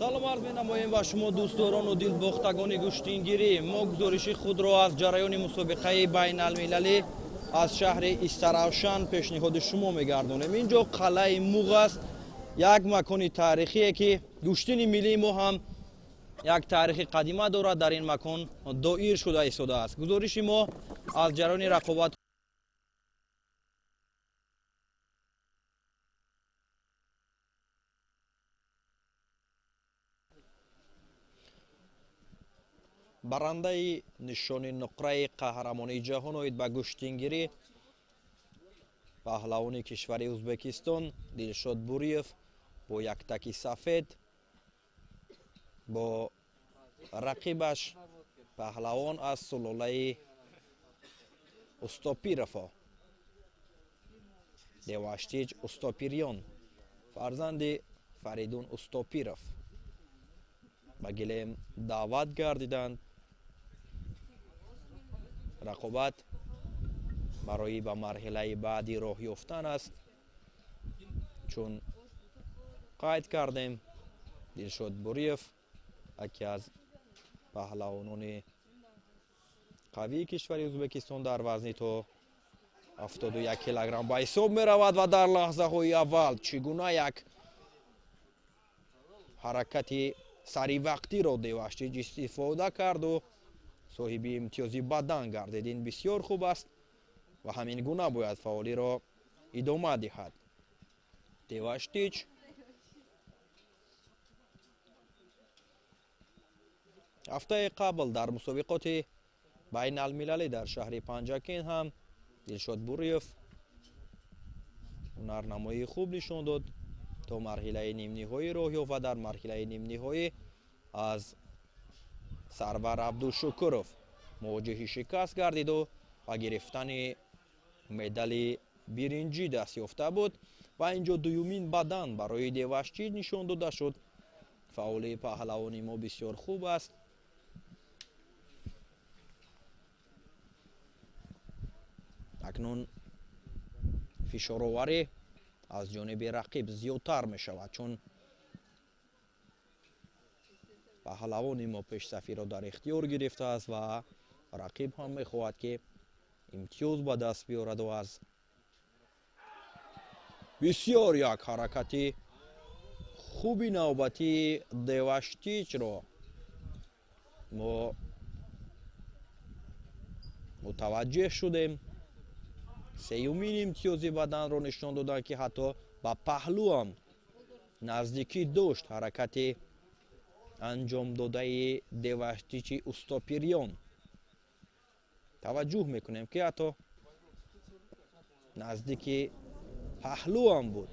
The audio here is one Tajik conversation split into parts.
Салом арз менамоем ба шумо, дӯстдорону дилбохтагони гӯштингирӣ. Мо гузориши худро аз ҷараёни мусобиқаи байналмилалӣ аз шаҳри Истаравшан пешниҳоди шумо мегардонем. Ин ҷо қалъаи Муғ аст, як макони таърихие, ки гӯштини миллии мо ҳам як таърихи қадима дорад, дар ин макон доир шуда истодааст. Гузориши мо аз ҷараёни рақобат барандаи нишони нуқраи қаҳрамонии ҷаҳон оид ба гӯштингирӣ, паҳлавони кишвари Ӯзбекистон Дилшод Буриев бо яктаки сафед бо рақибаш, паҳлавон аз сулолаи Устопирово, Деваштич Устопирён, фарзанди Фаридун Устопиров, ба гилем даъват гардиданд. Рақобат барои ба марҳилаи баъдӣ роҳ ёфтан аст. Чун қайд кардем, Дилшод Буриев яке аз паҳлавонони қавии кишвари Ӯзбекистон дар вазни то 71 килограмм ба ҳисоб меравад ва дар лаҳзаҳои аввал чӣ гуна як ҳаракати саривақтиро Деваштич истифода карду соҳиби имтиёзи бадан гардид. Ин бисёр хуб аст ва ҳамин гуна бояд фаъолиро идома диҳад Деваштич. Ҳафтаи қабл дар мусобиқоти байналмилалӣ дар шаҳри Панҷакент ҳам Дилшод Буриев ҳунарнамоии хуб нишон дод, то марҳилаи нимниҳоӣ роҳ ёфт ва дар марҳилаи нимниҳоӣ аз Сарвар Абдушукуров мувоҷиҳи шикаст гардиду ба гирифтани медали биринҷӣ даст ёфта буд. Ва инҷо дуюмин бадан барои Деваштич нишон дода шуд. Фаъолии паҳлавони мо бисёр хуб аст. Акнун фишороварӣ аз ҷониби рақиб зиёдтар мешавад, чун паҳлавони мо пешсафиро дар ихтиёр гирифтааст ва рақиб ҳам мехоҳад, ки имтиёз ба даст биёраду аз бисёр як ҳаракати хуби навбатии Деваштичро мо мутаваҷҷеҳ шудем. Сеюмин имтиёзи баданро нишон доданд, ки ҳатто ба паҳлӯам наздикӣ дошт ҳаракати анҷомдодаи Деваштичи Устопирён. Таваҷҷӯҳ мекунем, ки ҳатто наздики паҳлӯам буд.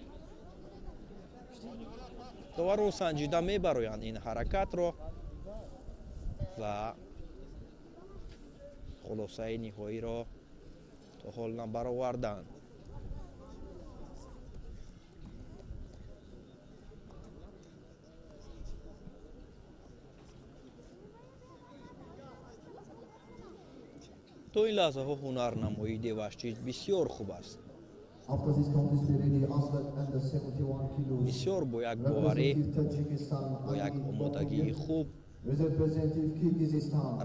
Доварон санҷида мебароянд ин ҳаракатро ва хулосаи ниҳоиро то ҳол набароварданд. То ин лаҳзаҳо ҳунарнамоии Деваштич бисёр хуб аст. Бисёр бо як боварӣ, бо як омодагии хуб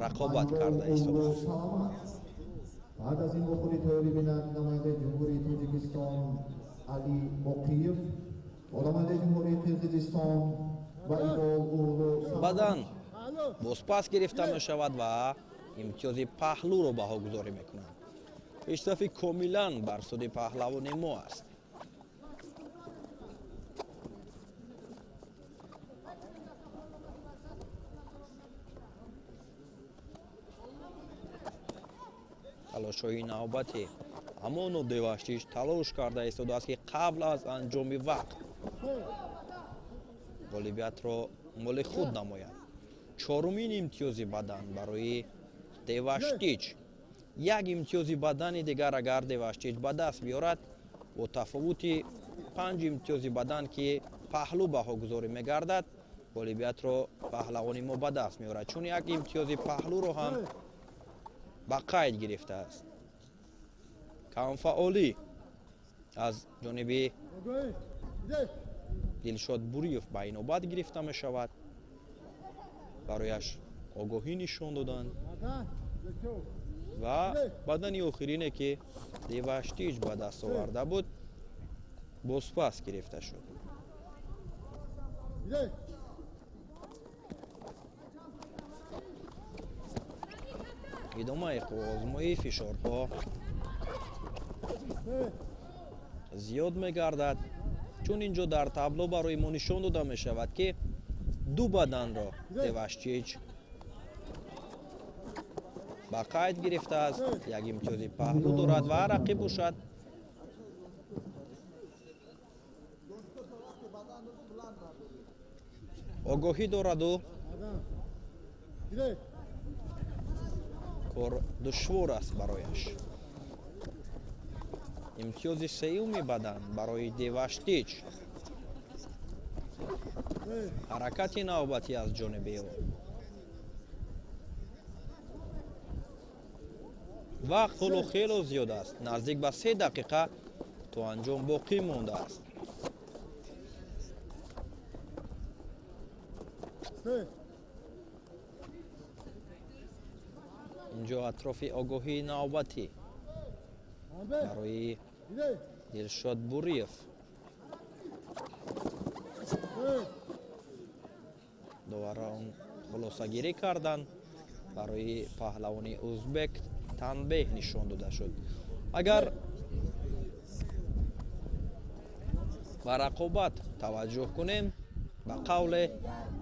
рақобат карда истодааст. Баъд аз ин вохӯрӣ тайёрӣ бинанд намояндаи Ҷумҳурии Тоҷикистон Али Боқиев бо намояндаи Ҷумҳурии Қирғизистон ва Ибол Ӯғлу. Бадан бозпас гирифта мешавад ва имтиёзи паҳлӯро баҳогузорӣ мекунанд. Пешсафи комилан бар суди паҳлавони мо аст. Талошҳои навбатӣ ҳамоно Деваштич талош карда истодааст, ки қабл аз анҷоми вақт ғолибиятро моли худ намояд. Чорумин имтиёзи бадан барои Деваштич. Як имтиёзи бадани дигар агар Деваштич ба даст биёрад, бо тафовути 5 имтиёзи бадан, ки паҳлӯ баҳогузорӣ мегардад, ғолибиятро паҳлавони мо ба даст меорад, чун як имтиёзи паҳлӯро ҳам ба қайд гирифтааст. Камфаъолӣ аз ҷониби Дилшод Буриев ба инобат гирифта мешавад. Барояш огоҳӣ нишон доданд ва бадани охирине, ки Деваштич ба даст оварда буд, бозпас гирифта шуд. Идомаи қувваозмоӣ, фишорҳо зиёд мегардад, чун инҷо дар табло барои мо нишон дода мешавад, ки ду баданро Деваштич ба қайд гирифтааст, як имтиёзи паҳлӯ дорад ва рақиб бошад огоҳӣ дораду кор душвор аст барояш. Имтиёзи сеюми бадан барои Деваштич. Ҳаракати навбатӣ аз ҷониби ӯ. Вақт ҳоло хело зиёд аст, наздик ба 3 дақиқа то анҷом боқӣ мондааст. Инҷо атрофи огоҳии навбатӣ барои Дилшод Буриев. Доварон хулосагирӣ карданд, барои паҳлавони узбек танбеҳ нишон дода шуд. Агар ба рақобат таваҷҷӯҳ кунем, ба қавле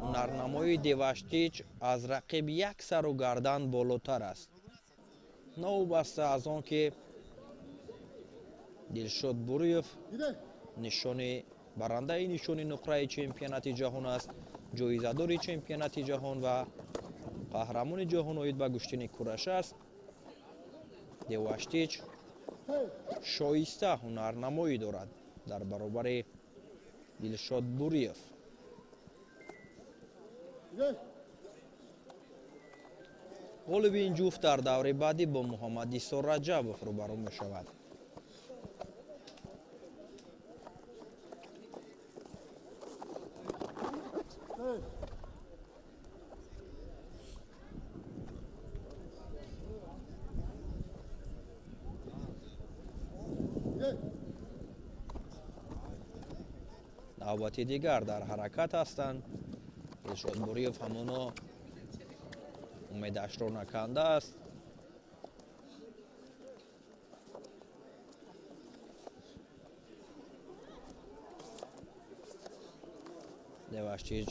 ҳунарнамоии Деваштич аз рақиб як сару гардан болотар аст. Новобаста аз он ки Дилшод Буриев нишони барандаи нишони нуқраи чемпионати ҷаҳон аст, ҷоизадори чемпионати ҷаҳон ва қаҳрамони ҷаҳон оид ба гӯштини кураша аст, Деваштич шоиста ҳунарнамоӣ дорад дар баробари Дилшод Буриев. Ғолиби ин ҷуфт дар даври баъдӣ бо Муҳаммад Исо Раҷабов рӯбарӯ мешавад. Навбати дигар дар ҳаракат ҳастанд. Дилшод Буриев ҳамоно умедашро накандааст. Деваштич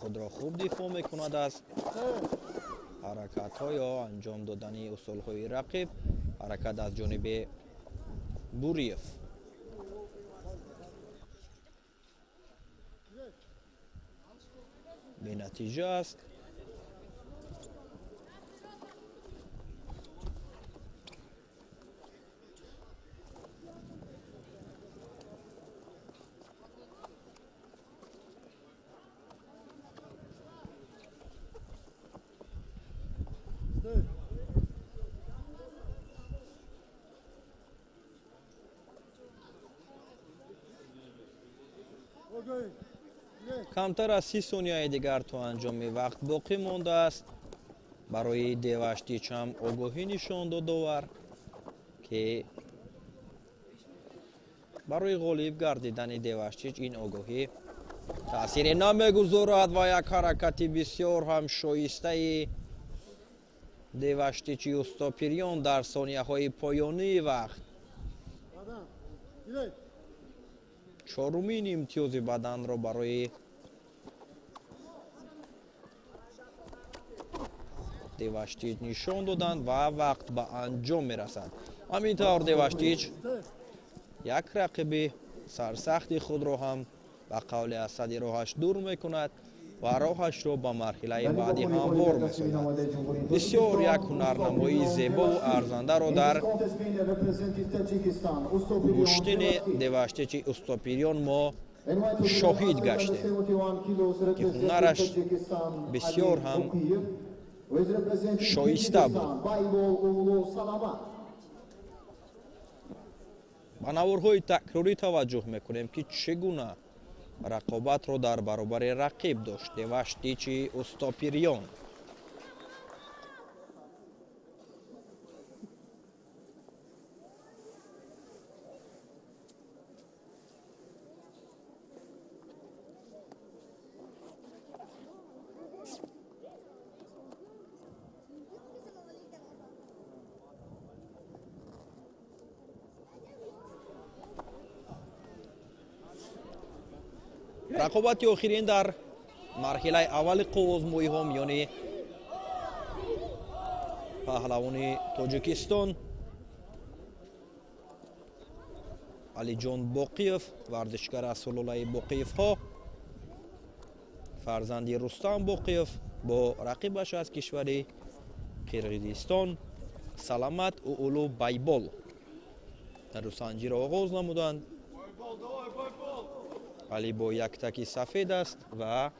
худро хуб дифоъ мекунад аз ҳаракатҳо ё анҷом додани усулҳои рақиб. Ҳаракат аз ҷониби Буриев. Бенатиҷа аст. Камтар аз 30 сонияи дигар то анҷоми вақт боқӣ мондааст. Барои Деваштич ҳам огоҳӣ нишон дод довар, ки барои ғолиб гардидани Деваштич ин огоҳӣ таъсире намегузорад ва як ҳаракати бисёр ҳам шоистаи Деваштичи Устопирён дар сонияҳои поёнии вақт чорумин имтиёзи баданро барои Деваштич нишон доданд ва вақт ба анҷом мерасад. Ҳамин тавр Деваштич як рақиби сарсахти худро ҳам ба қавли асади роҳаш дур мекунад ва роҳашро ба марҳилаи баъдӣ ҳамвор месозад. Бисёр як ҳунарнамоии зебову арзандаро дар гӯштини Деваштичи Устопирён мо шоҳид гаштем, ки ҳунараш бисёр ҳам шоиста буд. Ба наворҳои такрорӣ таваҷҷӯҳ мекунем, ки чӣ гуна рақобатро дар баробари рақиб дошт, Деваштичи Устопирён. Рақобати охирин дар марҳилаи аввали қуввозмоиҳо миёни паҳлавони Тоҷикистон Алиҷон Боқиев, варзишгар аз сулолаи Боқиевҳо, фарзанди Рустам Боқиев, бо рақибаш аз кишвари Қирғизистон Саламат Уулу Байбол русанҷиро оғоз намуданд. Али бо як таки сафед аст ва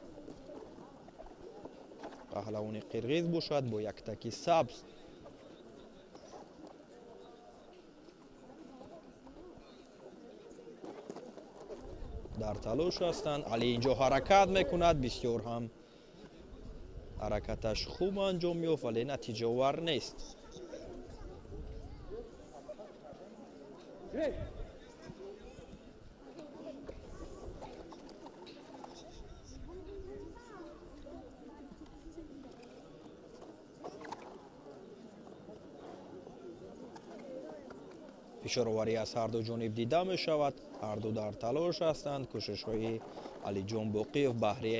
паҳлавони қирғиз бошад бо як таки сабз. Дар талош ҳастанд. Али инҷо ҳаракат мекунад, бисёр ҳам ҳаракаташ хуб анҷом меёфт, вале натиҷаовар нест. Фишороварӣ аз ҳарду ҷониб дида мешавад. Ҳарду дар талош ҳастанд. Кӯшишҳои Алиҷон Боқиев баҳри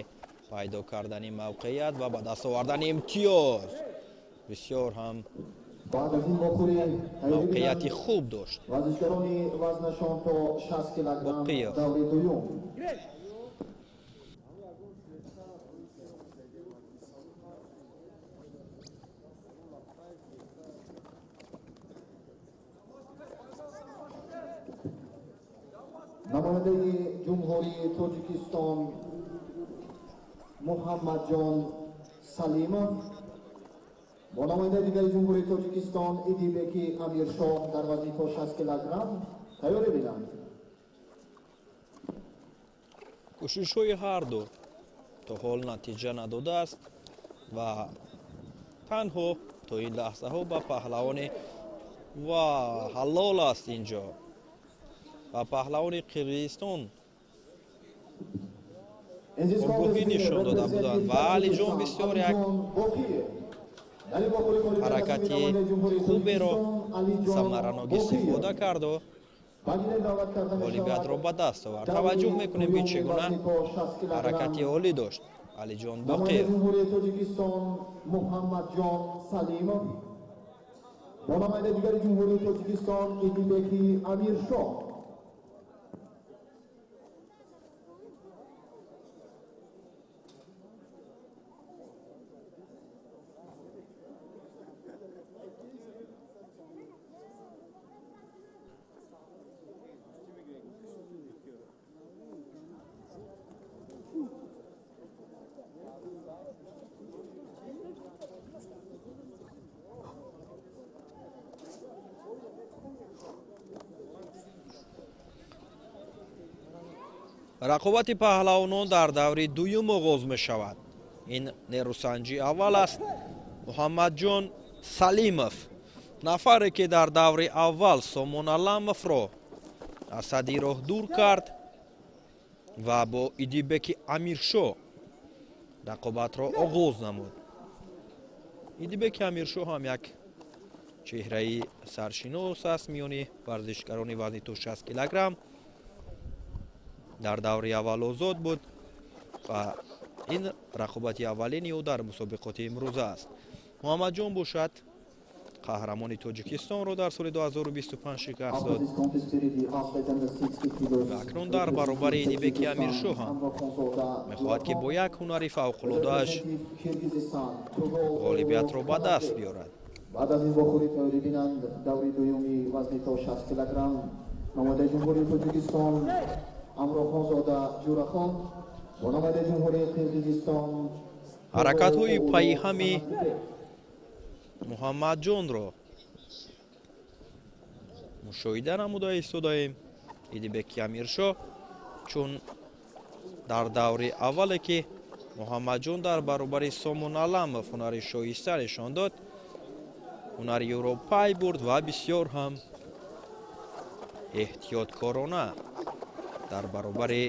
пайдо кардани мавқеият ва ба даст овардани имтиёз бисёр ҳам мавқеияти хуб дошт. Варзишгарони вазнашон то 60 килограмм даври дуюм. Намояндаи Ҷумҳурии Тоҷикистон Муҳаммадҷон Салимов бо намояндаи дигари Ҷумҳурии Тоҷикистон Идибеки Амиршоҳ дар вазни то 60 килограмм тайёрӣ бинанд. Кӯшишҳои ҳарду то ҳол натиҷа надодааст ва танҳо то ин лаҳзаҳо ба паҳлавони ва ҳалол аст инҷо ва паҳлавони Қирғизистон огоҳӣ нишон дода буданд ва Алиҷон бисёр як ҳаракати хуберо самаранок истифода карду ғолибиятро ба даст овард. Таваҷҷӯҳ мекунем, ки чӣ гуна ҳаракати олӣ дошт Алиҷон Боқиев. Муҳаммадҷон Салимов бо намояндаи дигари Ҷумҳурии Тоҷикистон Идибеки Амиршоҳ. Рақобати паҳлавонон дар даври дуюм оғоз мешавад. Ин нерӯсанҷи аввал аст. Муҳаммадҷон Салимов, нафаре ки дар даври аввал Сомон Аламовро аз садди роҳ дур кард ва бо Идибеки Амиршоҳ рақобатро оғоз намуд. Идибеки Амиршоҳ ҳам як чеҳраи саршинос аст миёни варзишгарони вазни то 60 килограмм. Дар даври аввал озод буд ва ин рақобати аввалини ӯ дар мусобиқоти имрӯза аст. Муҳаммадҷон бошад қаҳрамони Тоҷикистонро дар соли 2025 шикаст дод ва акнун дар баробари Идибеки Амиршоҳ ҳам мехоҳад, ки бо як ҳунари фавқулодааш ғолибиятро ба даст биёрад. Баъд аз ин вохӯрӣ тайёрӣ бинанд даври дуюми вазни то 60 килограмм намояндаи Ҷумҳурии Тоҷикистон Амрохонзода Ҷурахон бо намояндаи Ҷумҳурии Қирғизистон. Ҳаракатҳои пайҳами Муҳаммадҷонро мушоҳида намуда истодаем. Идибеки Амиршоҳ чун Дар даври аввале ки Муҳаммадҷон дар баробари Сомон Аламов ҳунари шоиста нишон дод, ҳунари ӯро пай бурд ва бисёр ҳам эҳтиёткорона дар баробари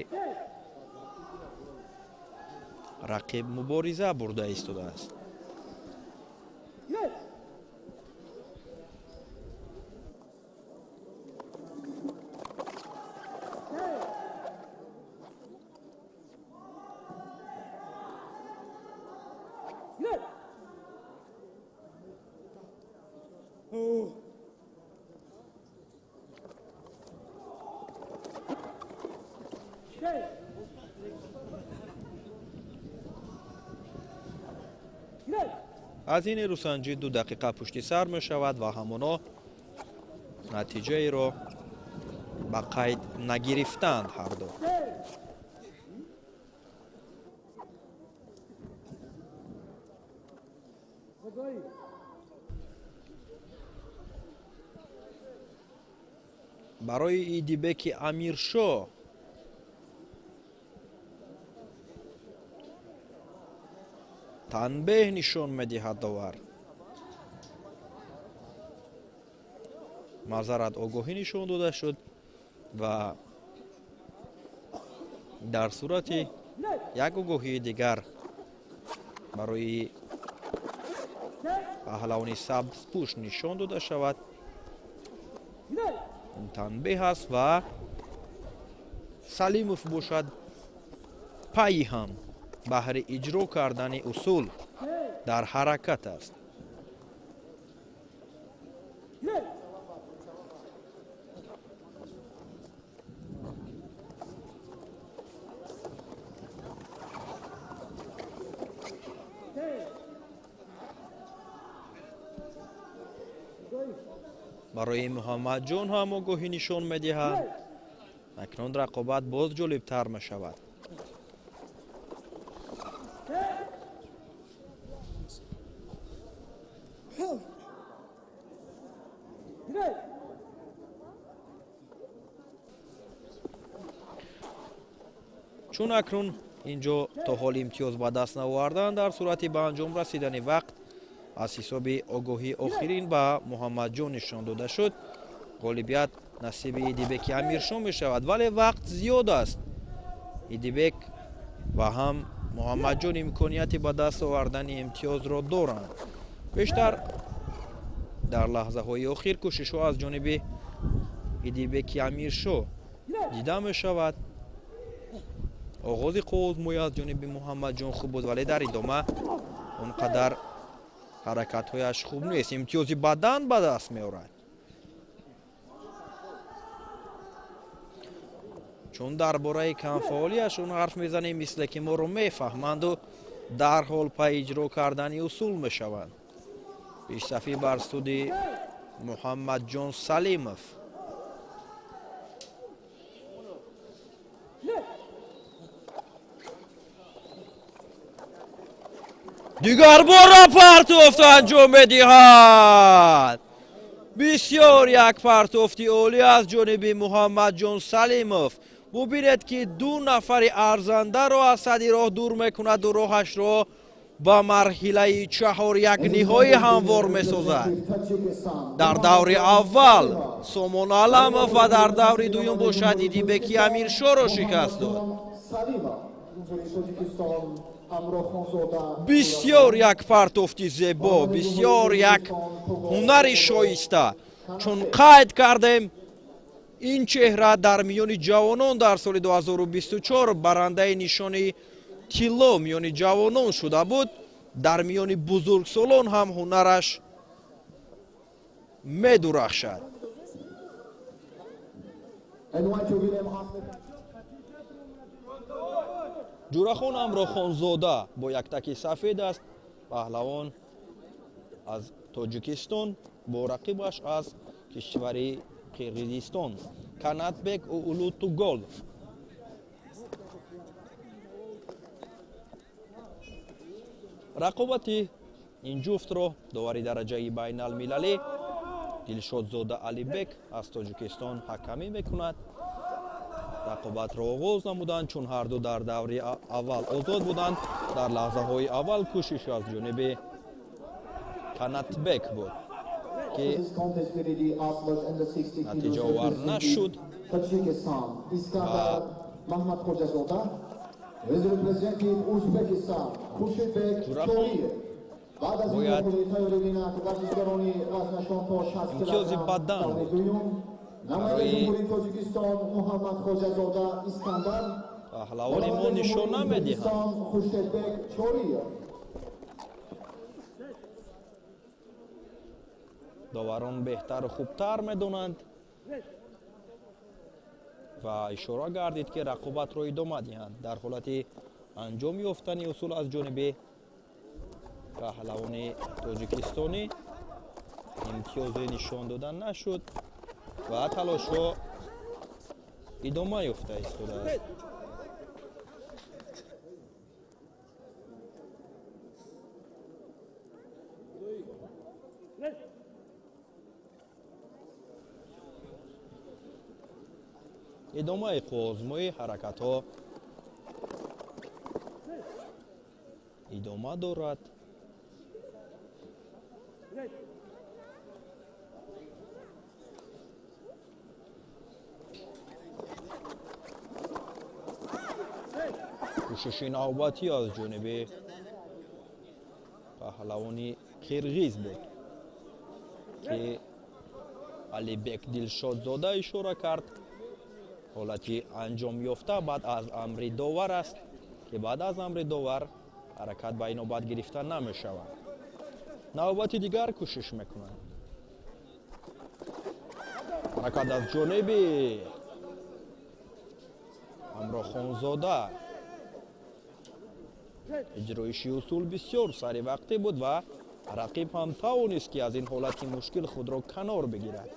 рақиб мубориза бурда истодааст. Аз ин рӯсанҷӣ 2 дақиқа пушти сар мешавад ва ҳамоно натиҷаеро ба қайд нагирифтанд ҳарду. Барои Идибеки Амиршо танбеҳ нишон медиҳад довар. Маъзарат огоҳӣ нишон дода шуд ва дар сурати як огоҳии дигар барои паҳлавони сабзпӯш нишон дода шавад, танбеҳ аст ва Салимов бошад пайи ҳам баҳри иҷро кардани усул дар ҳаракат аст. Барои Муҳаммадҷон ҳам огоҳӣ нишон медиҳад. Акнун рақобат боз ҷолибтар мешавад. Чун акнун инҷо то ҳол имтиёз ба даст наовардан, дар сурати ба анҷом расидани вақт аз ҳисоби огоҳии охирин ба Муҳаммадҷон нишон дода шуд, ғолибият насиби Идибеки Амиршо мешавад, вале вақт зиёд аст. Идибек ва ҳам Муҳаммадҷон имконияти ба даст овардани имтиёзро доранд. Бештар дар лаҳзаҳои охир кӯшишҳо аз ҷониби Идибеки Амиршо дида мешавад. Оғози қуввозмоӣ аз ҷониби Муҳаммадҷон хуб буд, вале дар идома он қадар ҳаракатҳояш хуб нест. Имтиёзи бадан ба даст меорад. Чун дар бораи камфаъолиашон ҳарф мезанем, мисле ки моро мефаҳманду дарҳол пай иҷро кардани усул мешаванд. Пешсафӣ бар суди Муҳаммадҷон Салимов. Дигар бора партофт анҷом медиҳад. Бисёр як партофти олӣ аз ҷониби Муҳаммадҷон Салимов. Бубинед ки 2 нафари арзандаро аз сади роҳ дур мекунаду роҳашро ба марҳилаи 4-1 ниҳоӣ ҳамвор месозад. Дар даври аввал Сомон Аламов ва дар даври дуюм бошад Идибеки Амиршоро шикаст дод. Бисёр як партофти зебо, бисёр як ҳунари шоиста. Чун қайд кардем, ин чеҳра дар миёни ҷавонон дар соли 2024 барандаи нишони тилло миёни ҷавонон шуда буд. Дар миёни бузургсолон ҳам ҳунараш медурахшад. Ҷурахон Амрохонзода бо яктаки сафед аст. Паҳлавон аз Тоҷикистон бо рақибаш аз кишвари Қирғизистон Канатбек Улутугол. Рақобати ин ҷуфтро довари дараҷаи байналмилалӣ Дилшодзода Алибек аз Тоҷикистон ҳакамӣ мекунад. Рақобатро оғоз намуданд, чун ҳарду дар даври аввал озод буданд. Дар лаҳзаҳои аввал кӯшиш аз ҷониби Канатбек буд, ки натиҷаовар нашуд. Бояд имтиёзи бадан буд барои паҳлавони мо нишон намедиҳанд. Доварон беҳтару хубтар медонанд ва ишора гардид, ки рақобатро идома диҳанд. Дар ҳолати анҷом ёфтани усул аз ҷониби паҳлавони тоҷикистонӣ имтиёзе нишон дода нашуд ва талошҳо идома ёфта истодааст. Идомаи қувваозмоӣ ҳаракатҳо идома дорад. Кӯшиши навбатӣ аз ҷониби паҳлавони қирғиз буд, ки Алибек Дилшодзода ишора кард. Ҳолати анҷом ёфта баъд аз амри довар аст, ки баъд аз амри довар ҳаракат ба инобат гирифта намешавад. Навбати дигар кӯшиш мекунанд. Ҳаракат аз ҷониби Ҳамроҳхонзода. Иҷроиши усул бисёр саривақтӣ буд ва рақиб ҳам тавонист, ки аз ин ҳолати мушкил худро канор бигирад.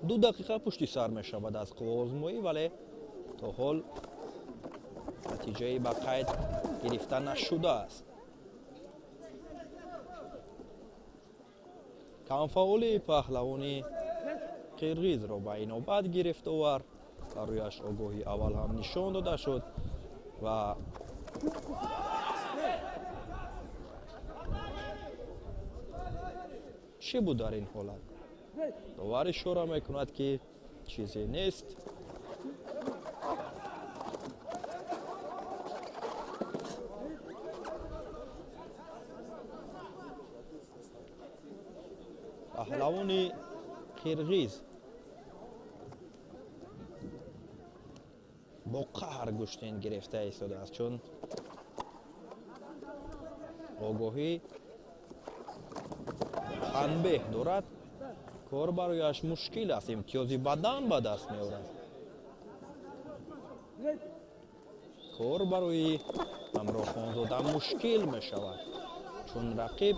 Ду дақиқа пушти сар мешавад аз қувваозмоӣ, вале то ҳол натиҷаи ба қайд гирифта нашудааст. Камфаъоли паҳлавони қирғизро ба инобат гирифт овард. Барояш огоҳи аввал ҳам нишон дода шуд ва чӣ буд дар ин ҳолат? Довар ишора мекунад, ки чизе нест. Паҳлавони қирғиз бо қаҳр гӯштин гирифта истодааст, чун огоҳӣ танбеҳ дорад. Кор барояш мушкил аст, имтиёзи бадан ба даст меорад. Кор барои Ҳамроҳхонзода мушкил мешавад, чун рақиб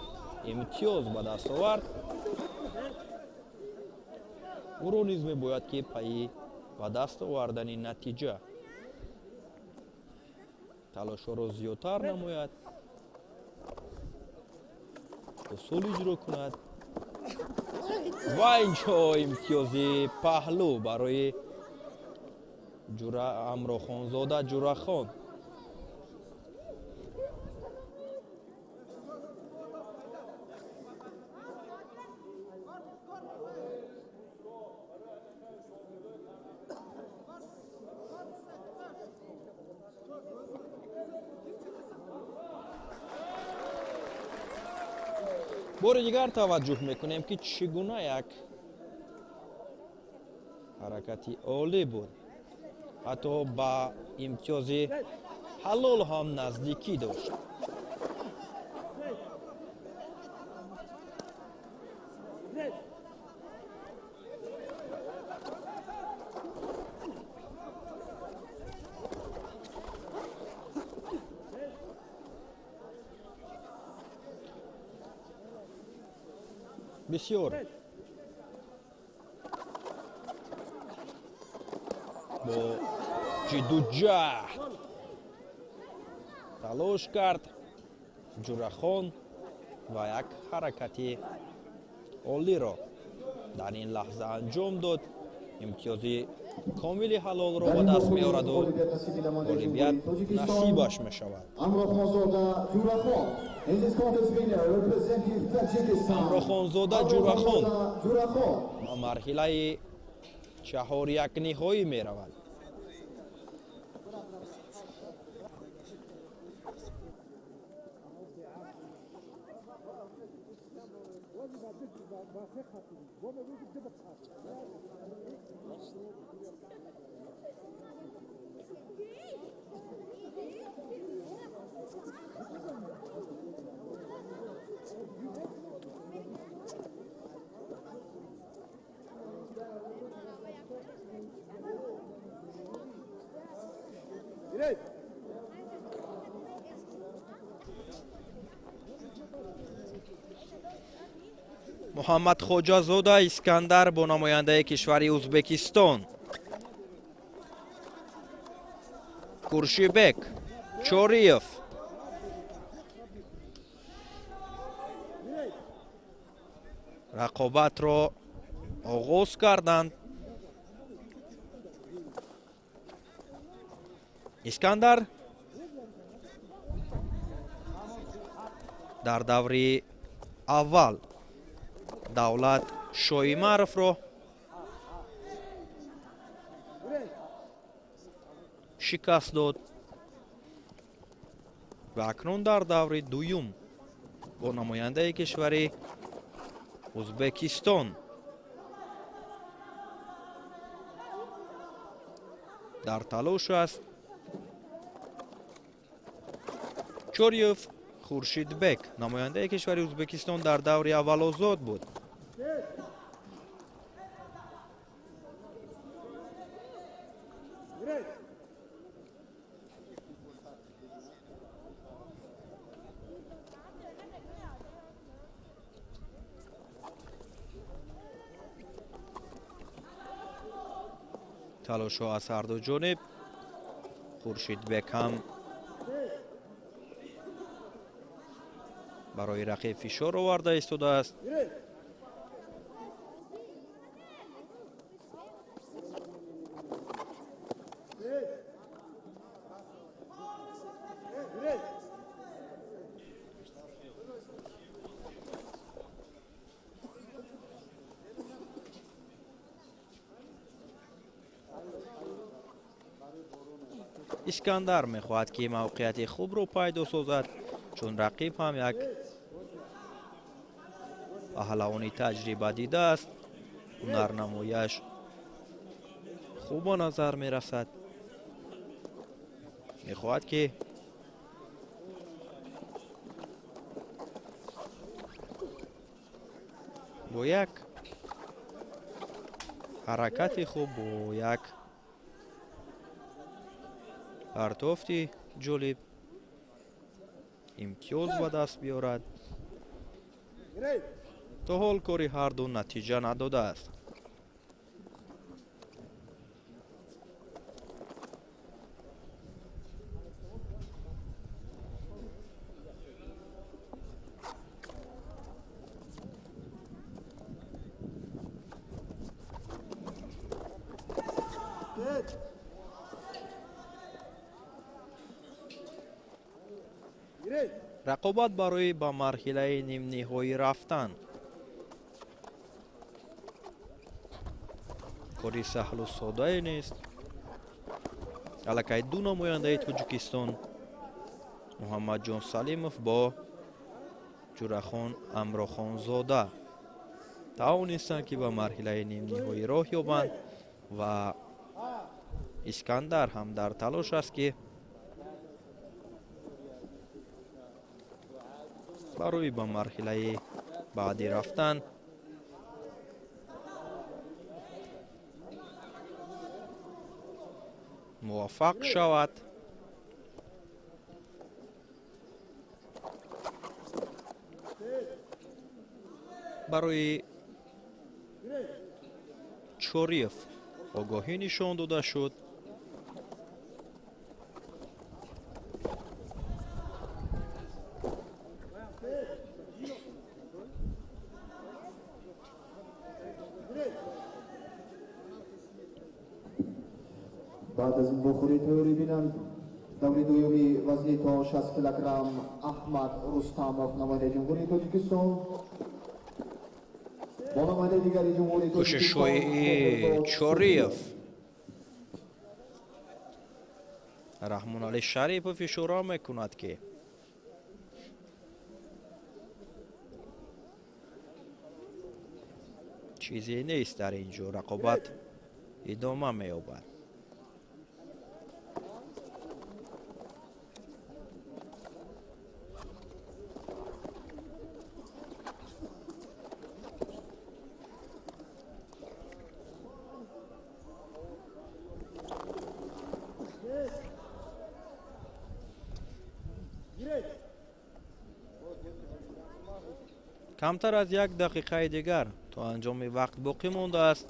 имтиёз ба даст овард. Ӯро низ мебояд, ки пайи ба даст овардани натиҷа талошҳоро зиёдтар намояд, усул иҷро кунад. Ва инҷо имтиёзи паҳлӯ барои Ҳамроҳхонзода Ҷурахон. Бори дигар таваҷҷӯҳ мекунем, ки чӣ гуна як ҳаракати олӣ буд, ҳатто ба имтиёзи ҳалол ҳам наздикӣ дошт. Бисёр бо ҷидду ҷаҳд Талош кард Ҷурахон ва як ҳаракати олиро дар ин лаҳза анҷом дод. Имтиёзи комили ҳалолро ба даст меораду ғолибият насибаш мешавад. Амрохонзода Ҷурахон ба марҳилаи чаҳорякниҳоӣ меравад. Муҳаммад Хоҷазода Искандар бо намояндаи кишвари Узбекистон Куршибек Чориев. Рақобатро оғоз карданд. Искандар дар даври аввал Давлат Шоимаровро шикаст дод ва акнун дар даври дуюм бо намояндаи кишвари Узбекистон дар талош аст. Чориев Хуршидбек, намояндаи кишвари Узбекистон, дар даври аввал озод буд. Талошҳо аз ҳарду ҷониб. Хуршидбек ҳам барои рақиб фишор оварда истодааст. Искандар мехоҳад ки мавқеияти хубро пайдо созад, чун рақиб ҳам як паҳлавони таҷриба дидааст. Ҳунарнамояш хуб ба назар мерасад. Мехоҳад ки бо як ҳаракати хуб, бо як партофти ҷолиб имтиёз ба даст биёрад. То ҳол кори ҳарду натиҷа надодааст. Рақобат барои ба марҳилаи нимниҳоӣ рафтан кори саҳлу содае нест. Аллакай ду намояндаи Тоҷикистон Муҳаммадҷон Салимов бо Ҷурахон Амрохонзода тавонистанд, ки ба марҳилаи нимниҳоӣ роҳ ёбанд ва Искандар ҳам дар талош аст, ки барои ба марҳилаи баъдӣ рафтан муваффақ шавад. Барои Чориев огоҳӣ нишон дода шуд. Баъд аз ин вохӯрӣ тайёрӣ бинанд даври дуюми вазни то 60 килограмм Аҳмад Рустамов, намояндаи Ҷумҳурии Тоҷикистон, бо намояндаи дигари Ҷумҳурии Тоҷикистон Кӯшишҳои Чориев. Раҳмонали Шарипов ишора мекунад, ки чизе нест дар ин ҷо, рақобат идома меёбад. Камтар аз як дақиқаи дигар то анҷоми вақт боқӣ мондааст.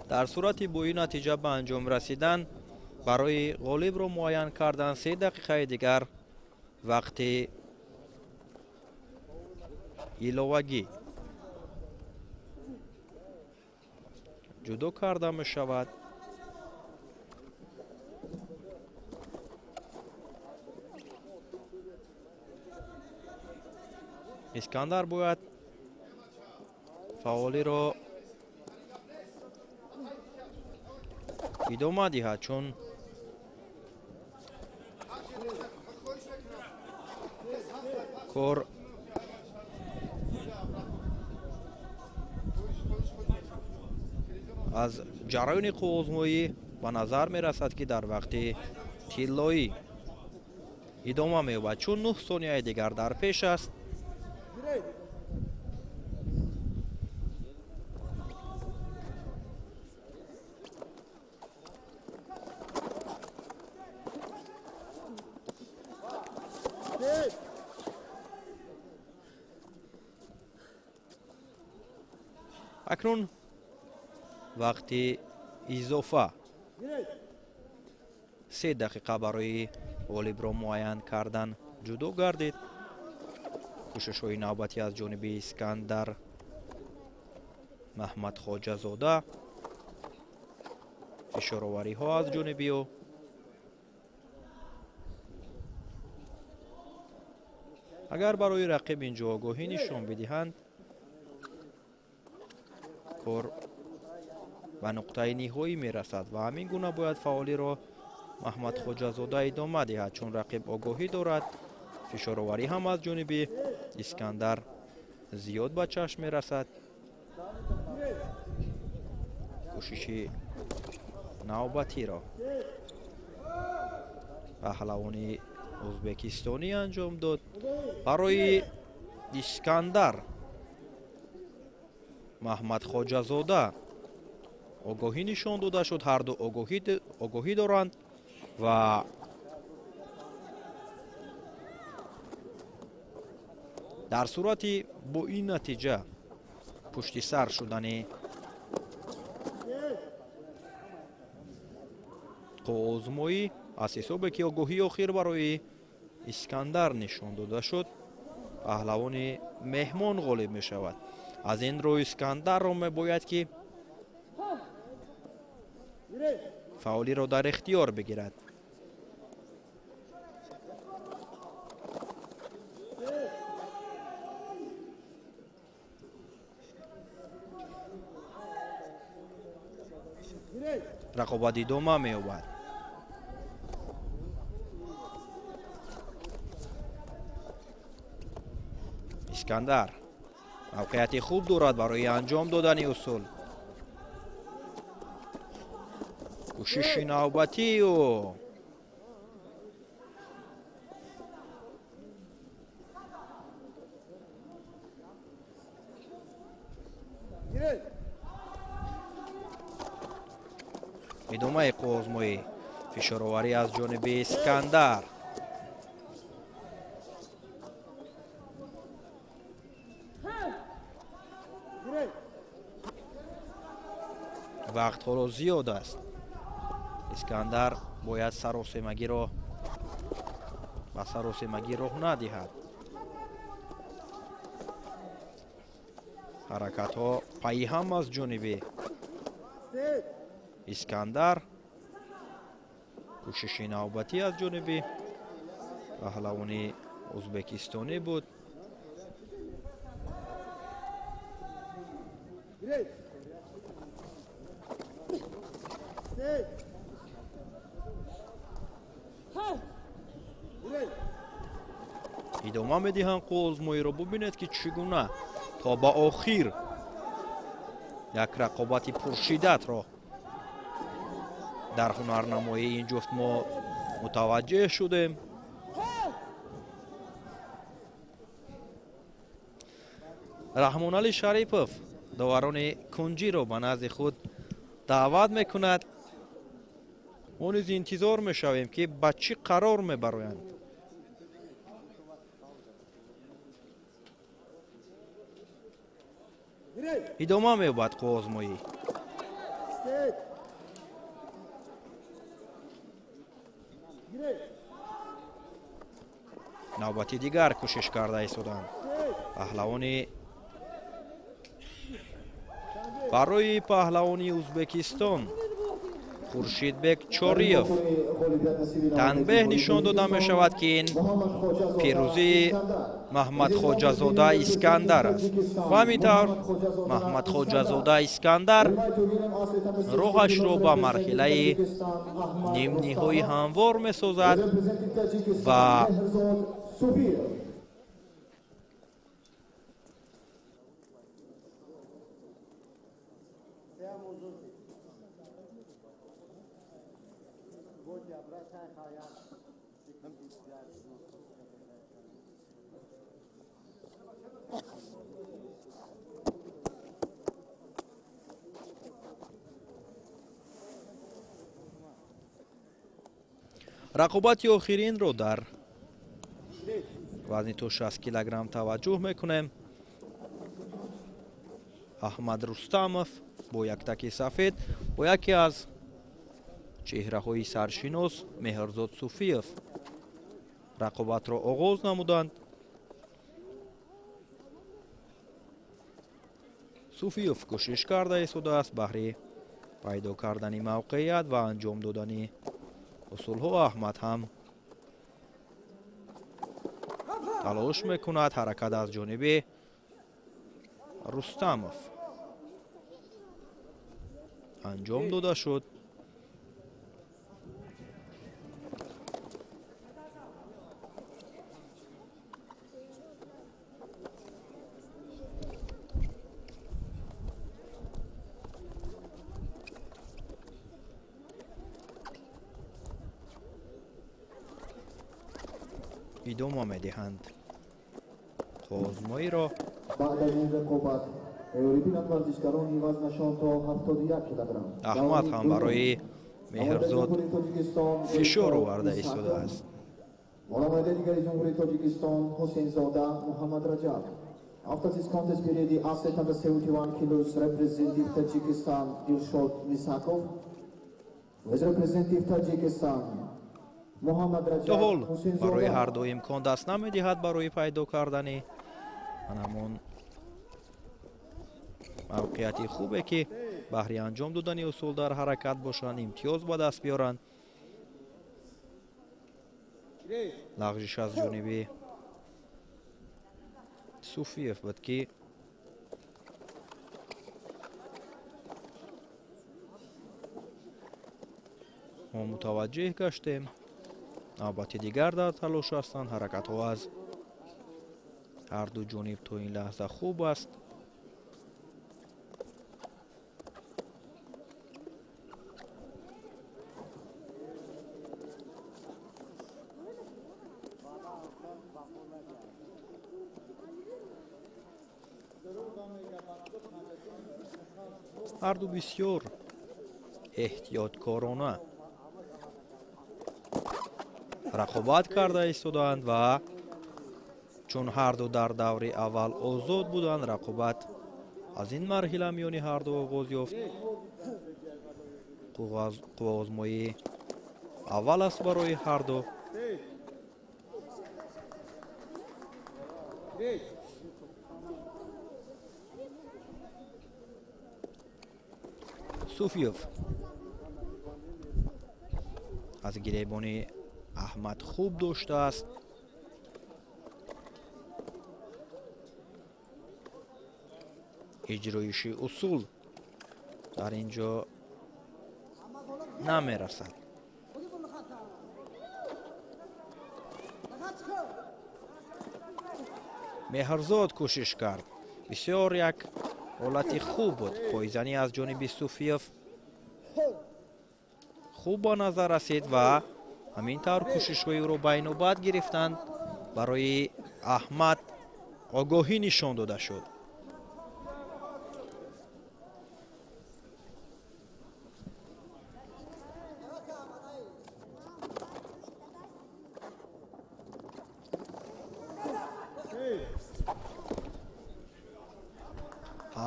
Дар сурати бо ин натиҷа ба анҷом расидан, барои ғолибро муайян кардан 3 дақиқаи дигар вақти иловагӣ ҷудо карда мешавад. Искандар бояд фаъолиро идома диҳад, чун кор аз ҷараёни қувваозмоӣ ба назар мерасад, ки дар вақти тиллоӣ идома меёбад, чун 9 сонияи дигар дар пеш аст. Акнун вақти изофа 3 дақиқа барои ғолибро муайян кардан ҷудо гардид. Кӯшишҳои навбатӣ аз ҷониби Искандар Маҳмадхоҷазода, фишоровариҳо аз ҷониби ӯ. Агар барои рақиб инҷо огоҳӣ нишон бидиҳанд, кор ба нуқтаи ниҳоӣ мерасад ва ҳамин гуна бояд фаъолиро Маҳмадхоҷазода идома диҳад, чун рақиб огоҳӣ дорад. Фишороварӣ ҳам аз ҷониби Искандар зиёд ба чашм мерасад. Кӯшиши навбатиро паҳлавони ӯзбекистонӣ анҷом дод. Барои Искандар Маҳмадхоҷазода огоҳӣ нишон дода шуд. Ҳарду огоҳӣ доранд ва дар сурати бо ин натиҷа пушти сар шудани қувваозмоӣ аз ҳисобе ки огоҳии охир барои Искандар нишон дода шуд, паҳлавони меҳмон ғолиб мешавад. Аз ин рӯ Искандарро мебояд ки фаъолиро дар ихтиёр бигирад. Рақобат идома меёбад. Искандар мавқеияти хуб дорад барои анҷом додани усул. Кӯшиши навбатии ӯ. Идомаи қувваозмоӣ, фишороварӣ аз ҷониби Искандар. Вақт ҳоло зиёд аст. Искандар бояд саросемагиро ба саросемагӣ роҳ надиҳад. Ҳаракатҳо пайи ҳам аз ҷониби Искандар. Кӯшиши навбатӣ аз ҷониби паҳлавони ӯзбекистонӣ буд. Идома медиҳанд қувваозмоиро. Бубинед, ки чӣ гуна то ба охир як рақобати пуршиддатро дар ҳунарнамоии ин ҷуфт мо мутаваҷҷеҳ шудем. Раҳмонали Шарипов доварони кунҷиро ба назди худ даъват мекунад. Мо низ интизор мешавем, ки ба чӣ қарор мебароянд. Идома меёбад қувваозмоӣ. Навбати дигар кӯшиш карда истоданд паҳлавони барои паҳлавони Ӯзбекистон Хуршидбек Чориев танбеҳ нишон дода мешавад, ки ин пирӯзии Маҳмадхоҷазода Искандар аст. Ва ҳамин тавр Маҳмадхоҷазода Искандар роҳашро ба марҳилаи нимниҳоӣ ҳамвор месозад ва рақобати охиринро дар вазни то 60 килограмм таваҷҷӯҳ мекунем. Аҳмад Рустамов бо яктаки сафед бо яке аз чеҳраҳои саршинос Меҳрзод Суфиев рақобатро оғоз намуданд. Суфиев кӯшиш карда истодааст баҳри пайдо кардани мавқеият ва анҷом додани усулҳо. Аҳмад ҳам талош мекунад. Ҳаракат аз ҷониби Рустамов анҷом дода шуд. Идома медиҳанд қувваозмоиро. Баъд аз ин рақобат бинанд варзишгарони вазнашон то 71 килограмм. Аҳмад ҳам барои Меҳрзод фишор оварда истодааст. Намояндаи дигари Ҷумҳурии Тоҷикистон Ҳусейнзода Муҳаммад Раҷаб. After this contest period, the athlete under 71 kilos representative Tajikistan Dilshod Misakov with representative Tajikistan То ҳол барои ҳар ду имкон даст намедиҳад барои пайдо кардани ҳамон мавқеияти хубе, ки баҳри анҷом додани усул дар ҳаракат бошанд, имтиёз ба даст биёранд. Лағжиш аз ҷониби Суфиев буд, ки мо мутаваҷҷеҳ гаштем. Навбати дигар дар талош ҳастанд. Ҳаракатҳо аз ҳар ду ҷониб то ин лаҳза хуб аст. Ҳар ду бисёр эҳтиёткорона рақобат карда истодаанд ва чун ҳарду дар даври аввал озод буданд, рақобат аз ин марҳила миёни ҳарду оғоз ёфт. Қувваозмоии аввал аст барои ҳарду. Суфиев Аз гиребони Аҳмад хуб доштааст. Иҷроиши усул дар ин ҷо намерасад. Меҳрзод кӯшиш кард. Бисёр як ҳолати хуб буд. Пойзанӣ аз ҷониби Суфиев хуб ба назар расид ва ҳамин тавр кӯшишҳои ӯро байнобат гирифтанд. Барои Аҳмад огоҳӣ нишон дода шуд.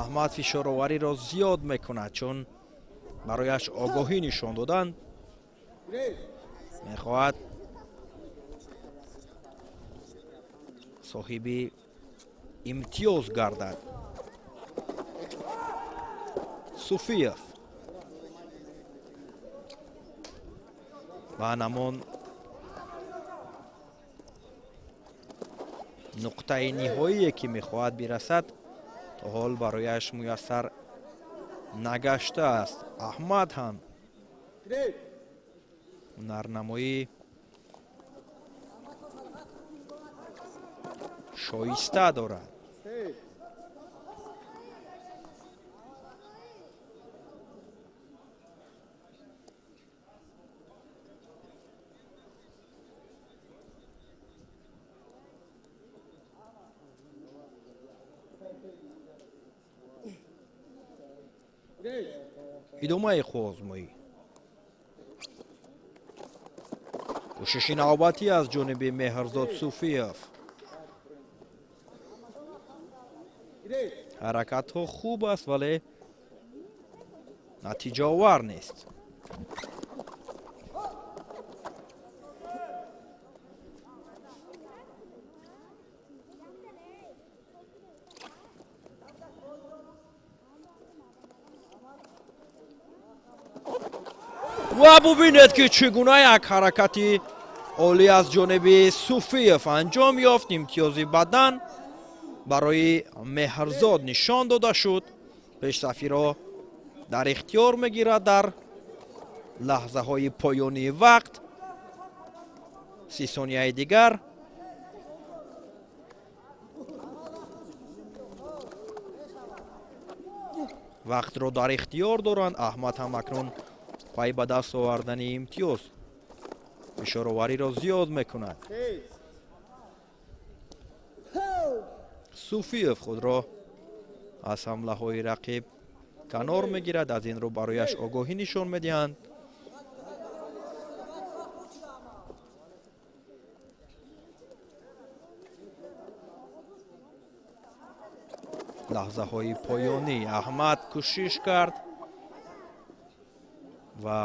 Аҳмад фишоровариро зиёд мекунад, чун барояш огоҳӣ нишон доданд. Мехоҳад соҳиби имтиёз гардад. Суфиев ва намон нуқтаи ниҳоие ки мехоҳад бирасад, то ҳол барояш муяссар нагаштааст. Аҳмад ҳам ҳунарнамоӣ шоиста дорад. Идомаи қувваозмоӣ. Кӯшиши навбатӣ аз ҷониби Меҳрзод Суфиев. Ҳаракатҳо хуб аст, вале натиҷаовар нест. Ва бубинед ки чӣ гуна як ҳаракати олӣ аз ҷониби Суфиев анҷом ёфт. Имтиёзи бадан барои Меҳрзод нишон дода шуд. Пешсафиро дар ихтиёр мегирад дар лаҳзаҳои поёнии вақт. 30 сонияи дигар. Вақтро дар ихтиёр доранд. Аҳмад ҳам акнун пай ба даст овардани имтиёз фишоровариро зиёд мекунад. Суфиев худро аз ҳамлаҳои рақиб канор мегирад. Аз ин рӯ барояш огоҳӣ нишон медиҳанд. Лаҳзаҳои поёнӣ Аҳмад кӯшиш кард ва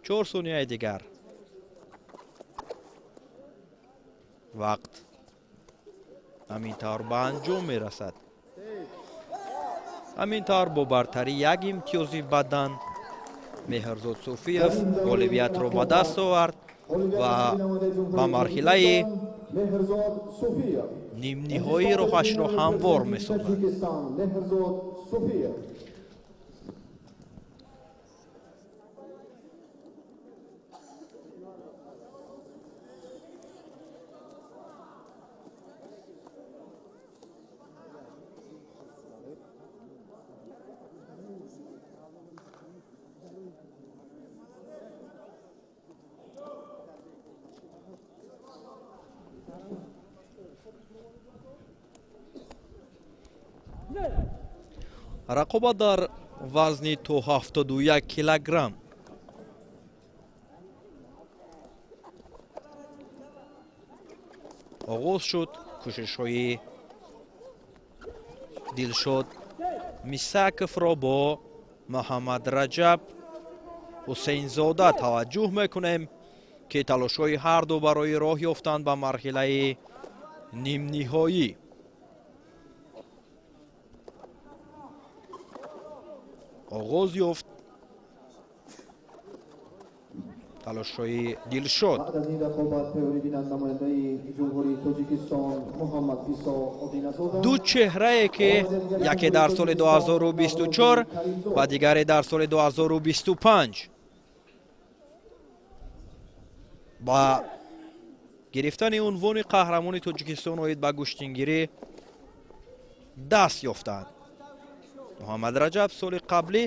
4 сонияи дигар вақт ҳамин тавр ба анҷом мерасад. Ҳамин тавр бо бартарӣ як имтиёзи бадан Меҳрзод Суфиев ғолибиятро ба даст овард ва ба марҳилаи нимниҳоӣ роҳашро ҳамвор месозад. Рақобат дар вазни то 71 килограмм. Оғоз шуд. Кӯшишҳои Дилшод Мисаковро бо Муҳаммад Раҷаб Ҳусейнзода таваҷҷӯҳ мекунем, ки талошҳои ҳарду барои роҳ ёфтан ба марҳилаи нимниҳоӣ оғоз ёфт. талошҳои Дилшод. Баъд аз ин рақобат тайёрӣ бинанд намояндаи Ҷумҳурии Тоҷикистон Муҳаммад Исо Одиназода. Ду чеҳрае ки яке дар соли 2024 ва дигаре дар соли 2025 ба гирифтани унвони қаҳрамони Тоҷикистон оид ба гӯштингирӣ даст ёфтанд. Муҳаммад Раҷаб соли қаблӣ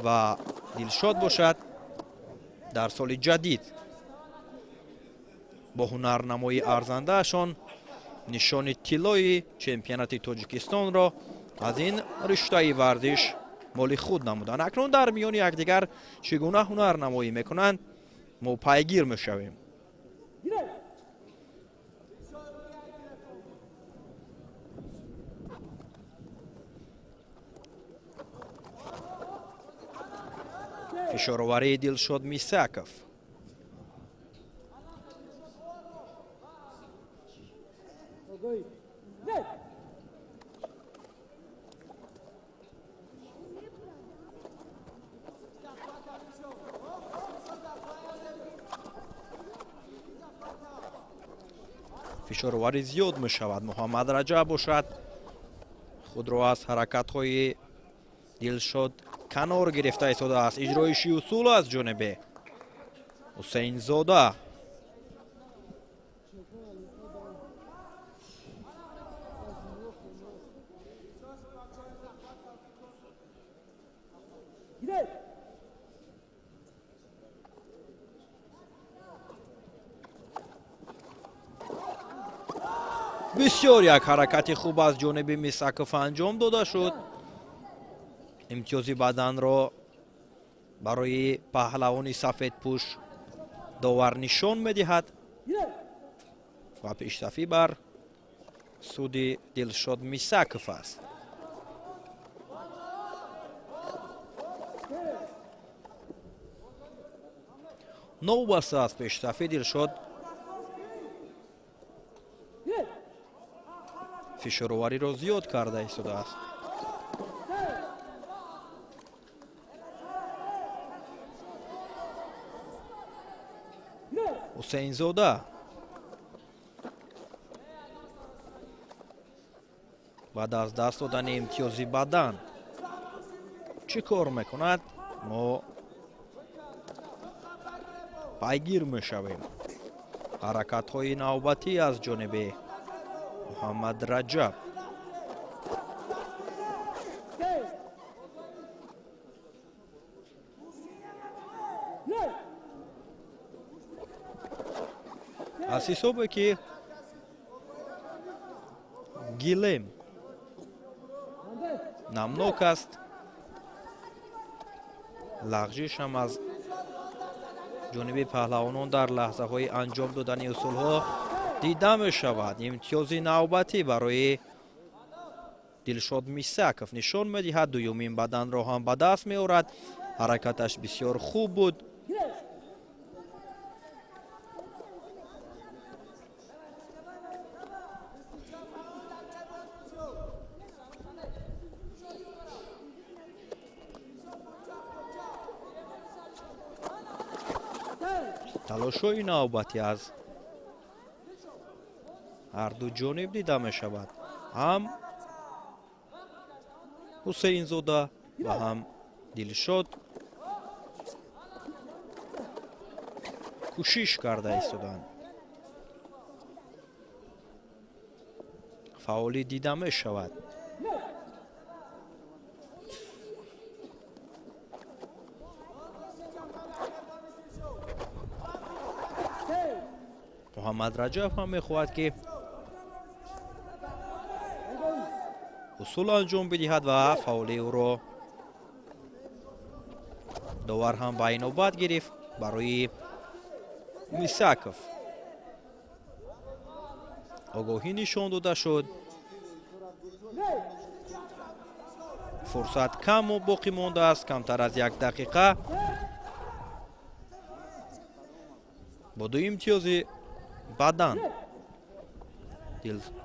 ва Дилшод бошад дар соли ҷадид бо ҳунарнамоии арзандаашон нишони тиллои чемпионати Тоҷикистонро аз ин риштаи варзиш моли худ намуданд. Акнун дар миёни якдигар чӣ гуна ҳунарнамоӣ мекунанд, мо пайгир мешавем. Фишороварии Дилшод Мисаков. Фишороварӣ зиёд мешавад. Муҳаммад Раҷаб бошад худро аз ҳаракатҳои Дилшод канор гирифта истодааст. Иҷроиши усул аз ҷониби Ҳусейнзода. Бисёр як ҳаракати хуб аз ҷониби Мисаков анҷом дода шуд. Имтиёзи баданро барои паҳлавони сафедпӯш довар нишон медиҳад ва пешсафӣ бар суди Дилшод Мисаков аст. Новобаста аз пешсафӣ Дилшод фишоровариро зиёд карда истодааст. Ҳусейнзода баъд аз даст додани имтиёзи бадан чӣ кор мекунад, мо пайгир мешавем. Ҳаракатҳои навбатӣ аз ҷониби Муҳаммад Раҷаб. Аз ҳисобе ки гилем намнок аст, лағжиш ҳам аз ҷониби паҳлавонон дар лаҳзаҳои анҷом додани усулҳо дида мешавад. Имтиёзи навбатӣ барои Дилшод Мисаков нишон медиҳад. Дуюмин баданро ҳам ба даст меорад. Ҳаракаташ бисёр хуб буд. Талошҳои навбатӣ аз ҳарду ҷониб дида мешавад. Ҳам Ҳусейнзода ва ҳам Дилшод кӯшиш карда истоданд. Фаъолӣ дида мешавад. Муҳаммад Раҷаб ҳам мехоҳад ки усул анҷом бидиҳад ва фаъолии ӯро довар ҳам ба инобат гирифт барои Мисаков. Огоҳӣ нишон дода шуд. Фурсат кам боқӣ мондааст, камтар аз як дақиқа. Бо ду имтиёзи бадан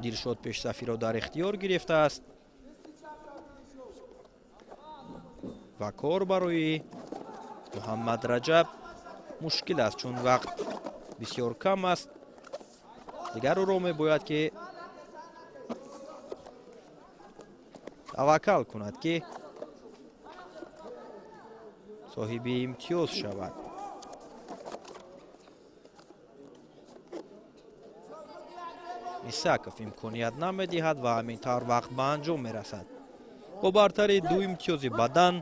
Дилшод пешсафиро дар ихтиёр гирифтааст ва кор барои Муҳаммад Раҷаб Мушкил аст, чун вақт бисёр кам аст. Дигар ӯро мебояд ки таваккал кунад, ки соҳиби имтиёз шавад. Мисаков имконият намедиҳад ва ҳамин тавр вақт ба анҷом мерасад. Бо бартари 2 имтиёзи бадан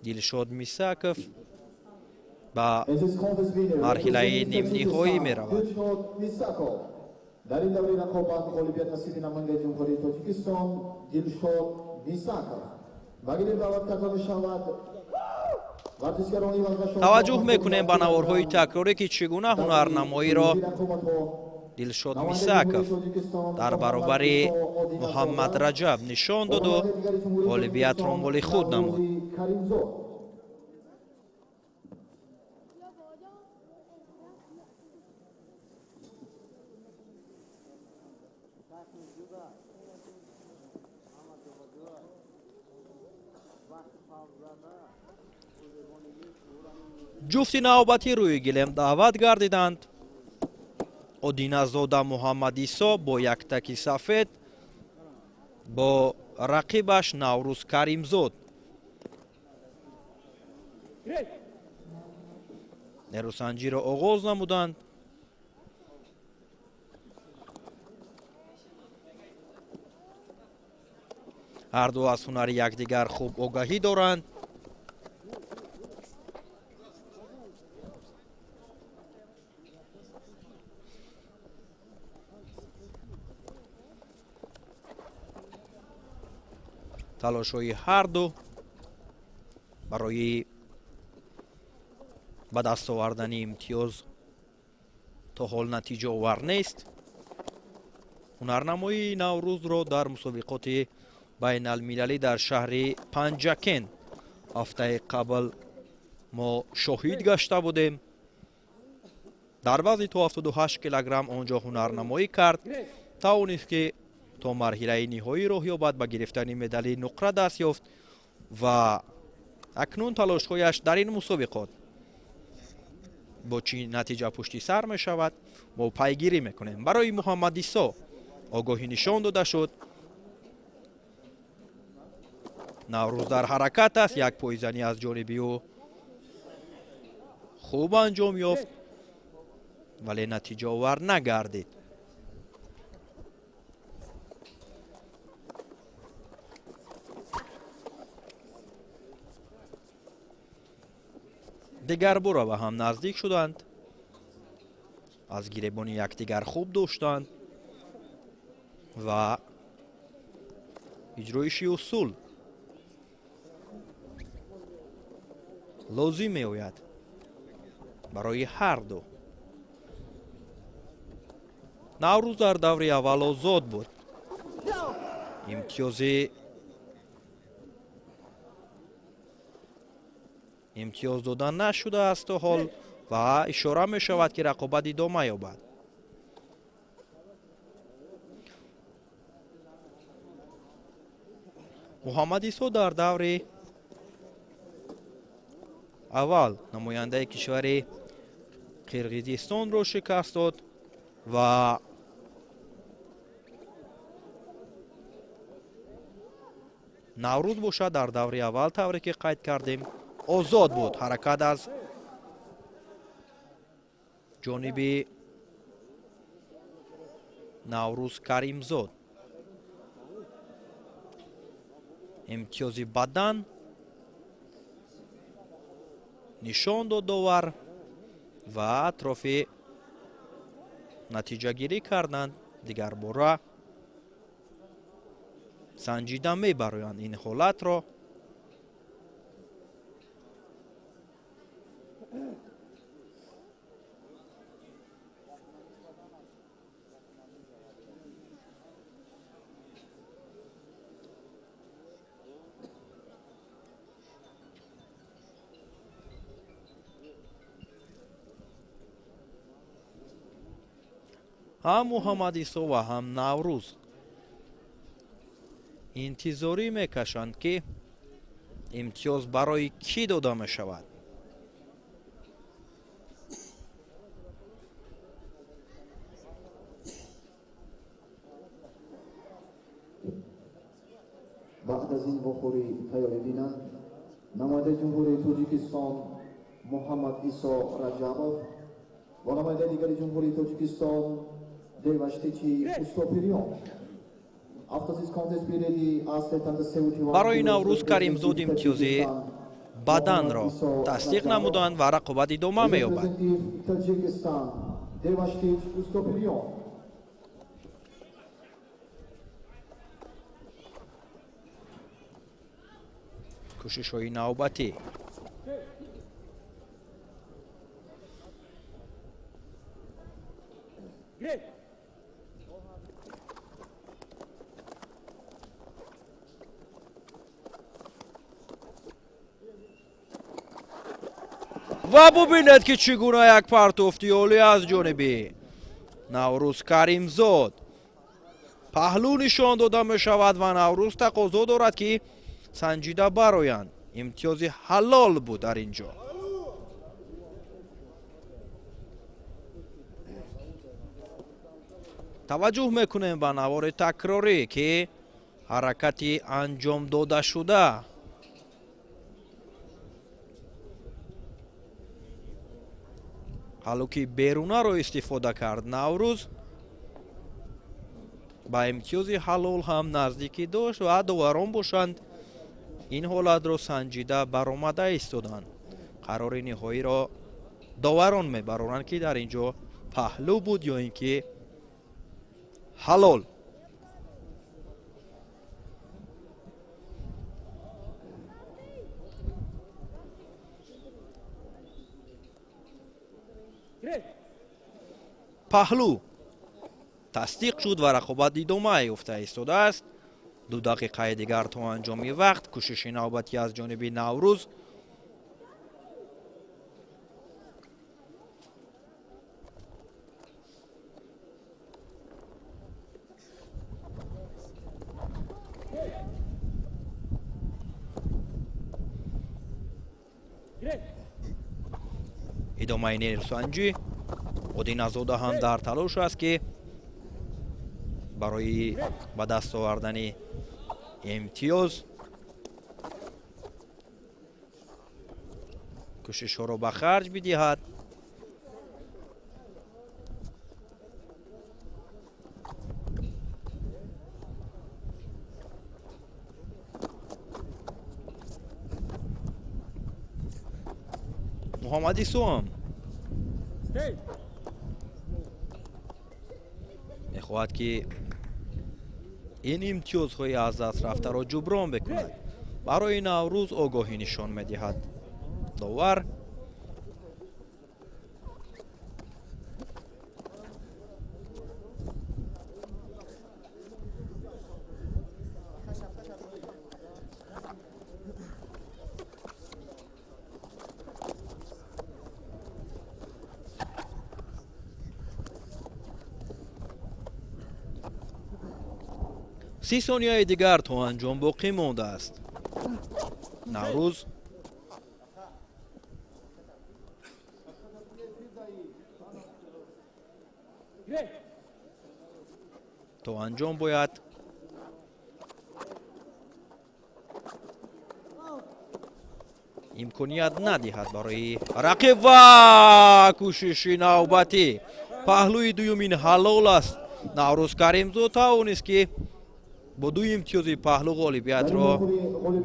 Дилшод Мисаков ба марҳилаи нимниҳоӣ меравад. Дар ин даври рақобат ғолибият насиби намояндаи Ҷумҳурии Тоҷикистон Дилшод Мисаков. Ба гилем даъват карда мешавад. Таваҷҷӯҳ мекунем ба наворҳои такрорӣ, ки чӣ гуна ҳунарнамоиро Дилшод Мисаков дар баробари Муҳаммад Раҷаб нишон доду ғолибиятро моли худ намуд. Ҷуфти навбатӣ рӯи гилем даъват гардиданд. Одиназода Муҳаммад Исо бо яктаки сафед бо рақибаш Наврӯз Каримзод. Нерӯсанҷиро оғоз намуданд. Ҳарду аз ҳунари якдигар хуб огаҳӣ доранд. Талошҳои ҳарду барои ба даст овардани имтиёз то ҳол натиҷаовар нест. Ҳунарнамоии Наврӯзро дар мусобиқоти байналмилалӣ дар шаҳри Панҷакент ҳафтаи қабл мо шоҳид гашта будем. Дар вазни то 78 килограмм он ҷо ҳунарнамоӣ кард, тавонист ки то марҳилаи ниҳоӣ роҳ ёбад, ба гирифтани медали нуқра даст ёфт ва акнун талошҳояш дар ин мусобиқот бо чӣ натиҷа пушти сар мешавад, мо пайгирӣ мекунем. Барои Муҳаммад Исо огоҳӣ нишон дода шуд. Наврӯз дар ҳаракат аст, як пойзанӣ аз ҷониби ӯ хуб анҷом ёфт, вале натиҷаовар нагардид. Дигарбора ба ҳам наздик шуданд, аз гиребони якдигар хуб доштанд ва иҷроиши усул лозим меояд барои ҳар ду. Наврӯз дар даври аввал озод буд. Имтиёз дода нашудааст то ҳол ва ишора мешавад, ки рақобат идома ёбад. Муҳаммад Исо дар даври аввал намояндаи кишвари Қирғизистонро шикаст дод ва Наврӯз бошад дар даври аввал, тавре ки қайд кардем, озод буд. Ҳаракат аз ҷониби Наврӯз Каримзод. Имтиёзи бадан нишон дод довар ва атрофи натиҷагирӣ карданд. Дигарбора санҷида мебароянд ин ҳолатро. Ҳам Муҳаммад Исо ва ҳам Наврӯз интизорӣ мекашанд, ки имтиёз барои кӣ дода мешавад. Баъд аз ин вохӯрӣ тайёрӣ бинанд намояндаи Ҷумҳурии Тоҷикистон Муҳаммад Исо Раҷабов ва намояндаи дигари Ҷумҳурии Тоҷикистон Деваштичи Устопириён. Барои Наврӯз Каримзод имтиёзи баданро тасдиқ намуданд ва рақобат идома меёбад. Кӯшишҳои навбатӣ. Ва бубинед, ки чӣ гуна як партофти олӣ аз ҷониби Наврӯз Каримзод. Паҳлӯ нишон дода мешавад ва Наврӯз тақозо дорад, ки санҷида бароянд. Имтиёзи ҳалол буд дар ин ҷо. Таваҷҷӯҳ мекунем ба навори такрорӣ, ки ҳаракати анҷом додашуда ҳалуки берунаро истифода кард Наврӯз, ба имтиёзи ҳалол ҳам наздикӣ дошт ва доварон бошанд ин ҳолатро санҷида баромада истоданд. Қарори ниҳоиро доварон мебароранд, ки дар ин ҷо паҳлӯ буд ё ин ки ҳалол. Паҳлӯ тасдиқ шуд ва рақобат идома ёфта истодааст. 2 дақиқаи дигар то анҷоми вақт. Кӯшиши навбатӣ аз ҷониби Наврӯз. Идомаи нерӯсанҷӣ. Одиназода ҳам дар талош аст, ки барои ба даст овардани имтиёз кӯшишҳоро ба харҷ бидиҳад. Муҳаммад Исо ҳам мехоҳад, ки ин имтиёзҳои аз даст рафтаро ҷуброн бикунад. Барои Наврӯз огоҳӣ нишон медиҳад довар. Си сонияи дигар то анҷом боқӣ мондааст. Наврӯз то анҷом бояд имконият надиҳад барои рақиб ва кӯшиши навбатӣ. Паҳлӯи дуюмин ҳалол аст. Наврӯз Каримзод тавонист, ки бо 2 имтиёзи паҳлӯ ғолибиятро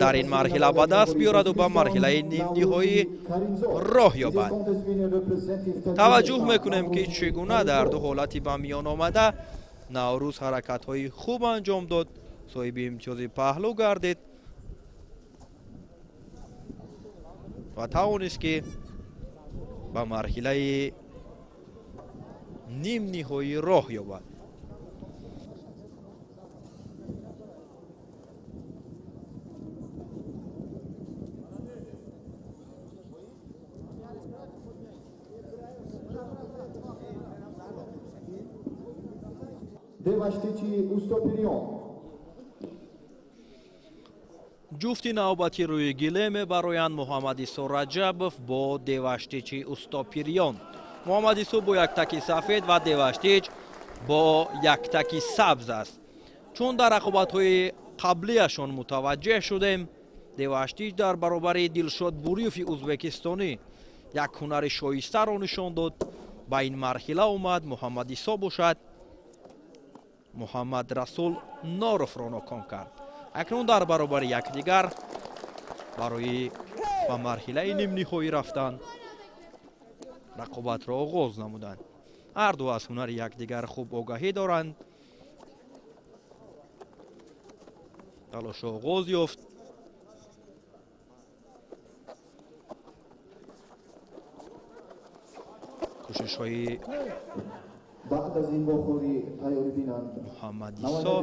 дар ин марҳила ба даст биёраду ба марҳилаи нимниҳоӣ роҳ ёбад. Таваҷҷӯҳ мекунем, ки чӣ гуна дар ду ҳолати ба миён омада Наврӯз ҳаракатҳои хуб анҷом дод, соҳиби имтиёзи паҳлӯ гардид ва тавонист, ки ба марҳилаи нимниҳоӣ роҳ ёбад. Деваштичи Устопириён. Ҷуфти навбати рӯи гиле мебароянд Муҳаммад Исо Раҷабов бо Деваштичи Устопириён. Муҳаммад Исо бо як таки сафед ва Деваштич бо як таки сабз аст. Чун дар рақобатҳои қаблияшон мутаваҷҷеҳ шудем. Деваштич дар баробари Дилшод Буриёви узбекистонӣ як ҳунари шоистаро нишон дод, ба ин марҳила омад. Муҳаммад Исо бошад Муҳаммад Расул Норовро ноком кард. Акнун дар баробари якдигар барои ба марҳилаи нимниҳоӣ рафтан рақобатро оғоз намуданд. Ҳарду аз ҳунари якдигар хуб огаҳӣ доранд. Талош оғоз ёфт. Кӯшишҳои баъд аз ин вохӯрӣ тайёрӣ бинанд Муҳаммад Исо,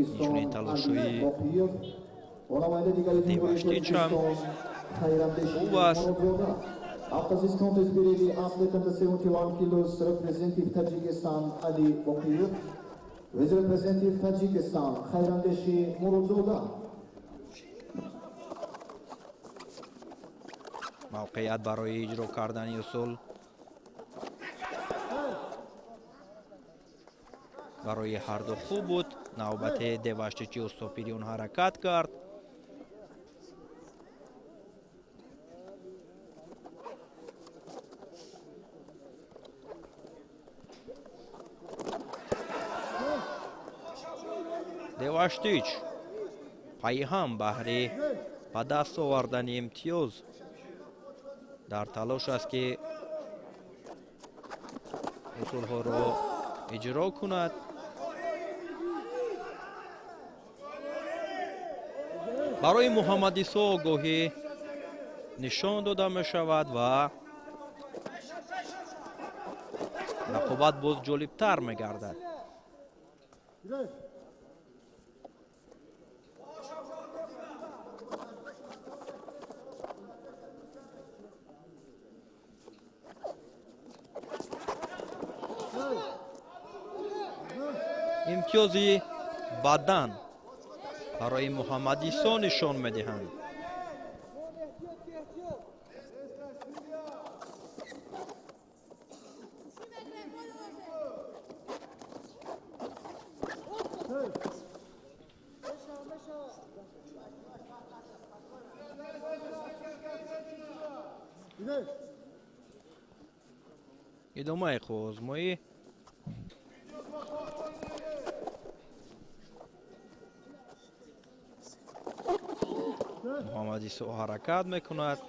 инчунин талошҳои Деваштич ҳам хуб аст. After this contest period, the athlete under 71 kilos representative Tajikistan Ali Boqiyev with representative Tajikistan Khairandeshi Murodzoda. Мавқеият барои иҷро кардани усул барои ҳарду хуб буд. Навбати Деваштичи Устопириён ҳаракат кард. Деваштич пайҳам баҳри ба даст овардани имтиёз дар талош аст, ки усулҳоро иҷро кунад. Барои Муҳаммад Исо огоҳӣ нишон дода мешавад ва рақобат боз ҷолибтар мегардад. Имтиёзи бадан барои Муҳаммад Исо нишон медиҳанд. Идомаи қувваозмоӣ. Муҳаммад Исо ҳаракат мекунад.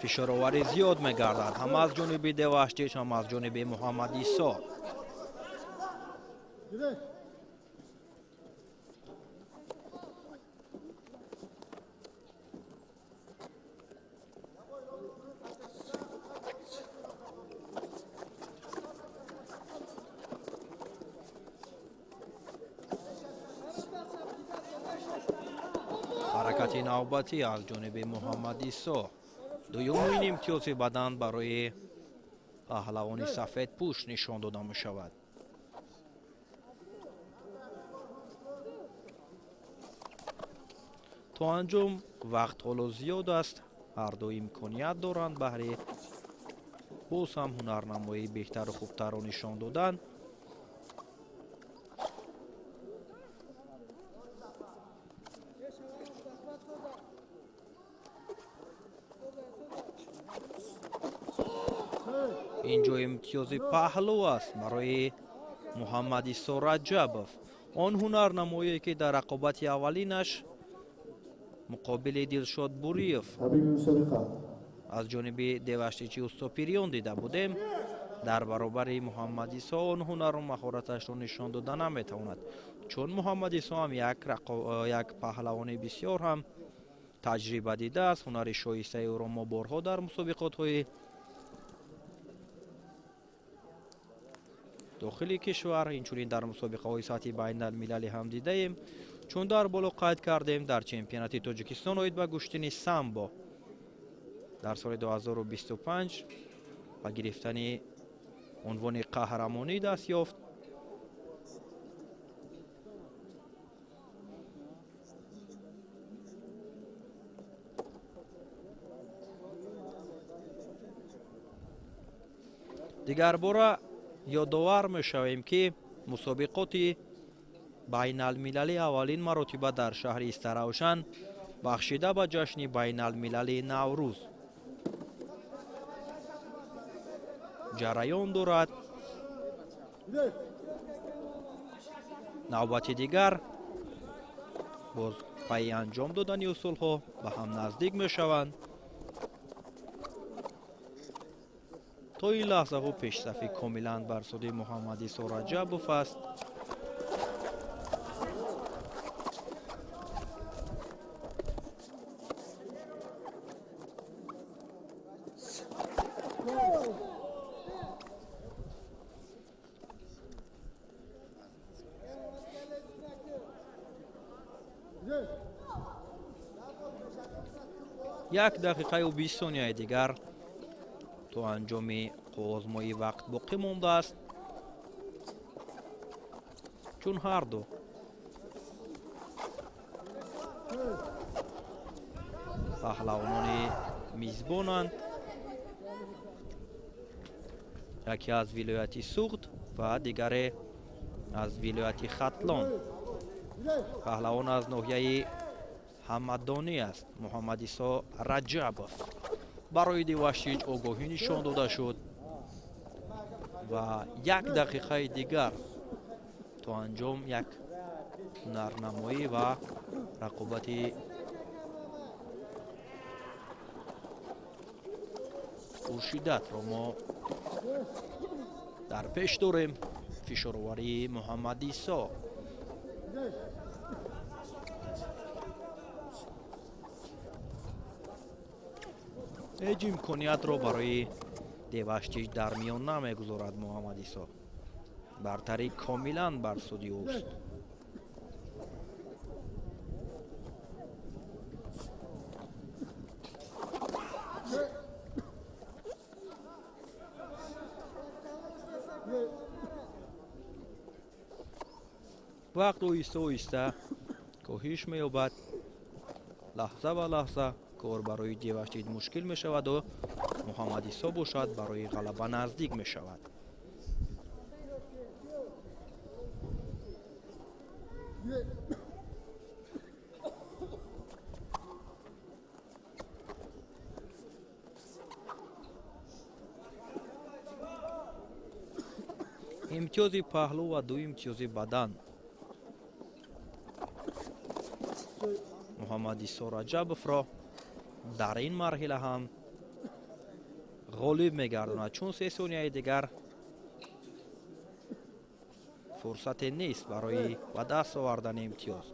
Фишороварӣ зиёд мегардад ҳам аз ҷониби Деваштич, ҳам аз ҷониби Муҳаммад Исо. Ҳаракати навбатӣ аз ҷониби Муҳаммад Исо. Дуюмин имтиёзи бадан барои паҳлавони сафедпӯш нишон дода мешавад. То анҷом вақт ҳоло зиёд аст. Ҳарду имконият доранд баҳри боз ҳам ҳунарнамоии беҳтару хубтарро нишон додан. Инҷо имтиёзи паҳлӯ аст барои Муҳаммад Исо Раҷабов. Он ҳунарнамоие, ки дар рақобати аввалинаш муқобили Дилшод Буриев аз ҷониби Деваштичи Устопириён дида будем, дар баробари Муҳаммад Исо он ҳунару маҳораташро нишон дода наметавонад, чун Муҳаммад Исо ҳам як паҳлавони бисёр ҳам таҷриба дидааст. Ҳунари шоистаи ӯро мо борҳо дар мусобиқотҳои дохили кишвар, инчунин дар мусобиқаҳои сатҳи байналмилалӣ ҳам дидаем. Чун дар боло қайд кардем, дар чемпионати Тоҷикистон оид ба гӯштини самбо дар соли 2025 ба гирифтани унвони қаҳрамонӣ даст ёфт. Дигарбора ёдовар мешавем, ки мусобиқоти байналмилалӣ аввалин маротиба дар шаҳри Истаравшан бахшида ба ҷашни байналмилалии Наврӯз ҷараён дорад. Навбати дигар боз пайи анҷом додани усулҳо ба ҳам наздик мешаванд. То ин лаҳзаҳо пешсафи комилан бар суди Муҳаммадисо Раҷабов аст. Як дақиқаю 20 сонияи дигар то анҷоми қувваозмоӣ вақт боқӣ мондааст, чун ҳарду паҳлавонони мизбонанд, яке аз вилояти Суғд ва дигаре аз вилояти Хатлон. Паҳлавон аз ноҳияи Ҳамадонӣ аст, Муҳаммадисо Раҷабов. Барои Деваштич огоҳӣ нишон дода шуд ва як дақиқаи дигар то анҷом як ҳунарнамоӣ ва рақобати пуршиддатро мо дар пеш дорем. Фишороварии Муҳаммадисо. Ҳеҷ имкониятро барои Деваштич дар миён намегузорад Муҳаммадисо. Бартарӣ комилан бар суди ӯст. Вақт оҳиста оҳиста коҳиш меёбад. Лаҳза ба лаҳза кор барои Деваштич мушкил мешаваду Муҳаммадисо бошад барои ғалаба наздик мешавад. Имтиёзи паҳлӯ ва 2 имтиёзи бадан Муҳаммадисо Раҷабовро дар ин марҳила ҳам ғолиб мегардонад, чун 3 сонияи дигар фурсате нест барои ба даст овардани имтиёз.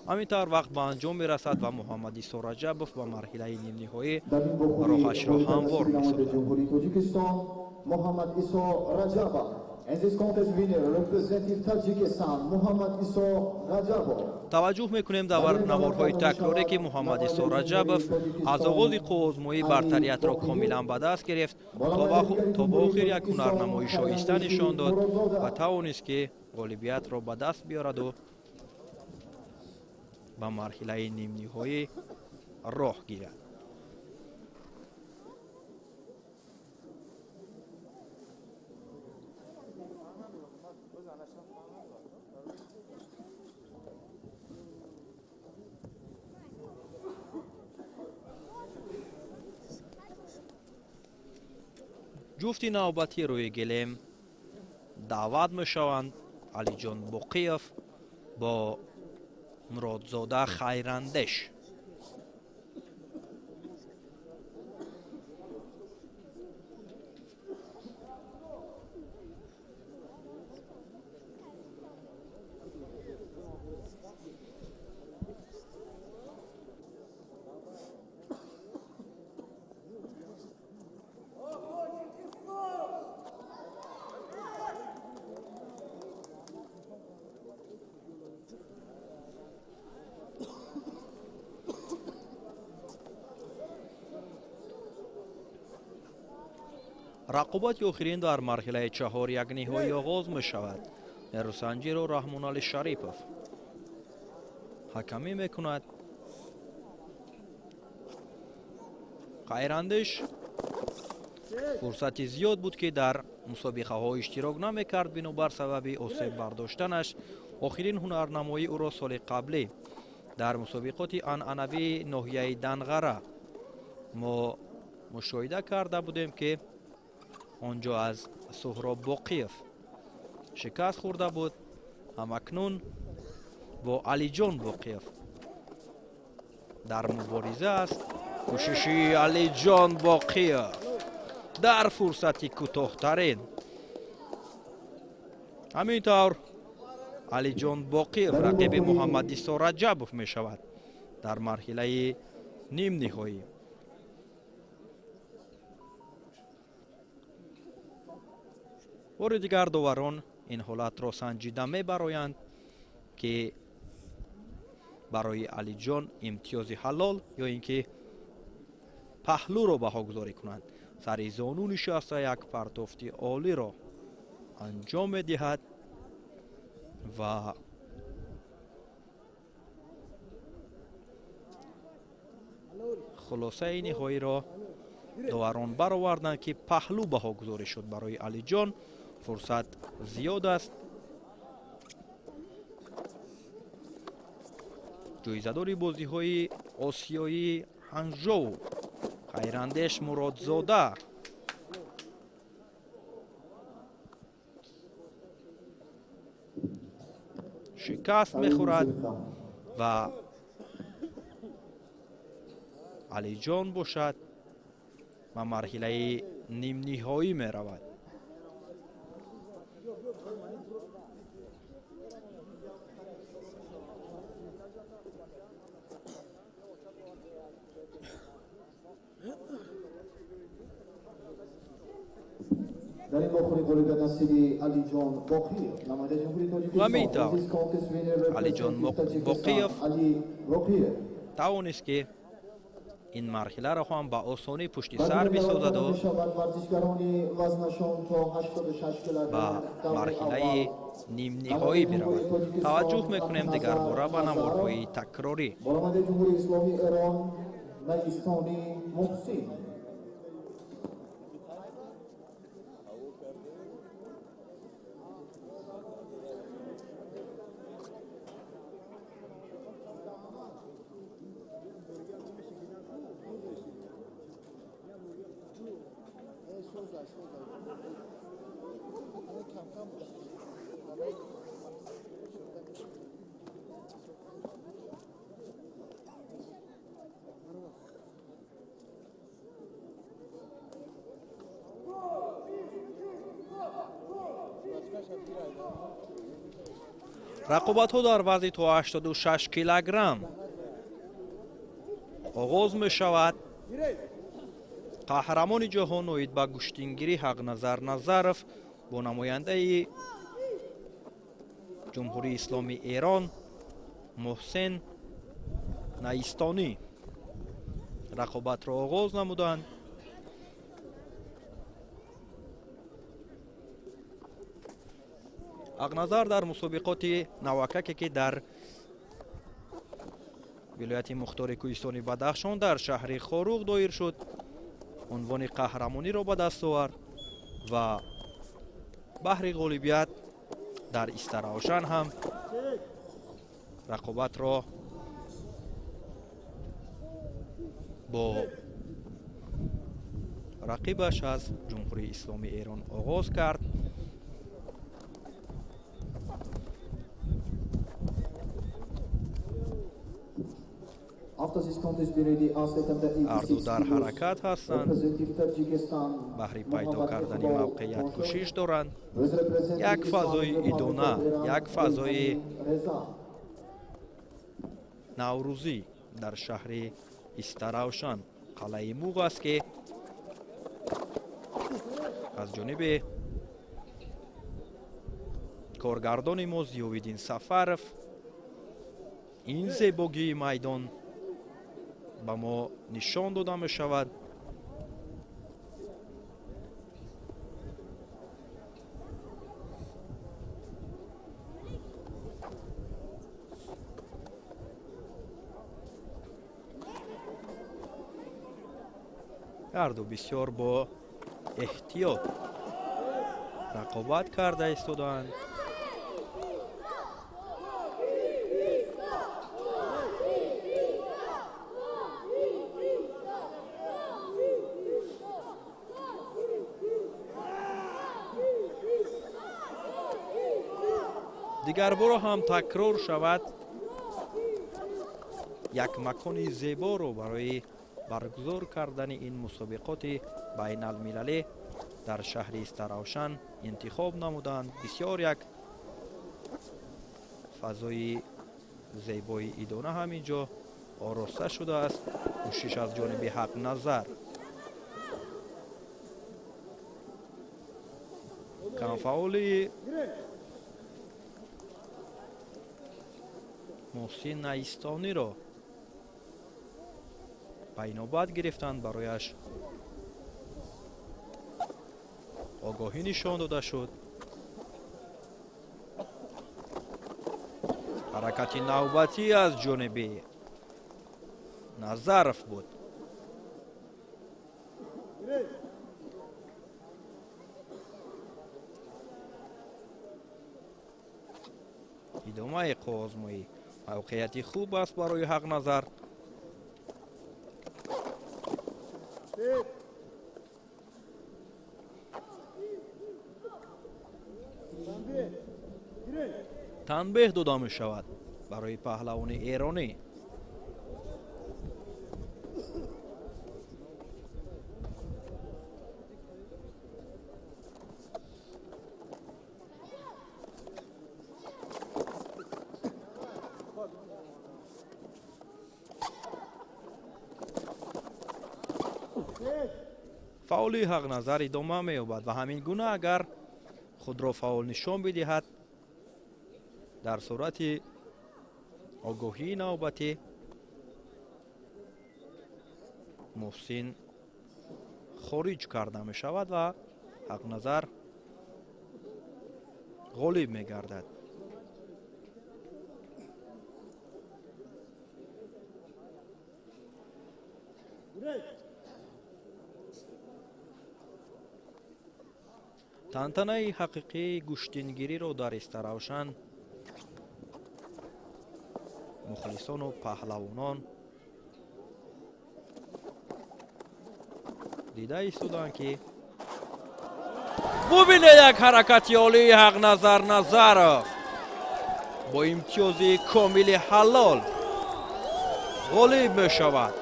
Ҳамин тавр вақт ба анҷом мерасад ва Муҳаммадисо Раҷабов ба марҳилаи нимниҳоӣ роҳашро ҳамвор месозад. Таваҷҷӯҳ мекунем дар наворҳои такрорӣ, ки Муҳаммадисо Раҷабов аз оғози қувваозмоӣ бартариятро комилан ба даст гирифт, то ба охир як ҳунарнамоӣ шоиста нишон дод ва тавонист, ки ғолибиятро ба даст биёраду ба марҳилаи нимниҳоӣ роҳ гирад. Ҷуфти навбатӣ рӯи гилем даъват мешаванд Алиҷон Боқиев бо Муродзода Хайрандеш. Рақобати охирин дар марҳилаи чаҳор як ниҳоӣ оғоз мешавад. Нерӯсанҷиро Раҳмонали Шарипов ҳакамӣ мекунад. Хайрандеш Фурсати зиёд буд, ки дар мусобиқаҳо иштирок намекард бинобар сабаби осеб бардоштанаш. Охирин ҳунарнамоии ӯро соли қаблӣ дар мусобиқоти анъанавии ноҳияи Данғара мо мушоҳида карда будем, ки он ҷо аз Суҳроб Боқиев шикаст хӯрда буд. Ҳамакнун бо Алиҷон Боқиев дар мубориза аст. Кӯшиши Алиҷон Боқиев дар фурсати кӯтоҳтарин. Ҳамин тавр Алиҷон Боқиев рақиби Муҳаммадисо Раҷабов мешавад дар марҳилаи нимниҳоӣ. Бори дигар доварон ин ҳолатро санҷида мебароянд, ки барои Алиҷон имтиёзи ҳалол ё ин ки паҳлӯро баҳогузорӣ кунанд. Сари зону нишаста як партофти олиро анҷом медиҳад ва хулосаи ниҳоиро доварон бароварданд, ки паҳлӯ баҳогузорӣ шуд барои Алиҷон. Фурсат зиёд аст. Ҷоизадори бозиҳои осиёии Ҳанжоу Хайрандеш Муродзода шикаст мехӯрад ва Алиҷон бошад ба марҳилаи нимниҳоӣ меравад. Дар ин вохӯрӣ ғолибият насиби Алиҷон Боқиев, намояндаи Ҷумҳурии Тоҷикистон. Алиҷон Боқиев тавонист, ки ин марҳиларо ҳам ба осонӣ пушти сар бисозаду ба марҳилаи нимниҳоӣ биравад. Таваҷҷӯҳ мекунем дигарбора ба наворҳои такрорӣ. Рақобатҳо дар вазни то 86 килограмм оғоз мешавад. Қаҳрамони ҷаҳон оид ба гӯштингирӣ Ҳақназар Назаров бо намояндаи Ҷумҳурии Исломии Эрон Муҳсен Наистонӣ рақобатро оғоз намуданд. Ҳақназар дар мусобиқоти навакаке, ки дар вилояти мухтори кӯҳистони Бадахшон дар шаҳри Хоруғ доир шуд, унвони қаҳрамониро ба даст овард ва баҳри ғолибият дар Истаравшан ҳам рақобатро бо рақибаш аз Ҷумҳурии Исломии Эрон оғоз кард. Ҳарду дар ҳаракат ҳастанд, баҳри пайдо кардани мавқеият кӯшиш доранд. Як фазои идона, як фазои наврӯзӣ дар шаҳри Истаравшан, қалъаи Муғ аст, ки аз ҷониби коргардони мо Зиёвиддин Сафаров ин зебогии майдон ба мо нишон дода мешавад. Ҳарду бисёр бо Эҳтиёт рақобат карда истодаанд. Дигарборо ҳам такрор шавад, як макони зеборо барои баргузор кардани ин мусобиқоти байналмилалӣ дар шаҳри Истаравшан интихоб намуданд. Бисёр як фазои зебои идона ҳам инҷо ороста шудааст. Кӯшиш аз ҷониби Ҳақназар. Камфаъоли Муҳсин Наистониро ба инобат гирифтанд, барояш огоҳӣ нишон дода шуд. Ҳаракати навбатӣ аз ҷониби Назаров буд. Идомаи қувваозмоӣ мавқеияти хуб аст барои Ҳақназар. Танбеҳ дода мешавад барои паҳлавони эронӣ. Фаъоли Ҳақназар идома меёбад ва ҳамин гуна агар худро фаъол нишон бидиҳад, дар сурати огоҳии навбатӣ Муҳсин хориҷ карда мешавад ва Ҳақназар ғолиб мегардад. Тантанаи ҳақиқии гӯштингириро дар Истаравшан мухлисону паҳлавонон дида истоданд, ки бубинед як ҳаракати олии Ҳақназар Назаров бо имтиёзи комили ҳалол ғолиб мешавад.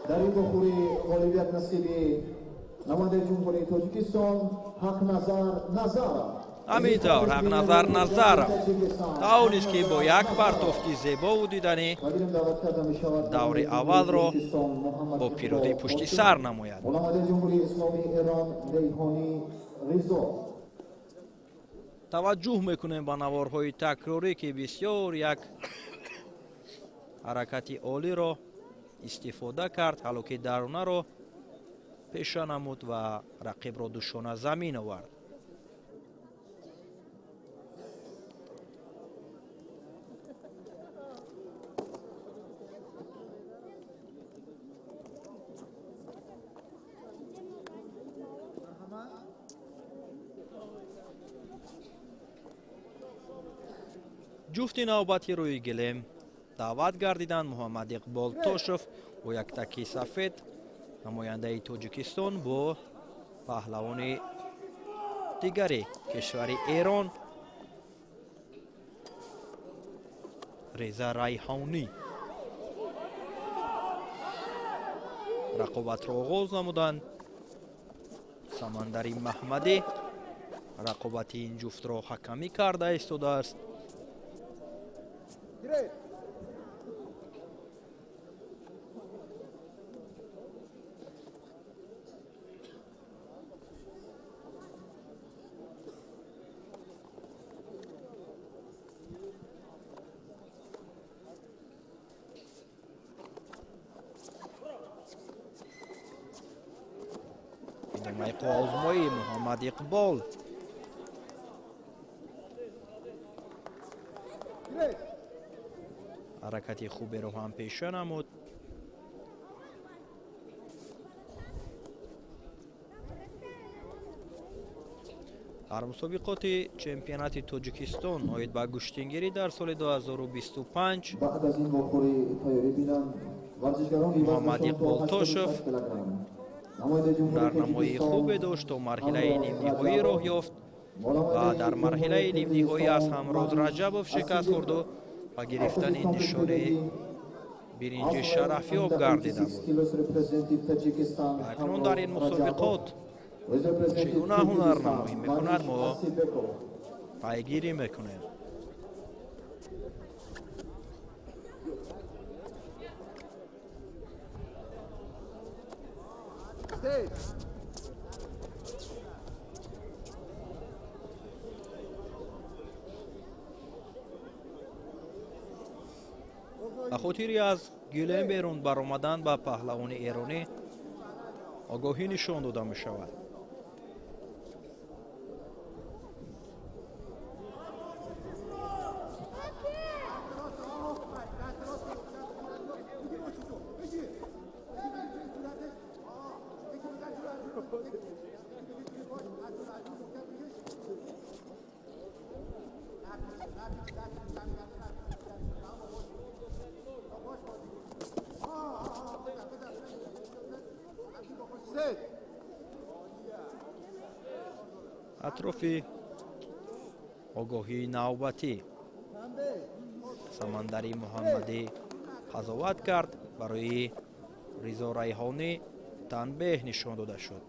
Дар ин вохӯрӣ ғолибият насиби намояндаи Ҷумҳурии Тоҷикистон Ҳақназар Назаров. Ҳамин тавр Ҳақназар Назаров тавонист, ки бо як партофти зебову диданӣ даври аввалро бо пирӯзӣ пушти сар намояд. Таваҷҷӯҳ мекунем ба наворҳои такрорӣ, ки бисёр як ҳаракати олиро истифода кард, ҳало ки дарунаро пеша намуд ва рақибро душона замин овард. Ҷуфти навбати рӯи гилем даъват гардиданд Муҳаммад Иқбол Тошев бо як таки сафед, намояндаи Тоҷикистон, бо паҳлавони дигари кишвари Эрон Реза Райҳонӣ. Рақобатро оғоз намуданд. Самандари Маҳмадӣ рақобати ин ҷуфтро ҳакамӣ карда истодааст. Идомаи қувваозмоӣ Муҳаммад Иқбол ҳаракати хуберо ҳам пеша намуд. Дар мусобиқоти чемпионати Тоҷикистон оид ба гӯштингирӣ дар соли 2025 баъд аз ин вохӯрӣ тайёрӣ бинанд варзишгарони Муҳаммад Иқбол Тошев дар ҳунарнамоии хубе дошт, то марҳилаи нимниҳоӣ роҳ ёфт ва дар марҳилаи нимниҳоӣ аз Ҳамроз Раҷабов шикаст хӯрду ба гирифтани нишони биринҷи шарафёб гардида буд. Акнун дар ин мусобиқот чӣ гуна ҳунарнамоӣ мекунад, мо пайгирӣ мекунем. Ба хотири аз гилем берун баромадан ба паҳлавони эронӣ огоҳӣ нишон дода мешавад. Атрофи огоҳии навбатӣ Самандари Муҳаммадӣ қазоват кард. Барои Ризо Райҳонӣ танбеҳ нишон дода шуд.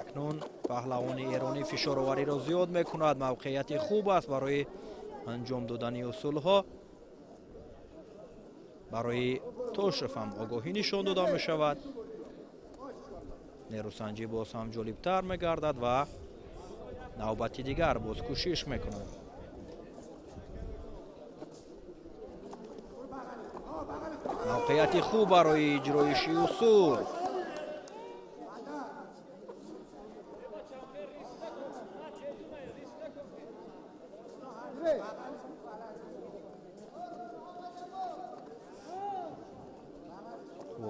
Акнун паҳлавони эронӣ фишоровариро зиёд мекунад. Мавқеияти хуб аст барои анҷом додани усулҳо. Барои Тошев ҳам огоҳӣ нишон дода мешавад. Нерӯсанҷӣ боз ҳам ҷолибтар мегардад ва навбати дигар боз кӯшиш мекунад. Мавқеияти хуб барои иҷроиши усул.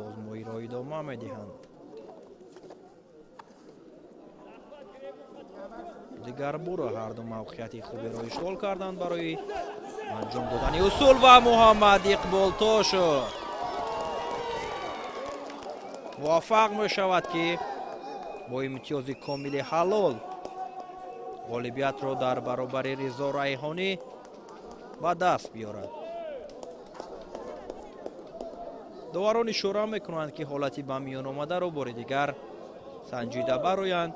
Озмоиро идома медиҳанд. Дигар буро ҳарду мавқеияти хуберо ишғол карданд барои анҷом додани усул ва Муҳаммад Иқбол Тошев муваффақ мешавад, ки бо имтиёзи комили ҳалол ғолибиятро дар баробари Ризо Райҳонӣ ба даст биёрад. Доварон ишора мекунанд, ки ҳолати ба миён омадаро бори дигар санҷида бароянд.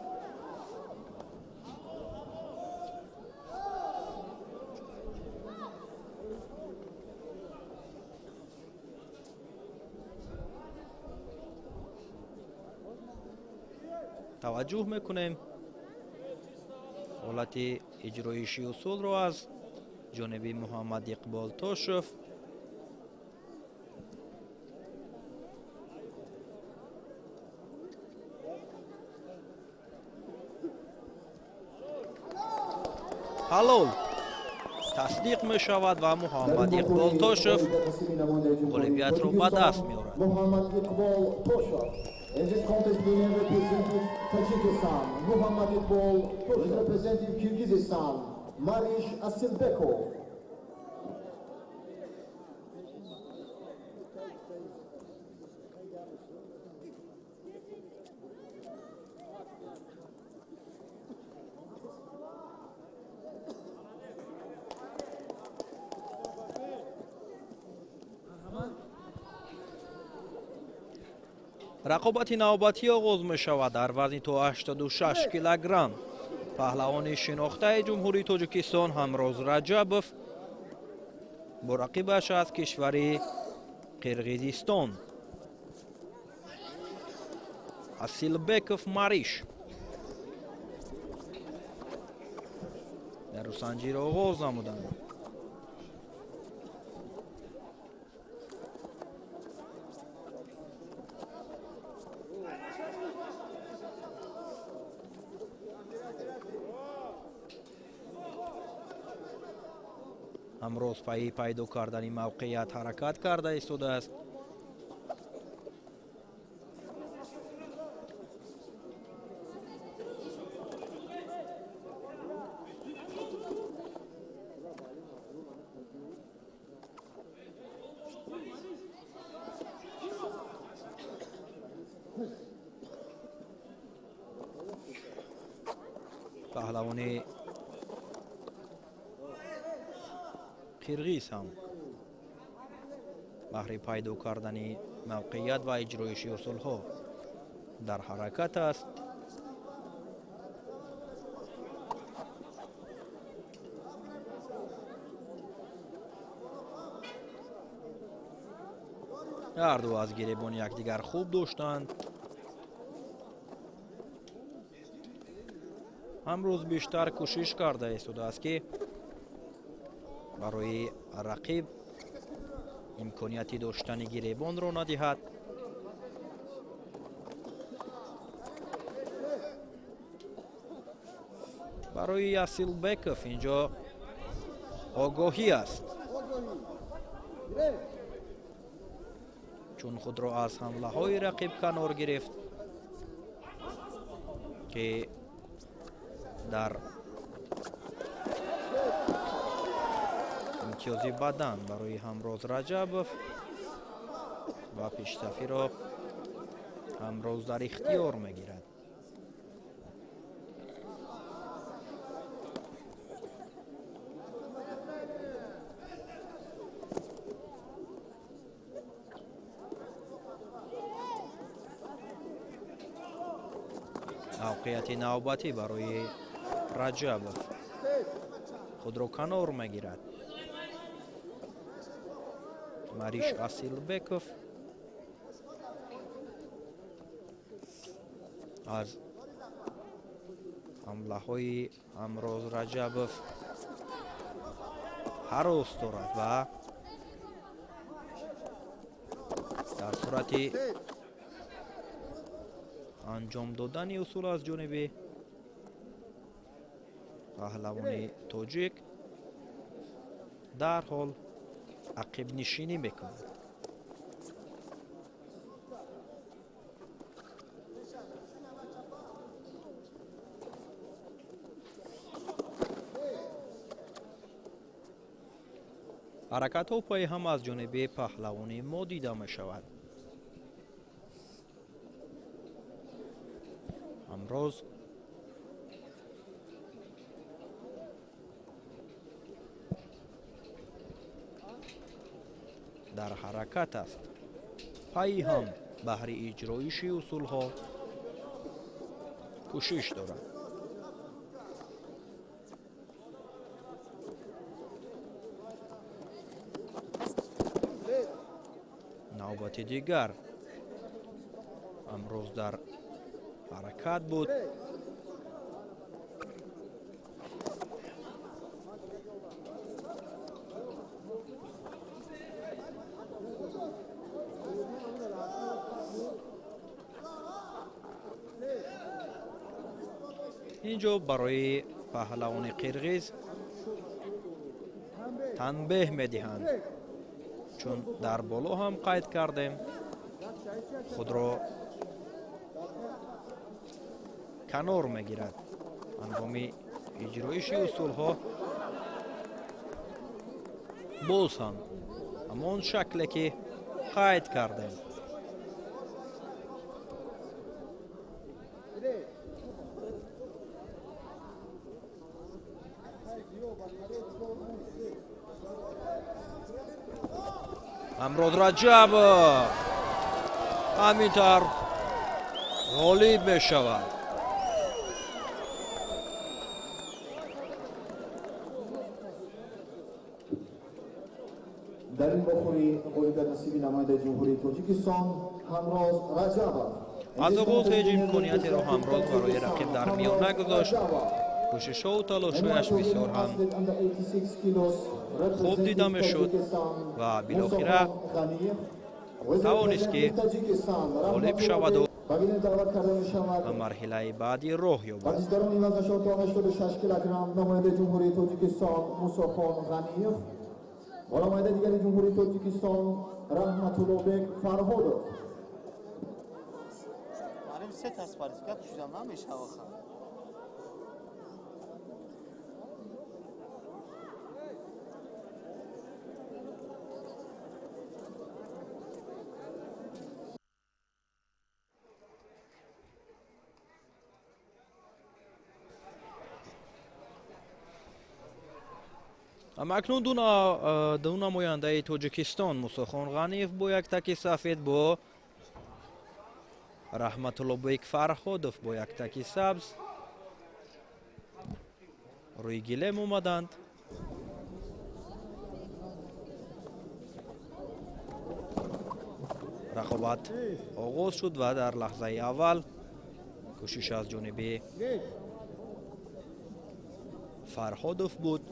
Таваҷҷӯҳ мекунем ҳолати иҷроиши усулро аз ҷониби Муҳаммад Иқбол Тошев. Ҳалол тасдиқ мешавад ва Муҳаммад Иқбол Тошев ғолибиятро ба даст меорад. Муҳаммад Иқбол Тошев In this contest winner represented Tajikistan, Muhammad Iqbal Toshev represented Kyrgyzstan, Marish Asilbekov. Рақобати навбатӣ оғоз мешавад дар вазни то 86 килограмм. Паҳлавони шинохтаи Ҷумҳурии Тоҷикистон Ҳамроз Раҷабов бо рақибаш аз кишвари Қирғизистон Асилбеков Мариш нерӯсанҷиро оғоз намуданд. Ҳамроз пайи пайдо кардани мавқеият ҳаракат карда истодааст. Паҳлавони қирғиз ҳам баҳри пайдо кардани мавқеият ва иҷроиши усулҳо дар ҳаракат аст. Ҳарду аз гиребони якдигар хуб доштанд. Ҳамрӯз бештар кӯшиш карда истодааст, ки барои рақиб имконияти доштани гиребонро надиҳад. Барои Асилбеков инҷо огоҳӣ аст, чун худро аз ҳамлаҳои рақиб канор гирифт, ки дар имтиёзи бадан барои Ҳамроз Раҷабов ва пешсафиро Ҳамроз дар ихтиёр мегирад. Мавқеияти навбатӣ барои Раҷабов, худро канор мегирад. Мариш Асилбеков аз ҳамлаҳои Ҳамроз Раҷабов ҳарос дорад ва дар сурати анҷом додани усул аз ҷониби паҳлавони тоҷик дарҳол ақибнишинӣ мекунад. Ҳаракатҳо пайи ҳам аз ҷониби паҳлавони мо дида мешавад. Ҳамроз дар ҳаракат аст, пайи ҳам баҳри иҷроиши усулҳо кӯшиш дорад. Навбати дигар Ҳамроз дар ҳаракат буд. Инҷо барои паҳлавони қирғиз танбеҳ медиҳанд, чун дар боло ҳам қайд кардем, худро канор мегирад. Ҳангоми иҷроиши усулҳо боз ҳам ҳамон шакле ки қайд кардем. Ҳамроз Раҷабов ҳамин тавр ғолиб мешавад. Дар ин вохӯрӣ ғолибият насиби намояндаи Ҷумҳурии Тоҷикистон Ҳамроз Раҷабов. Аз оғоз ҳеҷ имкониятеро Ҳамроз барои рақиб дар миён нагузошт. Кӯшишҳову талошҳояш бисёр ҳам хуб дида мешуд ва билохира тавонист, ки ғолиб шаваду ба марҳилаи баъдӣ роҳ ёбад. Варзишгарони вазнашон то 86 килограмм намояндаи Ҷумҳурии Тоҷикистон Мусохон Ғаниев Бо намояндаи дигари Ҷумҳурии Тоҷикистон Раҳматуллобек Фарҳодов. Се таспарифика кушидам намешава. Акнун ду намояндаи Тоҷикистон Мусохон Ғаниев бо як таки сафед бо Раҳматуллобек Фарҳодов бо як таки сабз рӯи гилем омаданд. Рақобат оғоз шуд ва дар лаҳзаи аввал кӯшиш аз ҷониби Фарҳодов буд.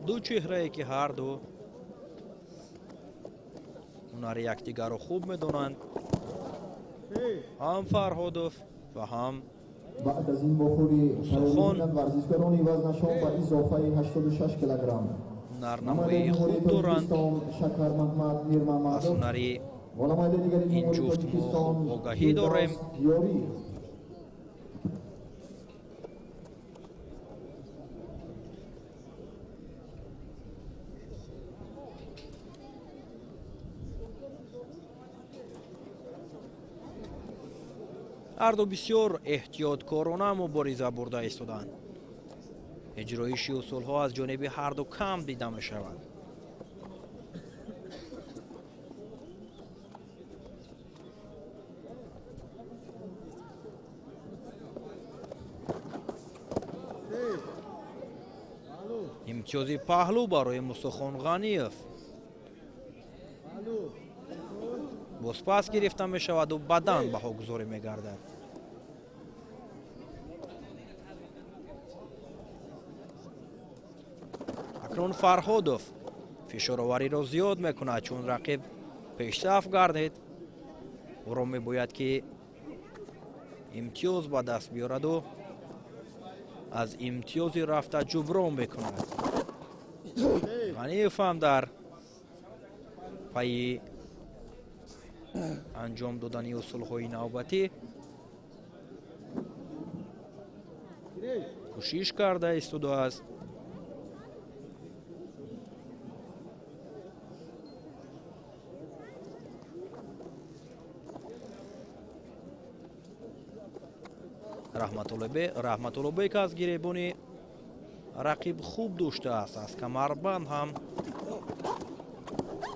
Ду чеҳрае ки ҳарду ҳунари якдигарро хуб медонанд, ҳам Фарҳодов ва ҳам баъд аз ин вохӯрӣ Мусохон варзишгарони вазнашон ба изофаи 86 килограмм ҳунарнамоии хуб доранд. Шакармаҳмад Аз Мирмамадов ҳунари бо намояндаи дигари ин Ҷумҳурии ҷуфт мо Тоҷикистон хуб огаҳӣ дорем. Ёрӣ. Ҳарду бисёр эҳтиёткорона мубориза бурда истоданд. Иҷроиши усулҳо аз ҷониби ҳарду кам дида мешавад. Имтиёзи паҳлӯ барои Мусохон Ғаниев бозпас гирифта мешаваду бадан баҳогузорӣ мегардад. Акнун Фарҳодов фишоровариро зиёд мекунад, чун рақиб пешсаф гардид. Ӯро мебояд ки имтиёз ба даст биёраду аз имтиёзи рафта ҷуброн бикунад. Ғаниев ҳам дар пайи анҷом додани усулҳои навбатӣ кӯшиш карда истодааст. Раҳматуллобек аз гиребони рақиб хуб доштааст, аз камарбанд ҳам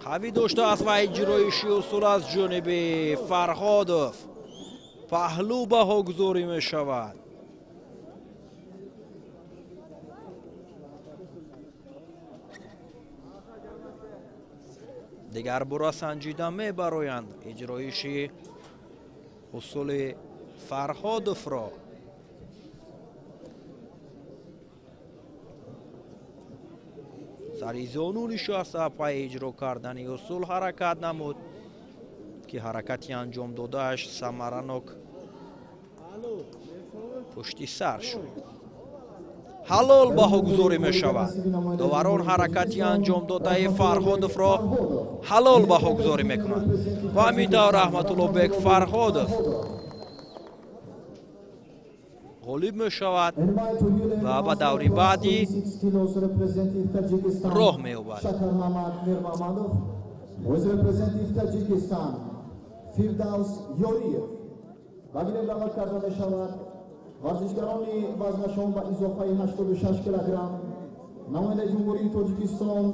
қавӣ доштааст ва иҷроиши усул аз ҷониби Фарҳодов паҳлӯ баҳогузорӣ мешавад. Дигар бора санҷида мебароянд иҷроиши усули Фарҳодовро. Сари зону нишаста пайи иҷро кардани усул ҳаракат намуд, ки ҳаракати анҷом додааш самаранок пушти сар шуд. Ҳалол баҳогузорӣ мешавад. Доварон ҳаракати анҷом додаи Фарҳодовро ҳалол баҳогузорӣ мекунанд. Ва ҳамин тавр Раҳматуллобек Фарҳодов ғолиб мешавад ва ба даври баъдӣ роҳ меёбад. Варзишгарони вазнашон ба изофаи 86 килограмм намояндаи Ҷумҳурии Тоҷикистон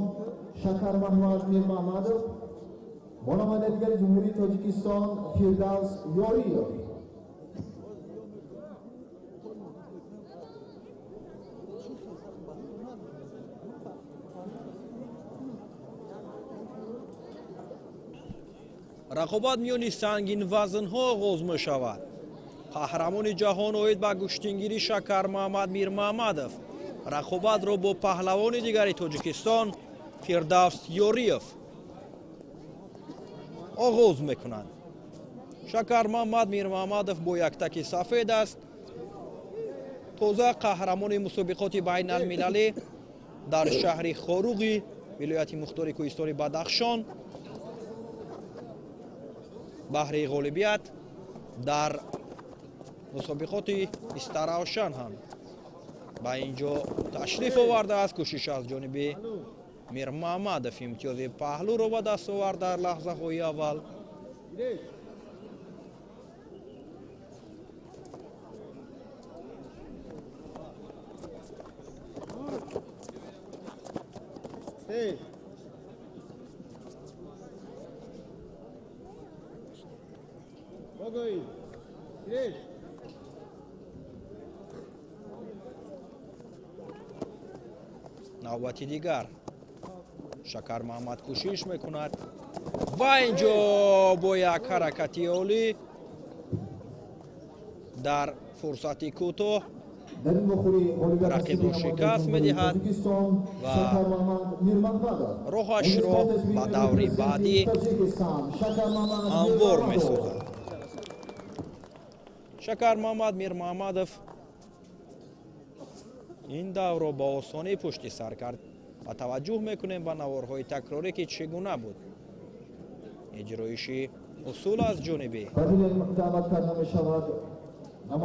Шакармаҳмад Мирмамадов бо намояндаи дигари Ҷумҳурии Тоҷикистон Фирдавс Ёриев. Рақобат миёни сангинвазнҳо оғоз мешавад. Қаҳрамони ҷаҳон оид ба гӯштингирӣ Шакармаҳмад Мирмаҳмадов рақобатро бо паҳлавони дигари Тоҷикистон Фирдавс Ёриев оғоз мекунанд. Шакармаҳмад Мирмаҳмадов бо яктаки сафед аст. Тоза қаҳрамони мусобиқоти байналмилалӣ дар шаҳри Хоруғи вилояти мухтори кӯҳистони Бадахшон баҳри ғолибият дар мусобиқоти Истаравшан ҳам ба ин ҷо ташриф овардааст. Кӯшиш аз ҷониби Мирмаҳмадов имтиёзи паҳлӯро ба даст овард дар лаҳзаҳои аввал. Навбати дигар Шакармаҳмад кӯшиш мекунад ва ин ҷо бо як ҳаракати олӣ дар фурсати кӯтоҳ рақибро шикаст медиҳад ва роҳашро ба даври баъдӣ ҳамвор месозад. Шакармаҳмад Мирмаҳмадов ин даврро ба осонӣ пушти сар кард ва таваҷҷӯҳ мекунем ба наворҳои такрорӣ, ки чӣ гуна буд иҷроиши усул аз ҷониби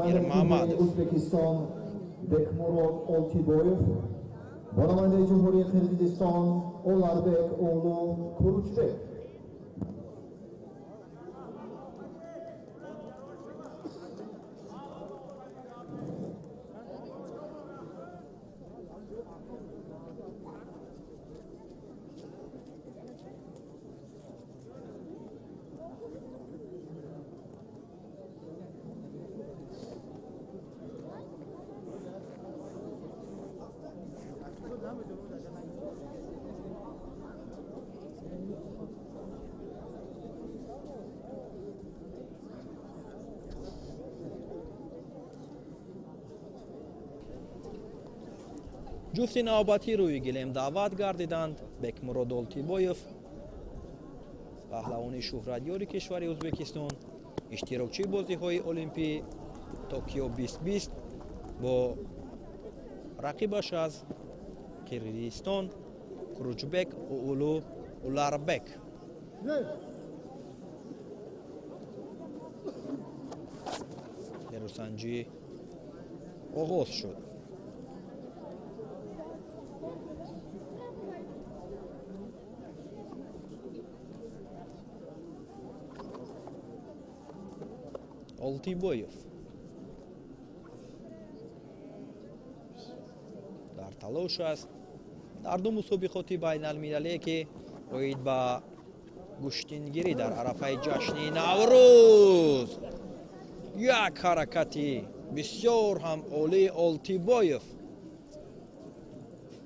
Мирмаҳмадов. Ӯзбекистон Бекмурод Олтибоев бо намояндаи Ҷумҳурии Қирғизистон Оларбек Оғлу Куручбек. Ҷуфти навбатӣ рӯи гилем даъват гардиданд. Бекмурод Олтибоев, паҳлавони шӯҳратёри кишвари Ӯзбекистон, иштирокчии бозиҳои Олимпии Токио 2020 бо рақибаш аз Қирғизистон Куручбек Уулу Уларбек. Нерӯсанҷӣ оғоз шуд. Олтибоев дар талош аст дар ду мусобиқоти байналмилалие, ки оид ба гӯштингирӣ дар арафаи ҷашни Наврӯз як ҳаракати бисёр ҳам олии Олтибоев,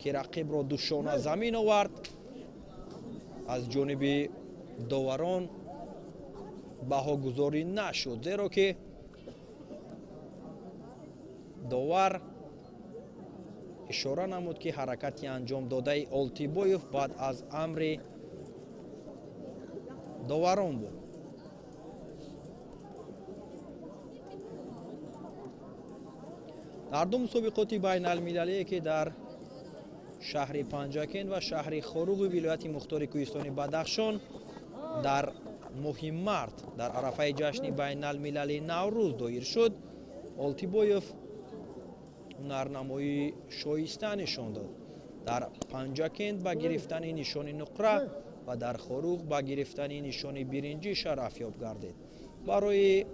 ки рақибро душона замин овард, аз ҷониби доварон баҳогузорӣ нашуд, зеро ки довар ишора намуд, ки ҳаракати анҷом додаи Олтибоев баъд аз амри доварон буд. Дар ду мусобиқоти байналмилалие, ки дар шаҳри Панҷакент ва шаҳри Хоруғи вилояти мухтори кӯҳистони Бадахшон дар моҳи март дар арафаи ҷашни байналмилалии Наврӯз доир шуд, Олтибоев ҳунарнамоии шоиста нишон дод. Дар Панҷакент ба гирифтани нишони нуқра ва дар Хоруғ ба гирифтани нишони биринҷӣ шарафёб гардид. Барои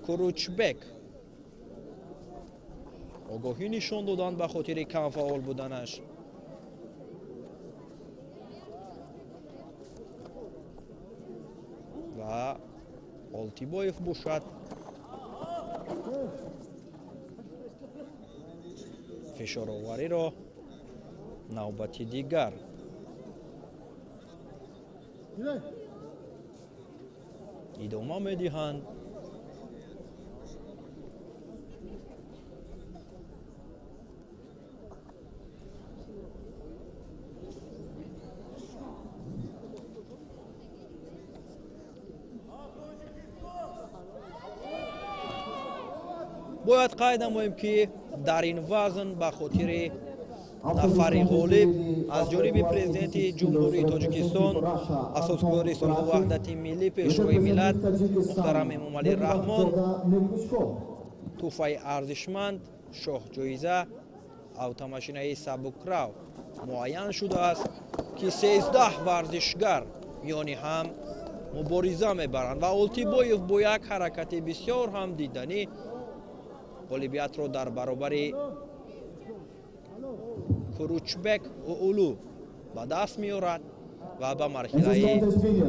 Куручбек огоҳӣ нишон доданд ба хотири камфаъол буданаш. Ва Олтибоев бошад фишоровариро навбати дигар Идома медиҳанд. Бояд қайд намоем, ки дар ин вазн ба хотири нафари ғолиб аз ҷониби президенти Ҷумҳурии Тоҷикистон, асосгузори сулҳу ваҳдати миллӣ, пешвои миллат муҳтарам Эмомалӣ Раҳмон тӯҳфаи арзишманд, шоҳҷоиза, автомашинаи сабукрав муайян шудааст, ки 13 варзишгар миёни ҳам мубориза мебаранд ва Олтибоев бо як ҳаракати бисёр ҳам диданӣ ғолибиятро дар баробари Куручбек Уулу ба даст меорад ва ба марҳилаи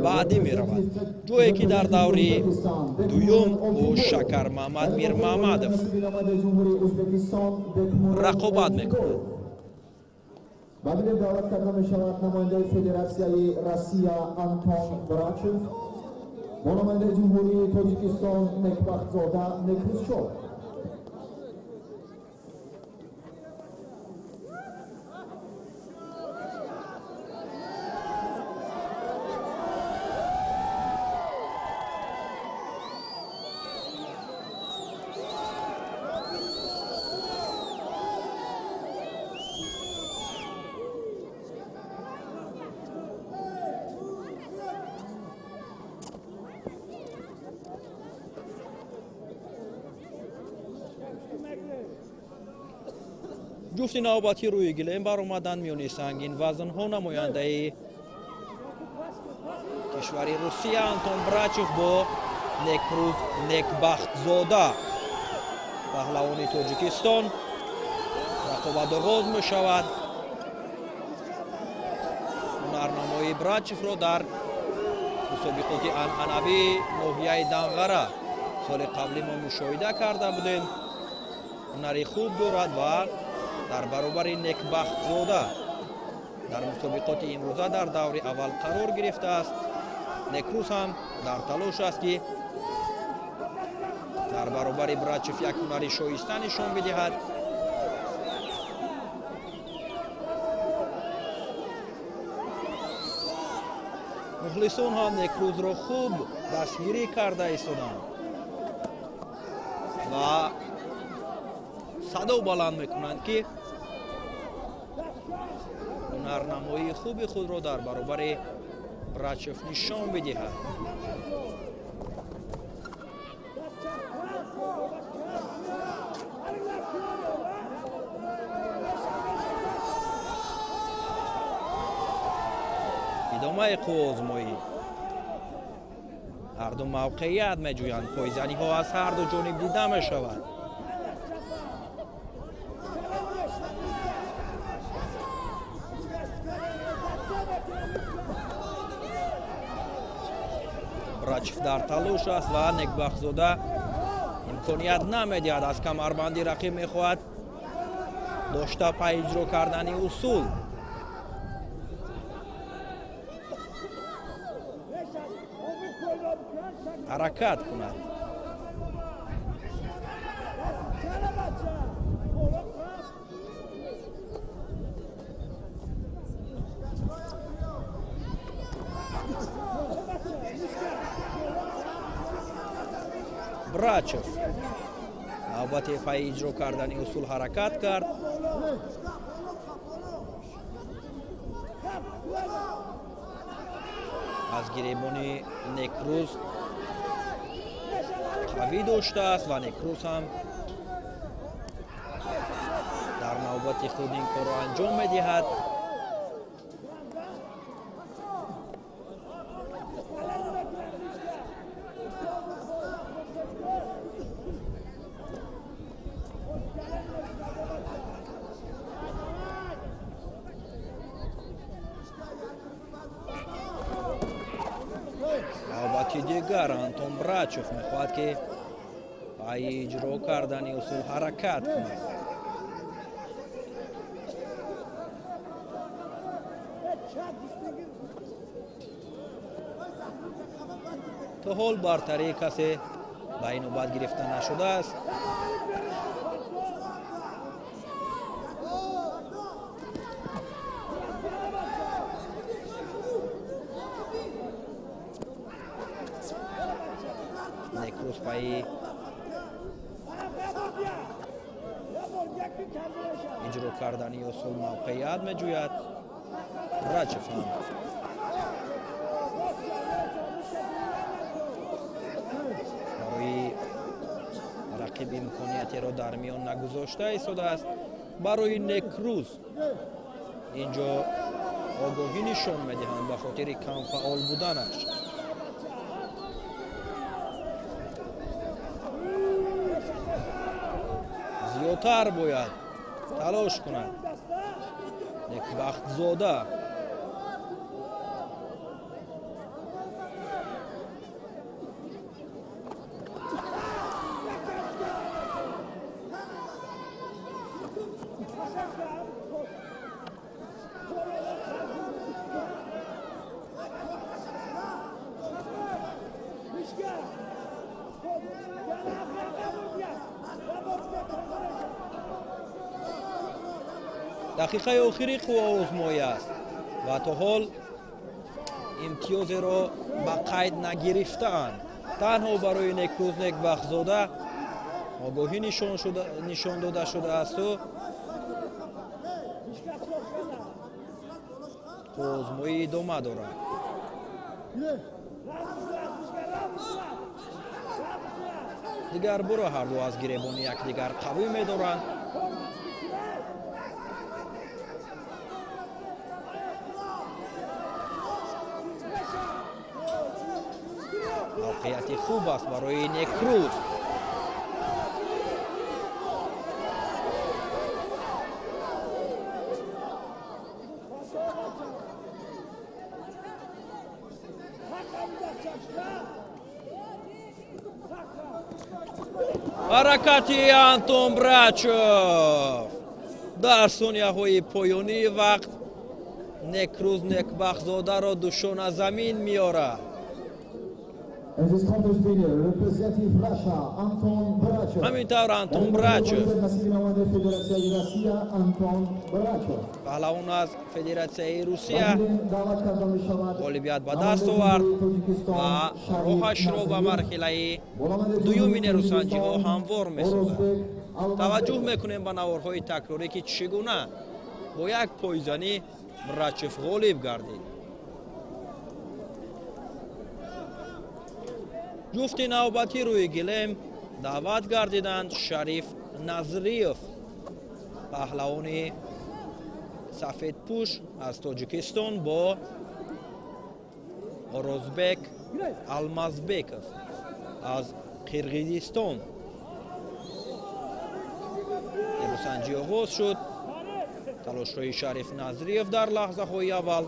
баъдӣ меравад, ҷое ки дар даври дуюм бо Шакармамад Мирмамадов рақобат мекунад. Ба гилем даъват карда мешавад намояндаи Федератсияи Россия Антон Брачев бо намояндаи Ҷумҳурии Тоҷикистон Некбахтзода Некрӯзшоҳ. Ҷуфти навбатӣ рӯи гилем баромаданд. Миёни сангин вазнҳо намояндаи кишвари Русия Антон Брачев бо Некрӯз Некбахтзода, паҳлавони Тоҷикистон, рақобат оғоз мешавад. Ҳунарнамоии Брачевро дар мусобиқоти анъанавии ноҳияи Данғара соли қаблӣ мо мушоҳида карда будем. Ҳунари хуб дорад ва дар баробари Некбахтзода дар мусобиқоти имрӯза дар даври аввал қарор гирифтааст. Некрӯз ҳам дар талош аст, ки дар баробари Брачев як ҳунари шоиста нишон бидиҳад. Мухлисон ҳам Некрӯзро хуб дастгирӣ карда истоданд ва садо баланд мекунанд, ки ҳунарнамоии хуби худро дар баробари Брачев нишон бидиҳад. Идомаи қувваозмоӣ. Ҳарду мавқеият меҷӯянд. Пойзаниҳо аз ҳарду ҷониб дида мешавад. Брачев дар талош аст ва Некбахтзода имконият намедиҳад. Аз камарбанди рақиб мехоҳад дошта пай иҷро кардани усул. Ҳаракат кунад. Брачев навбати пай иҷро кардани усул ҳаракат кард. Аз гиребони Некрӯз қавӣ доштааст ва Некрӯз ҳам дар навбати худ ин корро анҷом медиҳад. Навбати дигар Антон Брачев мехоҳад, ки пайи иҷро кардани усул ҳаракат кунад. То ҳол бартарии касе ба ин навбат гирифта нашудааст. Некрӯз пайи иҷро кардани усул мавқеият меҷӯяд. Брачев ҳам барои рақиб имкониятеро дар миён нагузошта истодааст. Барои Некрӯз инҷо огоҳӣ нишон медиҳанд ба хотири камфаъол буданаш. Зиёдтар бояд талош кунад Некбахтзода. Дақиқаи охири қувваозмоӣ аст ва то ҳол имтиёзеро ба қайд нагирифтаанд. Танҳо барои Некрӯз Некбахтзода огоҳӣ нишон дода шудаасту қувваозмоӣ идома дорад. Дигар боро ҳарду аз гиребони якдигар қавӣ медоранд. Мавқеияти хуб аст барои Некрӯз. Ҳаракати Антон Брачев дар сонияҳои поёнии вақт Некрӯз Некбахтзодаро душона замин меорад. Ҳамин тавр Антон Брачев, паҳлавон аз Федератсияи Русия, ғолибият ба даст овард ва роҳашро ба марҳилаи дуюми нерӯсанҷиҳо ҳамвор месозад. Таваҷҷӯҳ мекунем ба наворҳои такрорӣ, ки чӣ гуна бо як пойзанӣ Брачев ғолиб гардид. Ҷуфти навбатӣ рӯи гилем даъват гардиданд Шариф Назриев, паҳлавони сафедпӯш аз Тоҷикистон, бо Орозбек Алмазбеков аз Қирғизистон. Нерӯсанҷӣ оғоз шуд. Талошҳои Шариф Назриев дар лаҳзаҳои аввал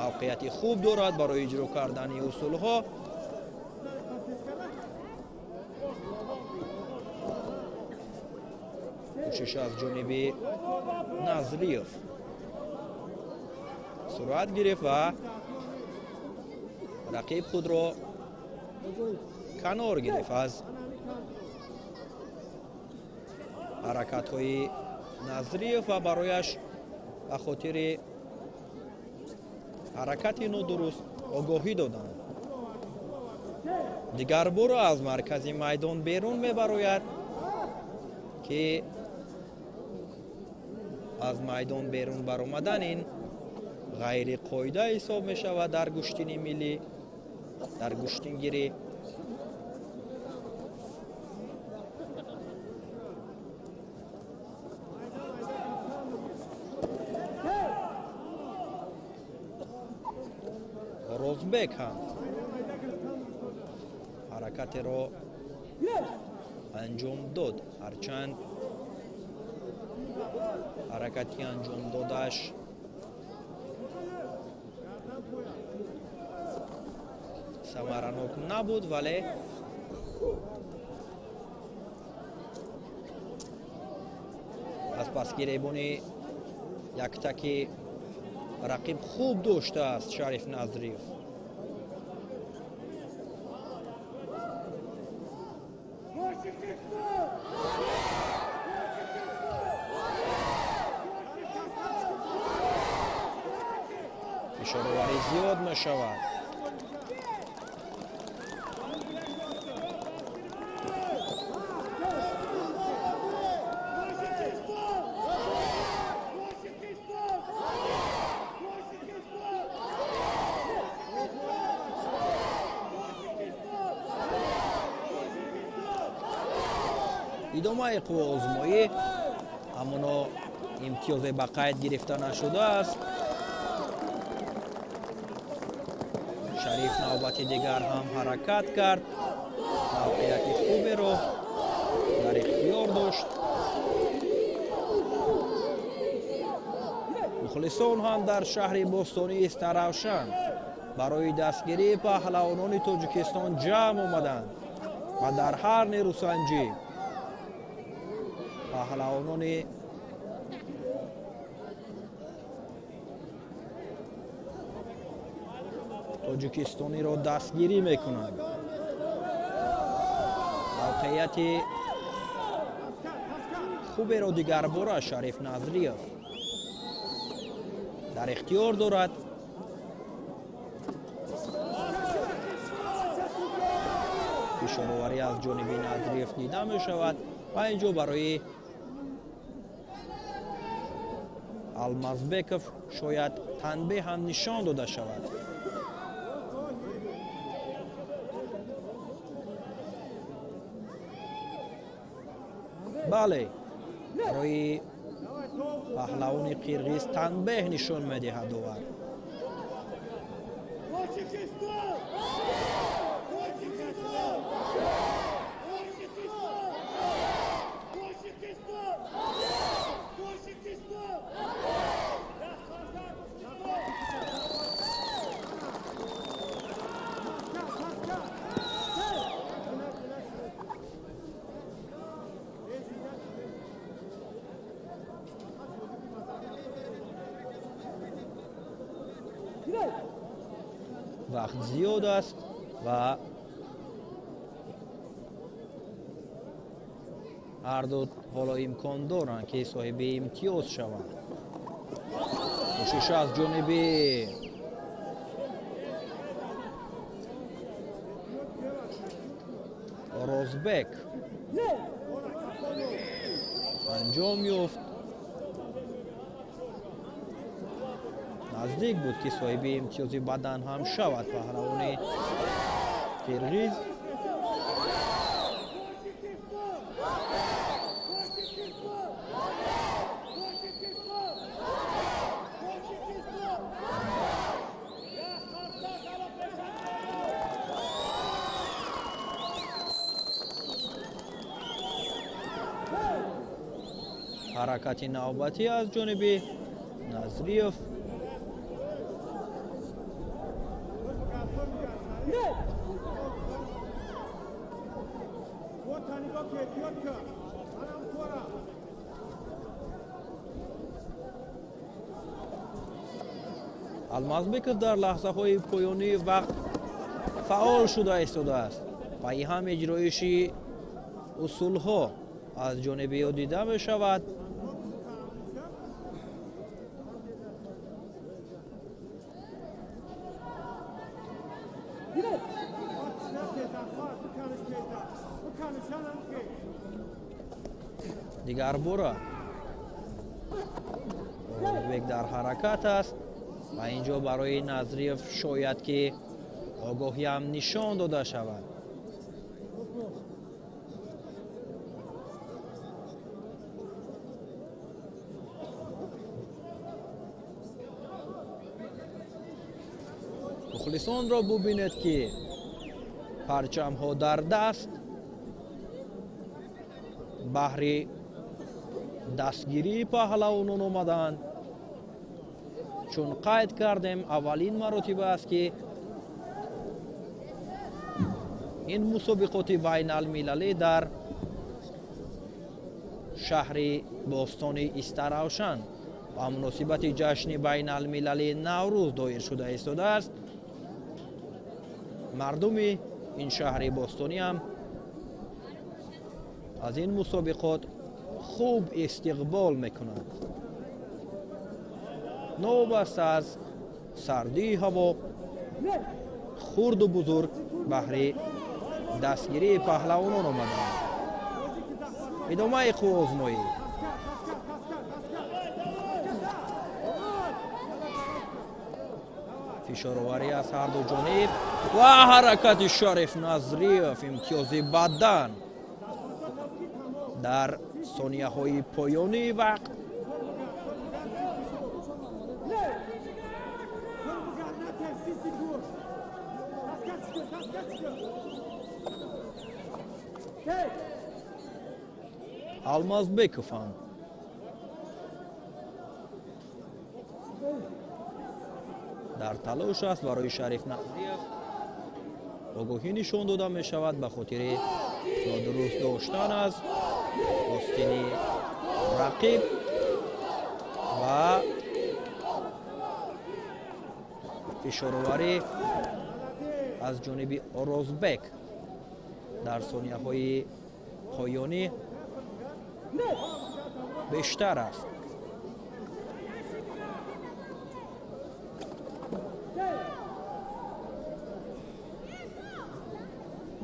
мавқеияти хуб дорад барои иҷро кардани усулҳо. Кӯшиш аз ҷониби Назриев сурат гирифт ва рақиб худро канор гирифт аз ҳаракатҳои Назриев ва барояш ба хотири ҳаракати нодуруст огоҳӣ доданд. Дигарбора аз маркази майдон берун мебарояд, ки аз майдон берун баромадан ин ғайриқоида ҳисоб мешавад дар гӯштини миллӣ, дар гӯштингирӣ. Орозбек ҳам ҳаракатеро анҷом дод, ҳарчанд ҳаракати анҷом додааш самаранок набуд, вале аз пасгиребони яктаки рақиб хуб доштааст Шариф Назриев. Фишороварӣ зиёд мешавад. Идомаи қувваозмоӣ, аммо имтиёзе ба қайд гирифта нашудааст. Шариф навбати дигар ҳам ҳаракат кард, мавқеияти хуберо дар ихтиёр дошт. Мухлисон ҳам дар шаҳри бостонии Истаравшан барои дастгирии паҳлавонони Тоҷикистон ҷамъ омаданд ва дар ҳар нерӯсанҷӣ паҳлавонони тоҷикистониро дастгирӣ мекунанд. Мавқеияти хуберо дигарбора Шариф Назриев дар ихтиёр дорад. Фишороварӣ аз ҷониби Назриев дида мешавад ва инҷо барои Алмазбеков шояд танбеҳ ҳам нишон дода шавад. Бале, барои паҳлавони қирғиз танбеҳ нишон медиҳад довар. Вақт зиёд аст ва ҳарду ҳоло имкон доранд, ки соҳиби имтиёз шаванд. Кӯшиш аз ҷониби Орозбек анҷом ёфт. Наздик буд, ки соҳиби имтиёзи бадан ҳам шавад паҳлавони қирғиз. Ҳаракати навбатӣ аз ҷониби Назриев. Алмазбеков дар лаҳзаҳои поёнии вақт фаъол шуда истодааст ва ин ҳам иҷроиши усулҳо аз ҷониби ӯ дида мешавад. Дигарбора Орозбек дар ҳаракат аст ва инҷо барои Назриев шояд ки огоҳиам нишон дода шавад. Мухлисонро бубинед, ки парчамҳо дар даст баҳри дастгирии паҳлавонон омаданд. Чун қайд кардем, аввалин маротиба аст, ки ин мусобиқоти байналмилалӣ дар шаҳри бостони Истаравшан ба муносибати ҷашни байналмилалии Наврӯз доир шуда истодааст. Мардуми ин шаҳри бостонӣ ҳам аз ин мусобиқот хуб истиқбол мекунанд. Новобаста аз Сардии ҳаво, хурду бузург баҳри дастгирии паҳлавонон омаданд. Идомаи қувваозмоӣ. Фишороварӣ аз ҳарду ҷониб ва ҳаракати Шариф Назриев, имтиёзи бадан дар сонияҳои поёнии вақт. Алмазбеков ҳам дар талош аст барои Шариф Назриев. Огоҳӣ нишон дода мешавад ба хотири нодуруст доштан аз остини рақиб ва фишороварӣ аз ҷониби Орозбек дар сонияҳои поёнӣ бештар аст.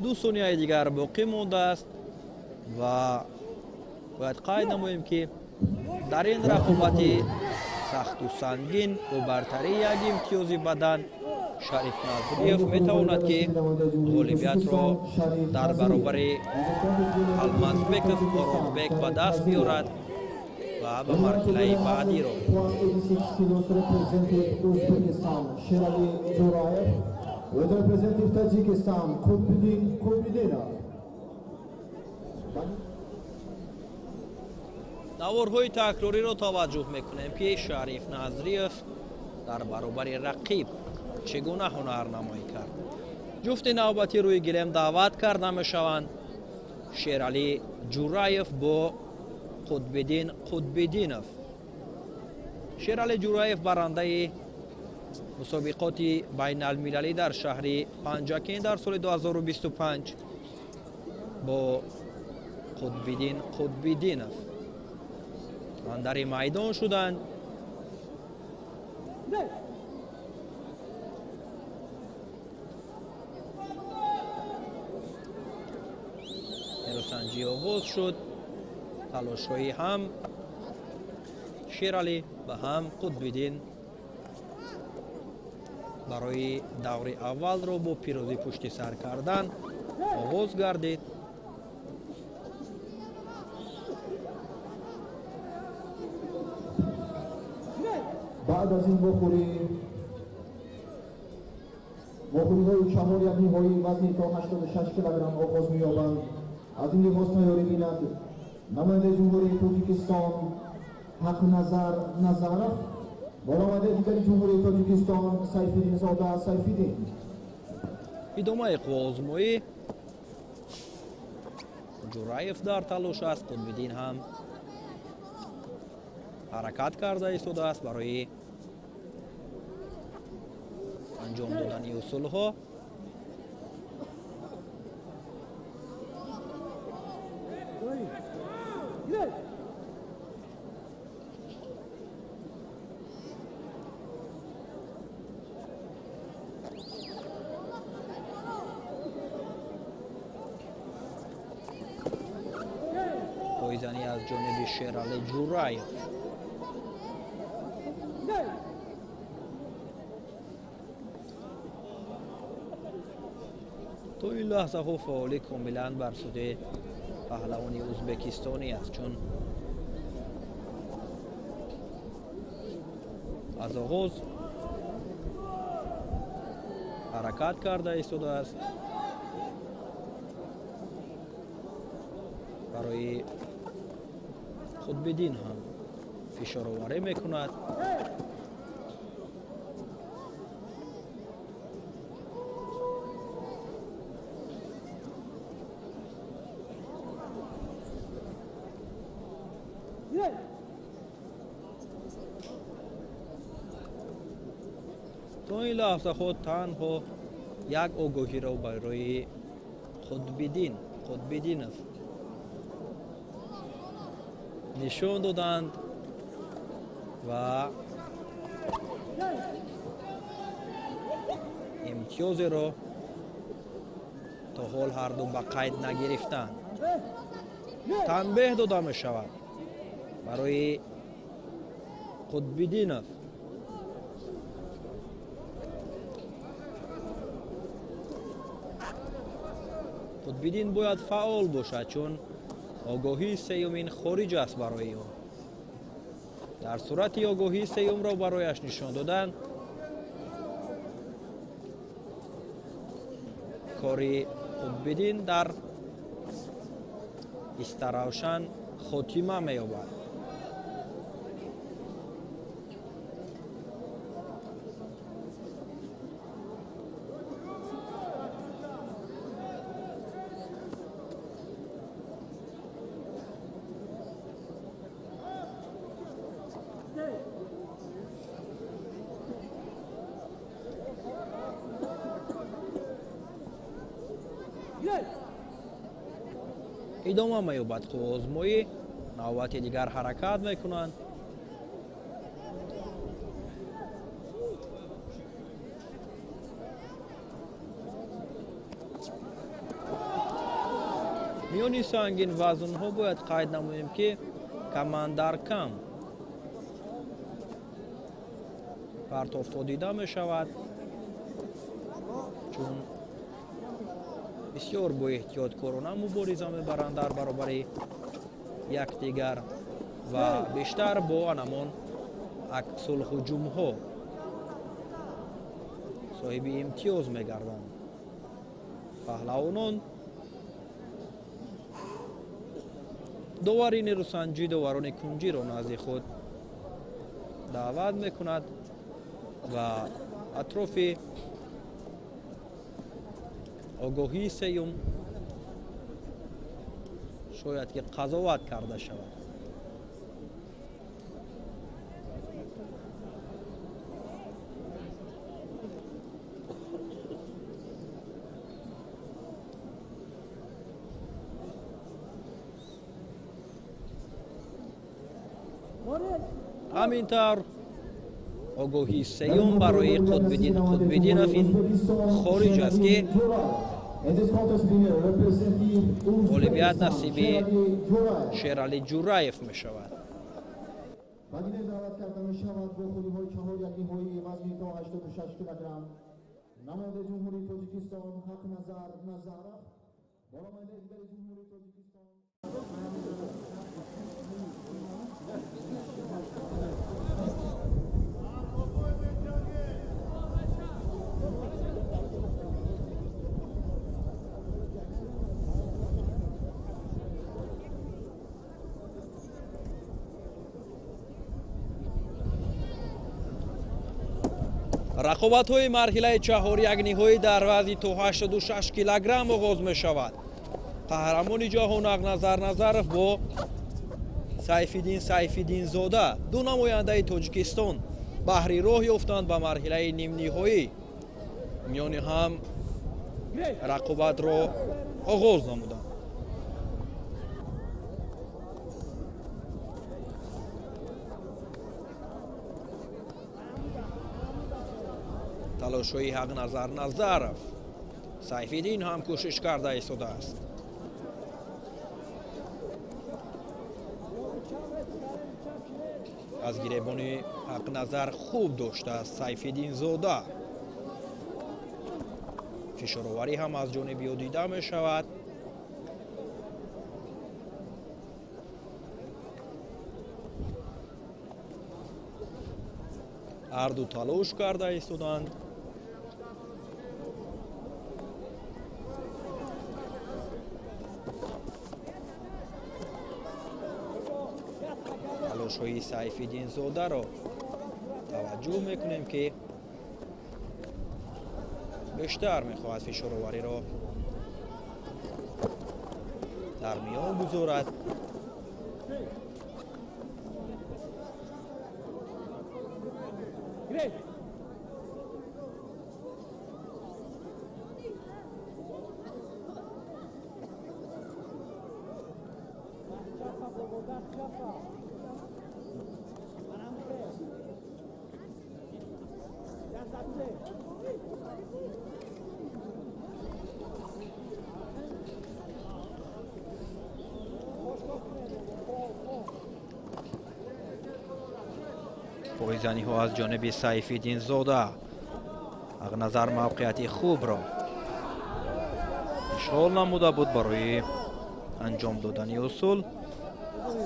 Ду сонияи дигар боқӣ мондааст ва бояд қайд намоем, ки дар ин рақобати сахту сангин бо бартарии як имтиёзи бадан Шариф Назриев метавонад, ки ғолибиятро дар баробари Алмазбеков Орозбек ба даст биёрад ва ба марҳилаи баъдӣ роҳ. Representative Tajikistan Qutbiddin Qutbiddinov. Наворҳои такрориро таваҷҷӯҳ мекунем, ки Шариф Назриев дар баробари рақиб чӣ гуна ҳунарнамоӣ кард. Ҷуфти навбатӣ рӯи гилем даъват карда мешаванд. Шералӣ Ҷураев бо Қутбиддин Қутбиддинов. Шералӣ Ҷураев барандаи мусобиқоти байналмилалӣ дар шаҳри Панҷакент дар соли 2025 бо Қутбиддин Қутбиддинов андари майдон шуданд. Нерӯсанҷӣ оғоз шуд. Талошҳои ҳам Шералӣ ва ҳам Қутбиддин барои даври аввалро бо пирӯзӣ пушти сар кардан оғоз гардид. Баъд аз ин вохӯриҳои чаҳоряк ниҳоии вазни то 86 килограмм оғоз меёбанд. Аз ин лиҳоз тайёрӣ бинад намояндаи Ҷумҳурии Тоҷикистон Ҳақназар Назаров ва намояндаи дигари Ҷумҳурии Тоҷикистон Сайфиддинзода Сайфиддин. Идомаи қувваозмоӣ. Ҷураев дар талош аст, Қутбиддин ҳам ҳаракат карда истодааст барои анҷом додани усулҳо. Пойзанӣ аз ҷониби Шералӣ Ҷураев. То ин лаҳзаҳо фаъолӣ комилан бар суди паҳлавони ӯзбекистонӣ аст, чун аз оғоз ҳаракат карда истодааст барои Қутбиддин ҳам фишороварӣ мекунад. То ин лаҳзаҳо танҳо як огоҳиро барои Қутбиддин Қутбиддинов нишон доданд ва Имтиёзеро то ҳол ҳарду ба қайд нагирифтанд. Танбеҳ дода мешавад барои Қутбиддинов. Қутбиддин бояд фаъол бошад, чун огоҳии сеюмин хориҷ аст барои ӯ. Дар сурати огоҳии сеюмро барояш нишон додан, кори Қутбиддин дар Истаравшан хотима меёбад. Идома меёбад қувваозмоӣ. Навбати дигар ҳаракат мекунанд. Миёни сангин вазнҳо бояд қайд намоем, ки камандаркам партофто дида мешавад, чун бисёр бо эҳтиёткорона мубориза мебаранд дар баробари якдигар ва бештар бо анамон аксулҳуҷумҳо соҳиби имтиёз мегарданд. Паҳлавонон довари нерӯсанҷӣ доварони кунҷиро назди худ даъват мекунад ва атрофи огоҳии сеюм шояд ки қазоват карда шавад. Ҳамин тавр огоҳии сеюм барои Қутбиддин Қутбиддинов ин хориҷ аст, ки ғолибият насиби Шералӣ Ҷураев мешавад. Даъват карда мешавад вохӯриҳои чаҳорякниҳоии вазни то 86 килограмм намояндаи Ҷумҳурии Тоҷикистон Ҳақназар Назаров бо намояндаи дигари Ҷумҳурии Тоҷикистон. Рақобатҳои марҳилаи чаҳорякниҳоӣ дар вазни то 86 килограмм оғоз мешавад. Қаҳрамони ҷаҳон Ҳақназар Назаров бо Сайфиддин Сайфиддинзода, ду намояндаи Тоҷикистон, баҳри роҳ ёфтанд ба марҳилаи нимниҳоӣ. Миёни ҳам рақобатро оғоз намуданд. Талошҳои Ҳақназар Назаров, Сайфиддин ҳам кӯшиш карда истодааст. Аз гиребони Ҳақназар хуб доштааст Сайфиддинзода. Фишороварӣ ҳам аз ҷониби ӯ дида мешавад. Ҳарду талош карда истоданд. Талошҳои Сайфиддинзодаро таваҷҷӯҳ мекунем, ки бештар мехоҳад фишоровариро дар миён гузорад. Пойзаниҳо аз ҷониби Сайфиддинзода. Ҳақназар мавқеияти хубро ишғол намуда буд барои анҷом додани усул,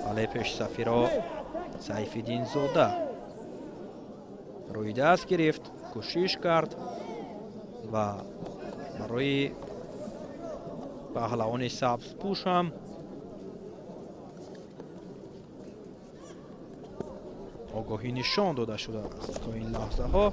вале пешсафиро Сайфиддинзода рӯи даст гирифт, кӯшиш кард ва барои паҳлавони сабзпӯш ҳам огоҳӣ нишон дода шудааст то ин лаҳзаҳо.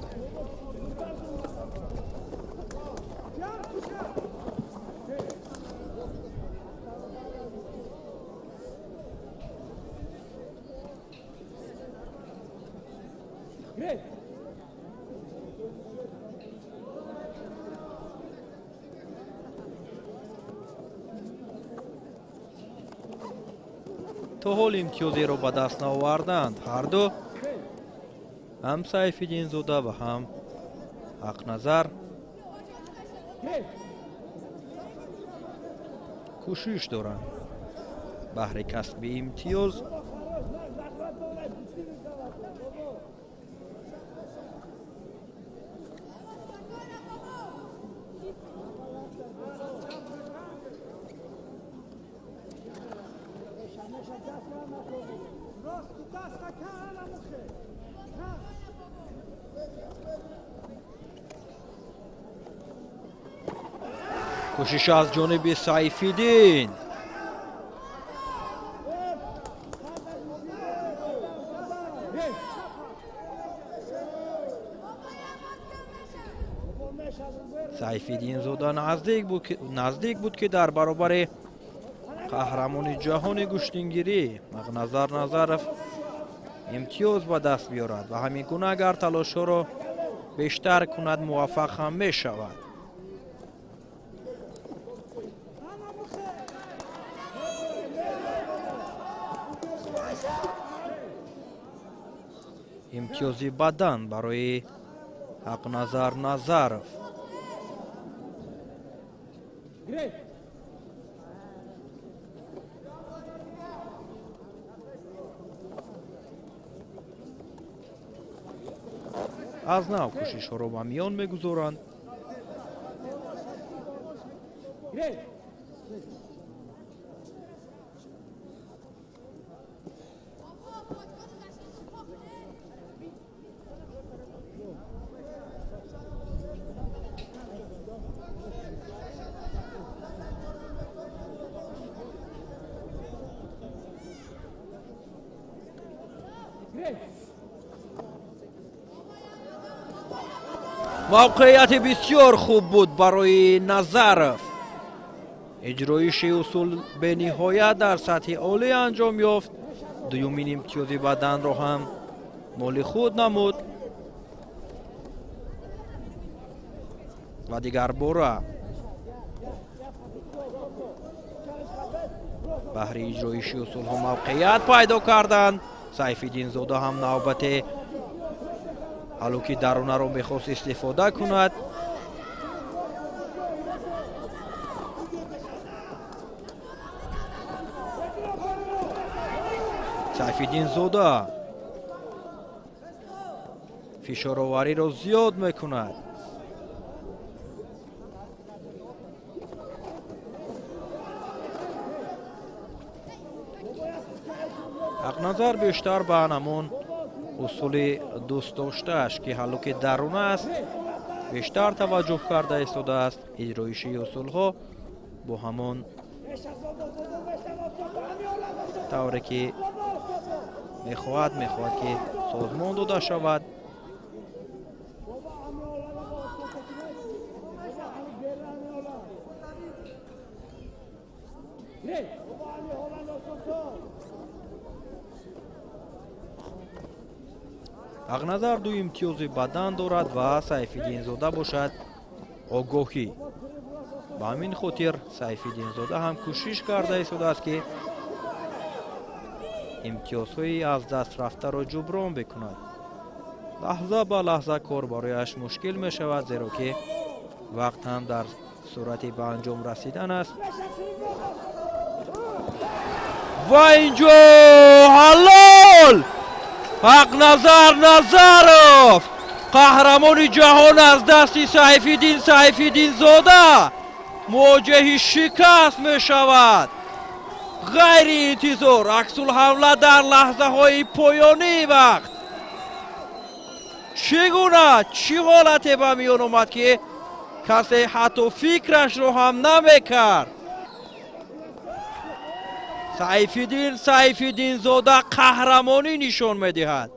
То ҳол имтиёзеро ба даст наоварданд ҳарду, ҳам Сайфиддинзода ва ҳам Ҳақназар. Кӯшиш доранд баҳри касби имтиёз. Кӯшиш аз ҷониби Сайфиддин. Сайфиддинзода наздик буд, ки дар баробари қаҳрамони ҷаҳони гӯштингирӣ Ҳақназар Назаров имтиёз ба даст биёрад ва ҳамин гуна агар талошҳоро бештар кунад, муваффақ ҳам мешавад. Имтиёзи бадан барои Ҳақназар Назаров. Аз нав кӯшишҳоро ба миён мегузоранд. Мавқеияти бисёр хуб буд барои Назаров. Иҷроиши усул бениҳоят дар сатҳи олӣ анҷом ёфт. Дуюмин имтиёзи баданро ҳам моли худ намуд ва дигарбора баҳри иҷроиши усулҳо мавқеият пайдо карданд. Сайфиддинзода ҳам навбате ҳалуки дарунаро мехост истифода кунад. Сайфиддинзода фишоровариро зиёд мекунад. Ҳақназар бештар ба ҳамон усули дӯстдоштааш, ки ҳаллуки даруна аст, бештар таваҷҷӯҳ карда истодааст. Иҷроиши усулҳо бо ҳамон тавре ки мехоҳад, ки созмон дода шавад. Ҳақназар ду имтиёзи бадан дорад ва Сайфиддинзода бошад огоҳӣ. Ба ҳамин хотир Сайфиддинзода ҳам кӯшиш карда истодааст, ки имтиёзҳои аз даст рафтаро ҷуброн бикунад. Лаҳза ба лаҳза кор барояш мушкил мешавад, зеро ки вақт ҳам дар сурати ба анҷом расидан аст. Ва инҷо ҳалол! Ҳақназар Назаров қаҳрамони ҷаҳон аз дасти Сайфиддин Сайфиддинзода мувоҷиҳи шикаст мешавад. Ғайриинтизор аксулҳамла дар лаҳзаҳои поёнии вақт. Чӣ гуна, чӣ ҳолате ба миён омад, ки касе ҳатто фикрашро ҳам намекард. Сайфиддин Сайфиддинзода қаҳрамонӣ нишон медиҳад.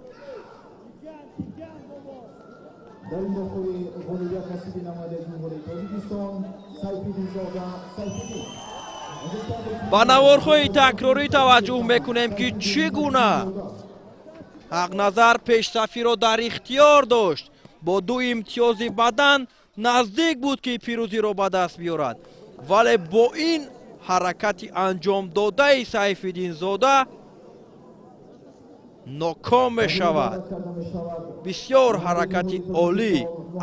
Дар ин вохӯрӣ ғолибият насиби намояндаи Ҷумҳурии Тоҷикистон Сайфиддинзода Сайфиддин. Ба наворҳои такрорӣ таваҷҷӯҳ мекунем, ки чӣ гуна Ҳақназар пешсафиро дар ихтиёр дошт. Бо ду имтиёзи бадан наздик буд, ки пирӯзиро ба даст биёрад, вале бо ин ҳаракати анҷомдодаи Сайфиддинзода ноком мешавад. Бисёр ҳаракати олӣ,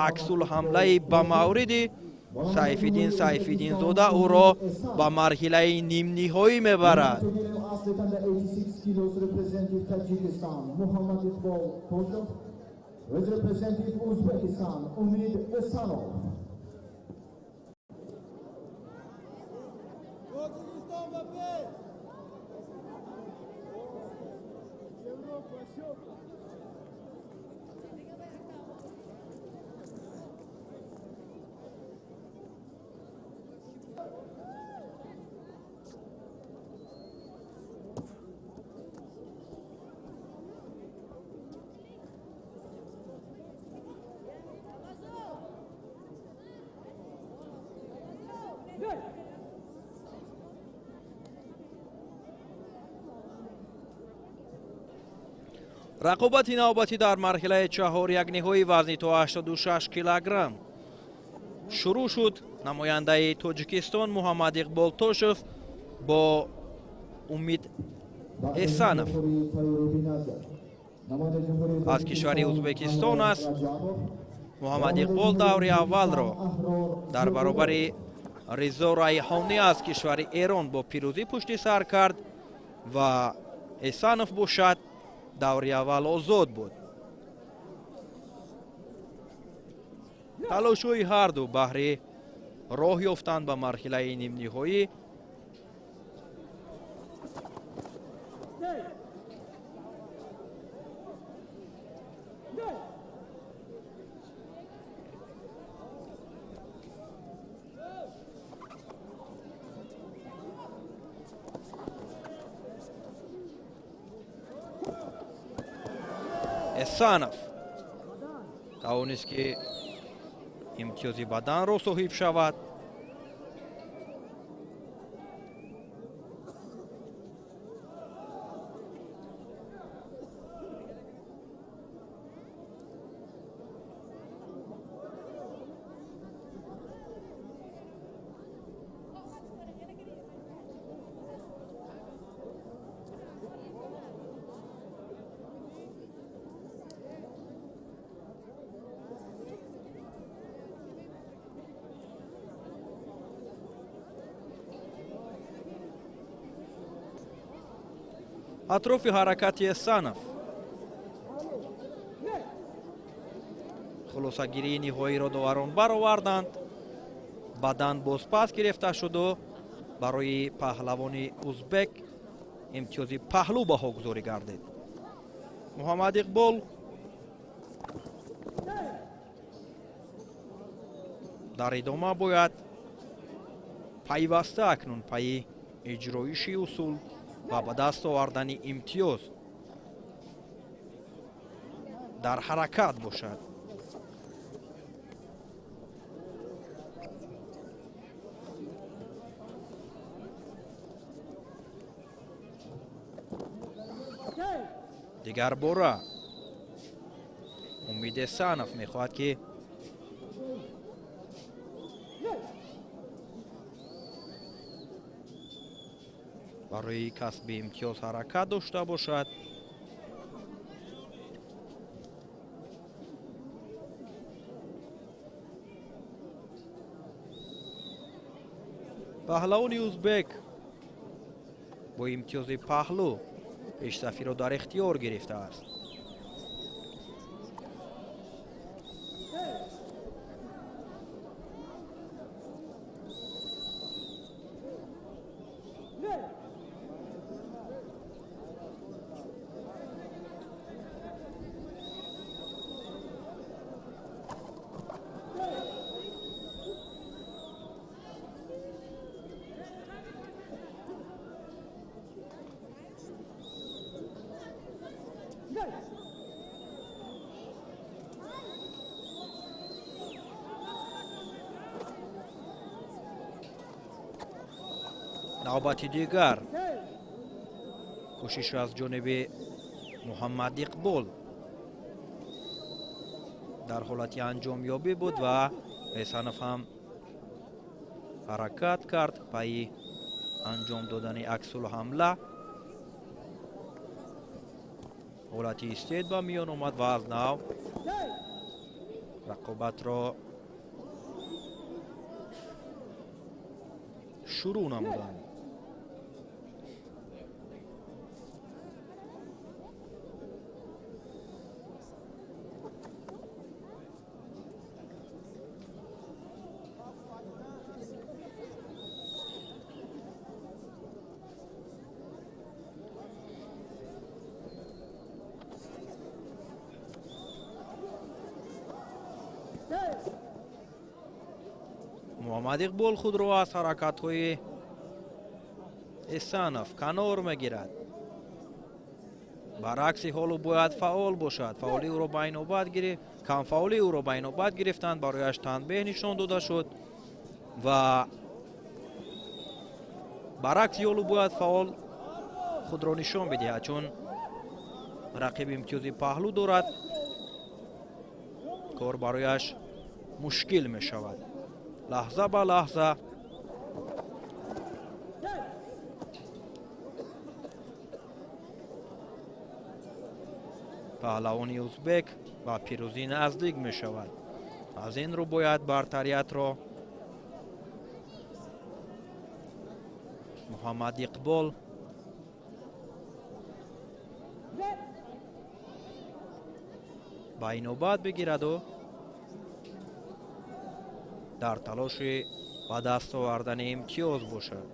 аксулҳамлаи ба мавриди Сайфиддин Сайфиддинзода ӯро ба марҳилаи нимниҳоӣ мебарад. Рақобати навбатӣ дар марҳилаи чаҳорякниҳои вазни то 86 килограмм шурӯъ шуд. Намояндаи Тоҷикистон Муҳаммад Иқбол Тошев бо Умид Эҳсанов аз кишвари Ӯзбекистон аст. Муҳаммад Иқбол даври аввалро дар баробари Ризо Райҳонӣ аз кишвари Эрон бо пирӯзӣ пушти сар кард ва Эҳсанов бошад даври аввал озод буд. Талошҳои ҳарду баҳри роҳ ёфтан ба марҳилаи нимниҳоӣ. Эҳсанов тавонист, ки имтиёзи баданро соҳиб шавад. Атрофи ҳаракати Эҳсанов хулосагирии ниҳоиро доварон бароварданд. Бадан бозпас гирифта шуду барои паҳлавони узбек имтиёзи паҳлӯ баҳогузорӣ гардид. Муҳаммад Иқбол дар идома бояд пайваста акнун пайи иҷроиши усул ва ба даст овардани имтиёз дар ҳаракат бошад. Дигар бора Умид Эҳсанов мехоҳад, ки барои касби имтиёз ҳаракат дошта бошад. Паҳлавони узбек бо имтиёзи паҳлӯ пешсафиро дар ихтиёр гирифтааст. Навбати дигар кӯшиш аз ҷониби Муҳаммад Иқбол дар ҳолати анҷомёбӣ буд ва Эсанов ҳам ҳаракат кард пайи анҷом додани аксулҳамла. Ҳолати истед ба миён омад ва аз нав рақобатро шурӯъ намуданд. Муҳаммад Иқбол худро аз ҳаракатҳои Эсанов канор мегирад. Баръакси ҳолу бояд фаъол бошад. Фаъолии ӯро ба инобат гирифт, камфаъолии ӯро ба инобат гирифтанд, барояш танбеҳ нишон дода шуд ва баръакси ҳолу бояд фаъол худро нишон бидиҳад, чун рақиб имтиёзи паҳлӯ дорад, кор барояш мушкил мешавад. Лаҳза ба лаҳза паҳлавони узбек ба пирӯзӣ наздик мешавад. Аз ин рӯ бояд бартариятро Муҳаммад Иқбол ба инобат бигираду дар талоши ба даст овардани имтиёз бошад.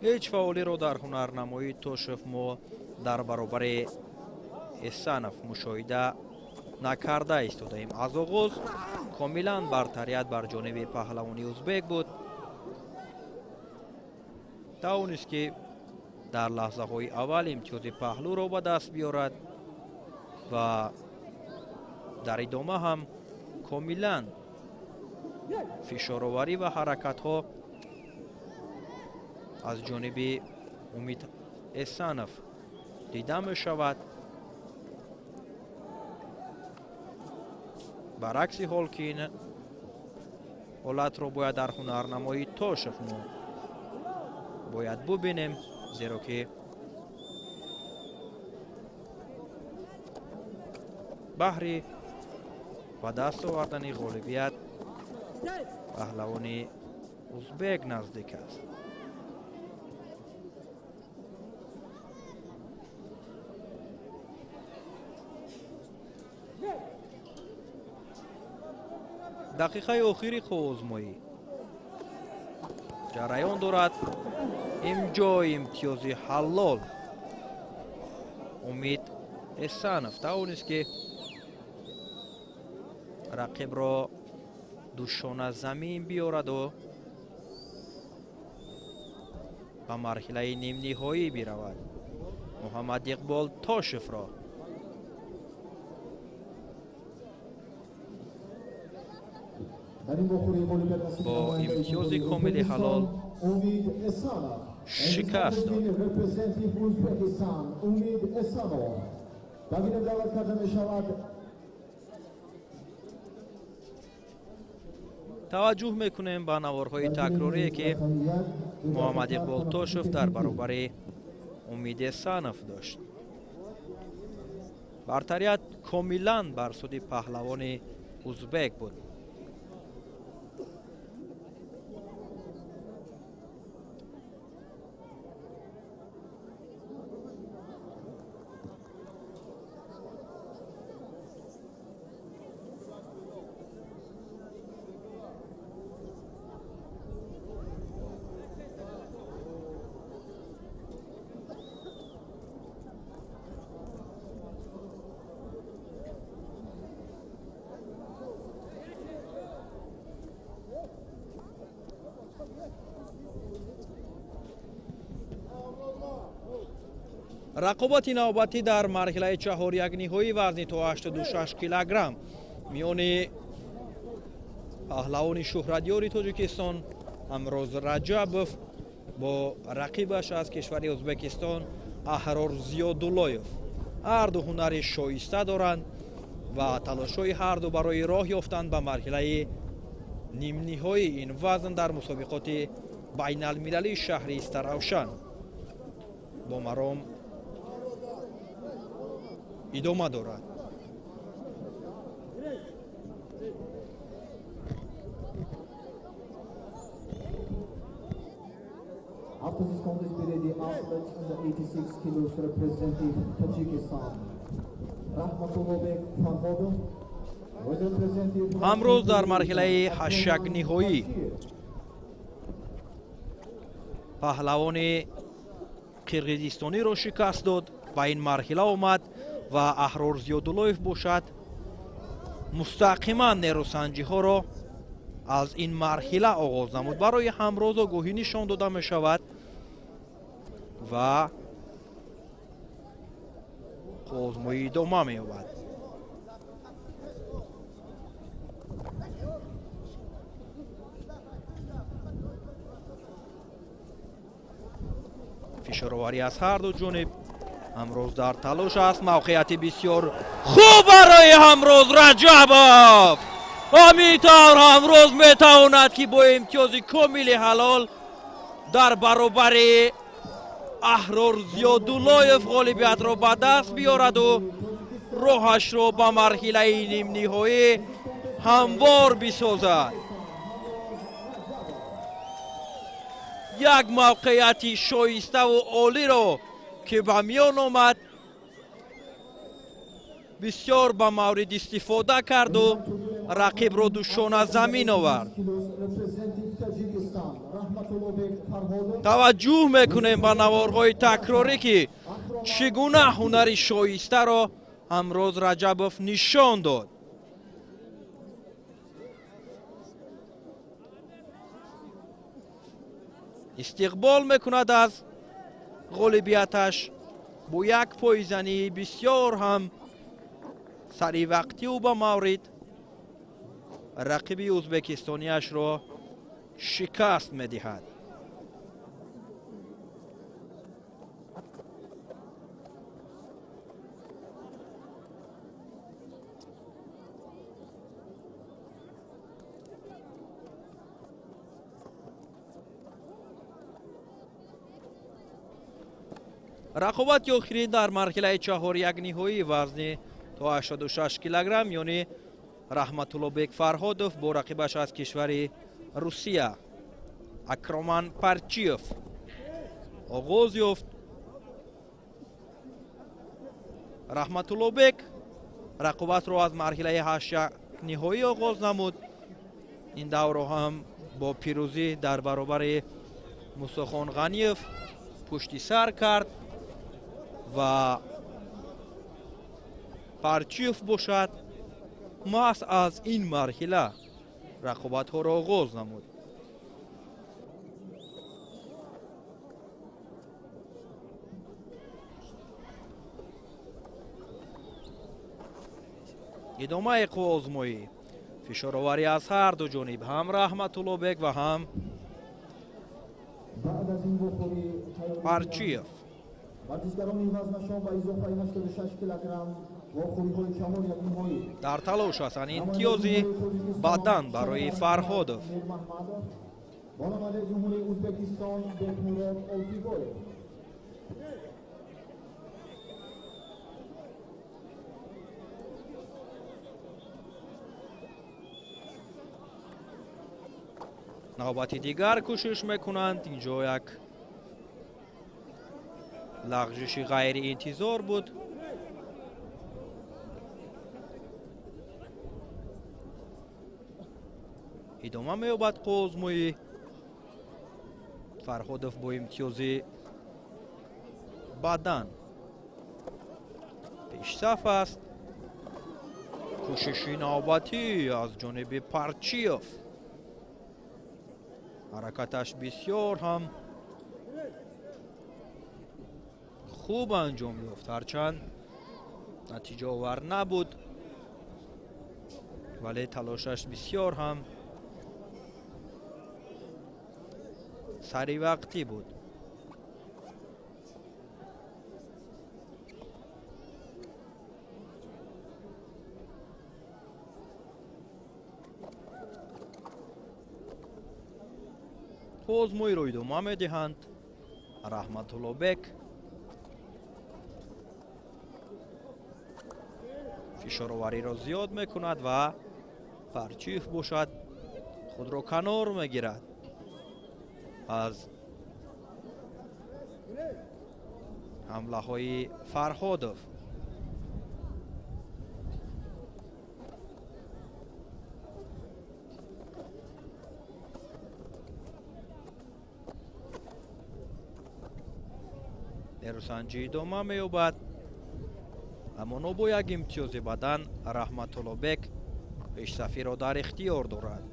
Ҳеҷ фаъолиро дар ҳунарнамоии Тошев мо дар баробари Эсанов мушоҳида накарда истодаем. Аз оғоз комилан бартарият бар ҷониби паҳлавони узбек буд. Тавонист ки дар лаҳзаҳои аввал имтиёзи паҳлӯро ба даст биёрад ва дар идома ҳам комилан фишороварӣ ва ҳаракатҳо аз ҷониби Умид Эсанов дида мешавад. Баръакси ҳол ки ин ҳолатро бояд дар ҳунарнамоии Тошев мо бояд бубинем, зеро ки баҳри ба даст овардани ғолибият паҳлавони узбек наздик аст. Дақиқаи охири қувваозмоӣ ҷараён дорад. Инҷо имтиёзи ҳаллол Умид Эсанов тавонист ки рақибро душона замин биёраду ба марҳилаи нимниҳоӣ биравад. Муҳаммад Иқбол Тошевро бо имтиёзи комили ҳалол шикаст дод. Таваҷҷӯҳ мекунем ба наворҳои такрорие ки Муҳаммад Иқбол Тошев дар баробари Умид Эсанов дошт. Бартарият комилан бар суди паҳлавони узбек буд. Рақобати навбатӣ дар марҳилаи чаҳорякниҳоӣ вазни то 86 килограмм миёни паҳлавони шӯҳратёри Тоҷикистон Ҳамроз Раҷабов бо рақибаш аз кишвари Ӯзбекистон Аҳрор Зиёдуллоев. Ҳарду ҳунари шоиста доранд ва талошҳои ҳарду барои роҳ ёфтан ба марҳилаи нимниҳоии ин вазн дар мусобиқоти байналмилалии шаҳри Истаравшан бо маром идома дорад. After this contest period, the athlete under 86 kilos representing Tajikistan, Rahmatulloh Farhodov. Ҳамрӯз дар марҳилаи ҳашякниҳоӣ паҳлавони қирғизистониро шикаст дод, ба ин марҳила омад ва Аҳрор Зиёдуллоев бошад мустақиман нерӯсанҷиҳоро аз ин марҳила оғоз намуд. Барои Ҳамроз огоҳӣ нишон дода мешавад ва озмоӣ идома меёбад. Фишороварӣ аз ҳарду ҷониб. Ҳамроз дар талош аст. Мавқеияти бисёр хуб барои Ҳамроз Раҷабов. Ҳамин тавр Ҳамроз метавонад ки бо имтиёзи комили ҳалол дар баробари Аҳрор Зиёдуллоев ғолибиятро ба даст биёраду роҳашро ба марҳилаи нимниҳоӣ ҳамвор бисозад. Як мавқеияти шоиставу олиро ки ба миён омад бисёр ба маврид истифода карду рақибро душона замин овард. Таваҷҷӯҳ мекунем ба наворҳои такрорӣ ки чӣ гуна ҳунари шоистаро Ҳамроз Раҷабов нишон дод. Истиқбол мекунад аз ғолибияташ бо як пойзании бисёр ҳам саривақтию ба маврид рақиби ӯзбекистониашро шикаст медиҳад. Рақобати охирин дар марҳилаи чаҳорякниҳоии вазни то 86 килограмм миёни Раҳматуллобек Фарҳодов бо рақибаш аз кишвари Русия Акроман Парчиев оғоз ёфт. Раҳматуллобек рақобатро аз марҳилаи ҳашякниҳоӣ оғоз намуд. Ин даврро ҳам бо пирӯзӣ дар баробари Мусохон Ғаниев пушти сар кард ва Парчиев бошад маҳз аз ин марҳила рақобатҳоро оғоз намуд. Идомаи қувваозмоӣ, фишороварӣ аз ҳар ду ҷониб, ҳам Раҳматуллобек ва ҳам Парчиев. Варзишгарони вазнашон ба изофаи 86 килограмм вохӯриҳои чаҳорякниҳоӣ дар талош ҳастанд. Имтиёзи бадан барои Фарҳодов. Бо намояндаи Ҷумҳурии Ӯзбекистон Бекмурод Олтибоев. Навбати дигар кӯшиш мекунанд. Инҷо як лағжиши ғайриинтизор буд. Идома меёбад қувваозмоӣ. Фарҳодов бо имтиёзи бадан пешсаф аст. Кӯшиши навбатӣ аз ҷониби Парчиев. Ҳаракаташ бисёр ҳам Хуб анҷом ёфт, ҳарчанд натиҷаовар набуд, вале талошаш бисёр ҳам саривақтӣ буд. Озмоиро идома медиҳанд. Раҳматуллобек фишоровариро зиёд мекунад ва Парчиев бошад худро канор мегирад аз ҳамлаҳои Фарҳодов. Нерӯсанҷӣ идома меёбад, аммо бо як имтиёзи бадан Раҳматуллобек пешсафиро дар ихтиёр дорад.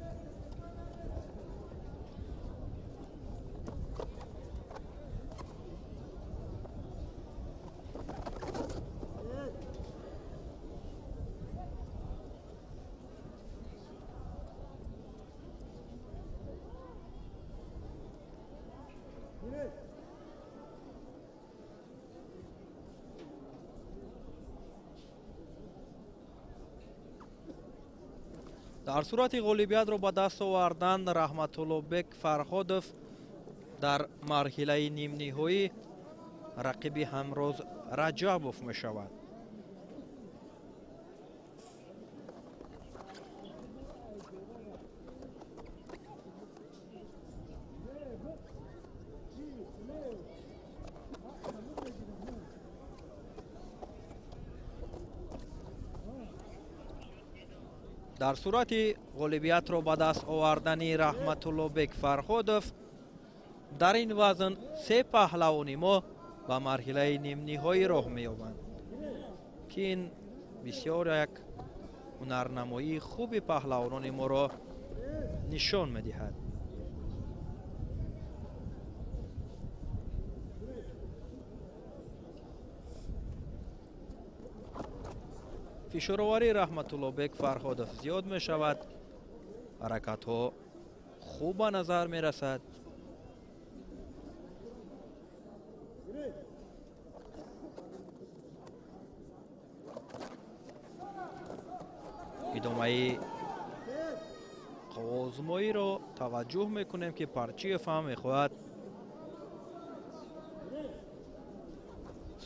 Дар сурати ғолибиятро ба даст овардан Раҳматуллобек Фарҳодов дар марҳилаи нимниҳоӣ рақиби Ҳамроз Раҷабов мешавад. Дар сурати ғолибиятро ба даст овардани Раҳматуллобек Фарҳодов дар ин вазн се паҳлавони мо ба марҳилаи нимниҳоӣ роҳ меёбанд, ки ин бисёр як ҳунарнамоии хуби паҳлавонони моро нишон медиҳад. Фишороварии Раҳматуллобек Фарҳодов зиёд мешавад, ҳаракатҳо хуб ба назар мерасад. Идомаи озмоиро таваҷҷӯҳ мекунем, ки Парчиев ҳам мехоҳад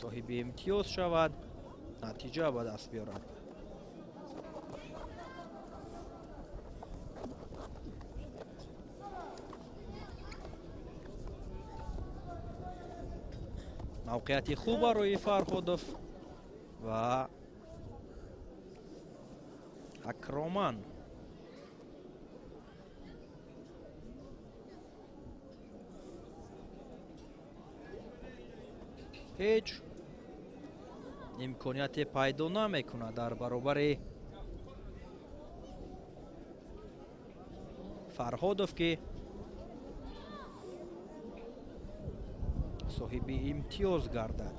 соҳиби имтиёз шавад, натиҷа ба даст биёрад. Мавқеияти хуб барои Фарҳодов ва Акроман. Ҳеҷ имконияте пайдо намекунад дар баробари Фарҳодов, ки соҳиби имтиёз гардад.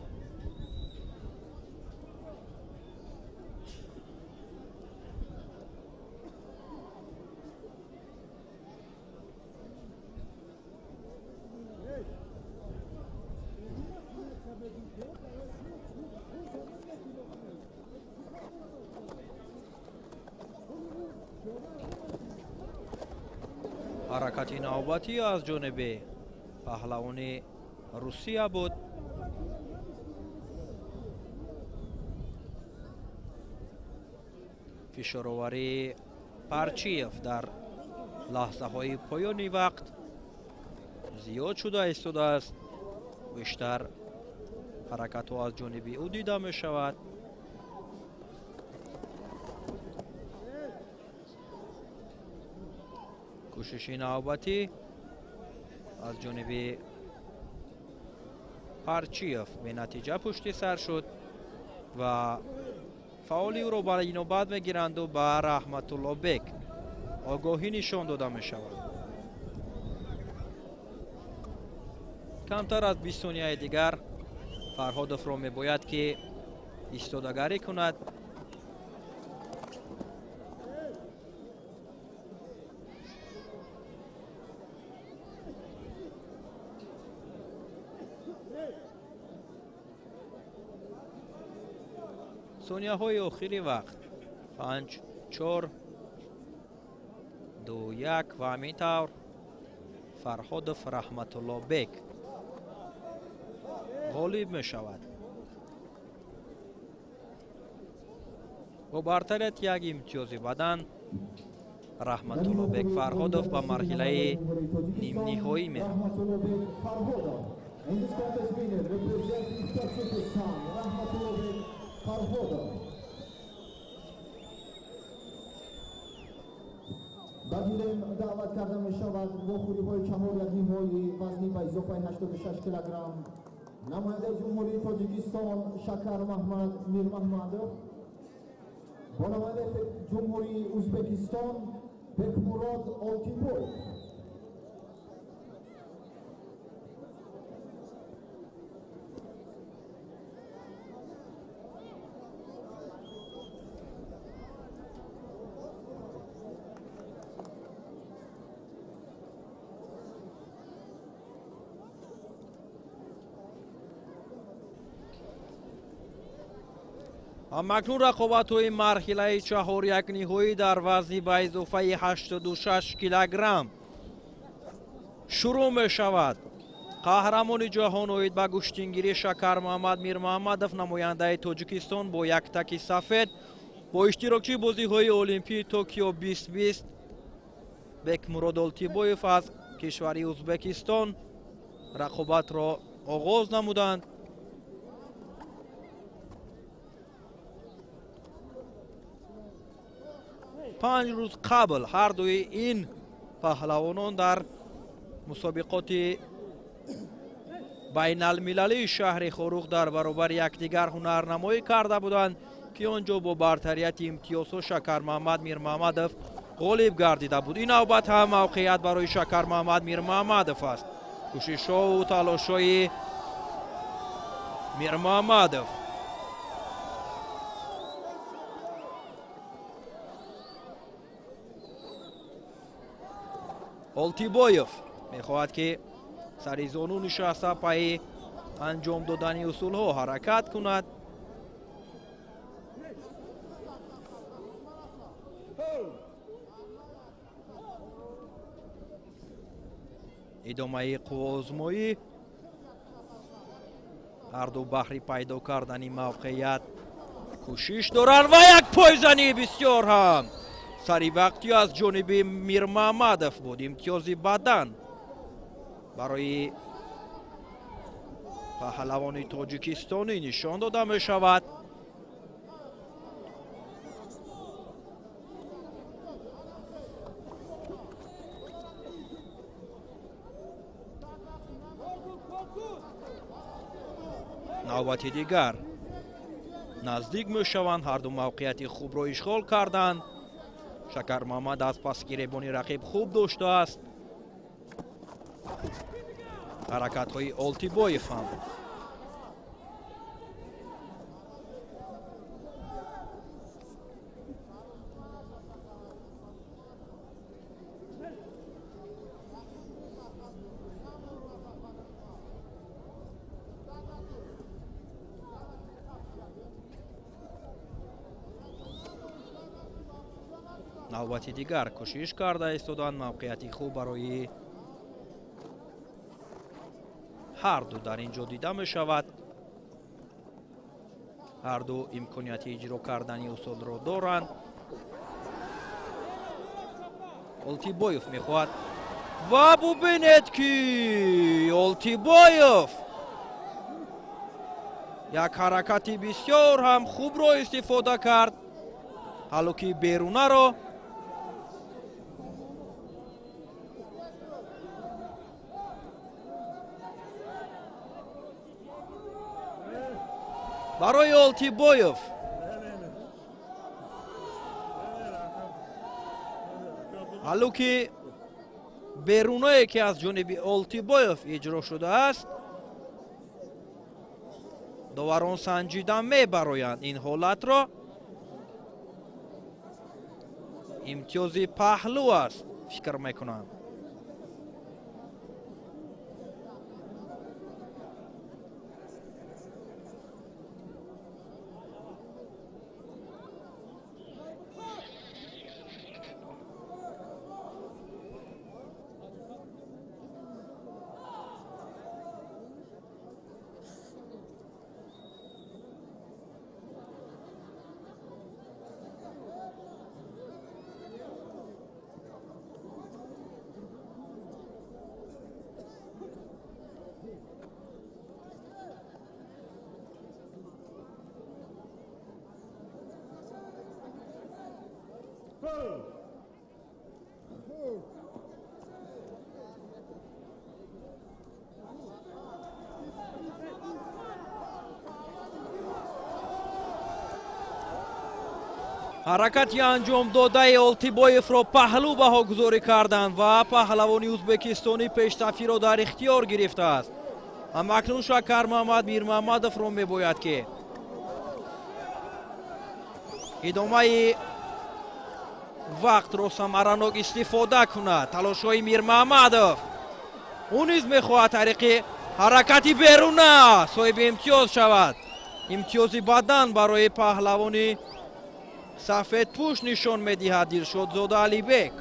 Ҳаракати навбатӣ аз ҷониби паҳлавони Русия буд. Фишороварии Парчиев дар лаҳзаҳои поёни вақт зиёд шуда истодааст. Бештар ҳаракатҳо аз ҷониби ӯ дида мешавад. Кӯшиши навбатӣ аз ҷониби Парчиев бенатиҷа пушти сар шуд ва фаъоли ӯро ба инобат мегиранду ба Раҳматуллобек огоҳӣ нишон дода мешавад. Камтар аз 20 сонияи дигар Фарҳодовро мебояд ки истодагарӣ кунад. Сонияҳои охири вақт 5, 4, 2, 1 ва ҳамин тавр Фарҳодов Раҳматуллобек ғолиб мешавад. Бо бартарияти як имтиёзи бадан Раҳматуллобек Фарҳодов ба марҳилаи нимниҳоӣ меравад. Ба гилем даъват карда мешавад вохӯриҳои чаҳорякниҳои вазни ба изофаи 86 килограмм намояндаи Ҷумҳурии Тоҷикистон Шакар Маҳмад Мирмаҳмадов бо намояндаи Ҷумҳурии Ӯзбекистон Бекмурод Олтибоев. Акнун рақобатҳои марҳилаи чаҳорякниҳоӣ дар вазни ба изофаи 86 килограмм шурӯъ мешавад. Қаҳрамони ҷаҳон оид ба гӯштингирӣ Шакар Муҳаммад Мирмаҳмадов, намояндаи Тоҷикистон бо як таки сафед, бо иштирокчии бозиҳои Олимпии Токио 2020 Бекмурод Олтибоев аз кишвари Ӯзбекистон рақобатро оғоз намуданд. 5 рӯз қабл ҳар дуи ин паҳлавонон дар мусобиқоти байналмилалии шаҳри Хоруғ дар баробари якдигар ҳунарнамоӣ карда буданд, ки он ҷо бо бартарияти имтиёзҳо Шакар Муҳаммад Мирмаҳмадов ғолиб гардида буд. Ин навбат ҳам мавқеият барои Шакар Муҳаммад Мирмаҳмадов аст. Кӯшишҳову талошҳои Мирмаҳмадов. Олтибоев мехоҳад ки сари зону нишаста пайи анҷом додани усулҳо ҳаракат кунад. Идомаи қувваозмоӣ ҳарду баҳри пайдо кардани мавқеият кӯшиш доранд ва як пойзании бисёр ҳам сари вақти аз ҷониби Мирмаҳмадов буд. Имтиёзи бадан барои паҳлавони тоҷикистонӣ нишон дода мешавад. Навбати дигар наздик мешаванд, ҳарду мавқеияти хубро ишғол карданд. Шакар Муҳаммад аз пасгиребони рақиб хуб доштааст. Ҳаракатҳои Олтибоев ҳам навбати дигар кӯшиш карда истоданд. Мавқеияти хуб барои ҳарду дар ин ҷо дида мешавад. Ҳарду имконияти иҷро кардани усулро доранд. Олтибоев мехоҳад ва бубинед ки Олтибоев як ҳаракати бисёр ҳам хубро истифода кард. Ҳалло ки берунаро барои Олтибоев ҳалло ки берунае ки аз ҷониби Олтибоев иҷро шудааст, Доварон санҷида мебароянд ин ҳолатро. Имтиёзи паҳлӯ аст, фикр мекунам. Ҳаракати анҷомдодаи Олтибоевро паҳлӯ баҳогузорӣ карданд ва паҳлавони ӯзбекистонӣ пештафиро дар ихтиёр гирифтааст. Ҳамакнун Шакармаҳмад Мирмаҳмадовро мебояд, ки идомаи вақтро самаранок истифода кунад. Талошҳои Мирмаҳмадов, ӯ низ мехоҳад тариқи ҳаракати беруна соҳиби имтиёз шавад. Имтиёзи бадан барои паҳлавони сафедпӯш нишон медиҳад Дилшодзода Алибек.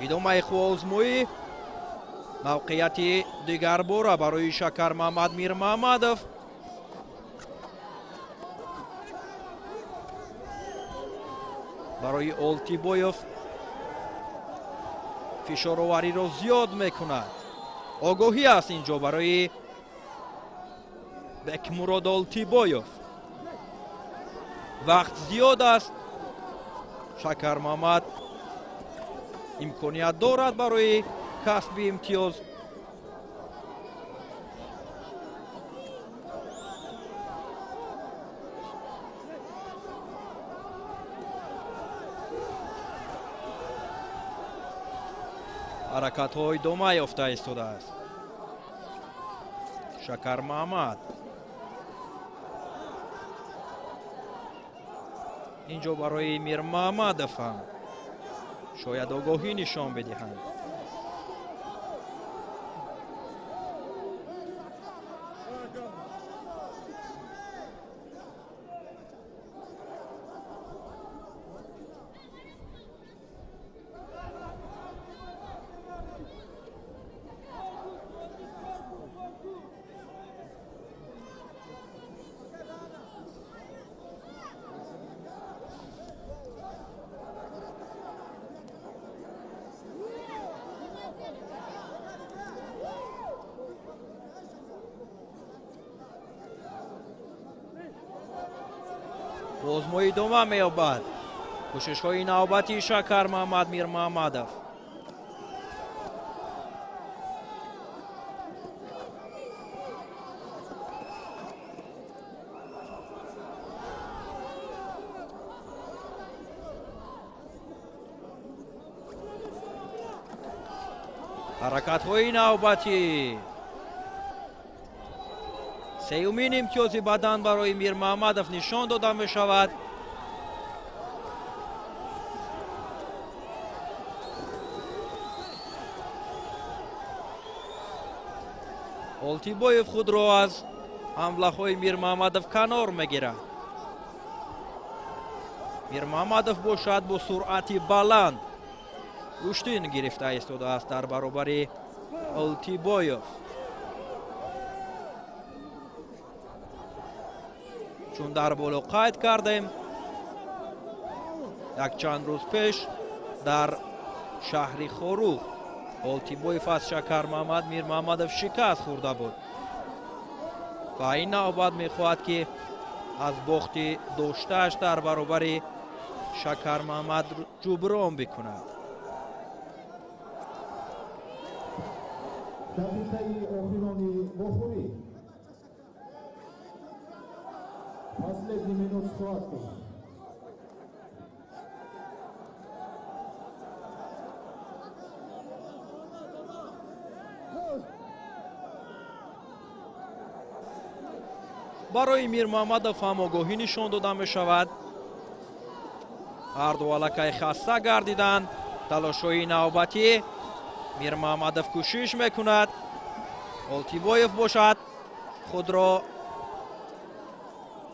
Идомаи қувваозмоӣ, мавқеияти дигарбора барои Шакармаҳмад Мирмаҳмадов. Барои Олтибоев фишоровариро зиёд мекунад. Огоҳӣ аст инҷо барои Бекмурод Олтибоев. Вақт зиёд аст. Шакармаҳмад имконият дорад барои касби имтиёз. Ҳаракатҳо идома ёфта истодааст. Шакармаҳмад инҷо барои Мирмаҳмадов ҳам шояд огоҳӣ нишон бидиҳанд. Озмои идома меёбад. Кӯшишҳои навбатии Шакармаҳмад Мирмаҳмадов. Ҳаракатҳои навбатӣ. Сеюмин имтиёзи бадан барои Мирмаҳмадов нишон дода мешавад. Олтибоев худро аз ҳамлаҳои Мирмаҳмадов канор мегирад. Мирмаҳмадов бошад бо суръати баланд гӯштин гирифта истодааст дар баробари Олтибоев. Чун дар боло қайд кардем, якчанд рӯз пеш дар шаҳри Хоруғ Олтибоев аз Шакармаҳмад Мирмаҳмадов шикаст хӯрда буд ва ин навбат мехоҳад, ки аз бохти доштааш дар баробари Шакармаҳмад ҷуброн бикунад. Дақиқаи охирони вохӯрӣ. Последний минут схватки. Барои Мирмаҳмадов ҳам огоҳӣ нишон дода мешавад. Ҳарду аллакай хаста гардиданд. Талошҳои навбатӣ Мирмаҳмадов кӯшиш мекунад. Олтибоев бошад худро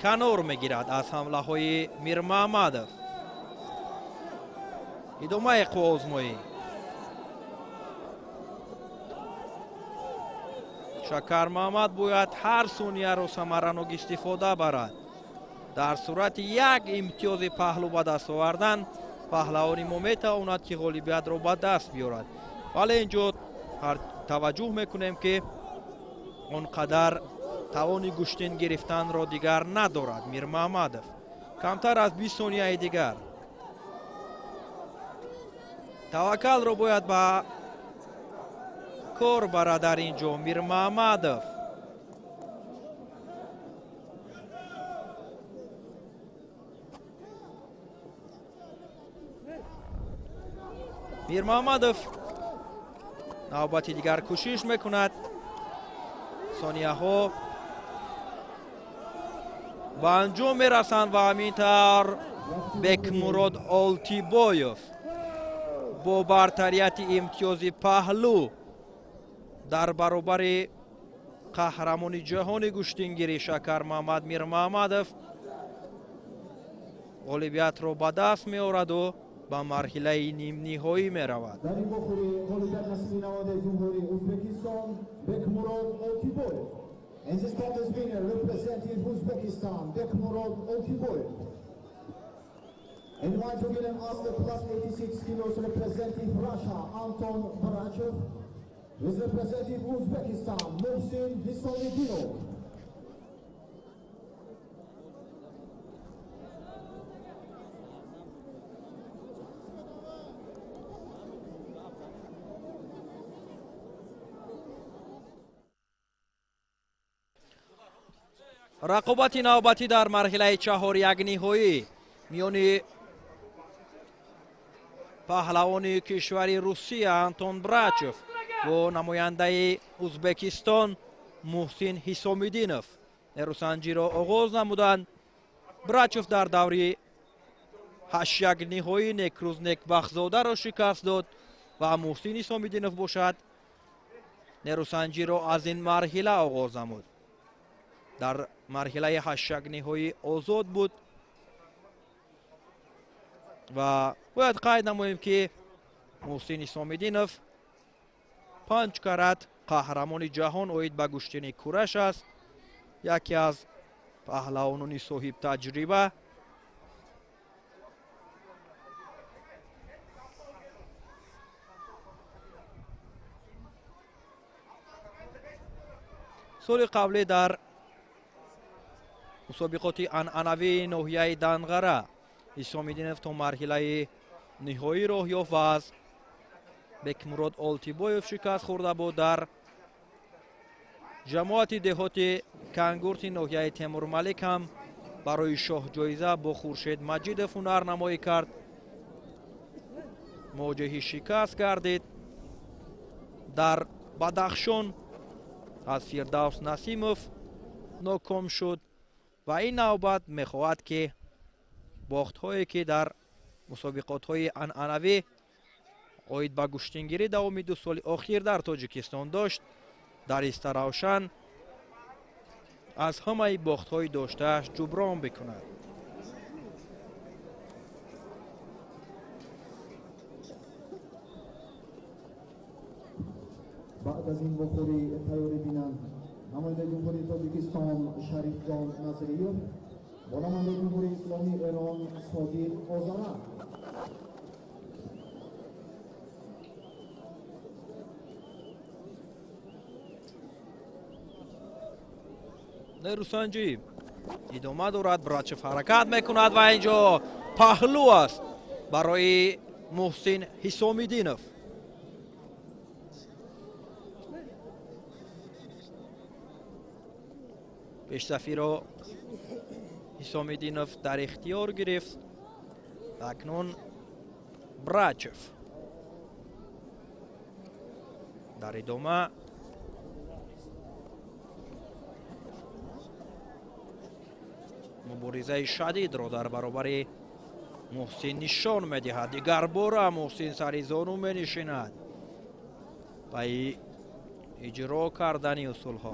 канор мегирад аз ҳамлаҳои Мирмаҳмадов. Идомаи қувваозмоӣ. Шакармаҳмад бояд ҳар сонияро самаранок истифода барад. Дар сурати як имтиёзи паҳлӯ ба даст овардан паҳлавони мо метавонад ки ғолибиятро ба даст биёрад. Вале инҷо таваҷҷӯҳ мекунем ки он қадар тавони гӯштин гирифтанро дигар надорад Мирмаҳмадов. Камтар аз 20 сонияи дигар. Таваккалро бояд ба кор барад дар ин ҷо Мирмаҳмадов. Мирмаҳмадов навбати дигар кӯшиш мекунад. Сонияҳо ба анҷом мерасанд ва ҳамин тавр Бекмурод Олтибоев бо бартарияти имтиёзи паҳлӯ дар баробари қаҳрамони ҷаҳони гӯштингирӣ Шакармаҳмад Мирмаҳмадов ғолибиятро ба даст меораду ба марҳилаи нимниҳоӣ меравад. Дар ин вохӯрӣ ғолибият насиби намояндаи Ҷумҳурии Ӯзбекистон Бекмурод Олтибоев. In this contest winner representing Uzbekistan Bekmurod Oltiboyev. In white Jubilant Aslı plus 86 kilos representing Russia Anton Brachev with representing Uzbekistan Muhsin Hisomiddinov. Рақобати навбатӣ дар марҳилаи чаҳорякниҳоӣ миёни паҳлавони кишвари Русия Антон Брачев бо намояндаи Ӯзбекистон Муҳсин Ҳисомиддинов нерӯсанҷиро оғоз намуданд. Брачев дар даври ҳаштякниҳоӣ Некрӯз Некбахтзодаро шикаст дод ва Муҳсин Ҳисомиддинов бошад нерӯсанҷиро аз ин марҳила оғоз намуд. Дар марҳилаи ҳаштякниҳоӣ озод буд ва бояд қайд намоем ки Муҳсин Ҳисомиддинов 5 карат қаҳрамони ҷаҳон оид ба гӯштини кураш аст. Яке аз паҳлавонони соҳибтаҷриба. Соли қаблӣ дар мусобиқоти анъанавии ноҳияи Данғара Ҳисомиддинов то марҳилаи ниҳоӣ роҳ ёфт ва аз Бекмурод Олтибоев шикаст хӯрда буд. Дар ҷамоати деҳоти Кангурти ноҳияи Темурмалик ҳам барои шоҳҷоиза бо Хуршед Маҷидов ҳунарнамоӣ кард. Муоҷиҳи шикаст гардид. Дар Бадахшон аз Фирдавс Насимов ноком шуд ва ин навбат мехоҳад ки бохтҳое ки дар мусобиқотҳои анъанавӣ оид ба гӯштингирӣ давоми 2 соли охир дар Тоҷикистон дошт, дар Истаравшан аз ҳамаи бохтҳои доштааш ҷуброн бикунад. Баъд аз ин вохӯрӣ тайёрӣ бинанд намояндаи Ҷумҳурии Тоҷикистон Шарифҷон Назриев бо намояндаи Ҷумҳурии Исломии Эрон Содиқ Озара. Нерӯсанҷӣ идома дорад. Брачев ҳаракат мекунад ва инҷо паҳлӯ аст барои Муҳсин Ҳисомиддинов. Пешсафиро Ҳисомиддинов дар ихтиёр гирифт. Акнун Брачев дар идома Муборизаи шадидро дар баробари Муҳсин нишон медиҳад. Дигарбора Муҳсин сари зону менишинад пайи иҷро кардани усулҳо.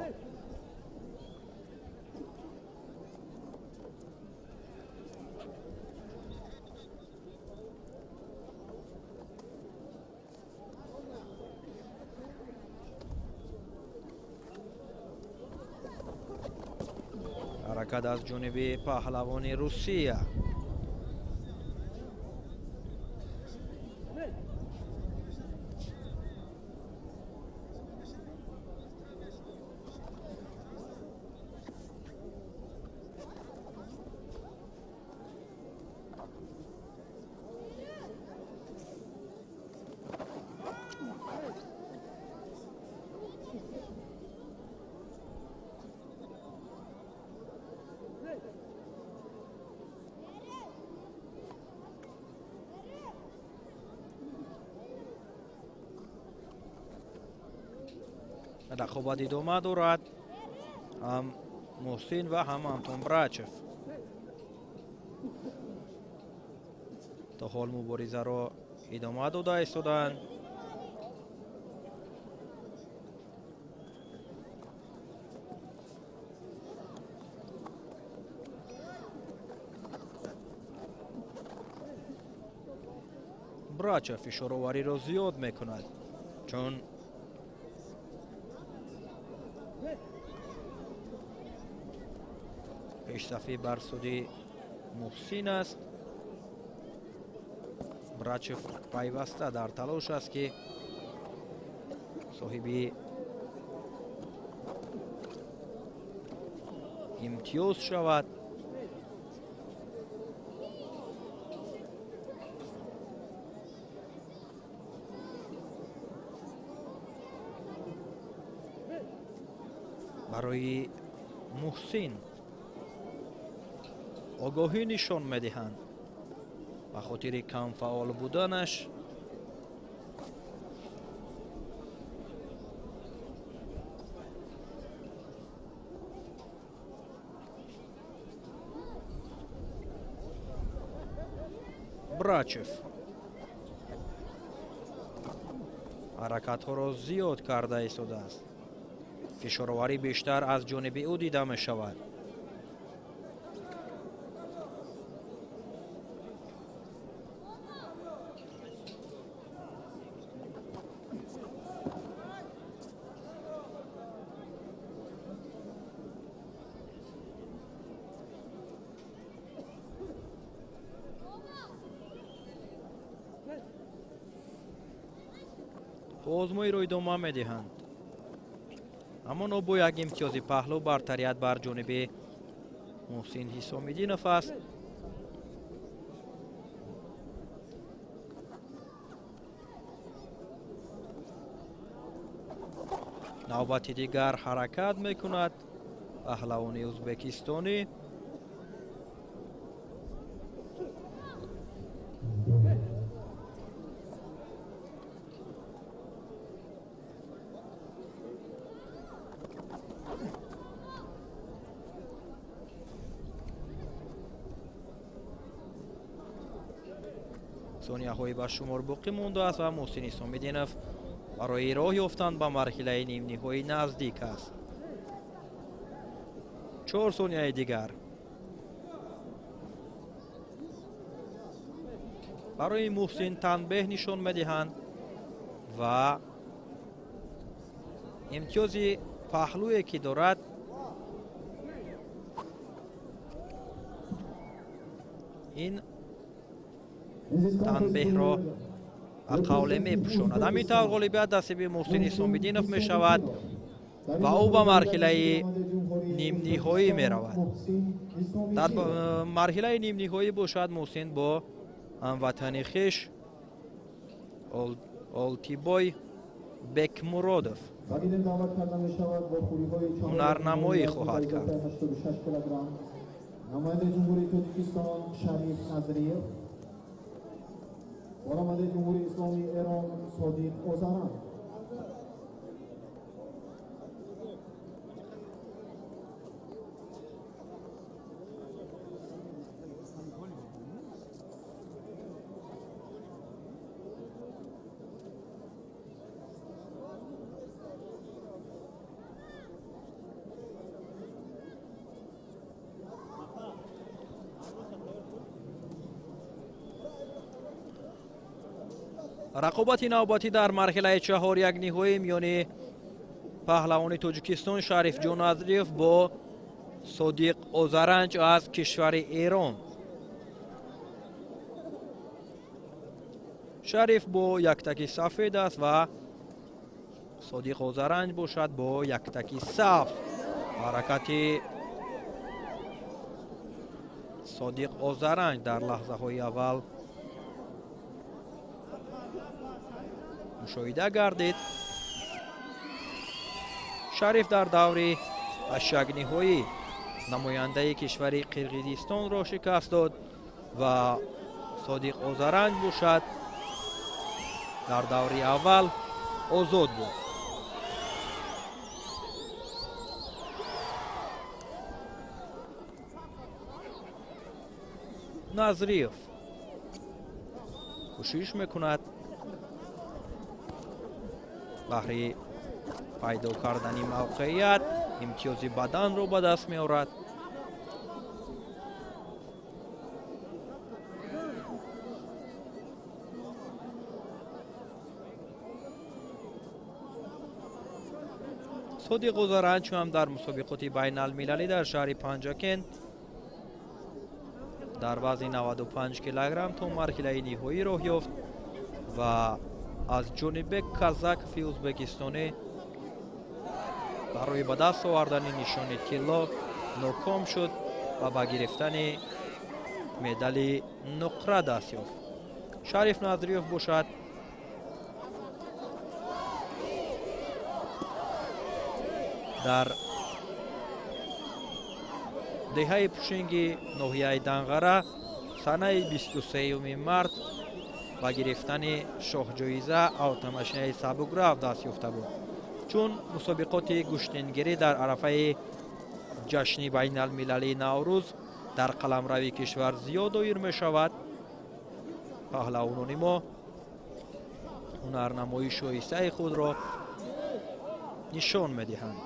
Ҳаракат аз ҷониби паҳлавони Русия. Рақобат идома дорад. Ҳам Муҳсин ва ҳам Антон Брачев то ҳол муборизаро идома дода истоданд. Брачев фишоровариро зиёд мекунад, чун пешсафӣ бар суди Муҳсин аст. Брачев пайваста дар талош аст, ки соҳиби имтиёз шавад. Барои Муҳсин огоҳӣ нишон медиҳанд ба хотири камфаъол буданаш. Брачев ҳаракатҳоро зиёд карда истодааст. Фишороварӣ бештар аз ҷониби ӯ дида мешавад. Озмоиро идома медиҳанд, аммо но бо як имтиёзи паҳлӯ бартарият бар ҷониби Муҳсин Ҳисомиддинов аст. Навбати дигар ҳаракат мекунад паҳлавони ӯзбекистонӣ. Сонияҳои ба шумор боқӣ мондааст ва Муҳсин Ҳисомиддинов барои роҳ ёфтан ба марҳилаи нимниҳоӣ наздик аст. 4 сонияи дигар барои Муҳсин танбеҳ нишон медиҳанд ва имтиёзи паҳлӯе ки дорад ин танбеҳро ба қавле мепӯшонад. Ҳамин тавр ғолибият насиби Муҳсин Ҳисомиддинов мешавад ва ӯ ба марҳилаи нимниҳоӣ меравад. Дар марҳилаи нимниҳоӣ бошад Муҳсин бо ҳамватани хеш Олтибой Бекмуродов ҳунарнамоӣ хоҳад кард. Намояндаи Ҷумҳурии Тоҷикистон Шариф Назриев ва намояндаи Ҷумҳурии Исломии Эрон Содиқ Озаран. Рақобати навбатӣ дар марҳилаи чаҳор-як ниҳоӣ миёни паҳлавони Тоҷикистон Шарифҷон Назриев бо Содиқ Озаранҷ аз кишвари Эрон. Шариф бо яктаки сафед аст ва Содиқ Озаранҷ бошад бо яктаки сабз. Ҳаракати Содиқ Озаранҷ дар лаҳзаҳои аввал мушоҳида гардид. Шариф дар даври ҳаштякниҳоӣ намояндаи кишвари Қирғизистонро шикаст дод ва Содиқ Озаранҷ бошад дар даври аввал озод буд. Назриев кӯшиш мекунад баҳри пайдо кардани мавқеият, имтиёзи баданро ба даст меорад. Содиқ Озаранҷ ҳам дар мусобиқоти байналмилалӣ дар шаҳри Панҷакент дар вазни 95 килограмм то марҳилаи ниҳоӣ роҳ ёфт ва аз Ҷонибек Казакови ӯзбекистонӣ барои ба даст овардани нишони тилло ноком шуд ва ба гирифтани медали нуқра даст ёфт. Шариф Назриев бошад дар деҳаи Пушинги ноҳияи Данғара санаи 23 март ба гирифтани шоҳҷоиза автомашинаи сабукрав даст ёфта буд. Чун мусобиқоти гӯштингирӣ дар арафаи ҷашни байналмилалии Наврӯз дар қаламрави кишвар зиёд доир мешавад, паҳлавонони мо ҳунарнамоии шоистаи худро нишон медиҳанд.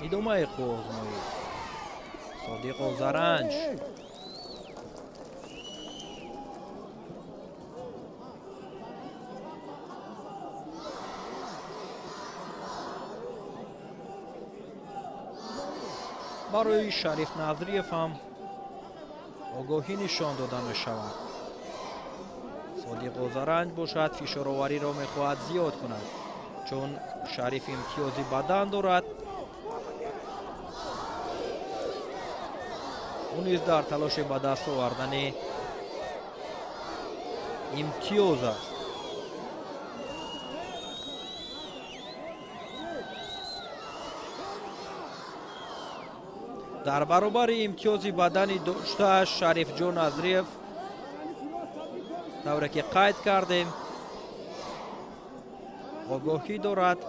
Идомаи қувваозмоӣ. Содиқ Озаранҷ барои Шариф Назриев ҳам огоҳӣ нишон дода мешавад. Содиқ Озаранҷ бошад фишоровариро мехоҳад зиёд кунад, чун Шариф имтиёзи бадан дорад. Ӯ низ дар талоши ба даст овардани имтиёз аст. Дар баробари имтиёзи бадани доштааш Шарифҷон Назриев тавре ки қайд кардем огоҳӣ дорад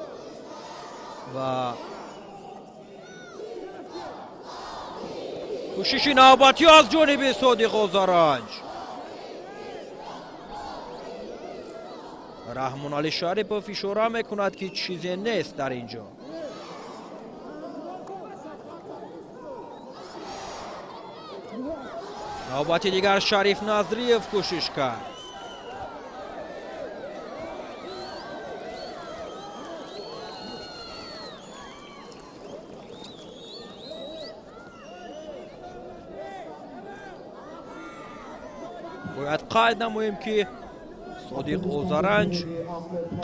ва кӯшиши навбатӣ аз ҷониби Содиқ Озаранҷ. Раҳмонали Шарипов ишора мекунад, ки чизе нест дар ин ҷо. Навбати дигар Шариф Назриев кӯшиш кард. Бояд қайд намоем, ки Содиқ Озаранҷ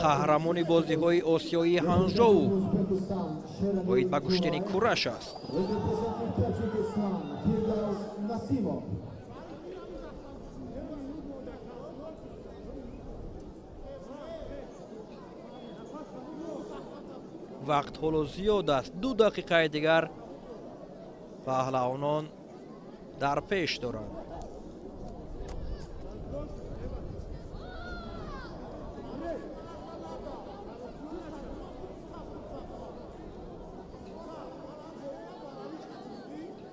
қаҳрамони бозиҳои осиёии Ҳанжоу оид ба гӯштини кураш аст. Вақт ҳоло зиёд аст, 2 дақиқаи дигар паҳлавонон дар пеш доранд.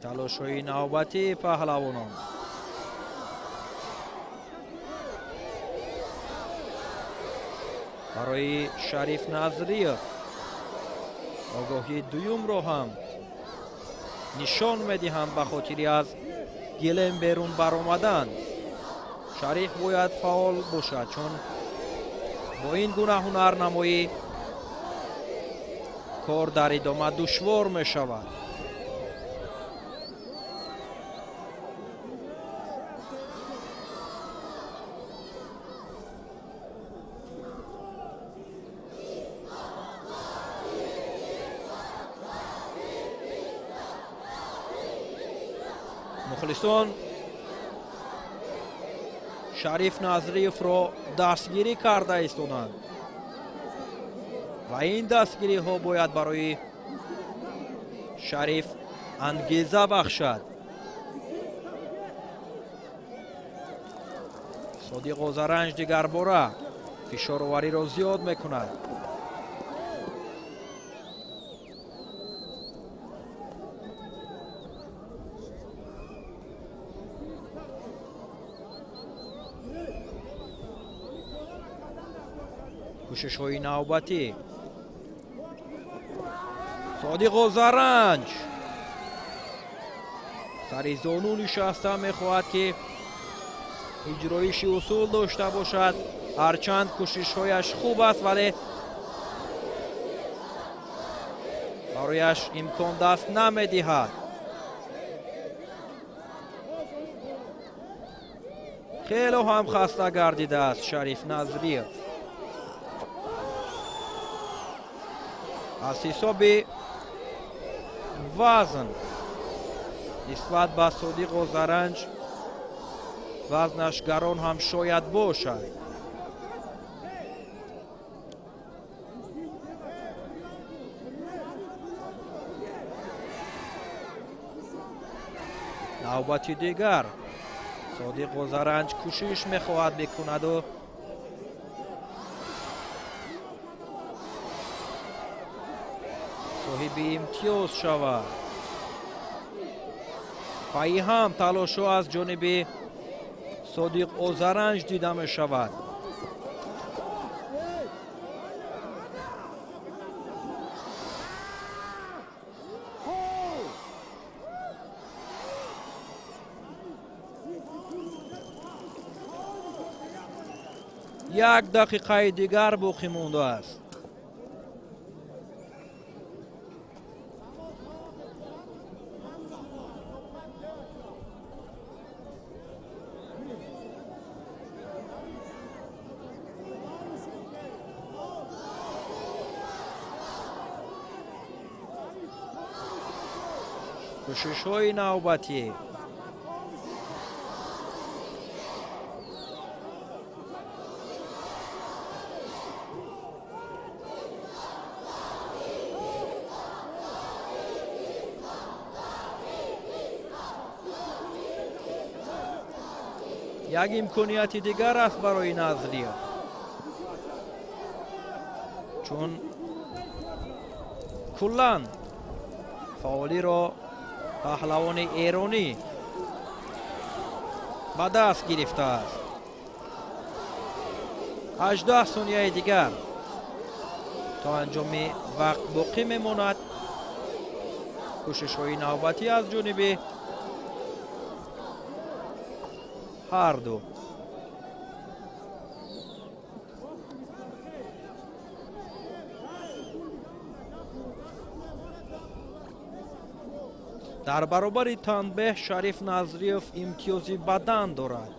Талошҳои навбатии паҳлавонон. Барои Шариф Назриев огоҳии дуюмро ҳам нишон медиҳанд ба хотири аз гилем берун баромадан. Шариф бояд фаъол бошад, чун бо ин гуна ҳунарнамоӣ кор дар идома душвор мешавад. Мухлисон Шариф Назриевро дастгирӣ карда истоданд ва ин дастгириҳо бояд барои Шариф ангеза бахшад. Содиқ Озаранҷ дигарбора фишоровариро зиёд мекунад. Кӯшишҳои навбатӣ. Содиқ Озаранҷ сари зону нишаста мехоҳад, ки иҷроиши усул дошта бошад. Ҳарчанд кӯшишҳояш хуб аст, вале барояш имкон даст намедиҳад. Хело ҳам хаста гардидааст Шариф Назриев. Аз ҳисоби вазн нисбат ба Содиқ Озаранҷ вазнаш гарон ҳам шояд бошад. Навбати дигар Содиқ Озаранҷ кӯшиш мехоҳад бикунаду соҳиби имтиёз шавад. Пайи ҳам талошҳо аз ҷониби Содиқ Озаранҷ дида мешавад. Як дақиқаи дигар боқӣ мондааст. Кӯшишҳои навбатӣ. Як имконияти дигар аст барои Назриев, чун куллан фаъолиро паҳлавони эронӣ ба даст гирифтааст. 18 сонияи дигар то анҷоми вақт боқӣ мемонад. Кӯшишҳои навбатӣ аз ҷониби ҳар ду. Дар баробари танбеҳ Шариф Назриев имтиёзи бадан дорад.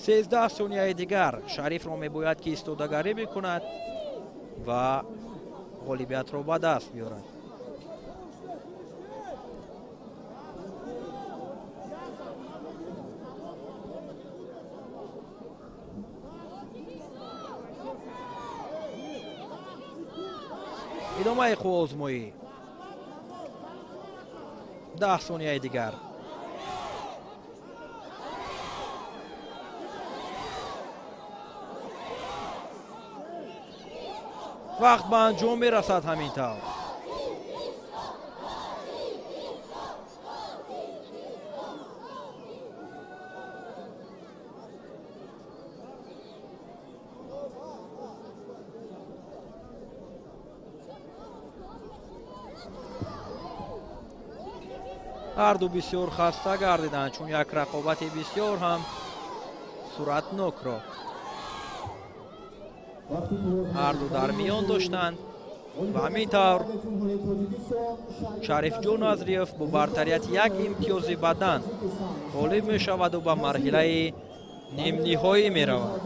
13 сонияи дигар Шарифро мебояд ки истодагарӣ бикунад ва ғолибиятро ба даст биёрад. Идомаи қувваозмоӣ. 10 сонияи дигар. Вақт ба анҷом мерасад ҳамин тавр. Ҳарду бисёр хаста гардиданд, чун як рақобати бисёр ҳам суратнокро ҳарду дар миён доштанд ва ҳамин тавр Шарифҷон Назриев бо бартарияти як имтиёзи бадан ғолиб мешаваду ба марҳилаи нимниҳоӣ меравад.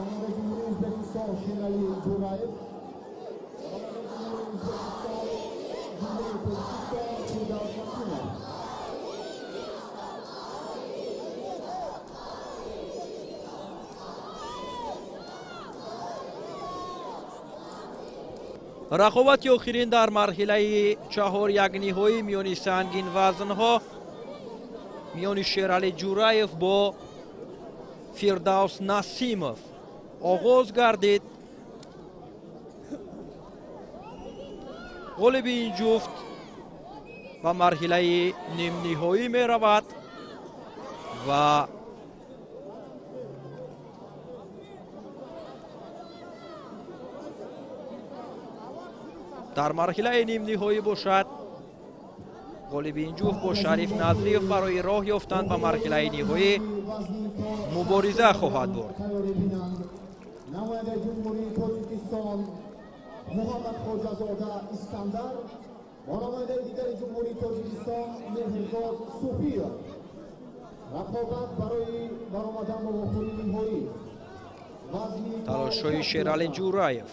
Рақобати охирин дар марҳилаи чаҳор якниҳоӣ миёни сангин вазнҳо миёни Шералӣ Ҷураев бо Фирдавс Насимов оғоз гардид. Ғолиби ин ҷуфт ба марҳилаи нимниҳоӣ меравад ва дар марҳилаи нимниҳоӣ бошад ғолиби ин ҷуфт бо Шариф Назриев барои роҳ ёфтан ба марҳилаи ниҳоӣ мубориза хоҳад бурд. Намояндаи Ҷумҳурии Тоҷикистон Муҳаммад Хоҷазода Искандар бо намояндаи дигари Ҷумҳурии Тоҷикистон Меҳрзод Суфиев. Рақобат барои баромадан ба вохӯрии ниҳоӣ. Талошҳои Шералӣ Ҷураев.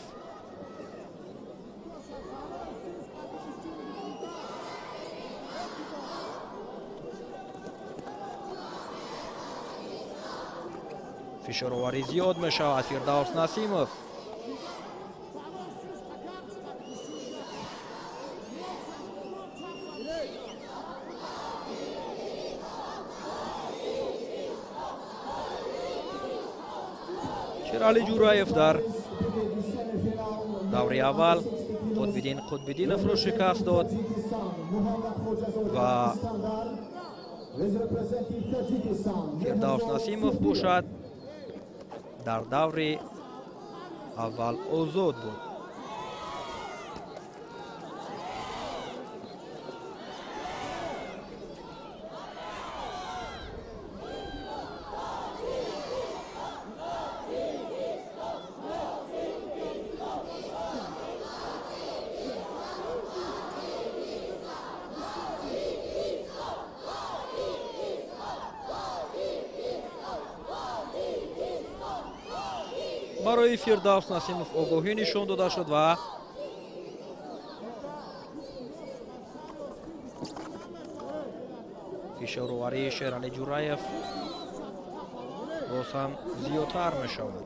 Фишороварӣ зиёд мешавад. Фирдавс Насимов Шералӣ Ҷураев дар даври аввал Қутбиддин Қутбиддиновро шикаст дод ва Фирдавс Насимов бошад дар даври аввал озод буд. Барои Фирдавс Насимов огоҳӣ нишон дода шуд ва фишороварии Шералӣ Ҷураев боз ҳам зиёдтар мешавад.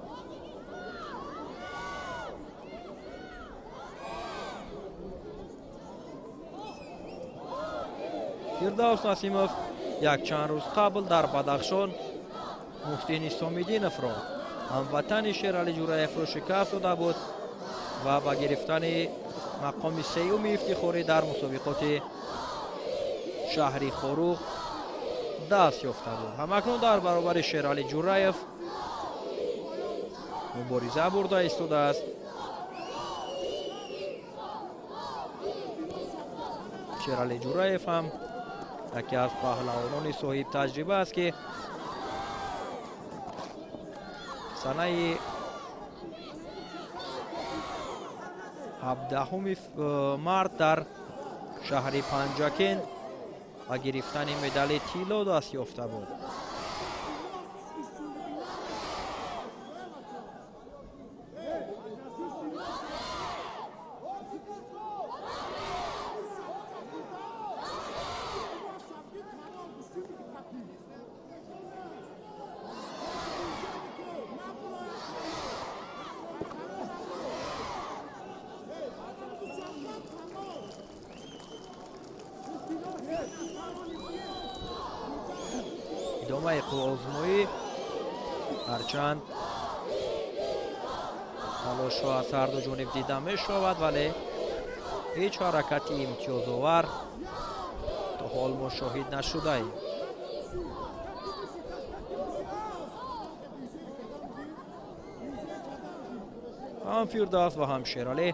Фирдавс Насимов якчанд рӯз қабл дар Бадахшон Муҳсин Исомиддиновро, ҳамватани Шералӣ Ҷураевро, шикаст дода буд ва ба гирифтани мақоми сеюми ифтихорӣ дар мусобиқоти шаҳри Хоруғ даст ёфта буд. Ҳамакнун дар баробари Шералӣ Ҷураев мубориза бурда истодааст. Шералӣ Ҷураев ҳам яке аз паҳлавонони соҳибтаҷриба аст, ки санаи 17 март дар шаҳри Панҷакент ба гирифтани медали тилло даст ёфта буд. Идомаи қувваозмоӣ, ҳарчанд талошҳо аз ҳарду ҷониб дида мешавад, вале ҳеҷ ҳаракати имтиёзовар то ҳол мо шоҳид нашудаем. Ҳам Фирдавс ва ҳам Шералӣ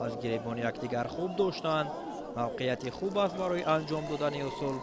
аз гиребони якдигар хуб доштанд. Мавқеияти хуб аст барои анҷом додани усул.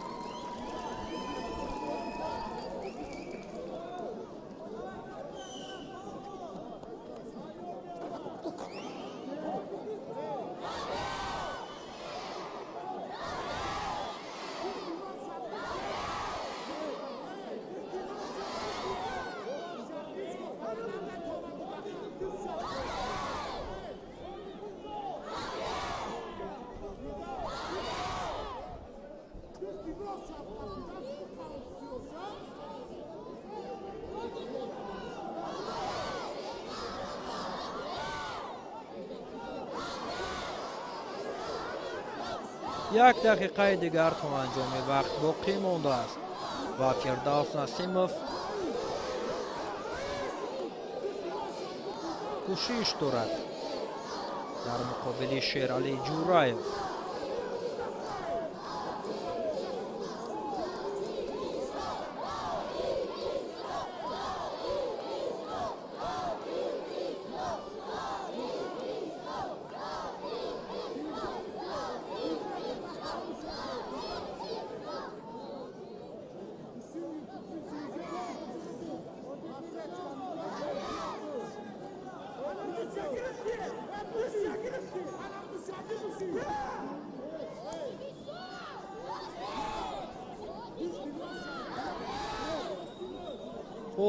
Як дақиқаи дигар то анҷоми вақт боқӣ мондааст ва Фирдавс Насимов кӯшиш дорад дар муқобили Шералӣ Ҷураев.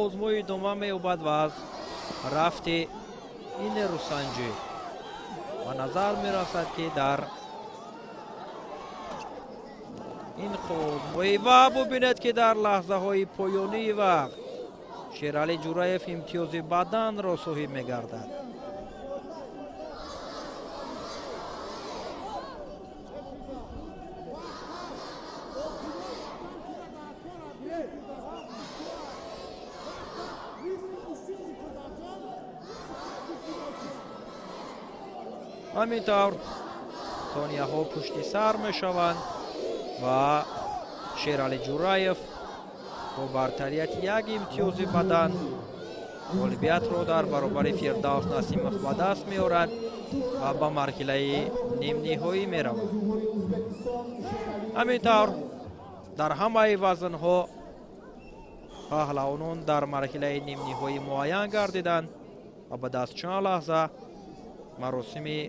Озмои идома меёбад ва аз рафти ин нерӯсанҷӣ ба назар мерасад, ки дар ин озмоӣ ва бубинед, ки дар лаҳзаҳои поёнии вақт Шералӣ Ҷураев имтиёзи баданро соҳиб мегардад. Ҳамин тавр сонияҳо пушти сар мешаванд ва Шералӣ Ҷураев бо бартарияти як имтиёзи бадан ғолибиятро дар баробари Фирдавс Насимов ба даст меорад ва ба марҳилаи нимниҳоӣ меравад. Ҳамин тавр дар ҳамаи вазнҳо паҳлавонон дар марҳилаи нимниҳоӣ муайян гардиданд ва баъд аз чанд лаҳза маросими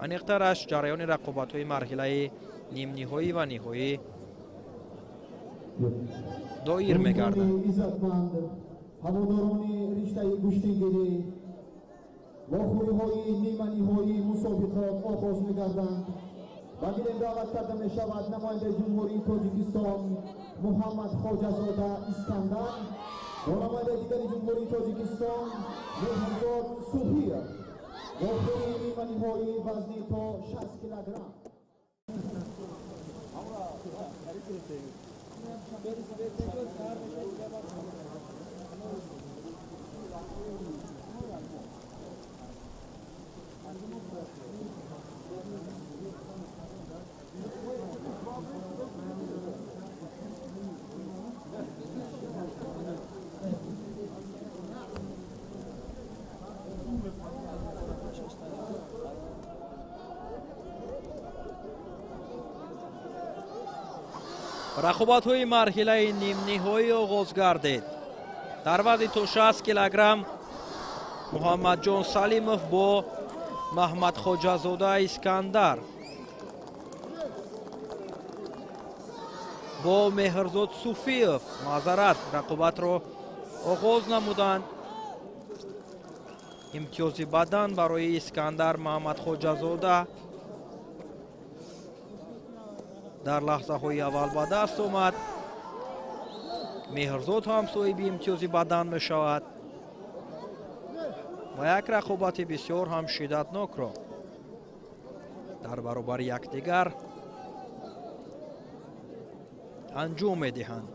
аниқтараш ҷараёни рақобатҳои марҳилаи нимниҳоӣ ва ниҳоӣ доир мегардад. Иззатманд ҳаводорони риштаи гӯштингирӣ, вохӯриҳои ниманиҳоии мусобиқот оғоз мегарданд. Ба гирем даъват карда мешавад намояндаи Ҷумҳурии Тоҷикистон Муҳаммад Хоҷазода Искандар бо намояндаи дигари Ҷумҳурии Тоҷикистон Меҳрзод Суфиев. Вохӯрии ниманиҳоии вазни то 60 килограмм. Рақобатҳои марҳилаи нимниҳоӣ оғоз гардид. Дар вазни то 60 килограмм Муҳаммадҷон Салимов бо Маҳмадхоҷазода Искандар, бо Меҳрзод Суфиев маъзарат рақобатро оғоз намуданд. Имтиёзи бадан барои Искандар Маҳмадхоҷазода дар лаҳзаҳои аввал ба даст омад. Меҳрзод ҳам соҳиби имтиёзи бадан мешавад ва як рақобати бисёр ҳам шиддатнокро дар баробари якдигар анҷом медиҳанд.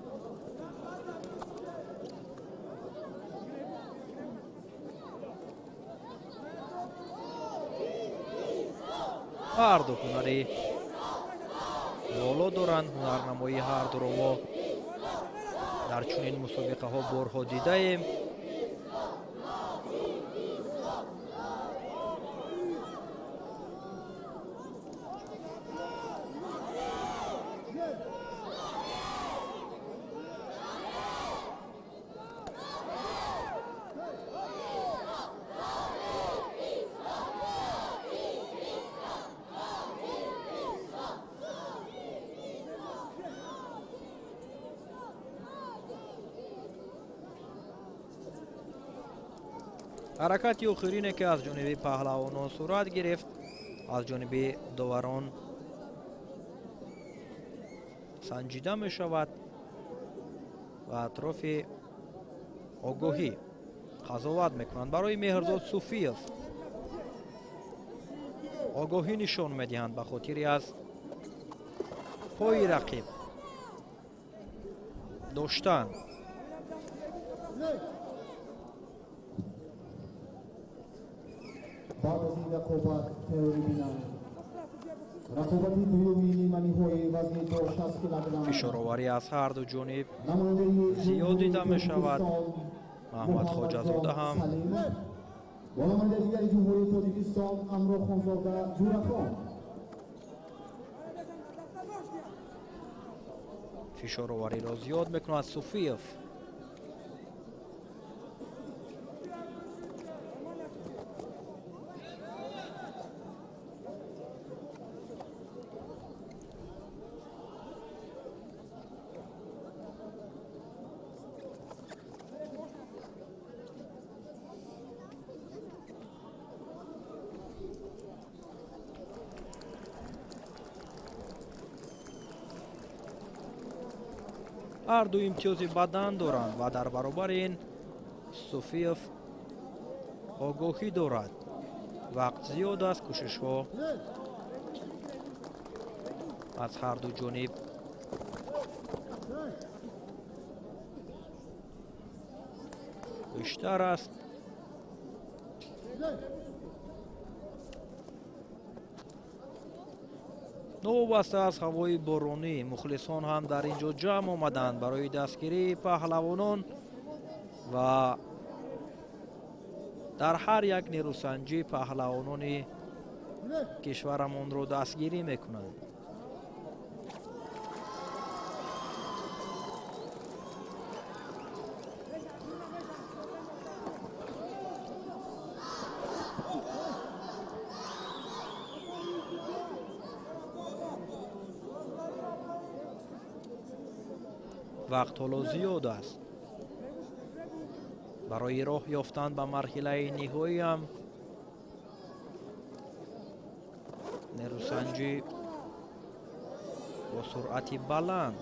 Ҳарду ҳунари боло доранд. Ҳунарнамоии ҳардуро мо дар чунин мусобиқаҳо борҳо дидаем. Ҳаракати охирине ки аз ҷониби паҳлавонон сурат гирифт, аз ҷониби доварон санҷида мешавад ва атрофи огоҳӣ қазоват мекунанд. Барои Меҳрзод Суфиев огоҳӣ нишон медиҳанд ба хотири аз пои рақиб доштан. Баъд аз ин рақобат тайёрӣ бинанд. Рақобати дуюми ниманиҳои вазни то 60 килограмм. Фишороварӣ аз ҳарду ҷониб зиёд дида мешавад. Маҳмад Хоҷазода ҳам бо намояндаи дигари Ҷумҳурии Тоҷикистон Амрохонзода Ҷурахон фишоровариро зиёд мекунад. Суфиев ҳарду имтиёзи бадан доранд ва дар баробари ин Суфиев огоҳӣ дорад. Вақт зиёд аст, кӯшишҳо аз ҳарду ҷониб бештар аст. Новобаста аз ҳавои боронӣ, мухлисон ҳам дар ин ҷо ҷамъ омаданд барои дастгирии паҳлавонон ва дар ҳар як нерӯсанҷӣ паҳлавонони кишварамонро дастгирӣ мекунанд. Вақт ҳоло зиёд аст. Барои роҳ ёфтан ба марҳилаи ниҳоиам нерӯсанҷӣ бо суръати баланд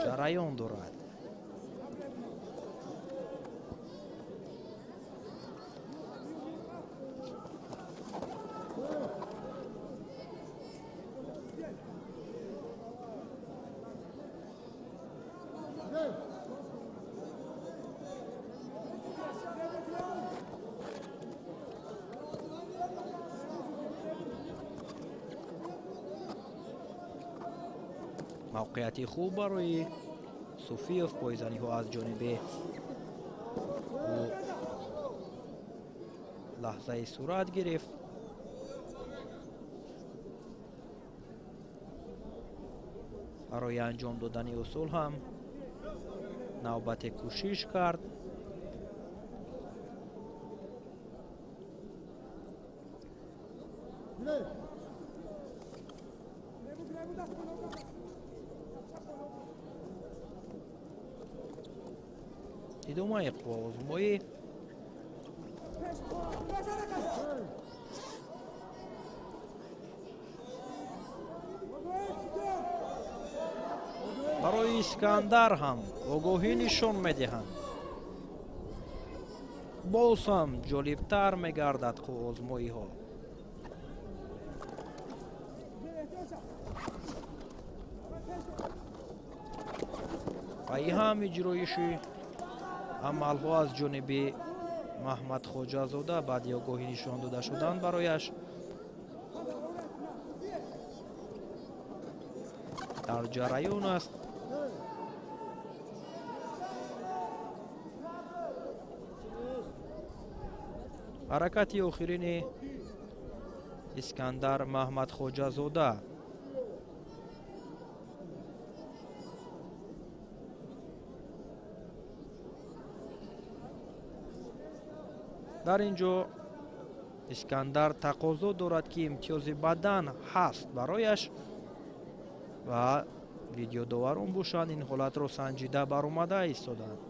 ҷараён дорад. Мавқеияти хуб барои Суфиев, пойзаниҳо аз ҷониби ӯ лаҳзаи сурат гирифт. Барои анҷом додани усул ҳам навбате кӯшиш кард. Идомаи қувваозмоӣ. Барои Искандар ҳам огоҳӣ нишон медиҳанд. Боз ҳам ҷолибтар мегардад қувваозмоиҳо. Пайҳам иҷроиши амалҳо аз ҷониби Маҳмадхоҷазода баъди огоҳӣ нишон дода шудан барояш дар ҷараён аст. Ҳаракати охирини Искандар Маҳмадхоҷазода. Дар ин ҷо Искандар тақозо дорад, ки имтиёзи бадан ҳаст барояш ва видеодоварон бошанд ин ҳолатро санҷида баромада истоданд.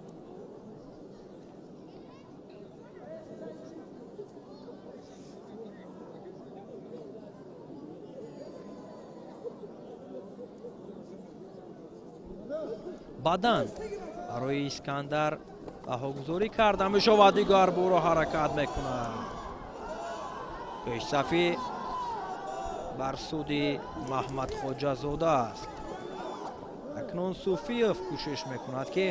Бадан барои Искандар баҳогузорӣ карда мешавад, дигар боро ҳаракат мекунад. Пешсафӣ бар суди Маҳмадхоҷазода аст. Акнун Суфиев кӯшиш мекунад, ки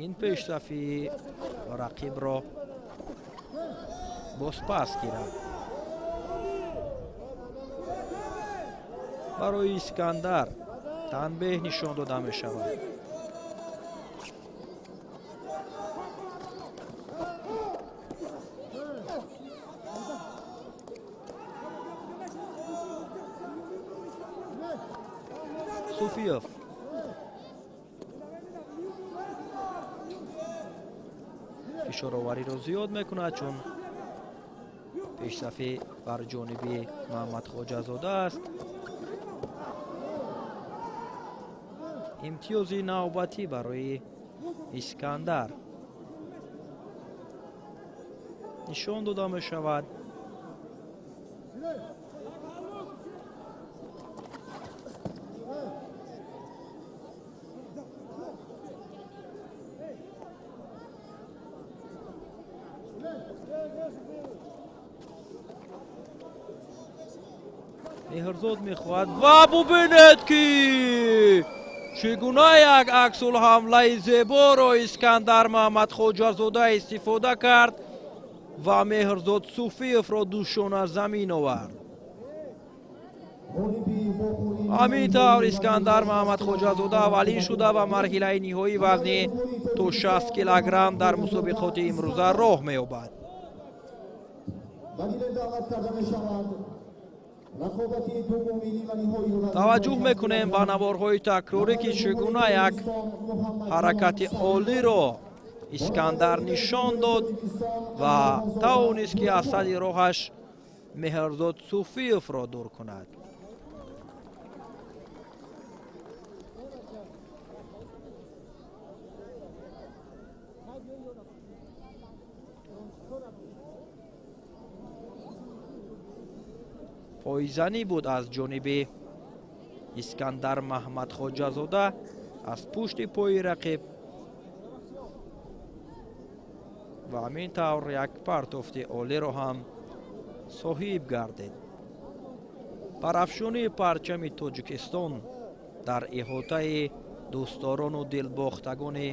ин пешсафии рақибро бозпас гирад. Барои Искандар танбеҳ нишон дода мешавад. Суфиев фишоровариро зиёд мекунад, чун пешсафӣ бар ҷониби Маҳмадхоҷазода аст. Имтиёзи навбатӣ барои Искандар нишон дода мешавад. Меҳрзод мехоҳад ва бубинед, ки чӣ гуна як аксулҳамлаи зеборо Искандар Маҳмадхоҷазода истифода кард ва Меҳрзод Суфиевро душона замин овард. Ҳамин тавр Искандар Маҳмадхоҷазода аввалин шуда ба марҳилаи ниҳоии вазни то 60 килограмм дар мусобиқоти имрӯза роҳ меёбад. Таваҷҷӯҳ мекунем ба наворҳои такрорӣ, ки чӣ гуна як ҳаракати олиро Искандар нишон дод ва тавонист, ки аз сади роҳаш Меҳрзод Суфиевро дур кунад. Пойзанӣ буд аз ҷониби Искандар Маҳмадхоҷазода аз пушти пои рақиб ва ҳамин тавр як партофти олиро ҳам соҳиб гардид. Парафшонии парчами Тоҷикистон дар иҳотаи дӯстдорону дилбохтагони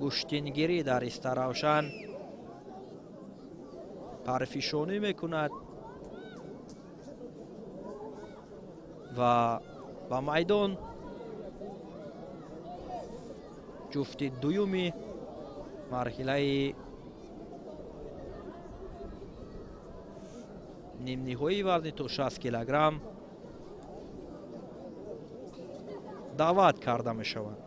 гӯштингирӣ дар Истаравшан парфишонӣ мекунад ва ба майдон ҷуфти дуюми марҳилаи нимниҳоии вазни то 60 килограмм даъват карда мешаванд.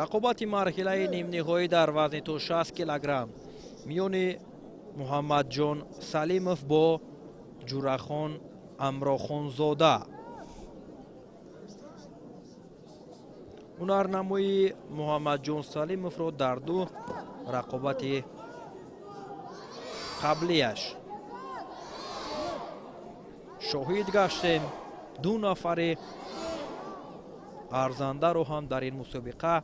Рақобати марҳилаи нимниҳоӣ дар вазни то 60 килограмм миёни Муҳаммадҷон Салимов бо Ҷурахон Амрохонзода. Ҳунарнамои Муҳаммадҷон Салимовро дар ду рақобати қаблияш шоҳид гаштем. Ду нафари арзандаро ҳам дар ин мусобиқа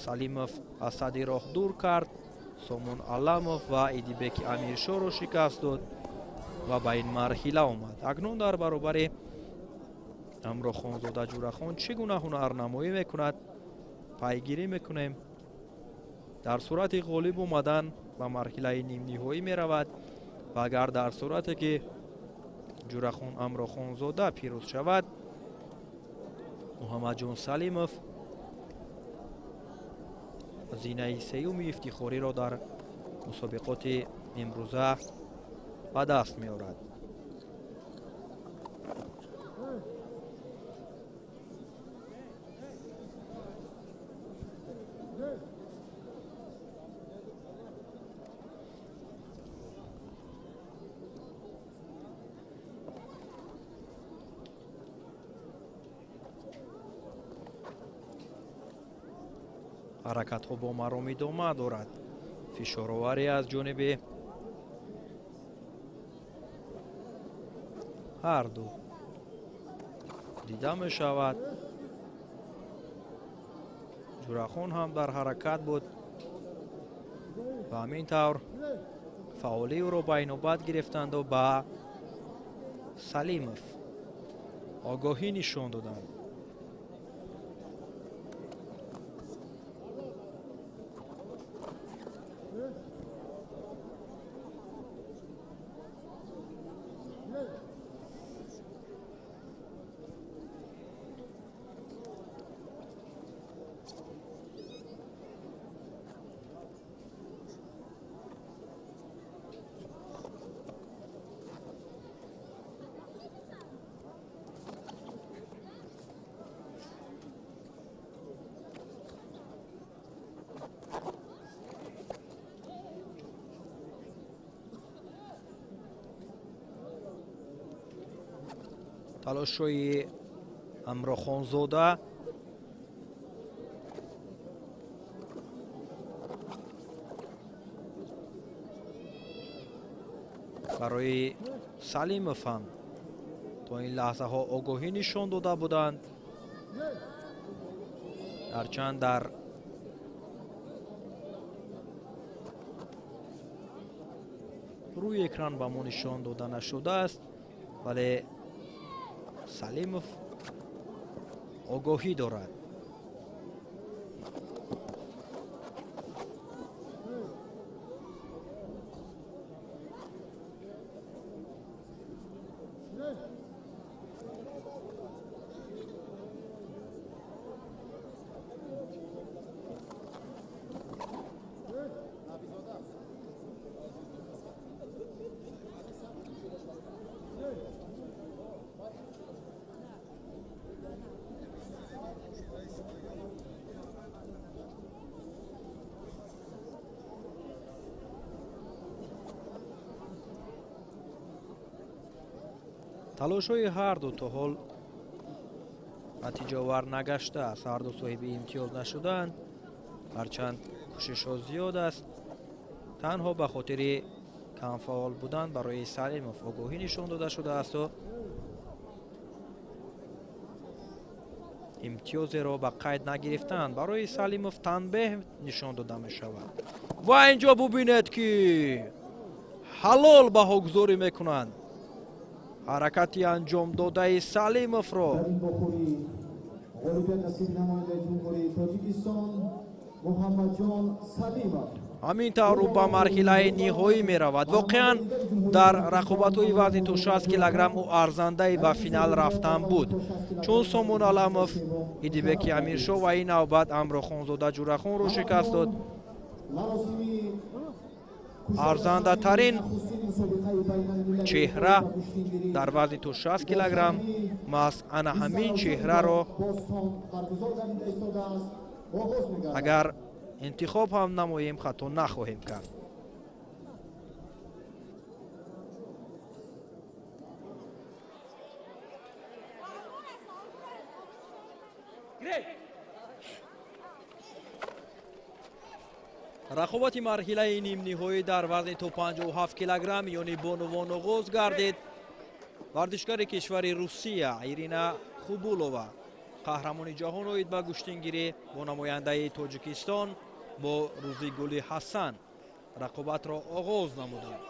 Салимов аз сади роҳ дур кард. Сомон Аламов ва Идибеки Амиршоро шикаст дод ва ба ин марҳила омад. Акнун дар баробари Амрохонзода Ҷурахон чӣ гуна ҳунарнамоӣ мекунад, пайгирӣ мекунем. Дар сурати ғолиб омадан ба марҳилаи нимниҳоӣ меравад ва агар дар сурате ки Ҷурахон Амрохонзода пирӯз шавад, Муҳаммадҷон Салимов зинаи сеюми ифтихориро дар мусобиқоти имрӯза ба даст меорад. Ҳаракатҳо бо маром идома дорад. Фишороварӣ аз ҷониби ҳарду дида мешавад. Ҷурахон ҳам дар ҳаракат буд ва ҳамин тавр фаъолии ӯро ба инобат гирифтанду ба Салимов огоҳӣ нишон доданд. Талошҳои Амрохонзода барои Салимов ҳам то ин лаҳзаҳо огоҳӣ нишон дода буданд. Ҳарчанд дар рӯи экран ба мо нишон дода нашудааст, вале Салимов огоҳӣ дорад. Талошҳои ҳарду то ҳол натиҷаовар нагаштааст. Ҳарду соҳиби имтиёз нашуданд, ҳарчанд кӯшишҳо зиёд аст. Танҳо ба хотири камфаъол будан барои Салимов огоҳӣ нишон дода шудаасту имтиёзеро ба қайд нагирифтанд. Барои Салимов танбеҳ нишон дода мешавад. Ва инҷо бубинед, ки ҳалол баҳогузорӣ мекунанд ҳаракати анҷомдодаи Салимовро. Дар ин вохӯрӣ ғолибият насиби намояндаи Ҷумҳурии Тоҷикистон Муҳаммадҷон Салимов. Ҳамин тавр ӯ ба марҳилаи ниҳоӣ меравад. Воқеан дар рақобатҳои вазни то 60 килограмм ӯ арзандаи ба финал рафтан буд, чун Сомон Аламов, Идибеки Амиршо ва ин навбат Амрохонзода Ҷурахонро шикаст дод. Арзандатарин чеҳра дар вазни то 60 килограмм маҳз ана ҳамин чеҳраро агар интихоб ҳам намоем, хато нахоҳем кард. Рақобати марҳилаи нимниҳоӣ дар вазни то 57 килограмм миёни бонувон оғоз гардид. Варзишгари кишвари Русия Ирина Хубулова, қаҳрамони ҷаҳон оид ба гӯштингирӣ, бо намояндаи Тоҷикистон бо Рӯзигули Ҳасан рақобатро оғоз намуданд.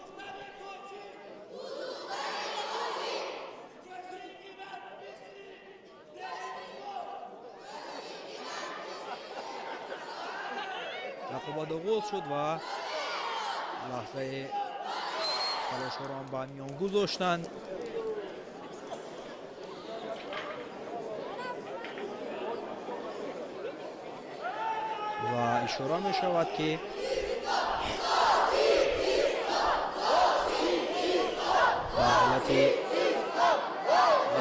Рақобат оғоз шуд ва лаҳзаи талошҳоро ҳам ба миён гузоштанд. Ва ишора мешавад, ки ба ҳолати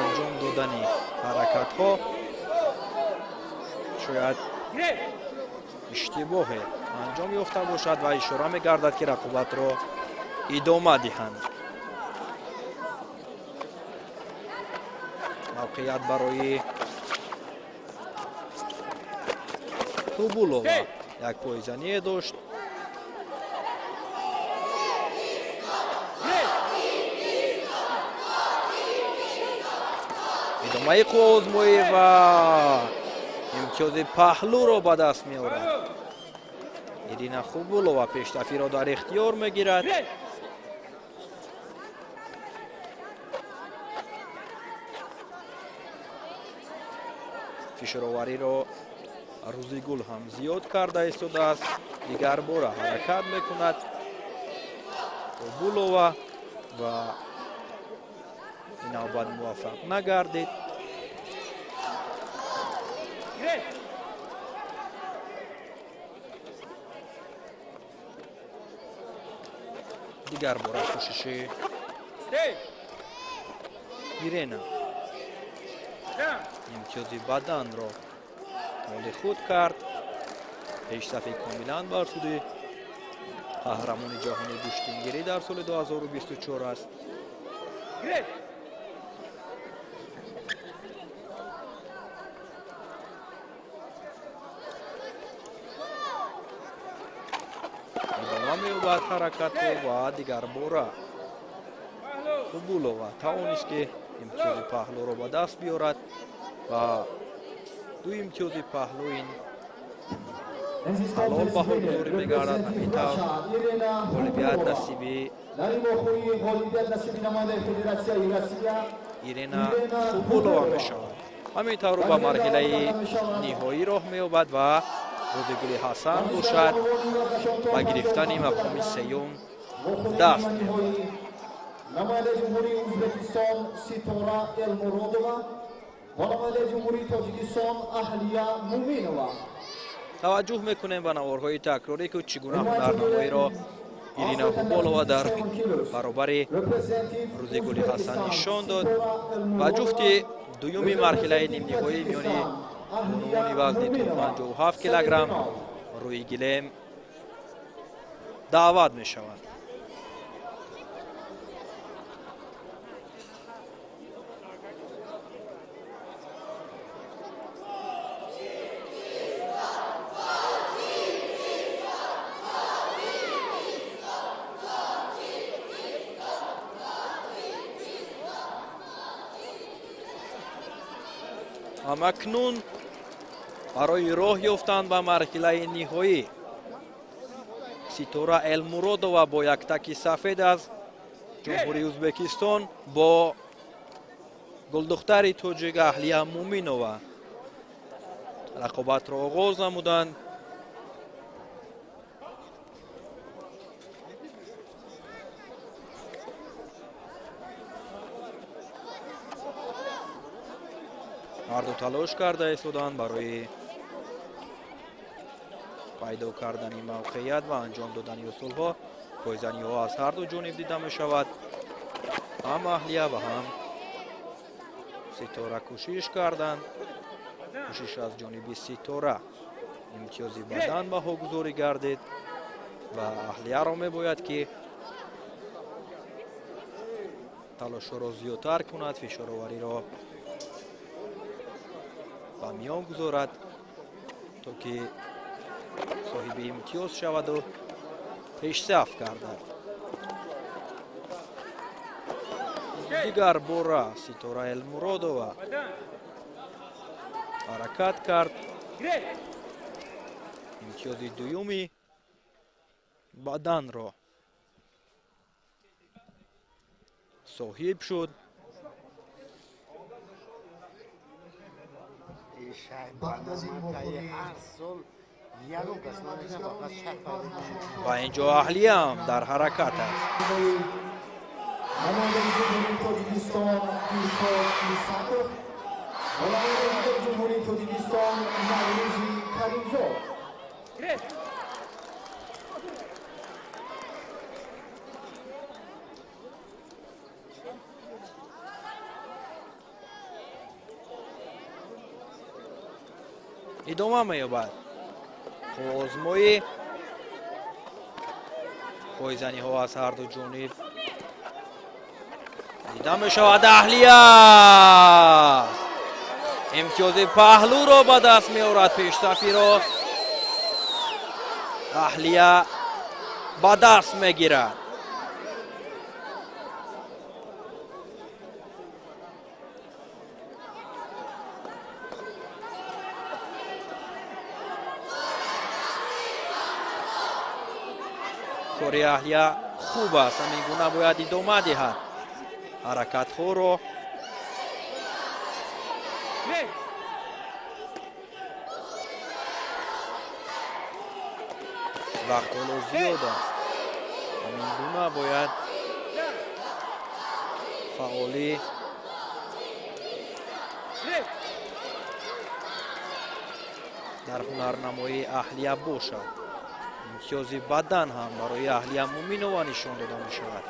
анҷом додани ҳаракатҳо шояд иштибоҳе анҷом ёфта бошад ва ишора мегардад, ки рақобатро идома диҳанд. Мавқеият барои Хубулова як пойзание дошт. Идомаи қувваозмоӣ ва имтиёзи паҳлӯро ба даст меорад. Ирина Хубулова пештафиро дар ихтиёр мегирад. Фишоровариро Рӯзигул ҳам зиёд карда истодааст. Дигар бора ҳаракат мекунад Хубулова ва ин навбат муваффақ нагардид. Дигар бора кӯшиши Ирена имтиёзи баданро моли худ кард. Пешсафи комилан бар суди қаҳрамони ҷаҳони гӯштингирӣ дар соли 2024 аст. Идома меёбад ҳаракатҳо ва дигар бора Хубулова тавонист, ки имтиёзи паҳлӯро ба даст биёрад ва ду имтиёзи паҳлӯ ин ҳалол баҳогузорӣ мегардад. Ҳамин тавр ғолибият насиби Ирина Хубулова мешавад. Ҳамин тавр ба марҳилаи ниҳоӣ роҳ меёбад ва Рӯзигули Ҳасан бошад ба гирифтани мақоми сеюм даст меёбад. Намояндаи Ҷумҳурии Ӯзбекистон Ситора Элмуродова ва намояндаи Ҷумҳурии Тоҷикистон Аҳлия Муминова. Таваҷҷӯҳ мекунем ба наворҳои такрорӣ, ки чӣ гуна ҳунарнамоиро Ирина Хубулова дар баробари Рӯзигули Ҳасан нишон дод ва ҷуфти дуюми марҳилаи нимниҳоӣ миёни бонувони вазни то 57 килограмм рӯи гилем даъват мешаванд. Ҳамакнун барои роҳ ёфтан ба марҳилаи ниҳоӣ Ситора Элмуродова бо яктаки сафед аз Ҷумҳурии Ӯзбекистон бо гулдухтари тоҷик Аҳлия Муминова рақобатро оғоз намуданд. Ҳарду талош карда истоданд барои пайдо кардани мавқеият ва анҷом додани усулҳо. Пойзаниҳо аз ҳарду ҷониб дида мешавад. Ҳам Аҳлия ва ҳам Ситора кӯшиш карданд. Кӯшиш аз ҷониби Ситора имтиёзи бадан баҳогузорӣ гардид ва Аҳлияро мебояд, ки талошҳоро зиёдтар кунад, фишоровариро ба миён гузорад, то ки Соҳиби имтиёз шаваду пешсаф гардад. Дигар бора Ситора Элмуродова ҳаракат кард. Имтиёзи дуюми баданро соҳиб шуд. Ва инҷо аҳлиям дар ҳаракат аст. Намояндаи Ҷумҳурии Тоҷикистон Дилшод Исаков ва намояндаи Ҷумҳурии Тоҷикистон Наврӯзи Каримзод. Идома меёбад қувваозмоӣ. Пойзаниҳо аз ҳарду ҷониб дида мешавад. Аҳлия имтиёзи паҳлӯро ба даст меорад. Пешсафиро Аҳлия ба даст мегирад. Кори Аҳлия хуб аст, ҳамин гуна бояд идома диҳад ҳаракатҳоро. Вақт ҳоло зиёд аст, ҳамин гуна бояд фаъолӣ дар ҳунарнамоии Аҳлия бошад. Имтиёзи бадан ҳам барои Аҳлия Муминова нишон дода мешавад.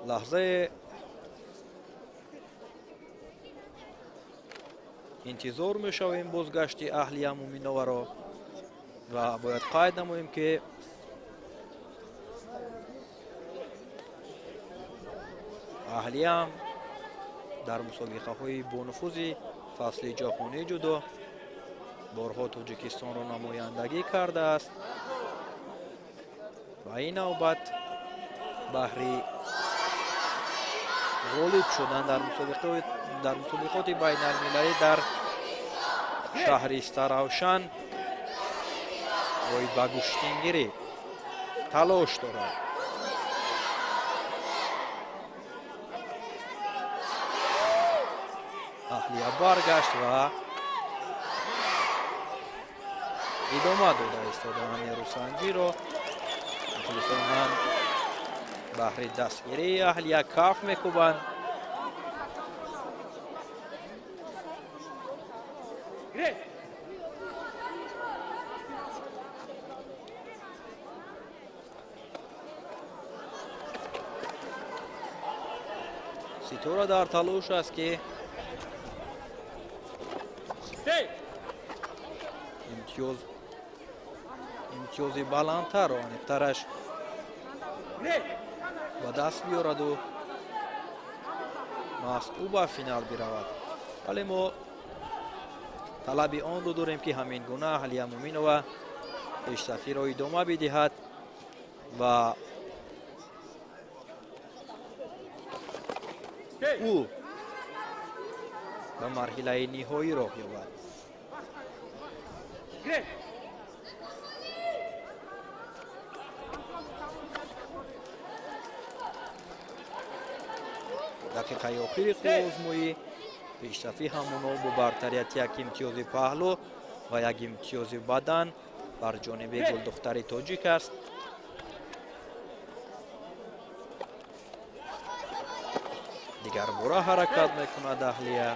Лаҳзае интизор мешавем бозгашти Аҳлия Муминоваро ва бояд қайд намоем, ки Аҳлиям дар мусобиқаҳои бонуфузи фасли ҷаҳонӣ ҷудо борҳо Тоҷикистонро намояндагӣ кардааст ва ин навбат баҳри ғолиб шудан дар мусобиқоти байналмилалӣ дар шаҳри Истаравшан оид ба гӯштингирӣ талош дорад. Аҳлия баргашт ва идома дода истодаанд нерӯсанҷиро. Мухлисон ҳам баҳри дастгирии Аҳлия каф мекӯбанд. Ситора дар талош аст, ки имтиёзи баландтарро, аниқтараш, ба даст биёраду маҳз ӯ ба финал биравад. Вале мо талаби онро дорем, ки ҳамин гуна Аҳлия Муминова пешсафиро идома бидиҳад ва ӯ ба марҳилаи ниҳоӣ роҳ ёбад. Дақиқаи охири қувваозмоӣ пешсафӣ ҳамоно бо бартарияти як имтиёзи паҳлӯ ва як имтиёзи бадан бар ҷониби гулдухтари тоҷик аст. Дигарбора ҳаракат мекунад Аҳлия.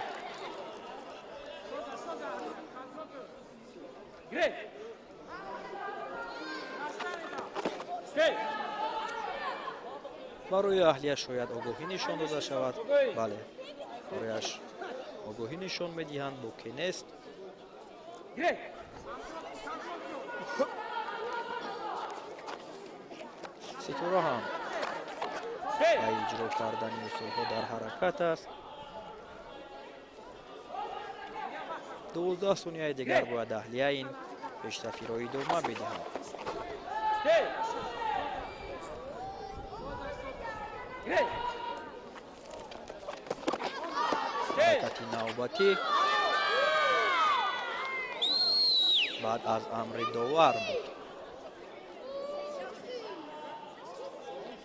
Барои Аҳлия шояд огоҳӣ нишон дода шавад. Бале, барояш огоҳӣ нишон медиҳанд, боке нест. Ситора ҳам ба иҷро кардани усулҳо дар ҳаракат аст. 12 сонияи дигар бояд Аҳлия ин пешсафиро идома бидиҳад. Ҳаракати навбатӣ баъд аз амри довар буд.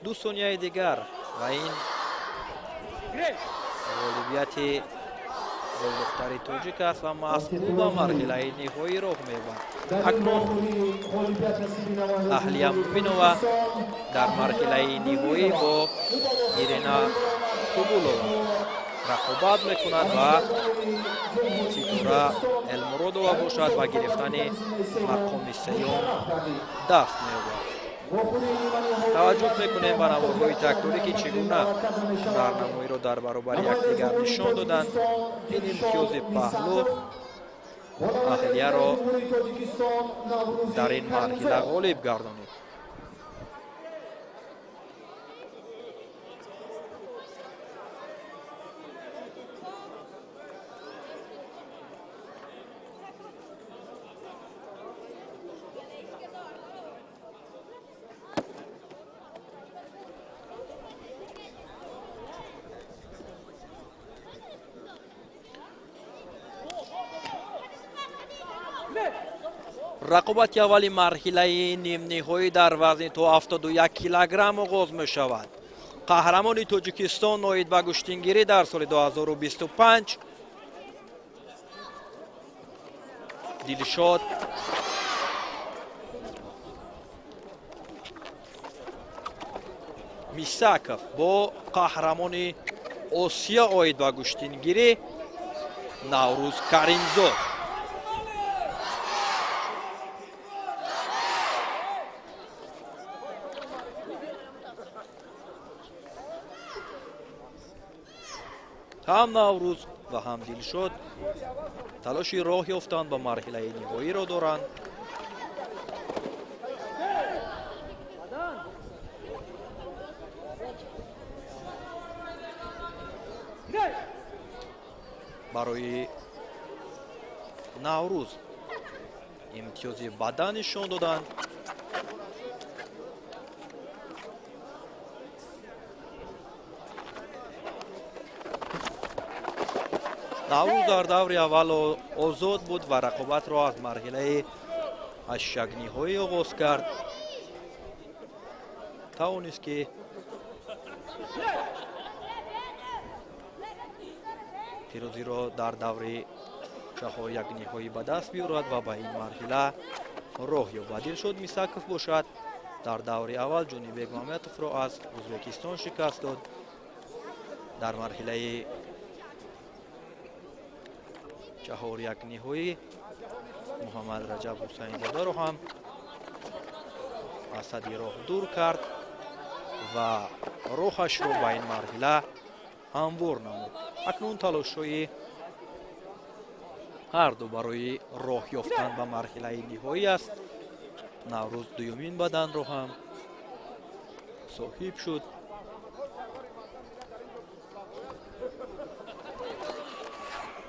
2 сонияи дигар ва ин ғолибияти голдухтари тоҷик аст ва маҳз ӯ ба марҳилаи ниҳоӣ роҳ меёбад. Акнун Аҳлия Муъминова дар марҳилаи ниҳоӣ бо Ирина Кубулова рақобат мекунад ва Ситора Элмуродова бошад ба гирифтани мақоми сеюм даст меёбад. Таваҷҷӯҳ мекунем ба наворҳои такрорӣ, ки чӣ гуна ҳунарнамоиро дар баробари якдигар нишон доданд. Ин имтиёзи паҳлӯ Аҳлияро дар ин марҳила ғолиб гардонид. Рақобати аввали марҳилаи нимниҳоӣ дар вазни то 71 килограмм оғоз мешавад. Қаҳрамони Тоҷикистон оид ба гӯштингирӣ дар соли 2025 Дилшод Мисаков бо қаҳрамони Осиё оид ба гӯштингирӣ Наврӯз Каримзод. Ҳам Наврӯз ва ҳам Дилшод талоши роҳ ёфтан ба марҳилаи ниҳоиро доранд. Барои Наврӯз имтиёзи бадан нишон доданд. Наврӯз дар даври аввал озод буд ва рақобатро аз марҳилаи ҳаштякниҳоӣ оғоз кард. Тавонист, ки пирӯзиро дар даври чаҳорякниҳоӣ ба даст биёрад ва ба ин марҳила роҳ ёбад. Дилшод Мисаков бошад дар даври аввал Ҷонибек Мамедовро аз Ӯзбекистон шикаст дод. Дар марҳилаи чаҳорякниҳоӣ Муҳаммад Раҷаб Ҳусайнзодаро ҳам аз сади роҳ дур кард ва роҳашро ба ин марҳила ҳамвор намуд. Акнун талошҳои ҳарду барои роҳ ёфтан ба марҳилаи ниҳоӣ аст. Наврӯз дуюмин баданро ҳам соҳиб шуд.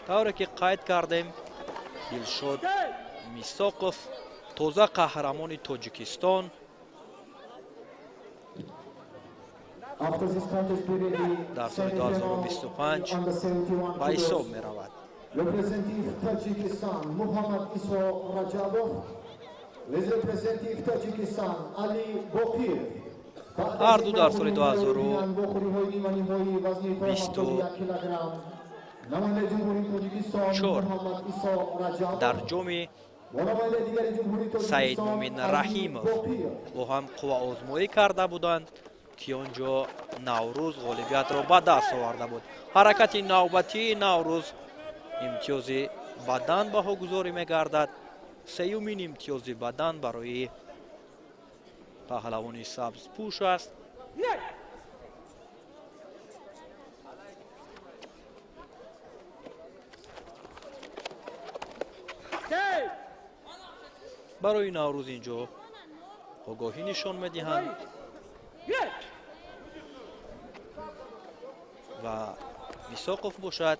Тавре ки қайд кардем, Дилшод Мисоқов тоза қаҳрамони Тоҷикистон дар соли 2025 ба ҳисоб меравад. Ҳарду дар соли 2024 дар ҷоми Саид Мумин Раҳимов бо ҳам қувваозмоӣ карда буданд, ки он ҷо Наврӯз ғолибиятро ба даст оварда буд. Ҳаракати навбатии Наврӯз имтиёзи бадан баҳогузорӣ мегардад. Сеюмин имтиёзи бадан барои паҳлавони сабзпӯш аст. Барои Наврӯз инҷо огоҳӣ нишон медиҳанд ва Мисоқов бошад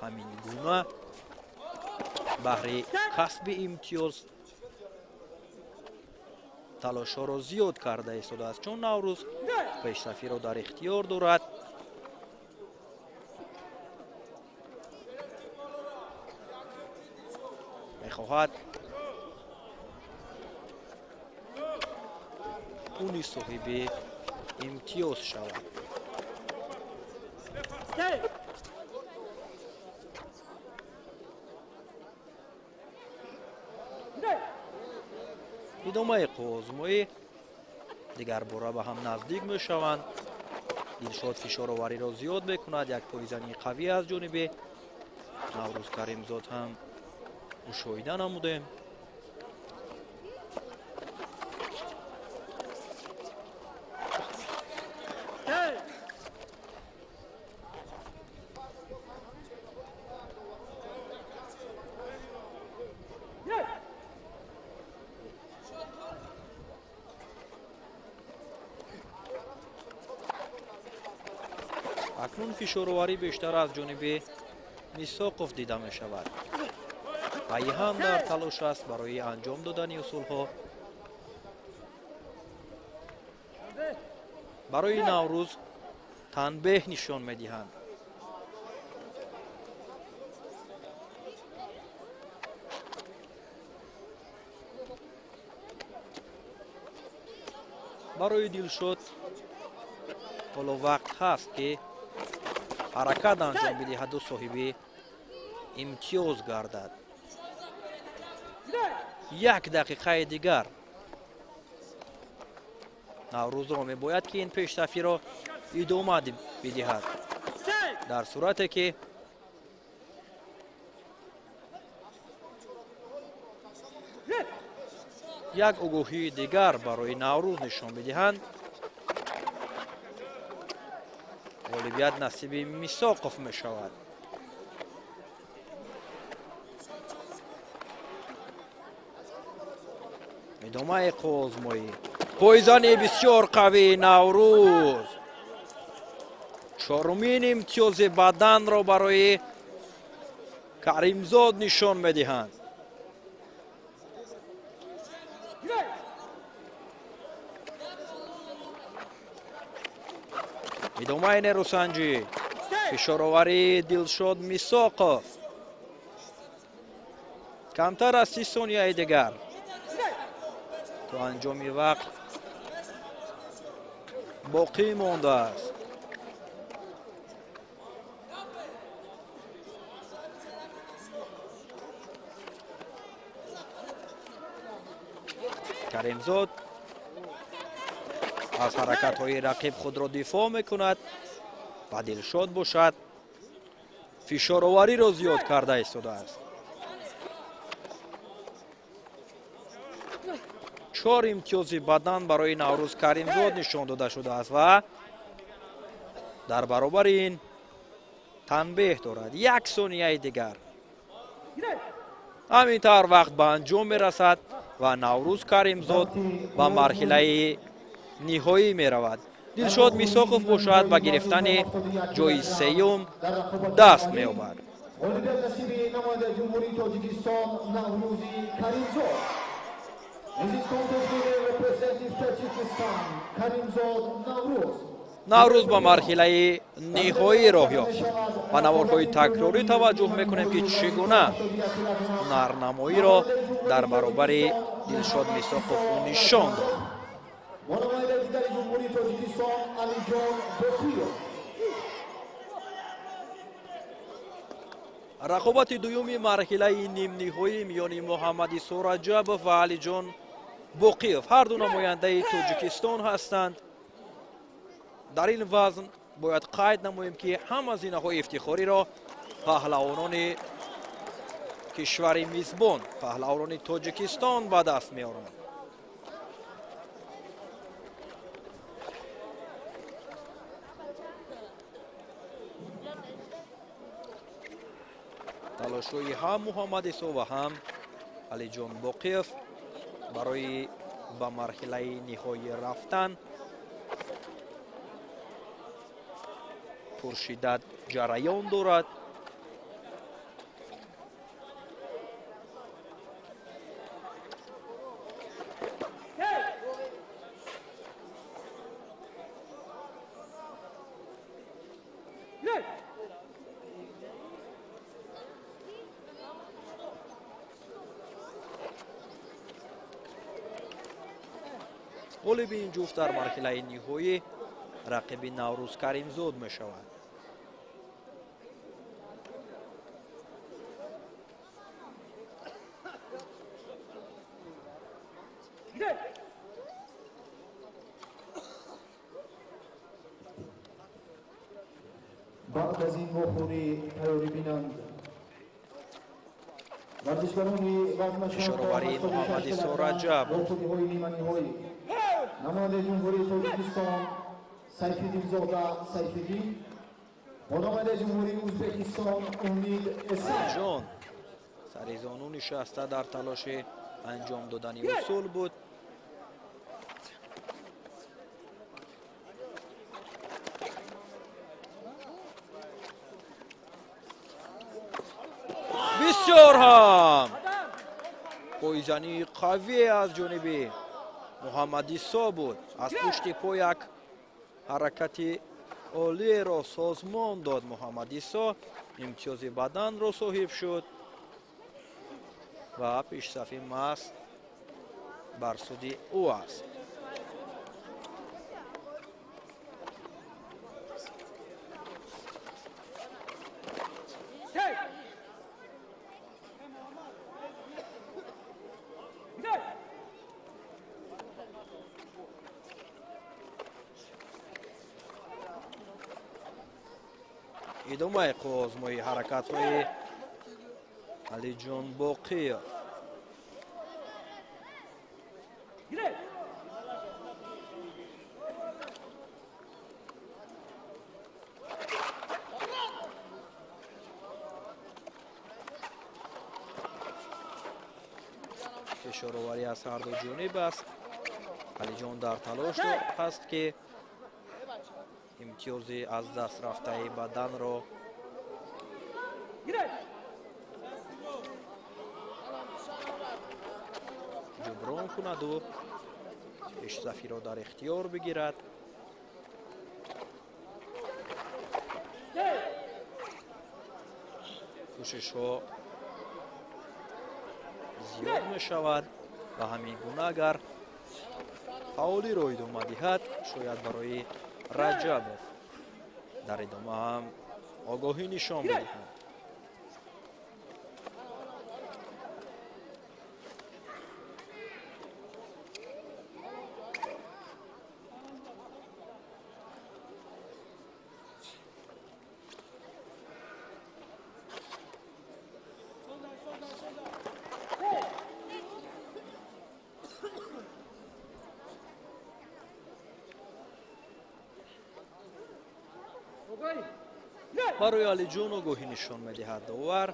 ҳамин гуна баҳри касби имтиёз талошҳоро зиёд карда истодааст, чун Наврӯз пешсафиро дар ихтиёр дорад. Мехоҳад ӯ низ соҳиби имтиёз шавад. Идомаи қувваозмоӣ дигар бора ба ҳам наздик мешаванд. Дилшод фишоровариро зиёд мекунад. Як пойзании қавӣ аз ҷониби Наврӯз Каримзод ҳам мушоҳида намудем. Акнун фишороварӣ бештар аз ҷониби Мисоқов дида мешавад. Вай ҳам дар талош аст барои анҷом додани усулҳо. Барои Наврӯз танбеҳ нишон медиҳанд. Барои Дилшод ҳоло вақт ҳаст, ки ҳаракат анҷом бидиҳаду соҳиби имтиёз гардад. Як дақиқаи дигар Наврӯзро мебояд, ки ин пешсафиро идома бидиҳад. Дар сурате ки як огоҳии дигар барои Наврӯз нишон бидиҳанд, ғолибият насиби Мисоқов мешавад. Идомаи қувваозмоӣ. Пойзани бисёр қавии Наврӯз. Чорумин имтиёзи баданро барои Каримзод нишон медиҳанд. Идомаи нерӯсанҷӣ. Фишороварии Дилшод Мисоқов. Камтар аз 30 сонияи дигар то анҷоми вақт боқӣ мондааст. Каримзод аз ҳаракатҳои рақиб худро дифоъ мекунад ва Дилшод бошад фишоровариро зиёд карда истодааст. 4 имтиёзи бадан барои Наврӯз Каримзод нишон дода шудааст ва дар баробари ин танбеҳ дорад. Як сонияи дигар. Ҳамин тавр вақт ба анҷом мерасад ва Наврӯз Каримзод ба марҳилаи ниҳоӣ меравад. Дилшод Мисоқов бошад ба гирифтани ҷои сеюм даст меёбад. Ғолибият насиби намояндаи Ҷумҳурии Тоҷикистон Наврӯзи Каримзод. Наврӯз ба марҳилаи ниҳоӣ роҳ ёфт. Ба наворҳои такрорӣ таваҷҷӯҳ мекунем, ки чӣ гуна ҳунарнамоиро дар баробари Дилшод Мисоқов ӯ нишон дод. Рақобати дуюми марҳилаи нимниҳоӣ миёни Муҳаммади Сораҷабов ва Алиҷон Боқиев. Ҳар ду намояндаи Тоҷикистон ҳастанд. Дар ин вазн бояд қайд намоем, ки ҳама зинаҳои ифтихориро паҳлавонони кишвари мизбон, паҳлавонони Тоҷикистон ба даст меоранд. Талошҳои ҳам Муҳаммад Исо ва ҳам Алиҷон Боқиев барои ба марҳилаи ниҳоӣ рафтан пуршиддат ҷараён дорад. Ғолиби ин ҷуфт дар марҳилаи ниҳоӣ рақиби Наврӯз Каримзод мешавад. Баъд аз ин вохӯрӣ тайёрӣ бинанд варзишгарони вазнашон Ишороварии Муҳаммад Исо Раҷабов. Вохӯриҳои ниманиҳоӣ намояндаи Ҷумҳурии Тоҷикистон Сайфиддинзода Сайфиддин бо намояндаи Ҷумҳурии Ӯзбекистон Умид Эсан. Ҷон сари зону нишаста дар талоши анҷом додани усул буд. Бисёр ҳам пойзании қавие аз ҷониби Муҳаммад Исо буд. Аз пушти по як ҳаракати олиеро созмон дод Муҳаммад Исо, имтиёзи баданро соҳиб шуд ва пешсафи маҳз бар суди ӯ аст. Идомаи қувваозмоии ҳаракатҳои Алиҷон Боқиев. Фишороварӣ аз ҳарду ҷониб аст. Алиҷон дар талош аст, ки имтиёзи аз даст рафтаи баданро ҷуброн кунаду пешсафиро дар ихтиёр бигирад. Кӯшишҳо зиёд мешавад ва ҳамин гуна агар фаъолиро идома диҳад, шояд барои Раҷабов дар идома ҳам огоҳӣ нишон бидиҳад. Барои Алиҷон огоҳӣ нишон медиҳад довар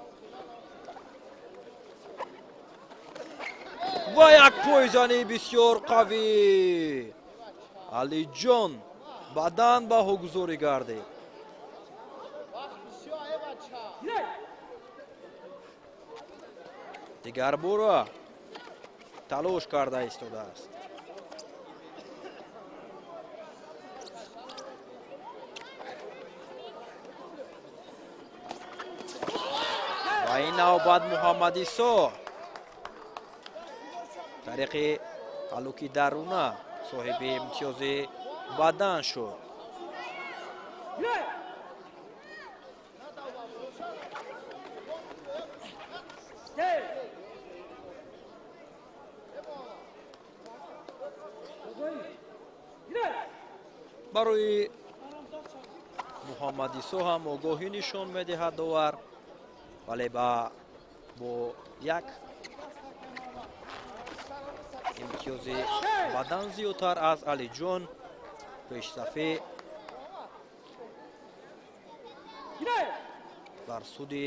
ва як пойзании бисёр қавӣ. Алиҷон бадан баҳогузорӣ гардид. Дигар бора талош карда истодааст. Ва ин навбат Муҳаммад Исо тариқи ҳалуки даруна соҳиби имтиёзи бадан шуд. Барои Муҳаммад Исо ҳам огоҳӣ нишон медиҳад довар, вале бо як имтиёзи бадан зиёдтар аз Алиҷон пешсафӣ бар суди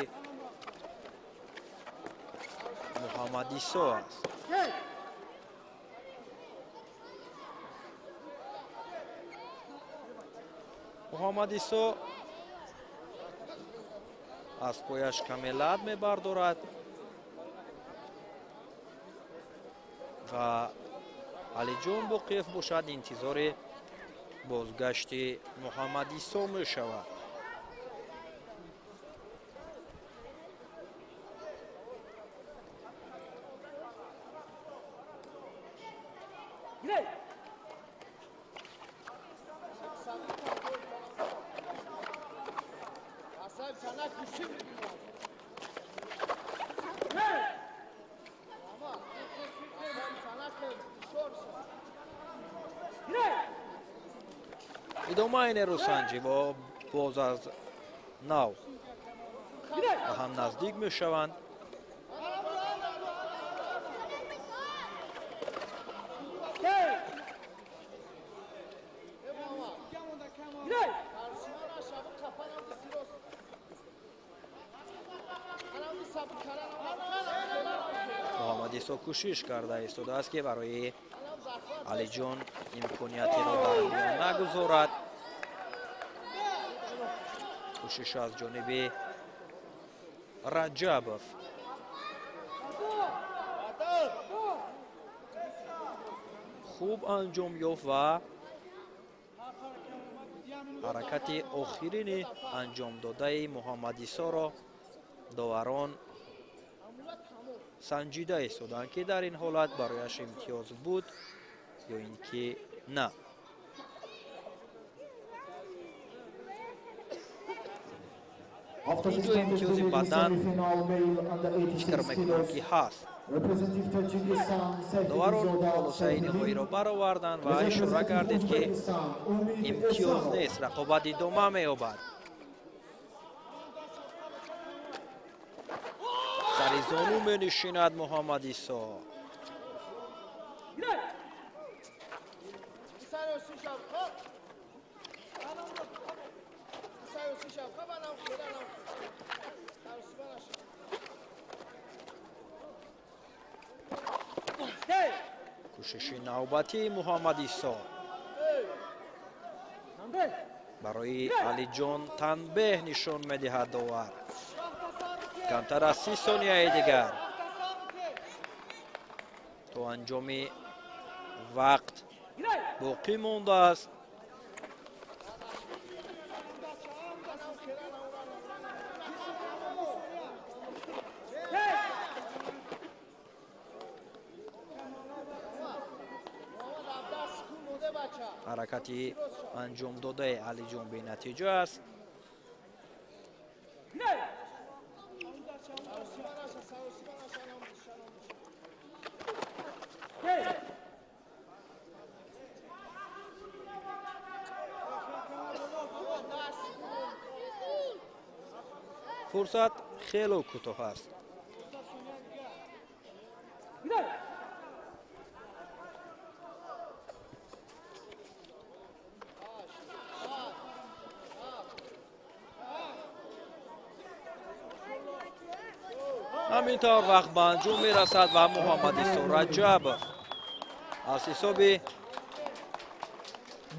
Муҳаммад Исо аст. Муҳаммад Исо аз пояш каме лат мебардорад ва Алиҷон Боқиев бошад интизори бозгашти Муҳаммад Исо мешавад. Идомаи нерӯсанҷӣ боз аз нав ба ҳам наздик мешаванд. Муҳаммад Исо кӯшиш карда истодааст, ки барои Алиҷон имкониятиро дар миён нагузорад. Кӯшиш аз ҷониби Раҷабов. Хуб анҷом ёфт ва ҳаракати охирини анҷомдодаи Муҳаммад Исоро доварон санҷида истоданд, ки дар ин ҳолат барояш имтиёз буд ё ин ки на. Инҷо имтиёзи бадан фикр мекунам, ки ҳаст. Доварон хулосаи ниҳоиро бароварданд ва ишора кардед, ки имтиёз нест, рақобат идома меёбад. Сари зону менишинад Муҳаммад Исо. Кӯшиши навбатии Муҳаммад Исо барои Алиҷон танбеҳ нишон медиҳад довар. Камтар аз 30 сонияи дигар то анҷоми вақт боқӣ мондааст. Ҳаракати анҷомдодаи Алиҷон бенатиҷа аст. Фурсат хело кӯтоҳ аст. Ҳамин тавр вақт ба анҷом мерасад ва Муҳаммад Исо Раҷабов аз ҳисоби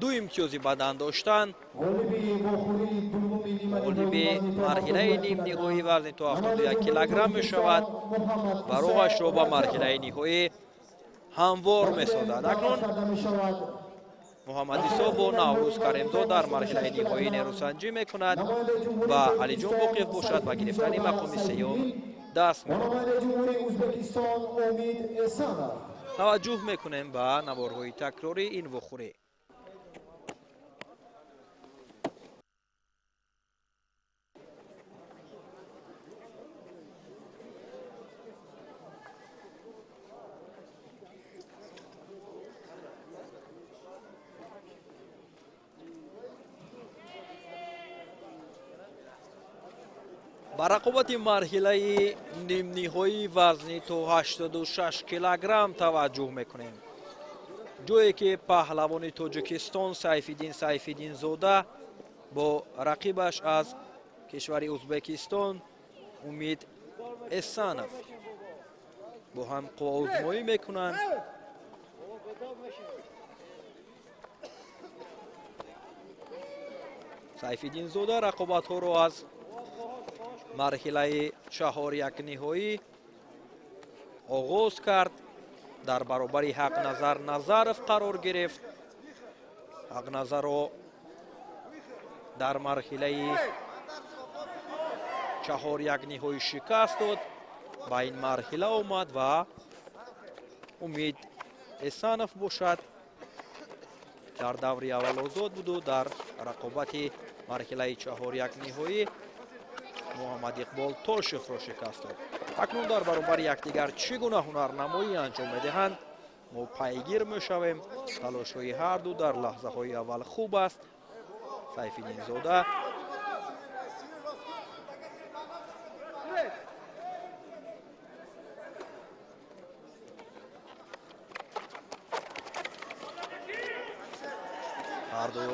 2 имтиёзи бадан доштан ғолиби марҳилаи нимниҳоӣ вазни то 71 килограмм мешавад ва роҳашро ба марҳилаи ниҳоӣ ҳамвор месозад. Акнун Муҳаммад Исо бо Наврӯз Каримзод дар марҳилаи ниҳоӣ нерӯсанҷӣ мекунад ва Алиҷон Боқиев бошад ба гирифтани мақоми сеюм даст меёбад. Таваҷҷӯҳ мекунем ба наворҳои такрории ин вохӯрӣ. Ба рақобати марҳилаи нимниҳоии вазни то 86 килограмм таваҷҷӯҳ мекунем, ҷое ки паҳлавони Тоҷикистон Сайфиддин Сайфиддинзода бо рақибаш аз кишвари Узбекистон Умид Эсанов Бо ҳам қувваозмоӣ мекунанд. Сайфиддинзода рақобатҳоро аз марҳилаи чаҳорякниҳоӣ оғоз кард. Дар баробари Ҳақназар Назаров қарор гирифт. Ҳақназарро дар марҳилаи чаҳорякниҳоӣ шикаст дод, ба ин марҳила омад ва Умид Эсанов бошад дар даври аввал озод буду дар рақобати марҳилаи чаҳорякниҳоӣ Муҳаммад Иқбол Тошевро шикаст дод. Акнун дар баробари якдигар чӣ гуна ҳунарнамоӣ анҷом медиҳанд, мо пайгир мешавем. Талошҳои ҳарду дар лаҳзаҳои аввал хуб аст. Сайфиддинзода ҳарду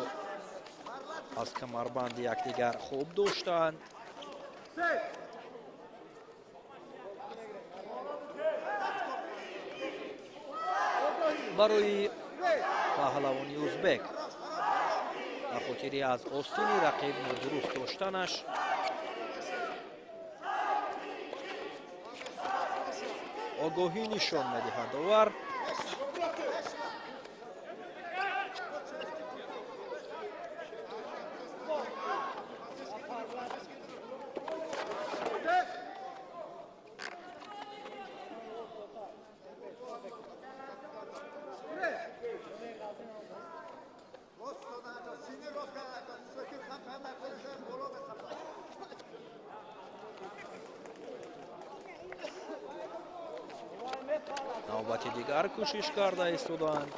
аз камарбанди якдигар хуб доштанд. Барои паҳлавони узбек ба хотири аз остини рақиб нодуруст доштанаш огоҳӣ нишон медиҳад довар. Навбати дигар кӯшиш карда истоданд.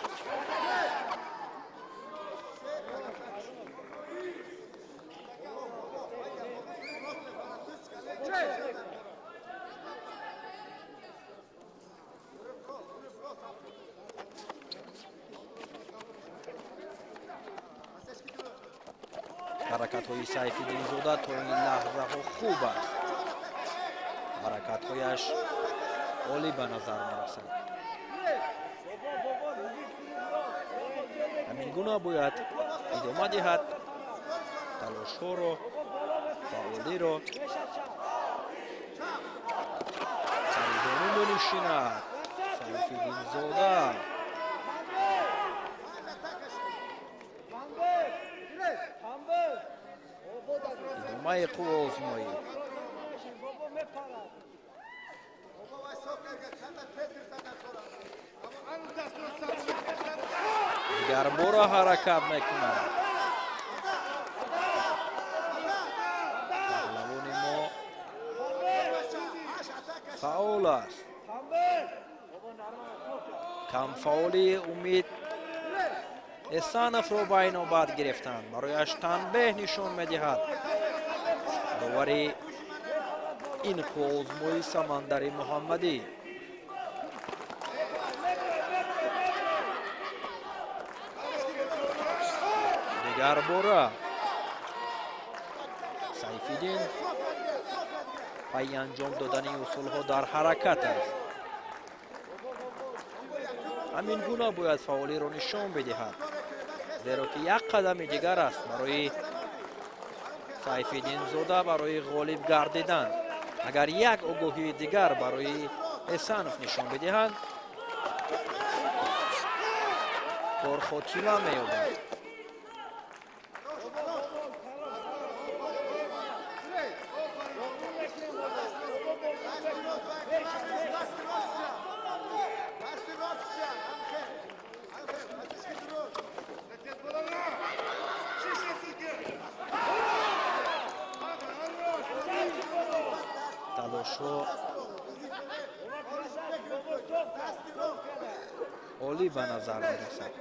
Ҳаракатҳои Сайфиддинзода то ин лаҳзаҳо хуб аст. Ҳаракатҳояш олӣ ба назар мерасад. Ҳамин гуна бояд идома диҳад талошҳоро, фаъолиро. Сари зону менишинад Сайфиддинзода. Идомаи қувваозмоӣ. Дигар бора ҳаракат мекунад. Паҳлавони мо фаъол аст. Камфаъоли Умид Эсановро ба инобат гирифтанд. Барояш танбеҳ нишон медиҳад довари ин қувваозмои Самандари Муҳаммадӣ. Дигар бора Сайфиддин пайи анҷом додани усулҳо дар ҳаракат аст. Ҳамин гуна бояд фаъолиро нишон бидиҳад, зеро ки як қадами дигар аст барои Сайфиддинзода барои ғолиб гардидан. Агар як огоҳии дигар барои Эсанов нишон бидиҳанд, кор хотима меёбад. Талошҳо олӣ ба назар мерасад.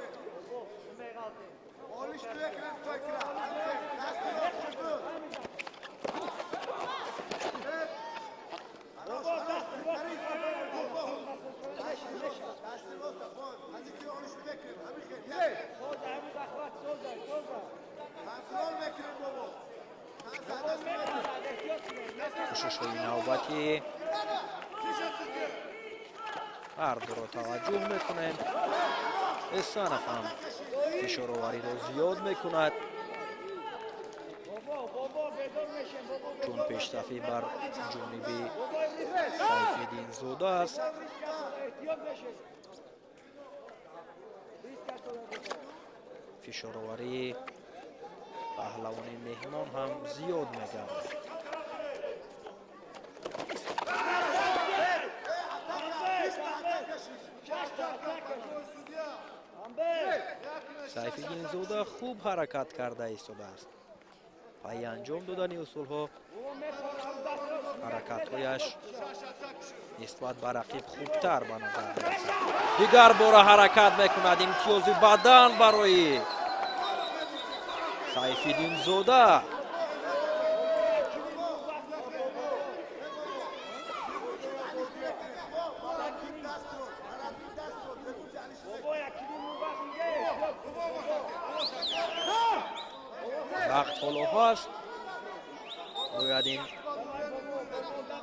Кӯшишҳои навбатӣ Ҳар дуро таваҷҷӯҳ мекунем. Эсанов ҳам фишоровариро зиёд мекунад, чун пешсафӣ бар ҷониби Сайфиддинзода аст. Фишороварии паҳлавони меҳмон ҳам зиёд мегардад. Сайфиддинзода хуб ҳаракат карда истодааст. Пайи анҷом додани усулҳо ҳаракатҳояш нисбат ба рақиб хубтар ба назар мерасад. Дигар бора ҳаракат мекунад. Имтиёзи бадан барои Сайфиддинзода. Вақт ҳоло ҳаст, бояд ин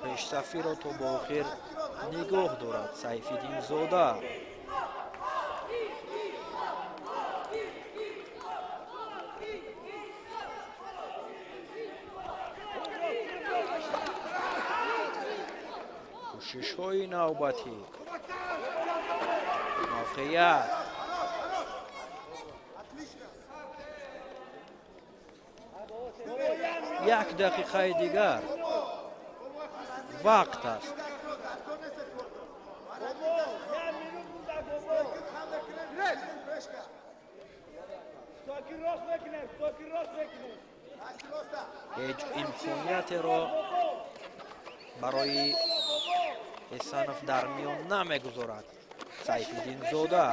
пешсафиро то ба охир нигоҳ дорад Сайфиддинзода. Кӯшишҳои навбатӣ, мавқеият. Як дақиқаи дигар вақт аст. Ҳеҷ имкониятеро барои Эсанов дар миён намегузорад Сайфиддинзода.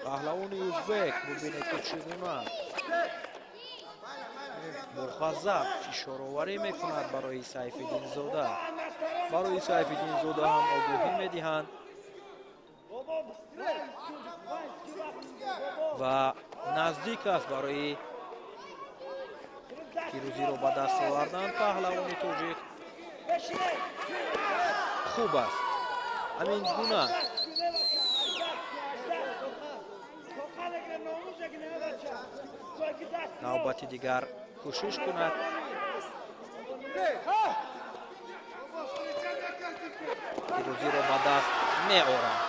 Паҳлавони ӯзбек бубинед, ки чӣ гуна бо ғазаб фишороварӣ мекунад барои Сайфиддинзода. Барои Сайфиддинзода ҳам огоҳӣ медиҳанд ва наздик аст барои пирӯзиро ба даст овардан паҳлавони тоҷик. Хуб аст ҳамин гуна навбати дигар кӯшиш кунад. Пирӯзиро ба даст меорад.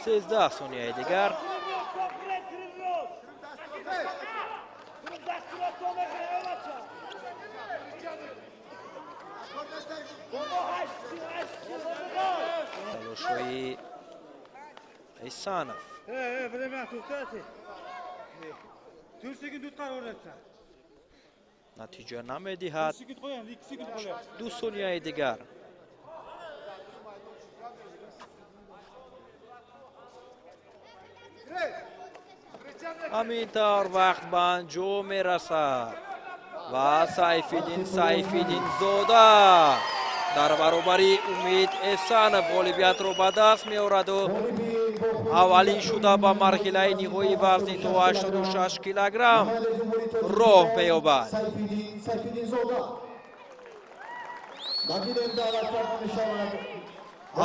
13 сонияи дигар. Талошҳои Эсанов. Натиҷа намедиҳад. 2 сонияи дигар. Ҳамин тавр вақт ба анҷом мерасад ва Сайфиддинзода дар баробари Умид Эсанов ғолибиятро ба даст меораду аввалин шуда ба марҳилаи ниҳоии вазни то 86 килограмм роҳ меёбад.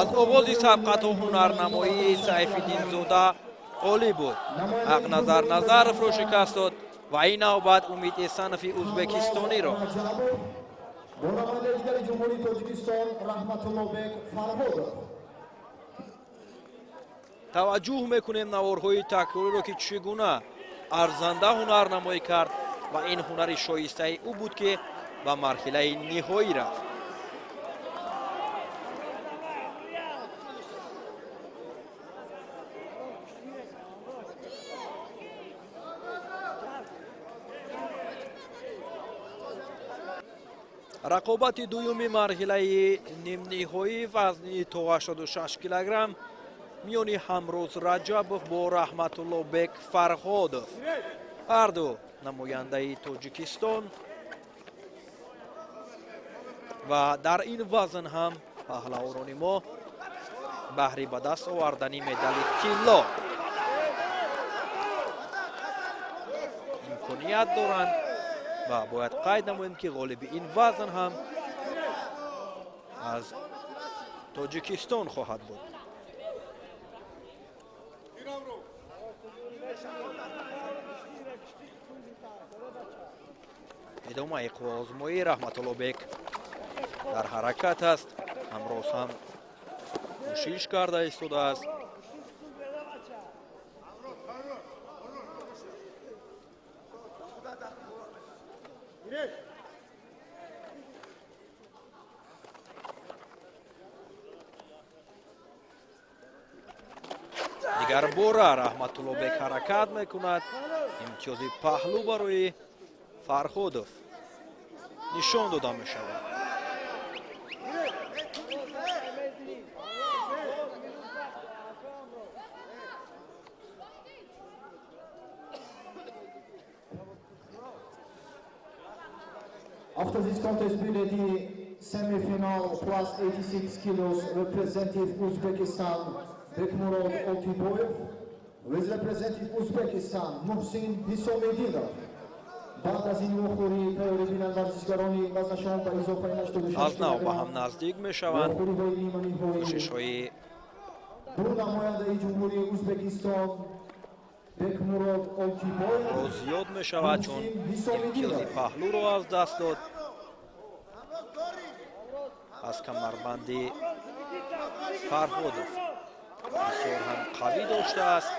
Аз оғози сабқату ҳунарнамоии Сайфиддинзода олӣ буд. Ҳақназар Назаровро шикаст дод ва ин навбат Умид Эсанови ӯзбекистониро. Таваҷҷӯҳ мекунем наворҳои такрориро, ки чӣ гуна арзанда ҳунарнамоӣ кард ва ин ҳунари шоистаи ӯ буд, ки ба марҳилаи ниҳоӣ рафт. Рақобати дуюми марҳилаи нимниҳоӣ вазни то 86 килограмм Миёни Ҳамроз Раҷабов бо Раҳматуллобек Фарҳодов. Ҳарду намояндаи Тоҷикистон ва дар ин вазн ҳам паҳлавонони мо баҳри ба даст овардани медали тилло имконият доранд ва бояд қайд намоем, ки ғолиби ин вазн ҳам аз Тоҷикистон хоҳад буд. Идомаи қувваозмоӣ. Раҳматуллобек дар ҳаракат аст, ҳамроз ҳам кӯшиш карда истодааст. Дигар бора Раҳматуллобек ҳаракат мекунад. Имтиёзи паҳлӯ барои Фарҳодов нишон дода мешавад. After this contest period, the semi-final plus 86 kilos representative Uzbekistan Bekmurod Oltiboyev with representative Uzbekistan Muhsin Hisomiddinov. Баъд аз ин вохӯрӣ тайёрӣ бинанд варзишгарони вазнашон ба изофаи 86 Аз нав ба ҳам наздик мешаванд. Кӯшишҳои ду намояндаи ҷумҳурии Узбекистон Бекмурод Олтибоев зиёд мешавад, чун имтиёзи паҳлӯро аз даст дод. Аз камарбанди Фарҳодов бисёр ҳам қавӣ доштааст.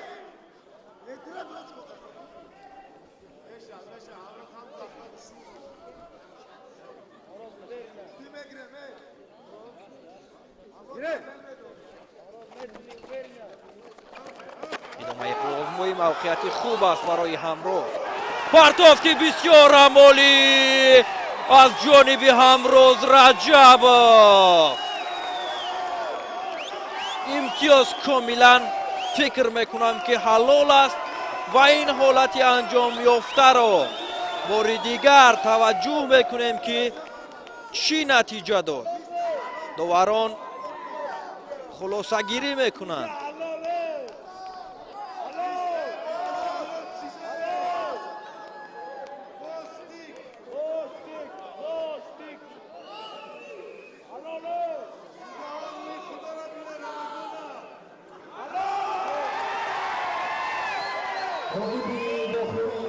Идомаи қувваозмоӣ. Мавқеияти хуб аст барои Ҳамроз. Партофти бисёр амолӣ аз ҷониби Ҳамроз Раҷабов. Имтиёз комилан фикр мекунам, ки ҳалол аст ва ин ҳолати анҷом ёфтаро бори дигар таваҷҷӯҳ мекунем, ки чӣ натиҷа дод. Доварон хулосагирӣ мекунанд.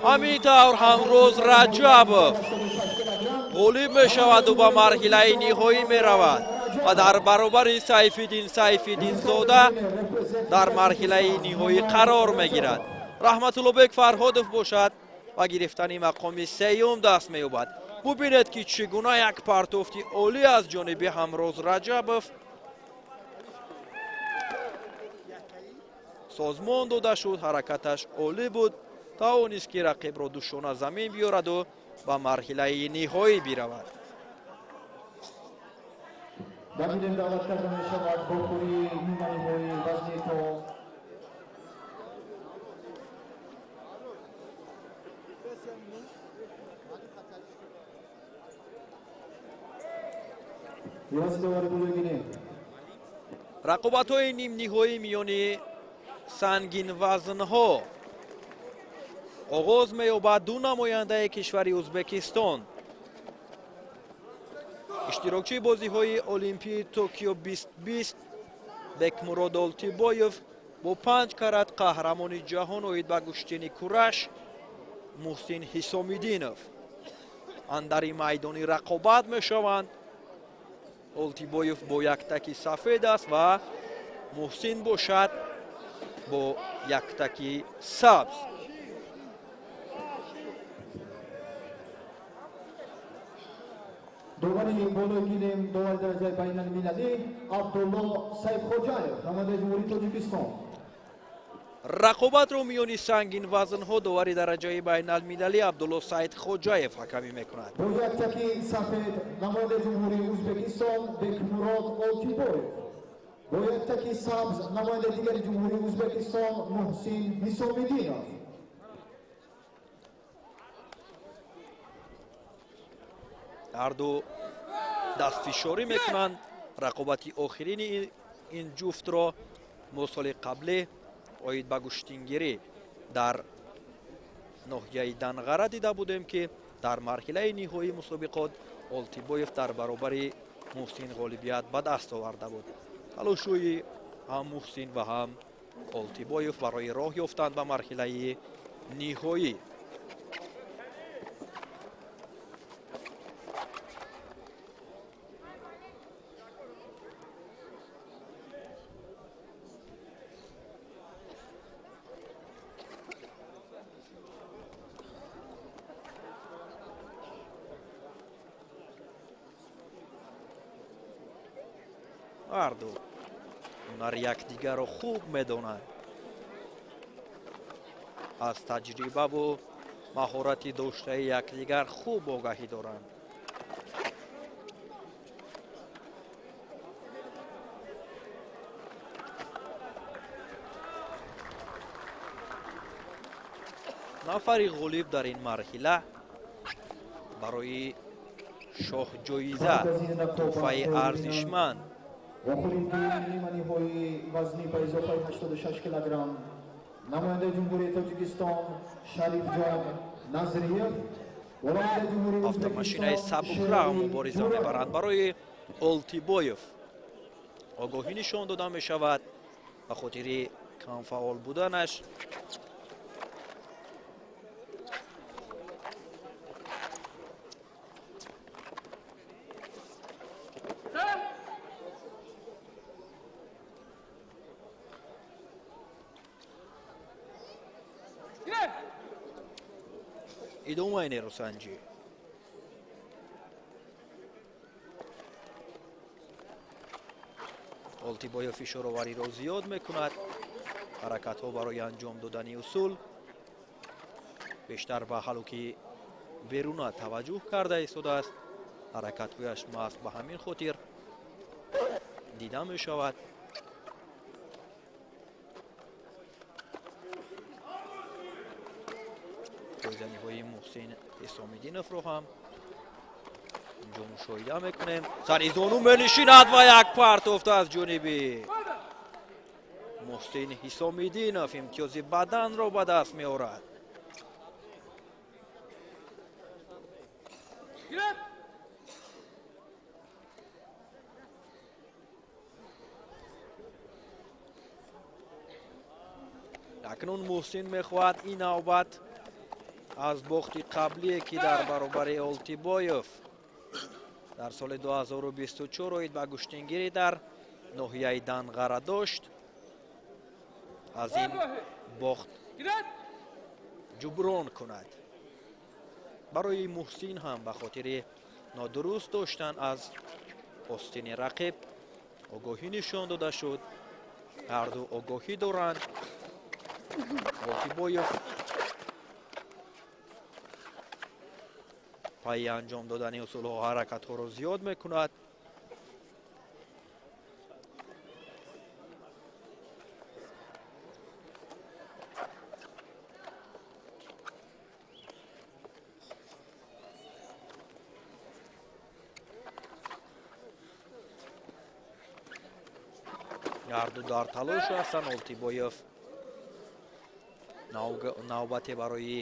Ҳамин тавр Ҳамроз Раҷабов ғолиб мешаваду ба марҳилаи ниҳоӣ меравад ва дар баробари Сайфиддин Сайфиддинзода дар марҳилаи ниҳоӣ қарор мегирад. Раҳматуллобек Фарҳодов бошад ба гирифтани мақоми сеюм даст меёбад. Бубинед, ки чӣ гуна як партофти олӣ аз ҷониби Ҳамроз Раҷабов созмон дода шуд. Ҳаракаташ олӣ буд, тавонист, ки рақибро душона замин биёраду ба марҳилаи ниҳоӣ биравад. Ба даъват карда мешавад вохӯрии ниманиҳоии вазни то Рақобатҳои нимниҳоӣ миёни сангинвазнҳо оғоз меёбад. Ду намояндаи кишвари Узбекистон, иштирокчии бозиҳои Олимпии Токио 2020 Бекмурод Олтибоев бо 5 карат қаҳрамони ҷаҳон оид ба гӯштини кураш Муҳсин Ҳисомиддинов андари майдони рақобат мешаванд. Олтибоев бо яктаки сафед аст ва Муҳсин бошад бо яктаки сабз. Довари болои гилем довари дараҷаи байналмилалӣ Абдулло Сайфхоҷаев, намояндаи Ҷумҳурии Тоҷикистон. Рақобатро миёни сангинвазнҳо довари дараҷаи байналмилалӣ Абдулло Сайдхоҷаев ҳакамӣ мекунад. Бо яктаки сафед намояндаи Ҷумҳурии Узбекистон Бекмурод Олтибоев, Бо яктаки сабз намояндаи дигари Ҷумҳурии Ӯзбекистон Муҳсин Ҳисомиддинов. Ҳарду дастфишорӣ мекунанд. Рақобати охирини ин ҷуфтро мо соли қаблӣ оид ба гӯштингирӣ дар ноҳияи Данғара дида будем, ки дар марҳилаи ниҳоии мусобиқот Олтибоев дар баробари Муҳсин ғолибият ба даст оварда буд. Талошҳои ҳам Муҳсин ва ҳам Олтибоев барои роҳ ёфтан ба марҳилаи ниҳоӣ. Ҳарду ҳунари якдигарро хуб медонанд. Аз таҷрибаву маҳорати доштаи якдигар хуб огаҳӣ доранд. Нафари ғолиб дар ин марҳила барои шоҳҷоиза тӯҳфаи арзишманд Вохӯрии дуюми ниманиҳоии вазни ба изофаи 86 килограмм намояндаи Ҷумҳурии Тоҷикистон Шарифҷон Назриев ва намояндаи Ҷумҳурии Автомашинаи Ӯзбекистон сабукра мубориза мебаранд. Барои Олтибоев огоҳӣ нишон дода мешавад ба хотири камфаъол буданаш. Идомаи нерӯсанҷӣ. Олтибоев фишоровариро зиёд мекунад. Ҳаракатҳо барои анҷом додани усул бештар ба ҳалуки беруна таваҷҷӯҳ карда истодааст. Ҳаракатҳояш маҳз ба ҳамин хотир дида мешавад. Пойзаниҳои Муҳсин Ҳисомиддиновро ҳам инҷо мушоҳида мекунем. Сари зону менишинад ва як партофт аз ҷониби Муҳсин Ҳисомиддинов имтиёзи баданро ба даст меорад. Акнун Муҳсин мехоҳад ин навбат аз бохти қаблие, ки дар баробари Олтибоев дар соли 2024 оид ба гӯштингирӣ дар ноҳияи Данғара дошт, аз ин бохт ҷуброн кунад. Барои Муҳсин ҳам ба хотири нодуруст доштан аз остини рақиб огоҳӣ нишон дода шуд. Ҳарду огоҳӣ доранд. Олтибоев пайи анҷом додани усулҳо ҳаракатҳоро зиёд мекунад. Ҳарду дар талош ҳастанд. Олтибоев навбате барои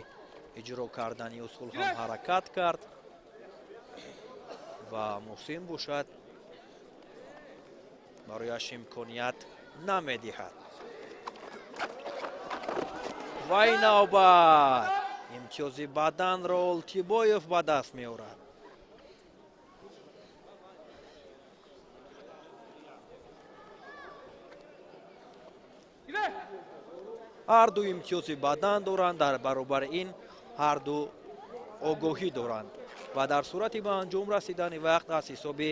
иҷро кардани усул ҳам ҳаракат кард ва Муҳсин бошад барояш имконият намедиҳад. Ва ин навбат имтиёзи баданро Олтибоев ба даст меорад. Ҳарду имтиёзи бадан доранд, дар баробари ин ҳарду огоҳӣ доранд ва дар сурати ба анҷом расидани вақт аз ҳисоби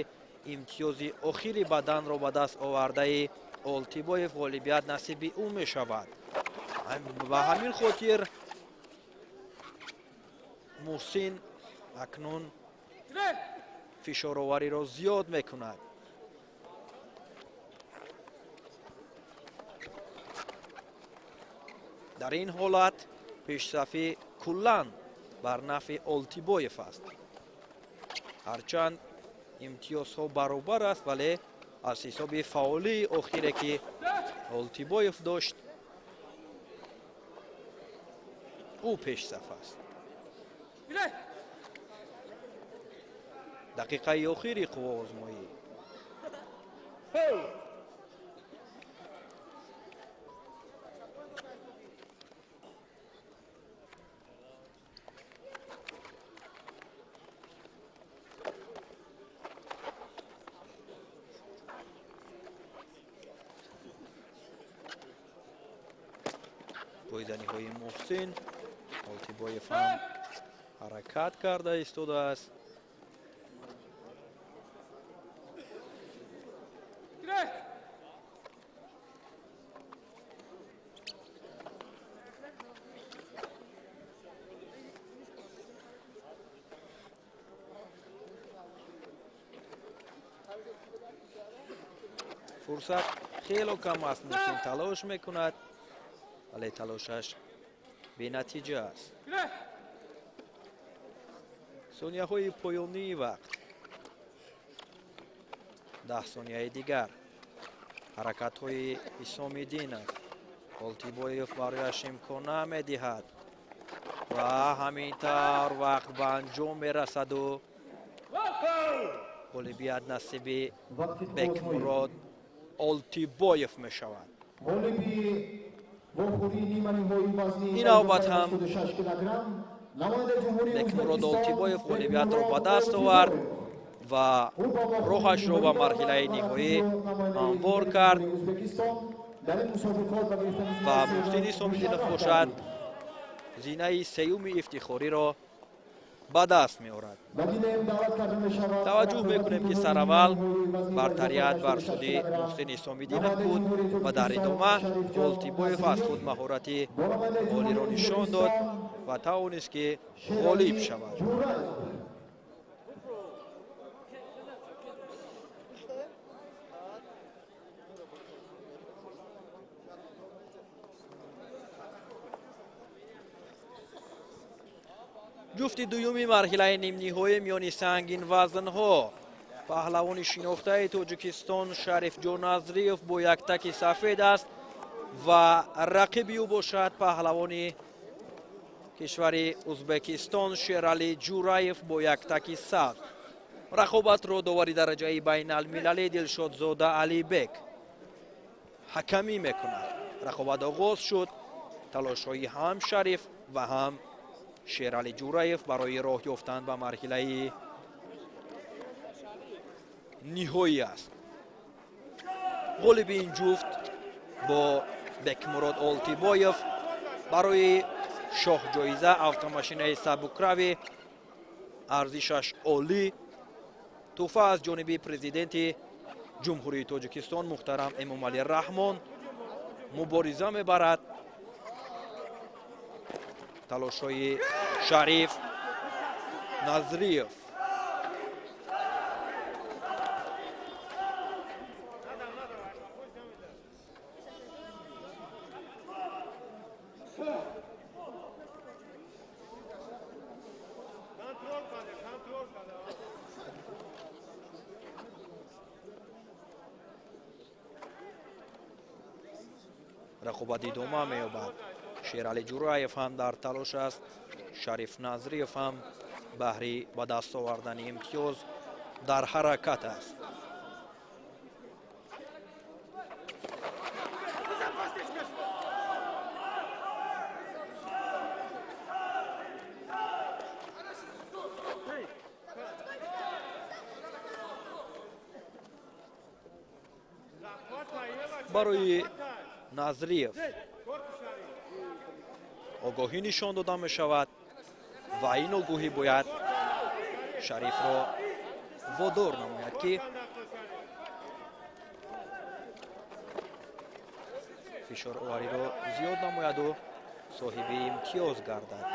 имтиёзи охири баданро ба даст овардаи Олтибоев ғолибият насиби ӯ мешавад. Ба ҳамин хотир Муҳсин акнун фишоровариро зиёд мекунад. Дар ин ҳолат пешсафӣ куллан бар нафъи Олтибоев аст. Ҳарчанд имтиёзҳо баробар аст, вале аз ҳисоби фаъолии охире ки Олтибоев дошт, ӯ пешсаф аст. Дақиқаи охири қувваозмоӣ. Пойзаниҳои Муҳсин. Олтибоев ҳам ҳаракат карда истодааст. Фурсат хело кам аст. Муҳсин талош мекунад, вале талошаш бенатиҷа аст. Сонияҳои поёнии вақт, 10 сонияи дигар. Ҳаракатҳои Ҳисомиддинов. Олтибоев барояш имкон намедиҳад ва ҳамин тавр вақт ба анҷом мерасаду ғолибият насиби Бекмурод Олтибоев мешавад. Ин навбат ҳам Бекмурод Олтибоев ғолибиятро ба даст овард ва роҳашро ба марҳилаи ниҳоӣ ҳамвор кард ва Муҳсин Ҳисомиддинов бошад зинаи сеюми ифтихориро ба даст меорад. Таваҷҷӯҳ мекунем ки сараввал бартарият бар суди Муҳсин Ҳисомиддинов буд ва дар идома Олтибоев аз худ маҳорати олиро нишон дод ва тавонист ки ғолиб шавад. Ҷуфти дуюми марҳилаи нимниҳоӣ миёни сангинвазнҳо. Паҳлавони шинохтаи Тоҷикистон Шарифҷон Назриев бо як таки сафед аст ва рақиби ӯ бошад паҳлавони кишвари Узбекистон Шерали Ҷураев бо як таки сабз. Рақобатро довари дараҷаи байналмилалӣ Дилшодзода Алибек ҳакамӣ мекунад. Рақобат оғоз шуд. Талошҳои ҳам Шариф ва ҳам Шерали Ҷураев барои роҳ ёфтан ба марҳилаи ниҳоӣ аст. Ғолиби ин ҷуфт бо Бекмурод Олтибоев барои шоҳҷоиза автомашинаи сабукрави арзишаш олӣ тӯҳфа аз ҷониби президенти Ҷумҳурии Тоҷикистон муҳтарам Эмомалӣ Раҳмон мубориза мебарад. Талошҳои Шариф Назриев. Рақобат идома меёбад. Шерали Ҷураев ҳам дар талош аст, Шариф Назриев ҳам баҳри ба даст овардани имтиёз дар ҳаракат аст. Барои Назриев огоҳӣ нишон дода мешавад ва ин огоҳӣ бояд Шарифро водор намояд ки фишоровариро зиёд намояду соҳиби имтиёз гардад.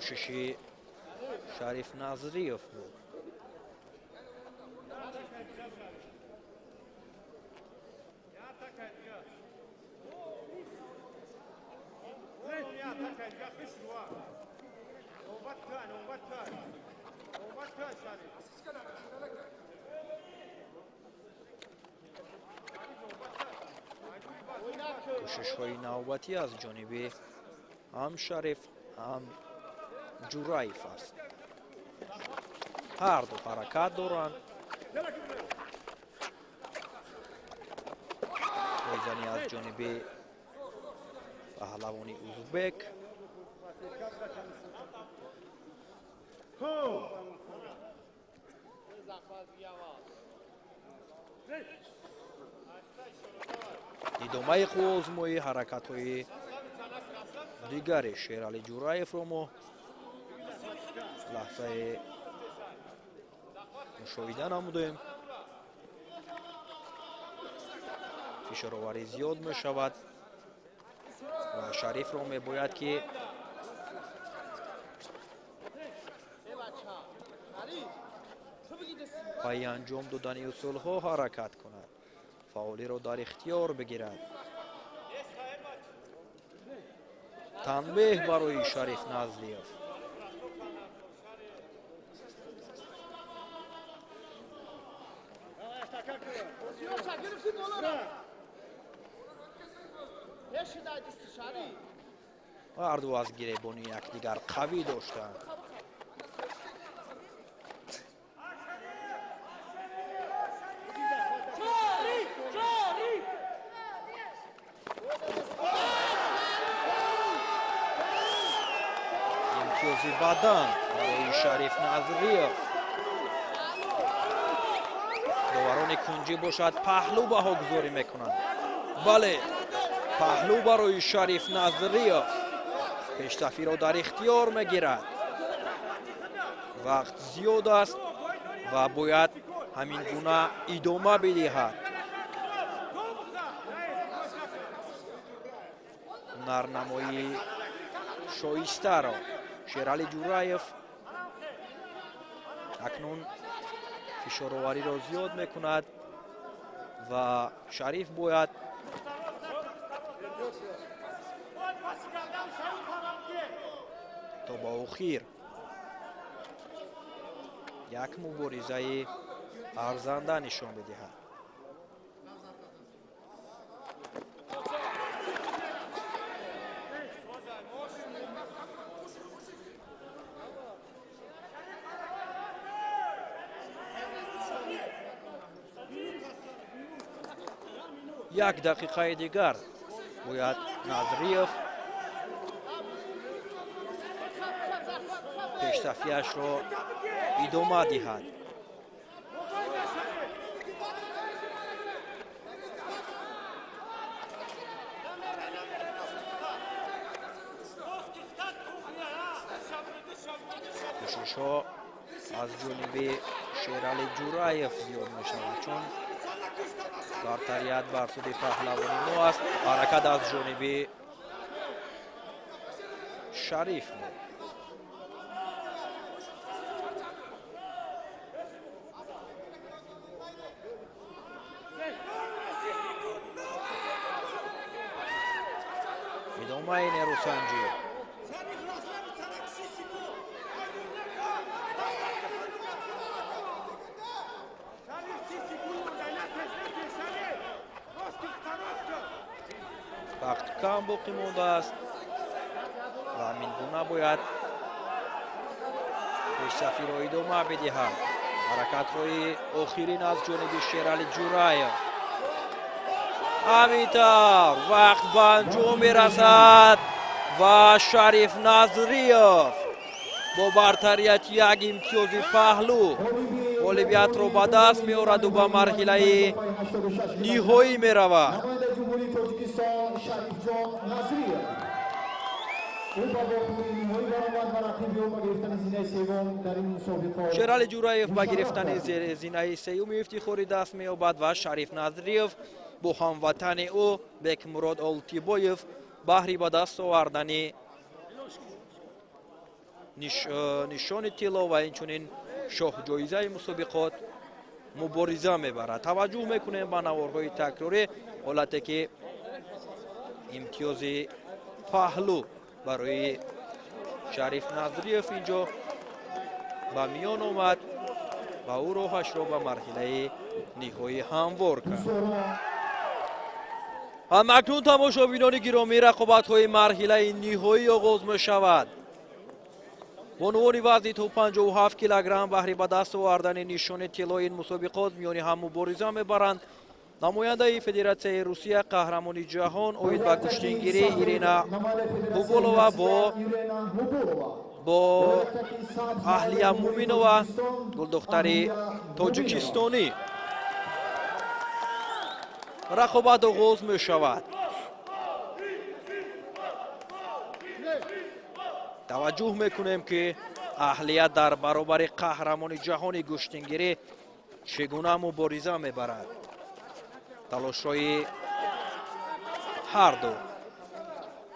Кӯшиши Шариф Назриев буд. Кӯшишҳои навбатӣ аз ҷониби ҳам Шариф, ҳам Ҷураев аст. Ҳарду ҳаракат доранд. Пойзанӣ аз ҷониби паҳлавони узбек. Идомаи қувваозмоӣ ҳаракатҳои дигари Шерали Ҷураевро мо лаҳзаи мушоҳида намудем. Фишороварӣ зиёд мешавад ва Шарифро мебояд, ки пайи анҷом додани усулҳо ҳаракат кунад, фаъолиро дар ихтиёр бигирад. Танбеҳ барои Шариф Назриев. Ҳарду аз гиребони якдигар қавӣ доштанд. Имтиёзи бадан барои Шариф Назриев. Доварони кунҷӣ бошад паҳлӯ баҳогузорӣ мекунанд. Бале, паҳлӯ барои Шариф Назриев. Пештафиро дар ихтиёр мегирад. Вақт зиёд аст ва бояд ҳамин гуна идома бидиҳад. Ҳунарнамоии шоистаро Шерали Ҷураев акнун фишоровариро зиёд мекунад ва Шариф бояд то ба охир як муборизаи арзанда нишон бидиҳад. Як дақиқаи дигар бояд Назриев пештафиашро идома диҳад. Кӯшишҳо аз ҷониби Шерали Ҷураев зиёд мешавад, чун бартарият бар суди паҳлавони мо аст. Ҳаракат аз ҷониби Шариф буд. Идомаи нерӯсанҷӣ. Вақт кам боқӣ мондааст ва ҳамин гуна бояд пешсафиро идома бидиҳад. Ҳаракатҳои охирин аз ҷониби Шерали Ҷураев. Ҳамин тавр вақт ба анҷом мерасад ва Шариф Назриев бо бартарияти як имтиёзи паҳлӯ ғолибиятро ба даст меораду ба марҳилаи ниҳоӣ меравад. Шерали Ҷураев ба гирифтани зинаи сеюми ифтихорӣ даст меёбад ва Шариф Назриев бо ҳамватани ӯ Бекмурод Олтибоев баҳри ба даст овардани Нишони тилло ва инчунин шоҳҷоизаи мусобиқот мубориза мебарад. Таваҷҷӯҳ мекунем ба наворҳои такрорӣ, ҳолате ки имтиёзи паҳлӯ барои Шариф Назриев инҷо ба миён омад ва ӯ роҳашро ба марҳилаи ниҳоӣ ҳамвор кард. Ҳамакнун тамошобинони гиромӣ, рақобатҳои марҳилаи ниҳоӣ оғоз мешавад. Бонувони вазни то 57 килограмм баҳри ба даст овардани нишони тиллои ин мусобиқот миёни ҳам мубориза мебаранд. Намояндаи Федератсияи Русия, қаҳрамони ҷаҳон оид ба гӯштингирӣ Ирина Ҳуболова бо Аҳлия Муминова, гулдухтари тоҷикистонӣ. Рақобат оғоз мешавад. Таваҷҷӯҳ мекунем, ки Аҳлия дар баробари қаҳрамони ҷаҳони гӯштингирӣ чӣ гуна мубориза мебарад. Талошҳои ҳарду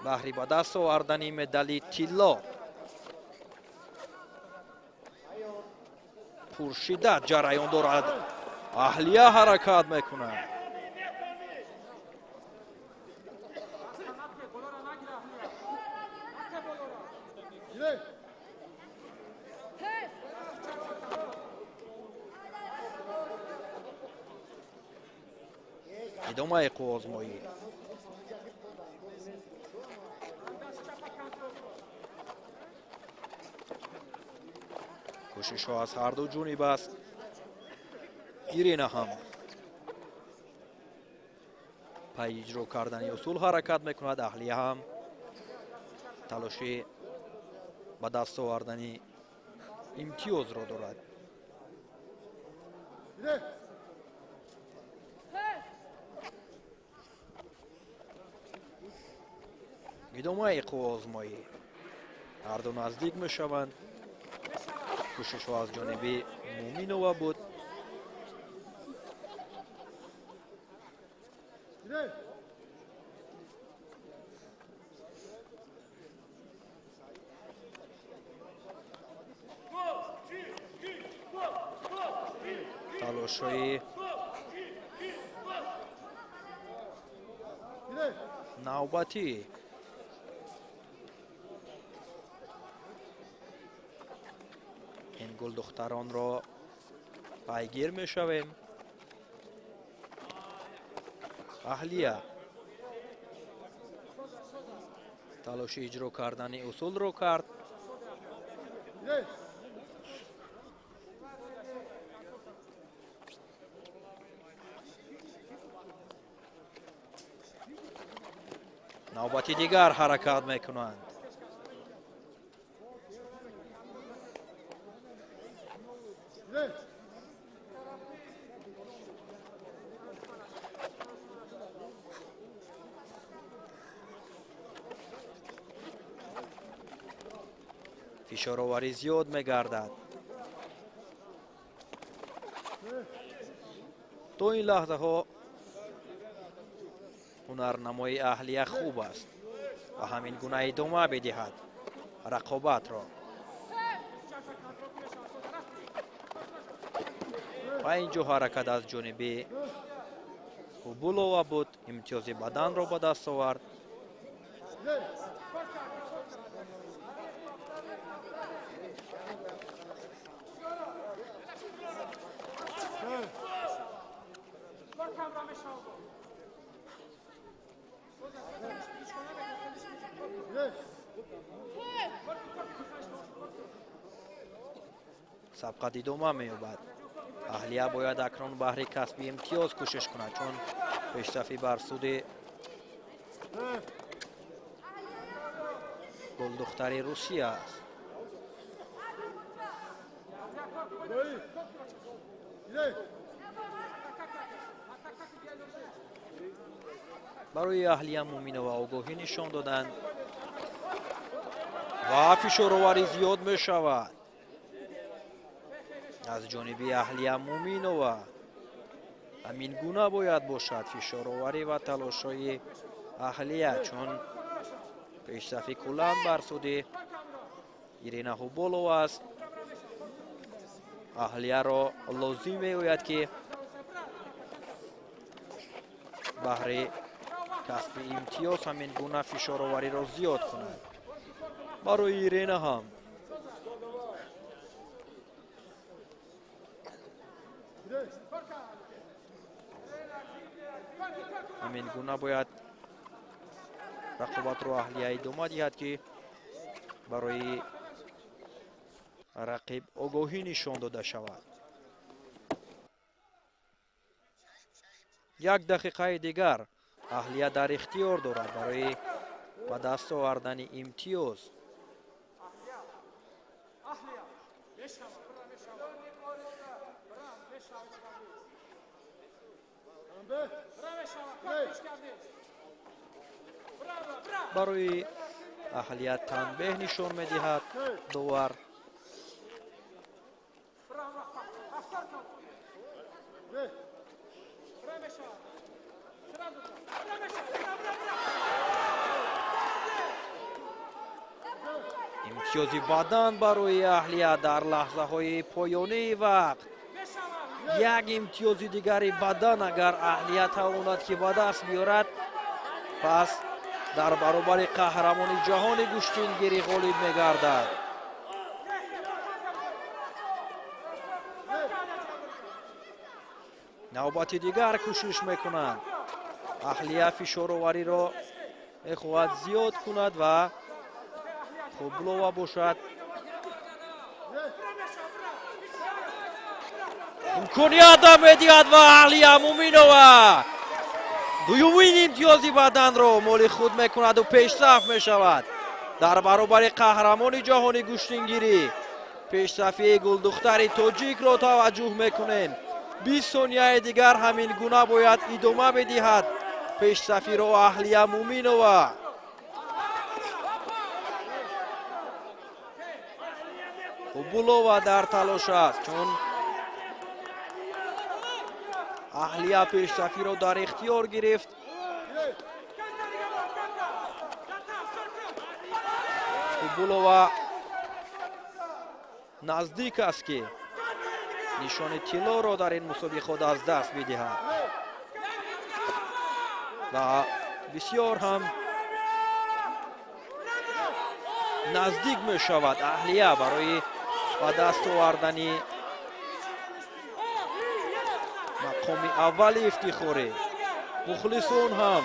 баҳри ба даст овардани медали тилло пуршиддат ҷараён дорад. Аҳлия ҳаракат мекунад. Идомаи қувваозмоӣ. Кӯшишҳо аз ҳарду ҷониб аст. Ирина ҳам пайи иҷро кардани усул ҳаракат мекунад. Аҳлия ҳам талоши ба даст овардани имтиёзро дорад. Идомаи қувваозмоӣ. Ҳарду наздик мешаванд. Кӯшишҳо аз ҷониби Муминова буд. Талошҳои навбатӣ ин гулдухтаронро пайгир мешавем. Аҳлия талоши иҷро кардани усулро кард. Навбати дигар ҳаракат мекунанд. Фишороварӣ зиёд мегардад. То ин лаҳзаҳо ҳунарнамои Аҳлия хуб аст ва ҳамин гуна идома бидиҳад рақобатро. Ва инҷо ҳаракат аз ҷониби Ҳубулова буд. Имтиёзи баданро ба даст овард. Сабқат идома меёбад. Аҳлия бояд акнун баҳри касби имтиёз кӯшиш кунад, чун пешсафӣ бар суди гулдухтари Русия аст. Барои Аҳлия Муминова огоҳӣ нишон доданд ва фишороварӣ зиёд мешавад аз ҷониби Аҳлия Муминова. Ҳамин гуна бояд бошад фишороварӣ ва талошҳои Аҳлия, чун пешсафи куллан бар суди Ирина Хубулова аст. Аҳлияро лозим меояд, ки баҳри касби имтиёз ҳамин гуна фишоровариро зиёд кунад. Барои Ирина ҳам ҳамин гуна бояд рақобатро Аҳлия идома диҳад, ки барои рақиб огоҳӣ нишон дода шавад. Як дақиқаи дигар Аҳлия дар ихтиёр дорад барои ба даст овардани имтиёз. Барои Аҳлия танбеҳ нишон медиҳад довар. Имтиёзи бадан барои Аҳлия дар лаҳзаҳои поёнии вақт. Як имтиёзи дигари бадан агар Аҳлия тавонад, ки ба даст биёрад, пас дар баробари қаҳрамони ҷаҳони гӯштингирӣ ғолиб мегардад. Навбати дигар кӯшиш мекунанд. Аҳлия фишоровариро мехоҳад зиёд кунад ва Хубулова бошад имконият медиҳад ва Аҳлия Муминова дуюмин имтиёзи баданро моли худ мекунаду пешсаф мешавад дар баробари қаҳрамони ҷаҳони гӯштингирӣ. Пешсафии гулдухтари тоҷикро таваҷҷӯҳ мекунем. 20 сонияи дигар ҳамин гуна бояд идома бидиҳад пешсафиро Аҳлия Муминова. Хубулова дар талош аст, чун Аҳлия пешсафиро дар ихтиёр гирифт. Хубулова наздик аст, ки нишони тиллоро дар ин мусобиқот аз даст бидиҳад ва бисёр ҳам наздик мешавад Аҳлия барои ба даст овардани мақоми аввали ифтихорӣ. Мухлисон ҳам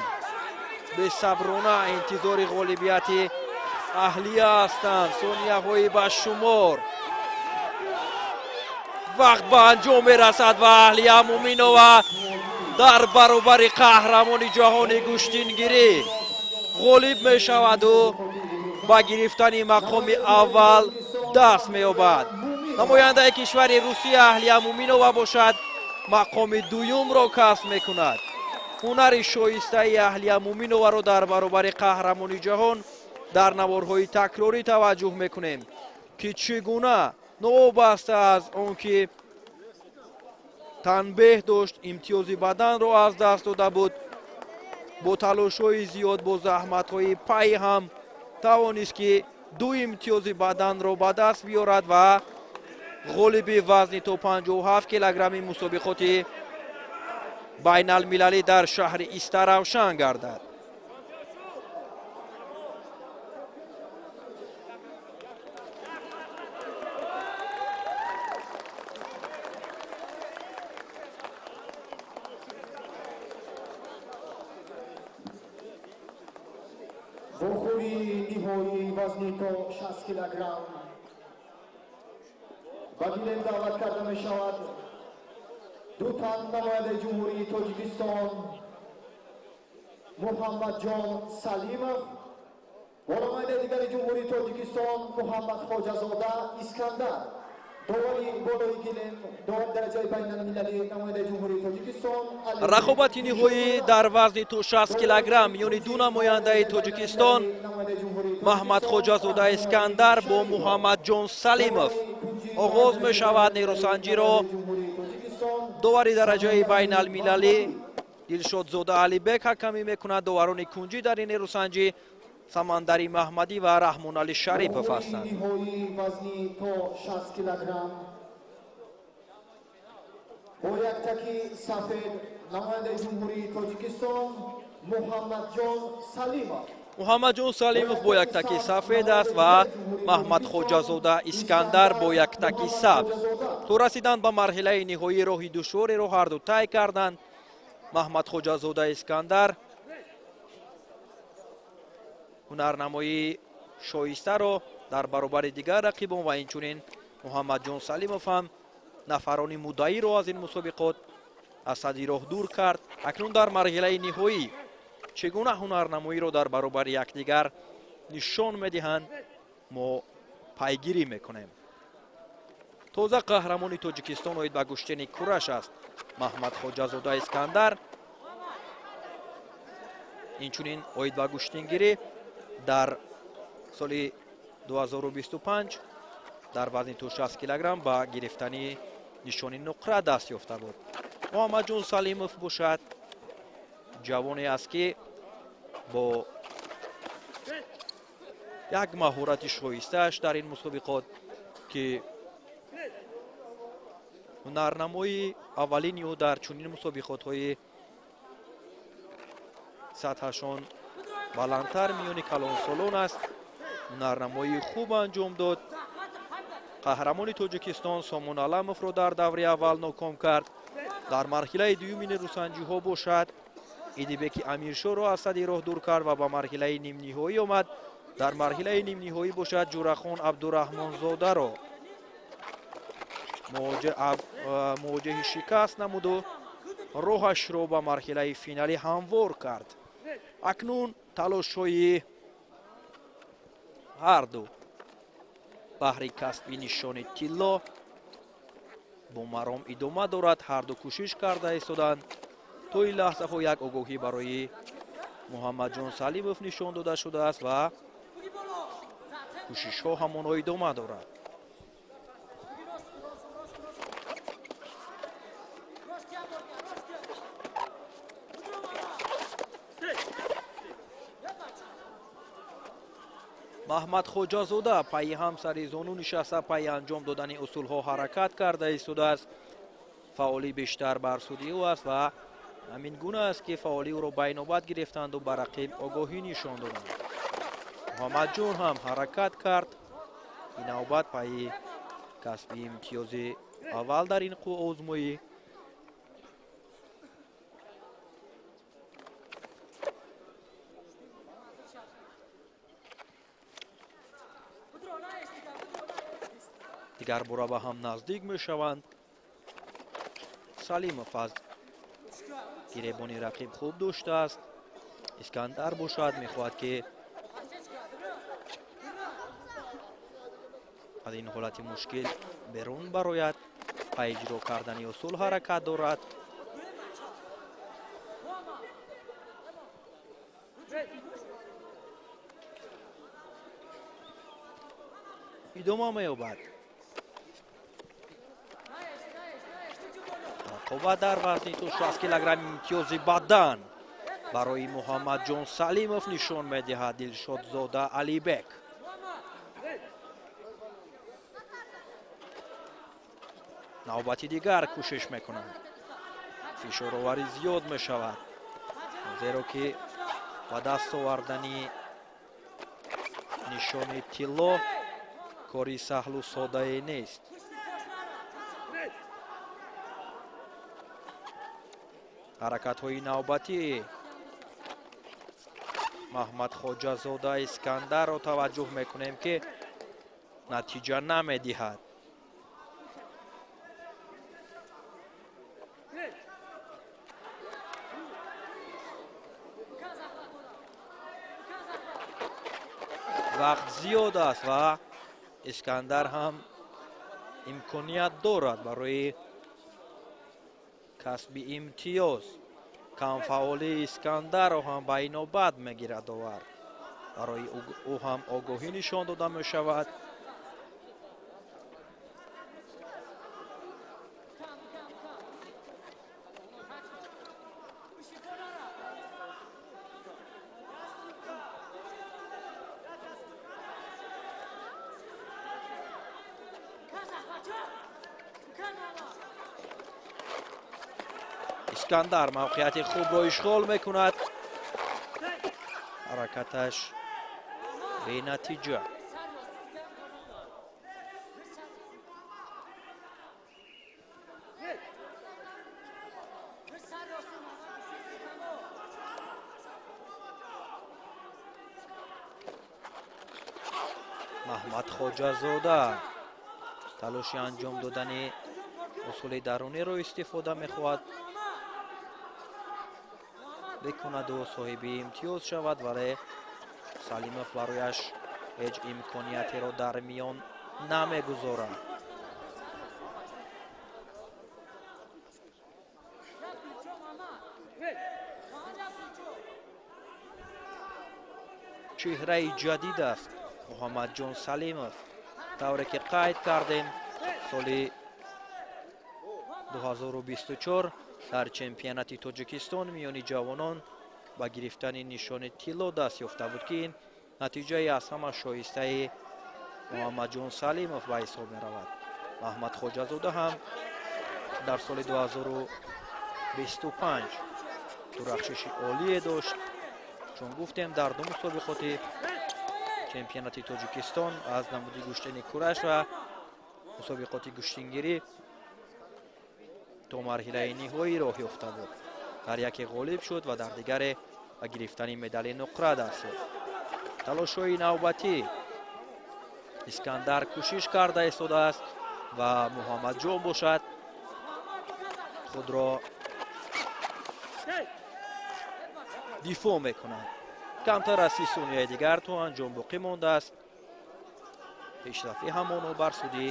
бесаброна интизори ғолибияти Аҳлия ҳастанд. Сонияҳои ба шумор вақт ба анҷом мерасад ва Аҳлия Муминова дар баробари қаҳрамони ҷаҳони гӯштингирӣ ғолиб мешаваду ба гирифтани мақоми аввал даст меёбад. Намояндаи кишвари Русия Аҳлия Муминова бошад мақоми дуюмро касб мекунад. Ҳунари шоистаи Аҳлия Муминоваро дар баробари қаҳрамони ҷаҳон дар наворҳои такрорӣ таваҷҷӯҳ мекунем, ки чӣ гуна новобаста аз он ки танбеҳ дошт, имтиёзи баданро аз даст дода буд, бо талошҳои зиёд, бо заҳматҳои пай ҳам тавонист, ки ду имтиёзи баданро ба даст биёрад ва ғолиби вазни то 57 килограмми мусобиқоти байналмилалӣ дар шаҳри Истаравшан гардад. Вохӯрии ниҳоии вазни то 60 килограмм ба гилем даъват карда мешавад ду тан намояндаи Ҷумҳурии Тоҷикистон Муҳаммадҷон Салимов ва намояндаи дигари Ҷумҳурии Тоҷикистон Муҳаммад Хоҷазода Искандар. Довари болои гилем довари дараҷаи байналмилалӣ намояндаи Ҷумҳурии Тоҷикистон. Рақобати ниҳоӣ дар вазни то 60 килограмм миёни ду намояндаи Тоҷикистон Маҳмад Хоҷазода Искандар бо Муҳаммадҷон Салимов оғоз мешавад. Нерӯсанҷиро довари дараҷаи байналмилалӣ Дилшодзода Алибек ҳакамӣ мекунад. Доварони кунҷӣ дар ин нерӯсанҷӣ Самандари Маҳмадӣ ва Раҳмонали Шарипов ҳастанд. Ниҳоии вазни то 60 килограмм бо як таки сафед намояндаи Ҷумҳурии Тоҷикистон Муҳаммадҷон Салимов. Муҳаммадҷон Салимов бо як таки сафед аст ва Маҳмадхоҷазода Искандар бо як таки сабз. То расидан ба марҳилаи ниҳоӣ роҳи душвореро ҳарду тай карданд. Маҳмадхоҷазода Искандар ҳунарнамоии шоистаро дар баробари дигар рақибон ва инчунин Муҳаммадҷон Салимов ҳам нафарони муддаиро аз ин мусобиқот аз сади роҳ дур кард. Акнун дар марҳилаи ниҳоӣ чӣ гуна ҳунарнамоиро дар баробари якдигар нишон медиҳанд, мо пайгирӣ мекунем. Тоза қаҳрамони Тоҷикистон оид ба гӯштини кураш аст Маҳмадхоҷазода Искандар. Инчунин оид ба гӯштингирӣ дар соли 2025 дар вазни то 60 килограмм ба гирифтани нишони нуқра даст ёфта буд. Муҳаммадҷон Салимов бошад ҷавоне аст, ки бо як маҳорати шоистааш дар ин мусобиқот, ки ҳунарнамои аввалини ӯ дар чунин мусобиқотҳои сатҳашон баландтар миёни калонсолон аст, ҳунарнамоии хуб анҷом дод. Қаҳрамони Тоҷикистон Сомон Аламовро дар даври аввал ноком кард. Дар марҳилаи дуюми нерӯсанҷиҳо бошад Идибеки Амиршоро аз сади роҳ дур кард ва ба марҳилаи нимниҳоӣ омад. Дар марҳилаи нимниҳоӣ бошад Ҷурахон Абдураҳмонзодаро мувоҷиҳи шикаст намуду роҳашро ба марҳилаи финалӣ ҳамвор кард. Акнун талошҳои ҳарду баҳри касби нишони тилло бо маром идома дорад. Ҳарду кӯшиш карда истоданд. То ин лаҳзаҳо як огоҳӣ барои Муҳаммадҷон Салимов нишон дода шудааст ва кӯшишҳо ҳамоно идома дорад. Маҳмадхоҷазода пайи ҳам сари зону нишаста пайи анҷом додани усулҳо ҳаракат карда истодааст. Фаъолӣ бештар бар суди ӯ аст ва ҳамин гуна аст, ки фаъолӣ ӯро байнобат гирифтанду ба рақиб огоҳӣ нишон доданд. Муҳаммадҷон ҳам ҳаракат кард. Ин навбат пайи касби имтиёзи аввал дар ин қувваозмоӣ. Дигар бора ба ҳам наздик мешаванд. Салимов аз гиребони рақиб хуб доштааст. Искандар бошад мехоҳад, ки аз ин ҳолати мушкил берун барояд. Ба иҷро кардани усул ҳаракат дорад. Идома меёбад. Рақобат дар вазни то 60 килограмм имтиёзи бадан барои Муҳаммадҷон Салимов нишон медиҳад Дилшодзода Алибек. Навбати дигар кӯшиш мекунанд. Фишороварӣ зиёд мешавад, зеро ки ба даст овардани нишони тилло кори саҳлу соддае нест. Ҳаракатҳои навбатӣ Маҳмадхоҷазода Искандарро таваҷҷӯҳ мекунем, ки натиҷа намедиҳад. Вақт зиёд аст ва Искандар ҳам имконият дорад барои касби имтиёз. Камфаъолии Искандарро ҳам ба инобат мегирад довар. Барои ӯ ҳам огоҳӣ нишон дода мешавад. Искандар мавқеияти хубро ишғол мекунад. Ҳаракаташ бенатиҷа. Маҳмад Хоҷазода талоши анҷом додани усули даруниро истифода мехоҳад бикунаду соҳиби имтиёз шавад, вале Салимов барояш ҳеҷ имкониятеро дар миён намегузорад. Чеҳраи ҷадид аст Муҳаммадҷон Салимов. Тавре ки қайд кардем, соли 2024 дар чемпионати Тоҷикистон миёни ҷавонон ба гирифтани нишони тилло даст ёфта буд, ки ин натиҷаи аз ҳама шоистаи Муҳаммадҷон Салимов ба ҳисоб меравад. Маҳмад Хоҷазода ҳам дар соли 2025 дурахшиши олие дошт, чун гуфтем дар ду мусобиқоти чемпионати Тоҷикистон аз намуди гӯштини кураш ва мусобиқоти гӯштингирӣ то марҳилаи ниҳоӣ роҳ ёфта буд. Дар яке ғолиб шуд ва дар дигаре ба гирифтани медали нуқра даст ёфт. Талошҳои навбатӣ Искандар кӯшиш карда истодааст ва Муҳаммадҷон бошад худро дифоъ мекунад. Камтар аз 30 сонияи дигар то анҷом боқӣ мондааст. Пешрафӣ ҳамоно бар суди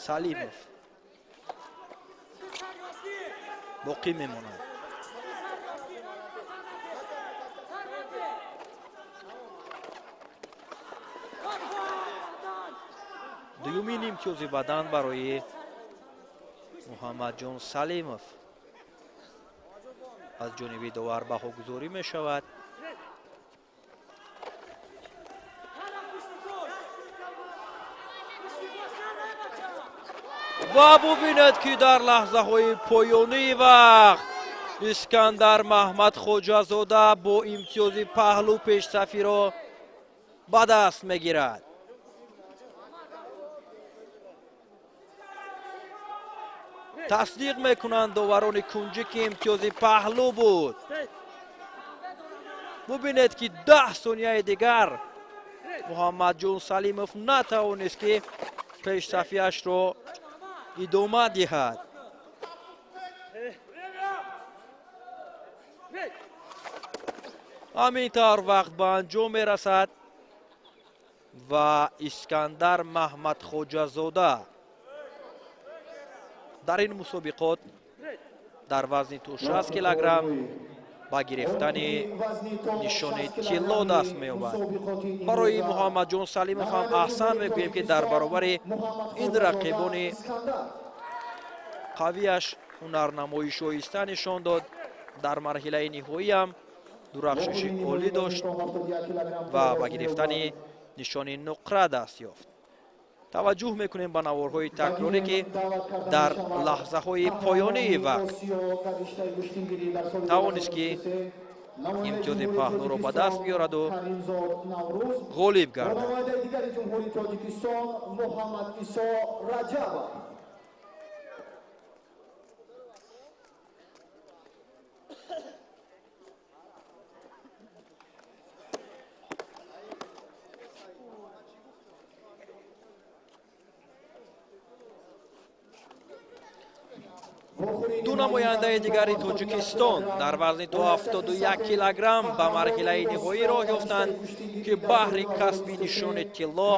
Салимов боқӣ мемонад. Дуюмин имтиёзи бадан барои Муҳаммадҷон Салимов аз ҷониби довар баҳогузорӣ мешавад. Ва бубинед, ки дар лаҳзаҳои поёнии вақт Искандар Маҳмад Хоҷазода бо имтиёзи паҳлӯ пешсафиро ба даст мегирад. Тасдиқ мекунанд доварони кунҷӣ, ки имтиёзи паҳлӯ буд. Бубинед, ки 10 сонияи дигар Муҳаммадҷон Салимов натавонист, ки пешсафиашро идома диҳад. Ҳамин тавр вақт ба анҷом мерасад ва Искандар Маҳмад Хоҷазода дар ин мусобиқот дар вазни то 60 килограмм ба гирифтани нишони тилло даст меёбад. Барои Муҳаммадҷон Салимов ҳам аҳсан мегӯем, ки дар баробари ин рақибони қавияш ҳунарнамои шоиста нишон дод. Дар марҳилаи ниҳоиам дурахшиши олӣ дошт ва ба гирифтани нишони нуқра даст ёфт. Таваҷҷӯҳ мекунем ба наворҳои такрорӣ, ки дар лаҳзаҳои поёнии вақт тавонист, ки имтиёзи паҳлӯро ба даст биёраду ғолиб гардад. Ду намояндаи дигари Тоҷикистон дар вазни то 71 килограмм ба марҳилаи ниҳоӣ роҳ ёфтанд, ки баҳри касби нишони тилло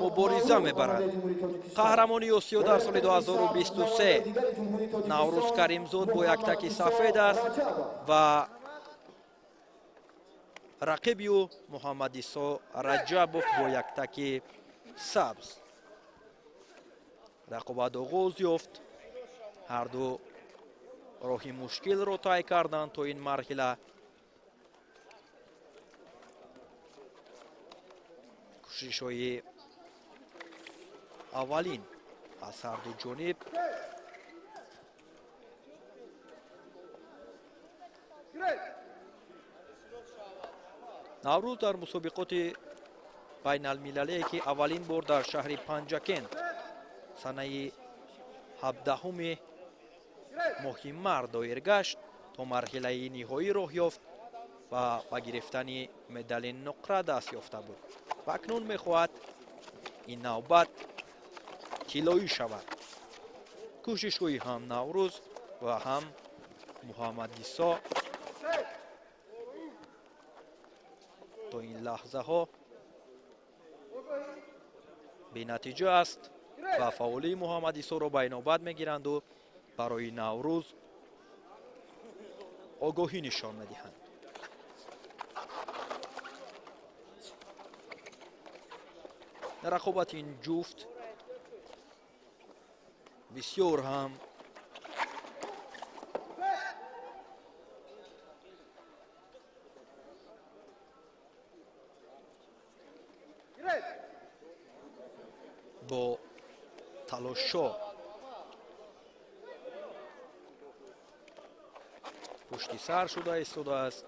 мубориза мебаранд. Қаҳрамони Осиё дар соли 2023 Наврӯз Каримзод бо яктаки сафед аст ва рақиби ӯ Муҳаммадисо Раҷабов бо яктаки сабз. Рақобат оғоз ёфт. Ҳарду роҳи мушкилро тай карданд то ин марҳила. Кӯшишҳои аввалин аз ҳарду ҷониб Наврӯз дар мусобиқоти байналмилалие, ки аввалин бор дар шаҳри Панҷакент санаи 17 моҳи март доир гашт, то марҳилаи ниҳоӣ роҳ ёфт ва ба гирифтани медали нуқра даст ёфта буд ва акнун мехоҳад ин навбат тиллоӣ шавад. Кӯшишҳои ҳам Наврӯз ва ҳам Муҳаммадисо то ин лаҳзаҳо бенатиҷа аст ва фаъолии Муҳаммадисоро ба инобат мегиранду барои Наврӯз огоҳӣ нишон медиҳанд. Рақобати ин ҷуфт бисёр ҳам бо талошҳо пушти сар шуда истодааст.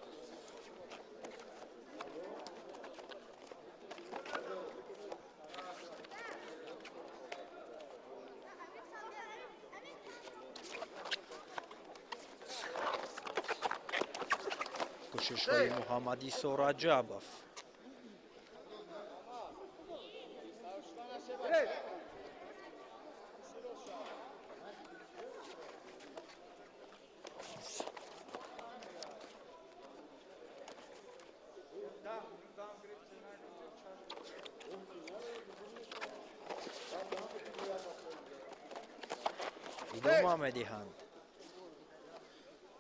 Кӯшишҳои Муҳаммадисо Раҷабов. Идома медиҳанд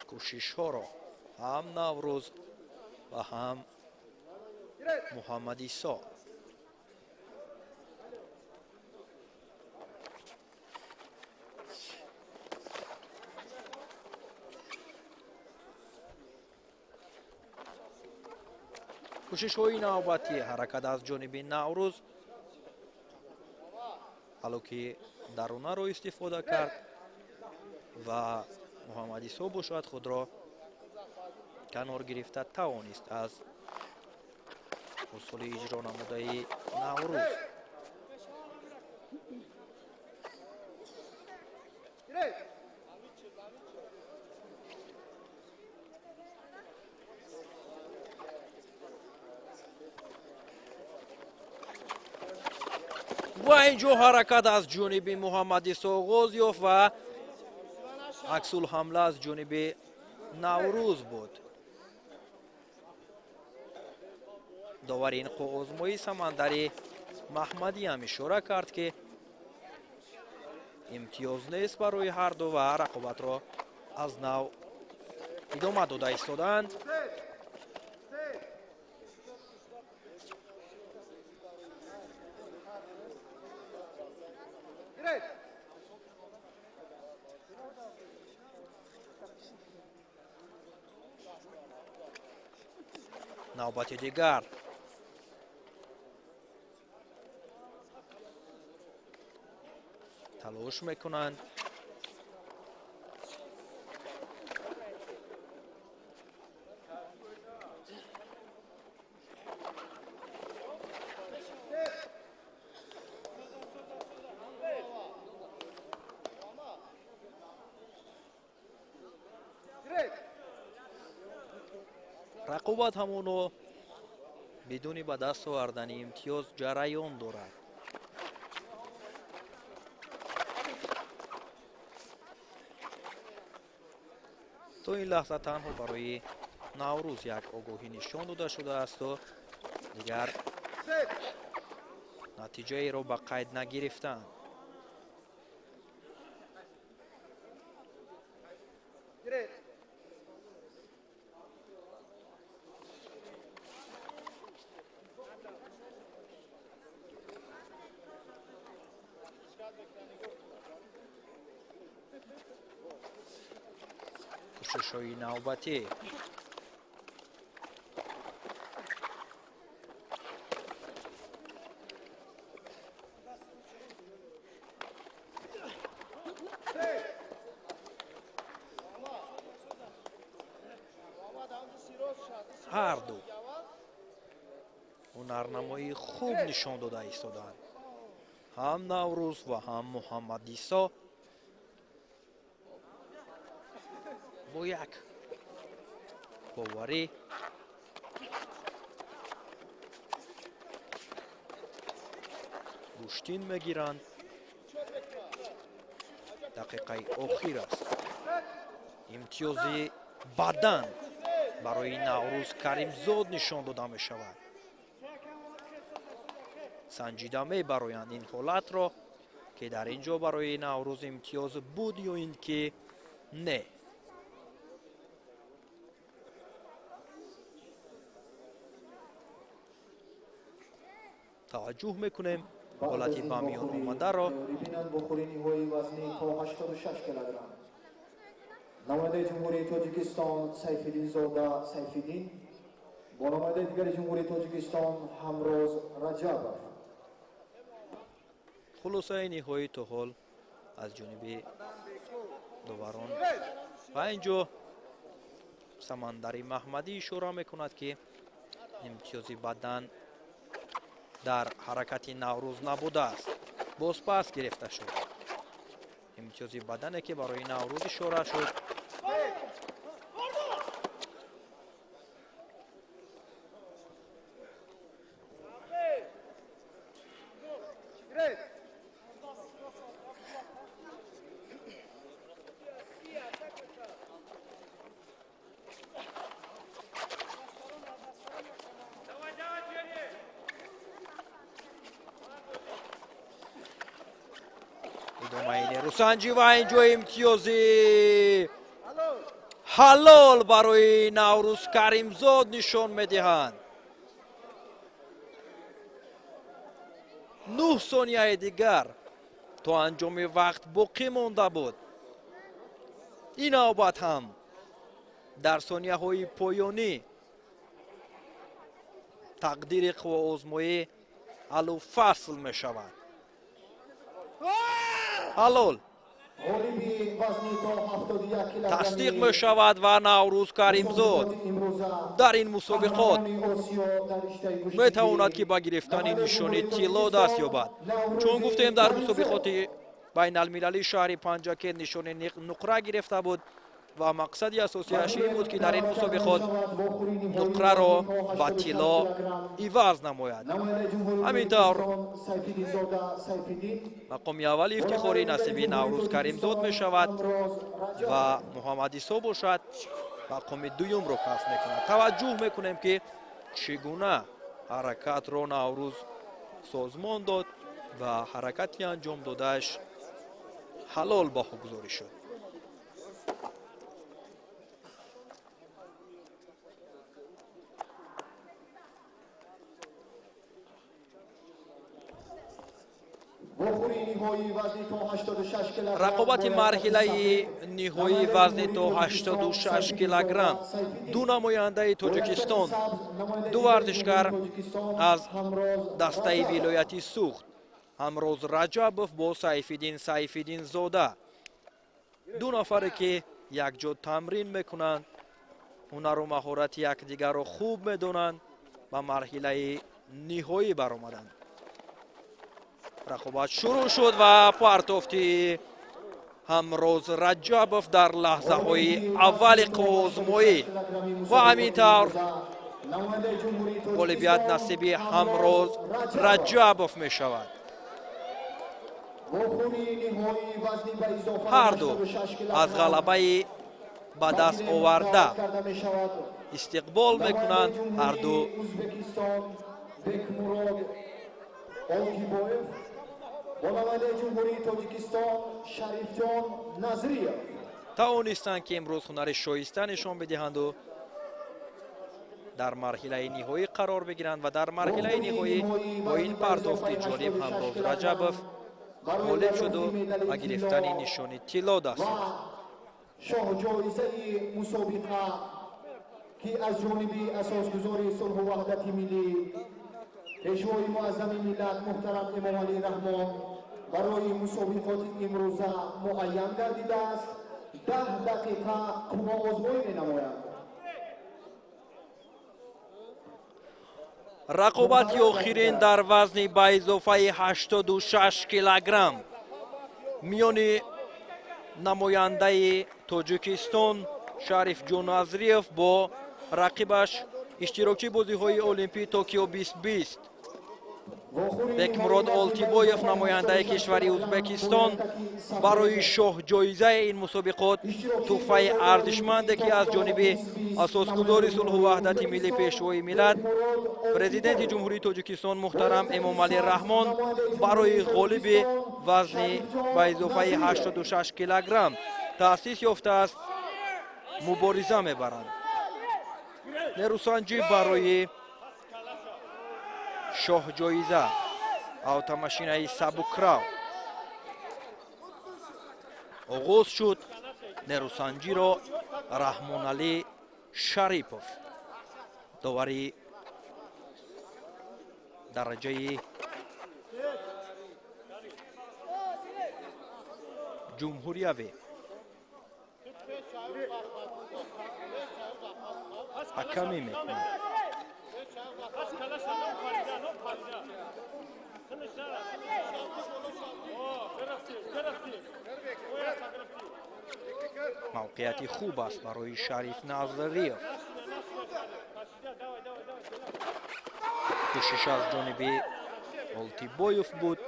кӯшишҳоро ҳам Наврӯз ва ҳам Муҳаммадисо. Кӯшишҳои навбатӣ ҳаракат аз ҷониби Наврӯз, ҳало ки дарунаро истифода кард ва Муҳаммадисо бошад худро канор гирифта тавонист аз усули иҷро намудаи Наврӯз. Ва инҷо ҳаракат аз ҷониби Муҳаммадисо оғоз ёфт ва аксулҳамла аз ҷониби Наврӯз буд. Довари ин қӯозмоӣ Самандари Маҳмадӣ ҳам ишора кард, ки имтиёз нест барои ҳарду ва рақобатро аз нав идома дода истодаанд. Навбати дигар талош мекунанд. Рақобат ҳамоно бидуни ба даст овардани имтиёз ҷараён дорад. То ин лаҳза танҳо барои Наврӯз як огоҳӣ нишон дода шудаасту дигар натиҷаеро ба қайд нагирифтанд. Кӯшишҳои навбатӣ Ҳар ду ҳунарнамоии хуб нишон дода истодаанд, ҳам Наврӯз ва ҳам Муҳаммад Исо. Бо як боварӣ гӯштин мегиранд. Дақиқаи охир аст. Имтиёзи бадан барои Наврӯз Каримзод нишон дода мешавад. Санҷида мебароянд ин ҳолатро, ки дар ин ҷо барои Наврӯз имтиёз буд ё ин ки не. Таваҷҷӯҳ мекунем ҳолати ба миён омадаро. Вохӯри ниҳоии вазни то 86 килограмм. Намояндаи Ҷумҳурии Тоҷикистон Сайфиддинзода Сайфиддин бо намояндаи дигари Ҷумҳурии Тоҷикистон Ҳамроз Раҷабов. Хулосаи ниҳоӣ то ҳол аз ҷониби доварон ва ин ҷо Самандари Маҳмадӣ ишора мекунад, ки имтиёзи бадан дар ҳаракати Наврӯз набудааст, бозпас гирифта шуд. Имтиёзи бадане ки барои Наврӯз ишора шуд. Нерӯсанҷӣ ва ин ҷо имтиёзи ҳалол барои Наврӯз Каримзод нишон медиҳанд. 9 сонияи дигар то анҷоми вақт боқӣ монда буд. Ин навбат ҳам дар сонияҳои поёнӣ тақдири қувваозмоӣ ҳаллу фасл мешавад. Ҳалол тасдиқ мешавад ва Наврӯз Каримзод дар ин мусобиқот метавонад, ки ба гирифтани нишони тилло даст ёбад. Чун гуфтем, дар мусобиқоти байналмилалии шаҳри Панҷакент нишони нуқра гирифта буд ва мақсади асосияш ин буд, ки дар ин мусобиқот нуқраро ба тилло иваз намояд. Ҳамин тавр мақоми аввали ифтихорӣ насиби Наврӯз Каримзод мешавад ва Муҳаммад Исо бошад мақоми дуюмро касб мекунад. Таваҷҷӯҳ мекунем, ки чӣ гуна ҳаракатро Наврӯз созмон дод ва ҳаракати анҷом додааш ҳалол баҳогузорӣ шуд. Рақобати марҳилаи ниҳоии вазни то 86 килограмм. Ду намояндаи Тоҷикистон, ду варзишгар аз дастаи вилояти Суғд, Ҳамроз Раҷабов бо Сайфиддин Сайфиддинзода, ду нафаре ки якҷо тамрин мекунанд, ҳунару маҳорати якдигарро хуб медонанд, ба марҳилаи ниҳоӣ баромаданд. Рақобат шурӯъ шуд ва партофти Ҳамроз Раҷабов дар лаҳзаҳои аввали қувваозмоӣ ва ҳамин тавр ғолибият насиби Ҳамроз Раҷабов мешавад. Ҳар ду аз ғалабаи ба даст оварда истиқбол мекунанд. Ҳар ду тавонистанд, ки имрӯз ҳунари шоиста нишон бидиҳанду дар марҳилаи ниҳоӣ қарор бигиранд ва дар марҳилаи ниҳоӣ бо ин партофти ҷолиб Ҳамроз Раҷабов ғолиб шуду ба гирифтани нишони тилло даст ёфт. Шоҳҷоизаи мусобиқа, ки аз ҷониби асосгузори сулҳу ваҳдати миллӣ, пешвои муаззами миллат муҳтарам Эмомалӣ Раҳмон барои мусобиқоти имрӯза муайян гардидааст, 10 дақиқа қувваозмоӣ менамояд. Рақобати охирин дар вазни ба изофаи 86 килограмм миёни намояндаи Тоҷикистон Шарифҷон Назриев бо рақибаш иштирокчии бозиҳои Олимпии Токио 2020 Бекмурод Олтибоев, намояндаи кишвари Узбекистон, барои шоҳҷоизаи ин мусобиқот туҳфаи арзишманде, ки аз ҷониби асосгузори сулҳу ваҳдати миллӣ, Пешвои миллат, Президенти Ҷумҳурии Тоҷикистон муҳтарам Эмомалӣ Раҳмон барои ғолиби вазни ба изофаи 86 килограмм таъсис ёфтааст, мубориза мебаранд. Нерӯсанҷӣ барои шоҳҷоиза автомашинаи сабукрав оғоз шуд. Нерӯсанҷиро Раҳмоналӣ Шарипов, довари дараҷаи ҷумҳуриявӣ, ҳакамӣ мекунад. Мавқеияти хуб аст барои Шариф Назриев. Кӯшиш аз ҷониби Олтибоев буд.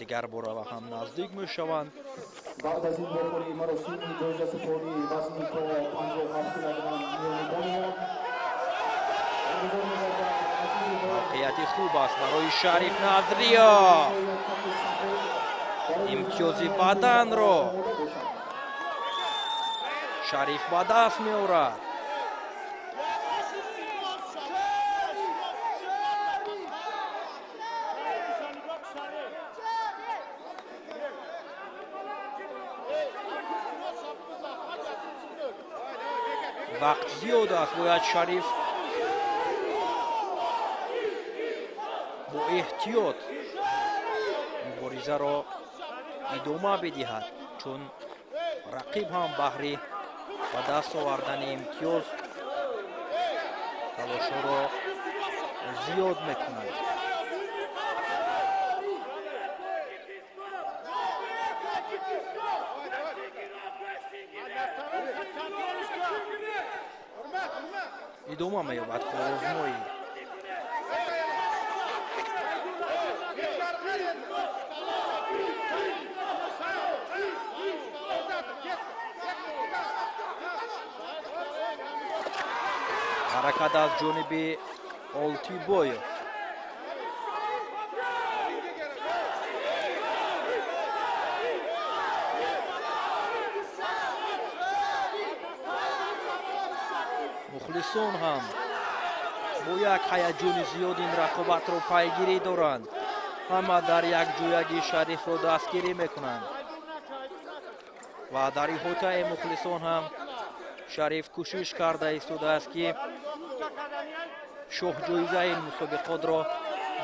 Дигар бора ба ҳам наздик мешаванд. Баъд аз ин вохӯрии маросими ҷоизасупории вазни то 57 килограмм миёни бонувон мавқеияти хуб аст барои Шариф Назриев. Имтиёзи баданро Шариф ба даст меорад. Вақт зиёд аст, бояд Шариф бо эҳтиёт муборизаро идома бидиҳад, чун рақиб ҳам баҳри ба даст овардани имтиёз талошҳоро зиёд мекунад. Идома меёбад қувваозмоӣ. Ҳаракат аз ҷониби Олтибоев. Мухлисон ҳам бо як ҳаяҷони зиёд ин рақобатро пайгирӣ доранд. Ҳама дар якҷоягӣ Шарифро дастгирӣ мекунанд ва дар иҳотаи мухлисон ҳам Шариф кӯшиш карда истодааст, ки шоҳҷоизаи ин мусобиқотро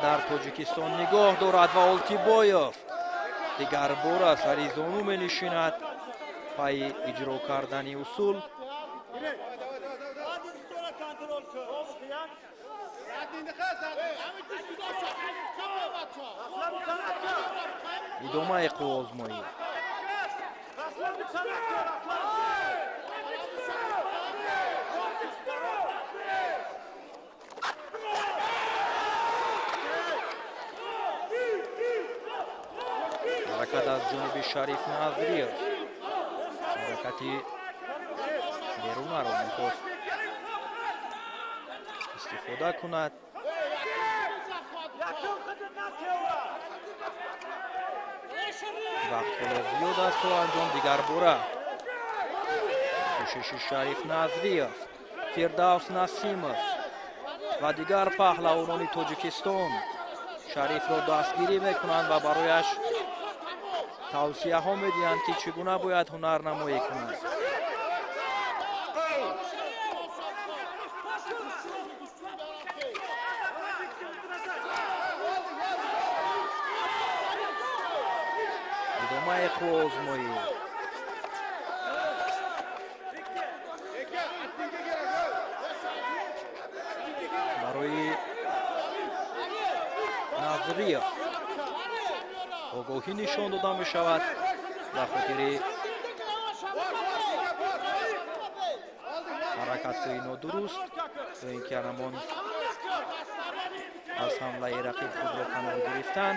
дар Тоҷикистон нигоҳ дорад ва Олтибоев дигар бора сари зону менишинад пайи иҷро кардани усул. Идомаи қувваозмоӣ. Ҳаракат аз ҷониби Шариф Назриев. Ҳаракати берунаро мехост истифода кунад. Вақт ҳоло зиёд аст то анҷом. Дигар бора кӯшиши Шариф Назриев, Фирдавс Насимов ва дигар паҳлавонони Тоҷикистон Шарифро дастгирӣ мекунанд ва барояш тавсияҳо медиҳанд, ки чӣ гуна бояд ҳунарнамоӣ кунад. Идомаи қувваозмоӣ. Барои Назриев огоҳӣ нишон дода мешавад ба хотири ҳаракатҳои нодуруст ё ин ки анамон аз ҳамлаи рақиб худро канор гирифтан.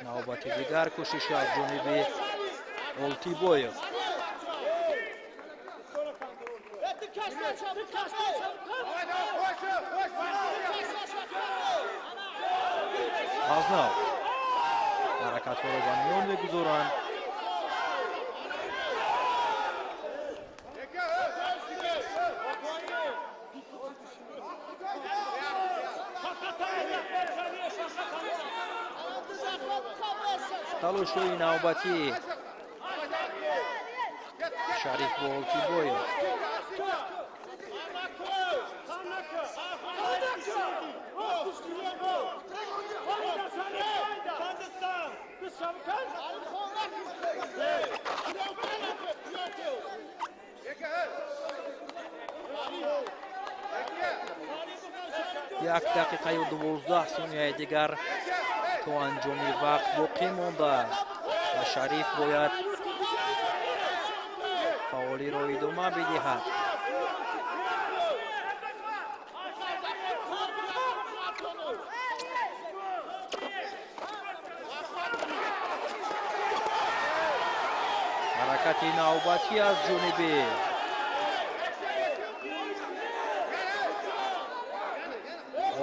Навбати дигар кӯшиши аз ҷониби Олтибоев. Аз нав ҳаракатҳоро ба миён мегузоранд. Талошҳои навбатӣ Шариф бо Олтибоев. Як дақиқаю 12 сонияи дигар то анҷоми вақт боқӣ мондааст ва Шариф бояд фаъолиро идома бидиҳад. Ҳаракати навбатӣ аз ҷониби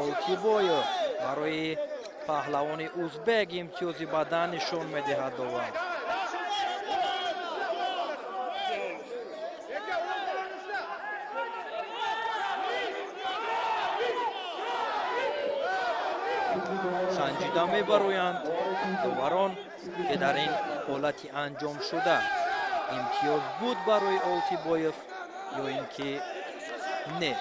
Олтибоев барои паҳлавони узбек имтиёзи бадан нишон медиҳад довар. Санҷида мебароянд доварон, ки дар ин ҳолати анҷомшуда имтиёз буд барои Олтибоев ё ин ки не.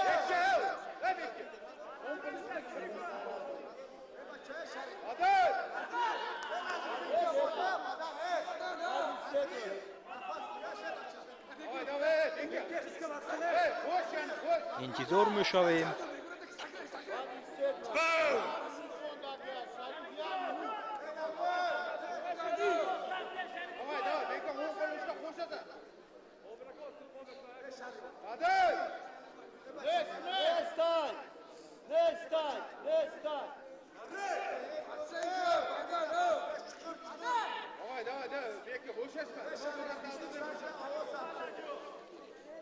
Интизор мешавем.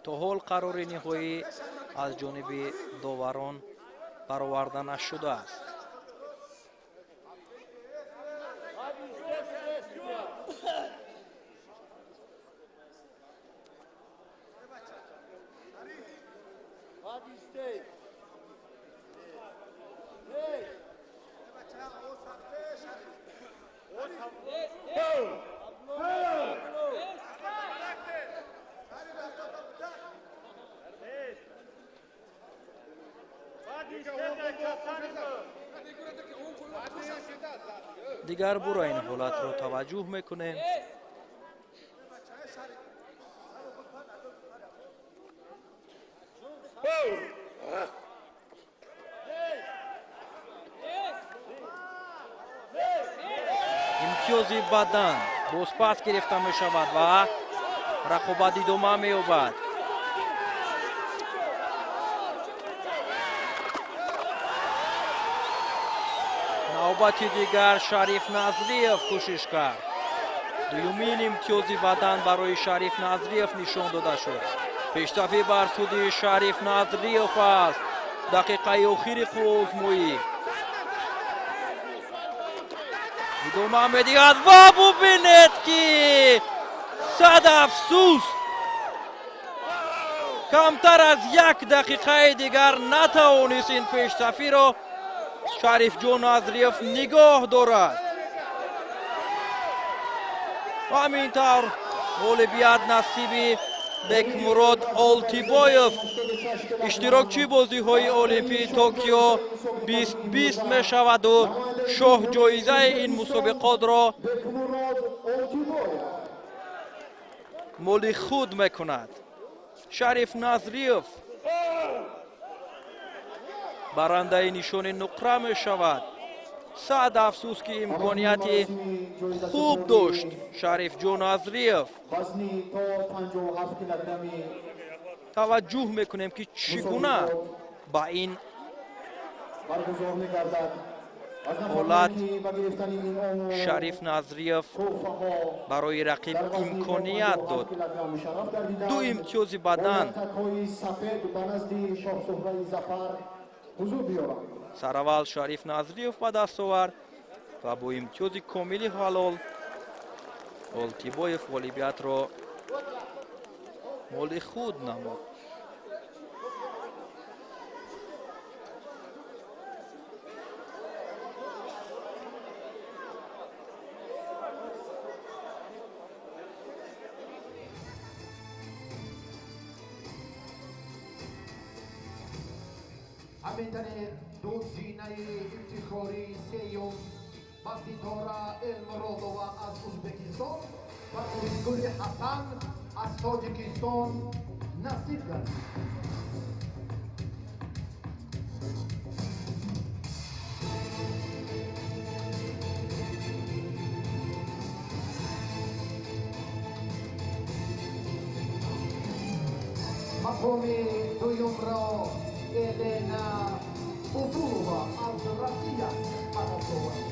То ҳол қарори ниҳоӣ аз ҷониби доварон бароварда нашудааст. Дигар буро ин ҳолатро таваҷҷӯҳ мекунем. Имтиёзи бадан бозпас гирифта мешавад ва рақобат идома меёбад. Навбати дигар Шариф Назриев кӯшиш кард. Дуюмин имтиёзи бадан барои Шариф Назриев нишон дода шуд. Пештафӣ бар суди Шариф Назриев аст. Дақиқаи охири қувваозмоӣ идома медиҳад ва бубинед, ки сад афсӯс, камтар аз як дақиқаи дигар натавонист ин пештафиро Шарифҷон Назриев нигоҳ дорад. Ва ҳамин тавр ғолибият насиби Бекмурод Олтибоев иштирокчии бозиҳои Олимпии Токио 2020 мешаваду шоҳҷоизаи ин мусобиқотро моли худ мекунад. Шариф Назриев барандаи нишони нуқра мешавад. Сад афсӯс, ки имконияти хуб дошт Шарифҷон Назриев. Таваҷҷӯҳ мекунем, ки чӣ гуна ба ин ҳолат Шариф Назриев барои рақиб имконият дод. Ду имтиёзи бадан. Сараввал Шариф Назриев ба даст овард ва бо имтиёзи комили ҳалол Олтибоев ғолибиятро моли худ намуд. Ҳамин тариқ ду зинаи ифтихории сеюм ба Ситора Элмуродова аз Ӯзбекистон ва Гулгули Ҳасан аз Тоҷикистон насиб гардид. Мақоми дуюмро Елена Убулова аз Россия ба даст овард.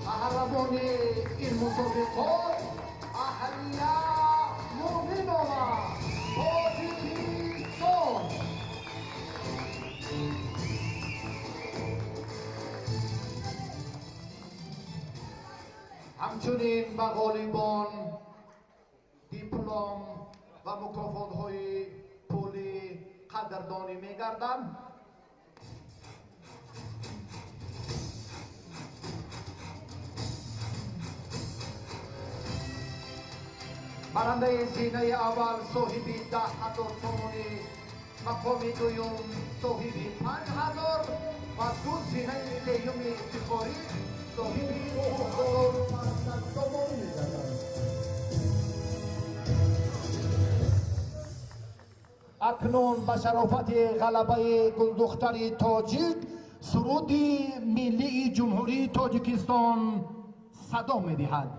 Қаҳрамони ин мусобиқот Аҳлия Муъминова, Тоҷикистон. Ҳамчунин ба ғолибон диплом ва мукофотҳои пулӣ қадрдонӣ мегарданд. Барандаи зинаи аввал соҳиби 10 000 сомонӣ, мақоми дуюм соҳиби 5000 ва ду зинаи сеюми ифтихорӣ соҳиби 9500 сомонӣ мегарданд. Акнун ба шарофати ғалабаи гулдухтари тоҷик суруди миллии Ҷумҳурии Тоҷикистон садо медиҳад.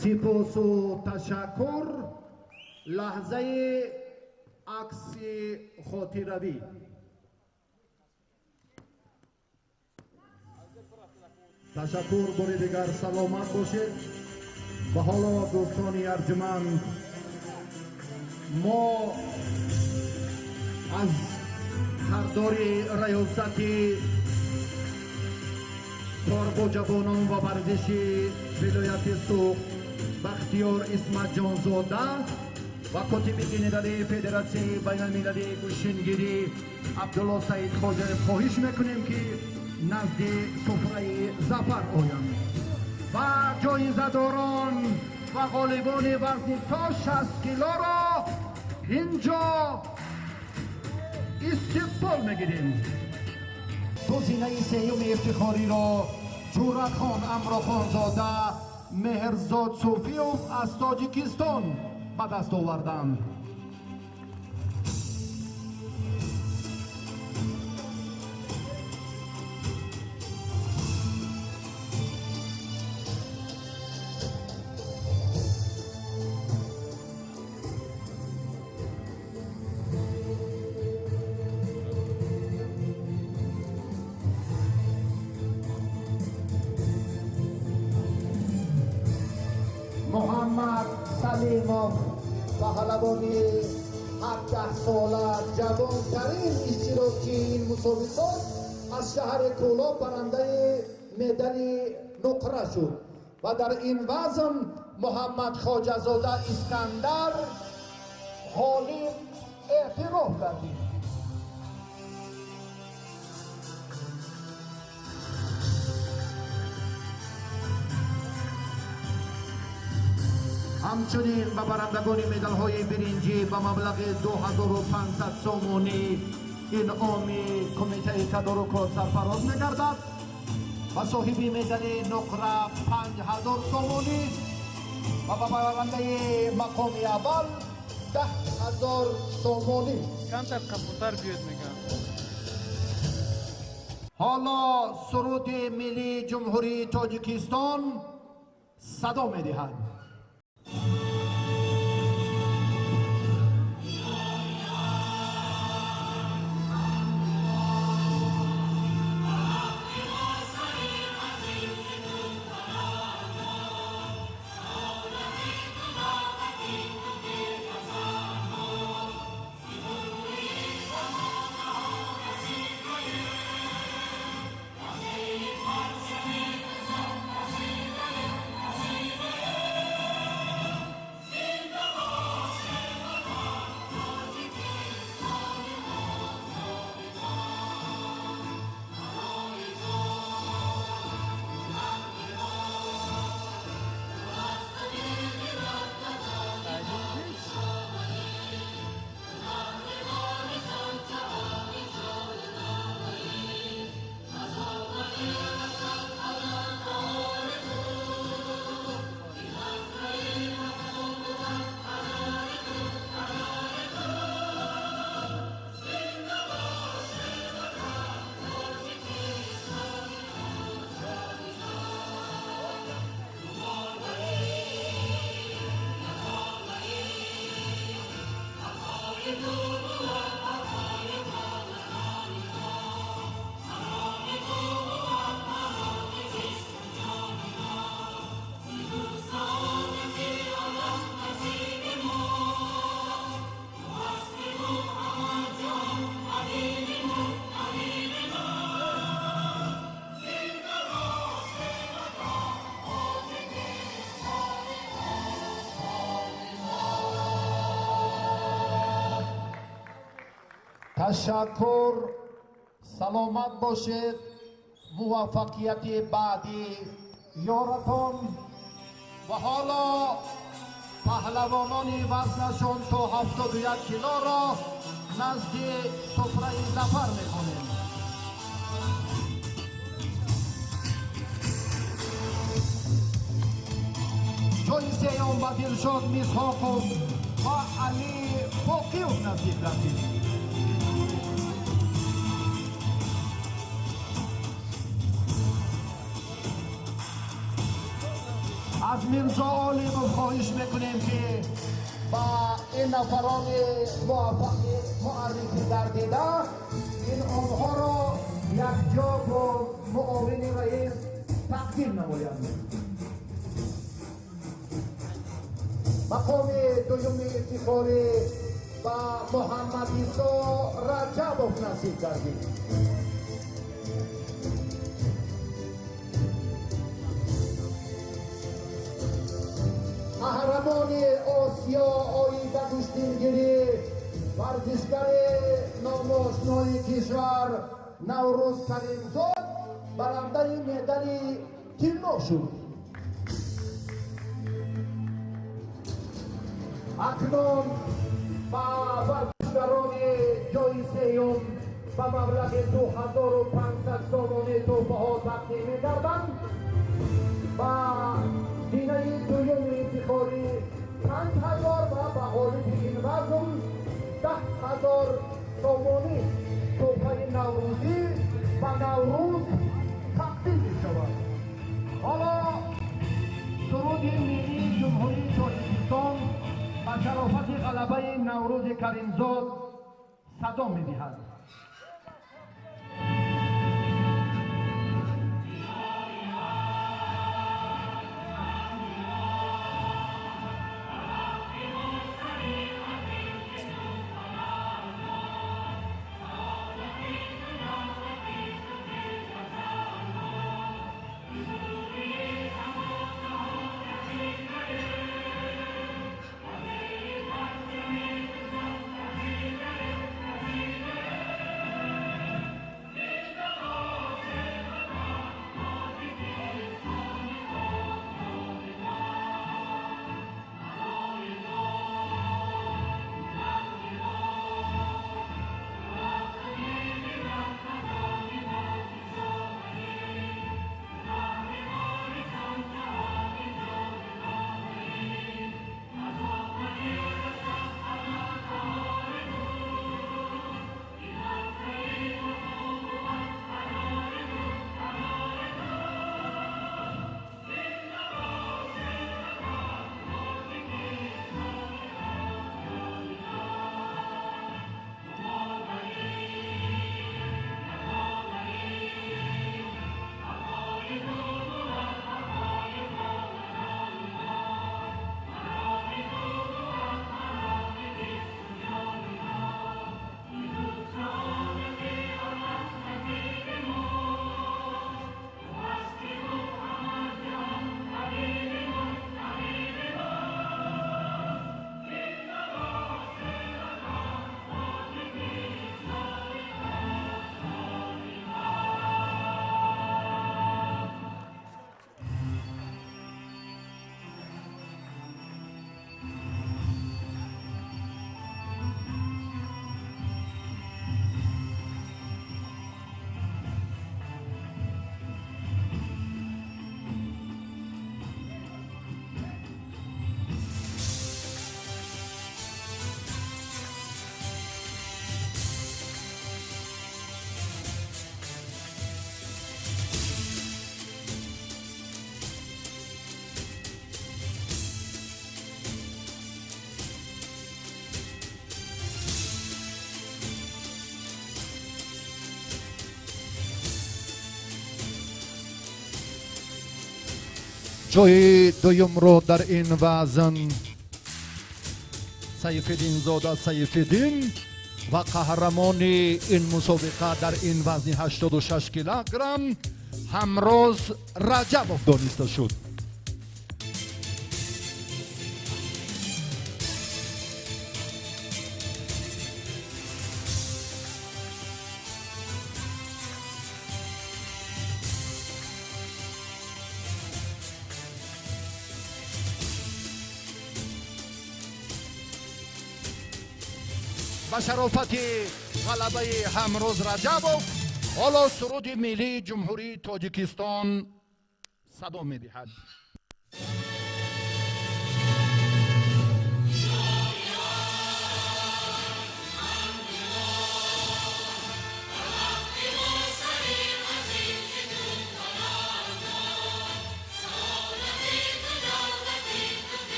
Сипосу ташаккур. Лаҳзаи акси хотиравӣ. Ташаккур бори дигар, саломат бошед. Ва ҳоло, дӯстони арҷуманд, мо аз сардори раёсати кор бо ҷавонон ва варзиши вилояти Суғд Бахтиёр Исматҷонзода ва котиби генералии Федератсияи байналмилалии гӯштингирӣ Абдулло Саидхоҷаев хоҳиш мекунем, ки назди суфраи зафар оянд ва ҷоизадорон ва ғолибони вазни то 60 килоро инҷо истиқбол мегирем. Ду зинаи сеюми ифтихориро Ҷӯрахон Амрохонзода, Меҳрзод Суфиёв аз Тоҷикистон ба даст оварданд. Муҳаммад Салимов, паҳлавони 17 сола, ҷавонтарин иштирокчии ин мусобиқот аз шаҳри Кӯлоб, барандаи медали нуқра шуд ва дар ин вазн Муҳаммад Хоҷазода Искандар ғолиб эътироф гардид. Ҳамчунин ба барандагони медалҳои биринҷӣ ба маблағи 2500 сомонӣ инъоми кумитаи тадорукот сарфароз мегардад ва соҳиби медали нуқра 5000 сомонӣ ва ба барандаи мақоми аввал 10 000 сомонӣ. Камтар қафотар биёд, мегӯям. Ҳоло суруди миллии Ҷумҳурии Тоҷикистон садо медиҳад. Ташаккур, саломат бошед, муваффақияти баъдӣ ёратон. Ва ҳоло паҳлавонони вазнашон то 71 килоро назди суфраи зафар мехонем. Ҷои сеюм ба Дилшод Мисҳоқов ва Али Боқиев насиб гардид. Аз Мирзо Олимов хоҳиш мекунем, ки ба ин нафарони муваффақи муаррифӣ гардида ин онҳоро якҷо бо муовини раис тақдим. Тақдим намоянд. Мақоми дуюми ифтихорӣ ба Муҳаммад Исо Раҷабов насиб гардид. Қаҳрамони Осиё оид ба гӯштингирӣ, варзишгари номошнои кишвар Наврӯз Каримзод барандаи медали тилло шуд. Акнун ба варзишгарони ҷои сеюм ба маблағи 2500 сомонӣ тӯҳфаҳо тақдим мегарданд. Ба зинаи дуюми ифтихорӣ 5000 ва ба ғолиби ин вазн 10 000 сомонӣ тӯҳфаи наврӯзӣ ба Наврӯз тақдим мешавад. Ҳоло суруди миллии Ҷумҳурии Тоҷикистон ба шарофати ғалабаи Наврӯзи Каримзод садо медиҳад. Ҷои дуюмро дар ин вазн Сайфиддинзода Сайфиддин ва қаҳрамони ин мусобиқа дар ин вазни 86 килограмм Ҳамроз Раҷабов дониста шуд. Ба шарофати ғалабаи Ҳамрӯз Раҷабов ҳоло суруди миллии Ҷумҳурии Тоҷикистон садо медиҳад.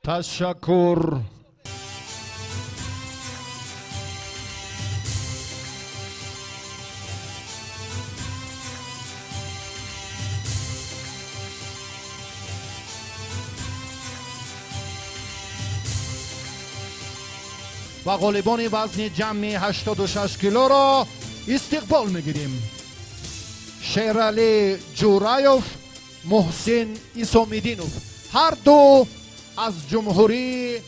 Ташаккур. Ва ғолибони вазни ҷамъи 86 килоро истиқбол мегирем. Шералӣ Ҷураев, Муҳсин Исомиддинов, ҳар ду аз Ҷумҳурии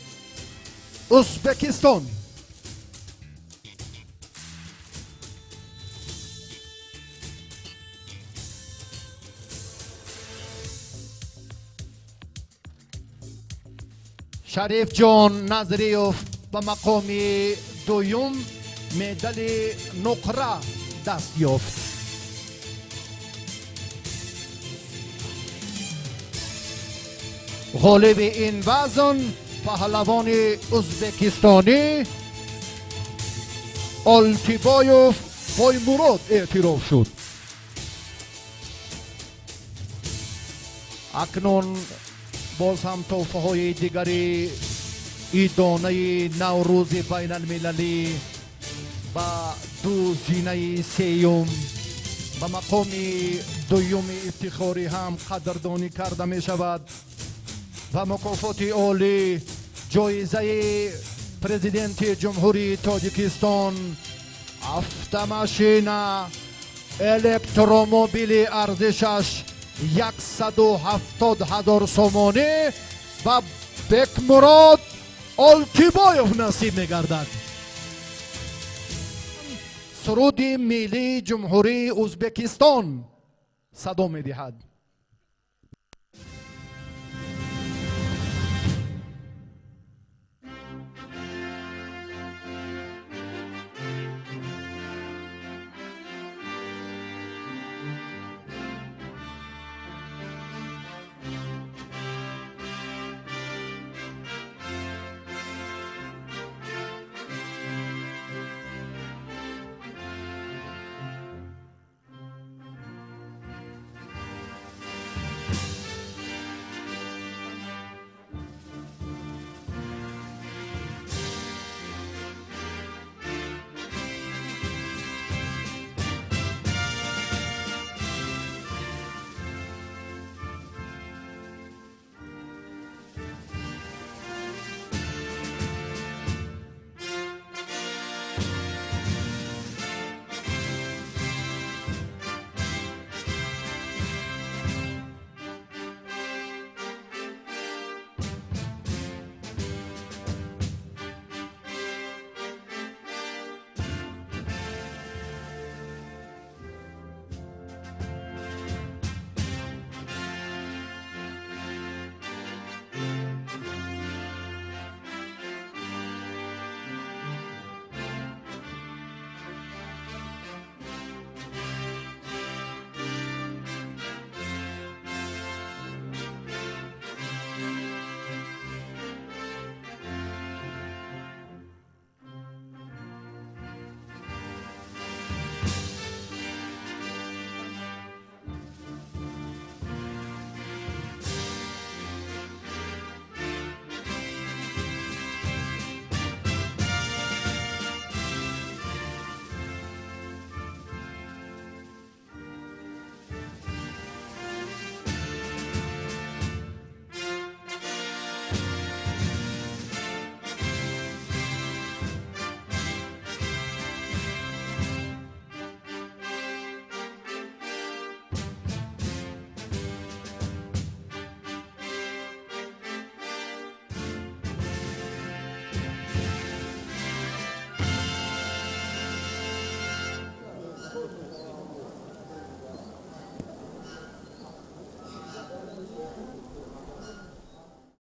Ӯзбекистон. Шарифҷон Назриев ба мақоми дуюм медали нуқра даст ёфт. Ғолиби ин вазн паҳлавони ӯзбекистонӣ Олтибоев Боймурод эътироф шуд. Акнун боз ҳам тӯҳфаҳои дигари идонаи Наврӯзи байналмилалӣ ба ду зинаи сеюм, ба мақоми дуюми ифтихорӣ ҳам қадрдонӣ карда мешавад ва мукофоти олӣ, ҷоизаи Президенти Ҷумҳурии Тоҷикистон, автомашина электромобили арзишаш 170 000 сомонӣ ба Бекмурод Олтибоев насиб мегардад. Суруди миллии Ҷумҳурии Ӯзбекистон садо медиҳад.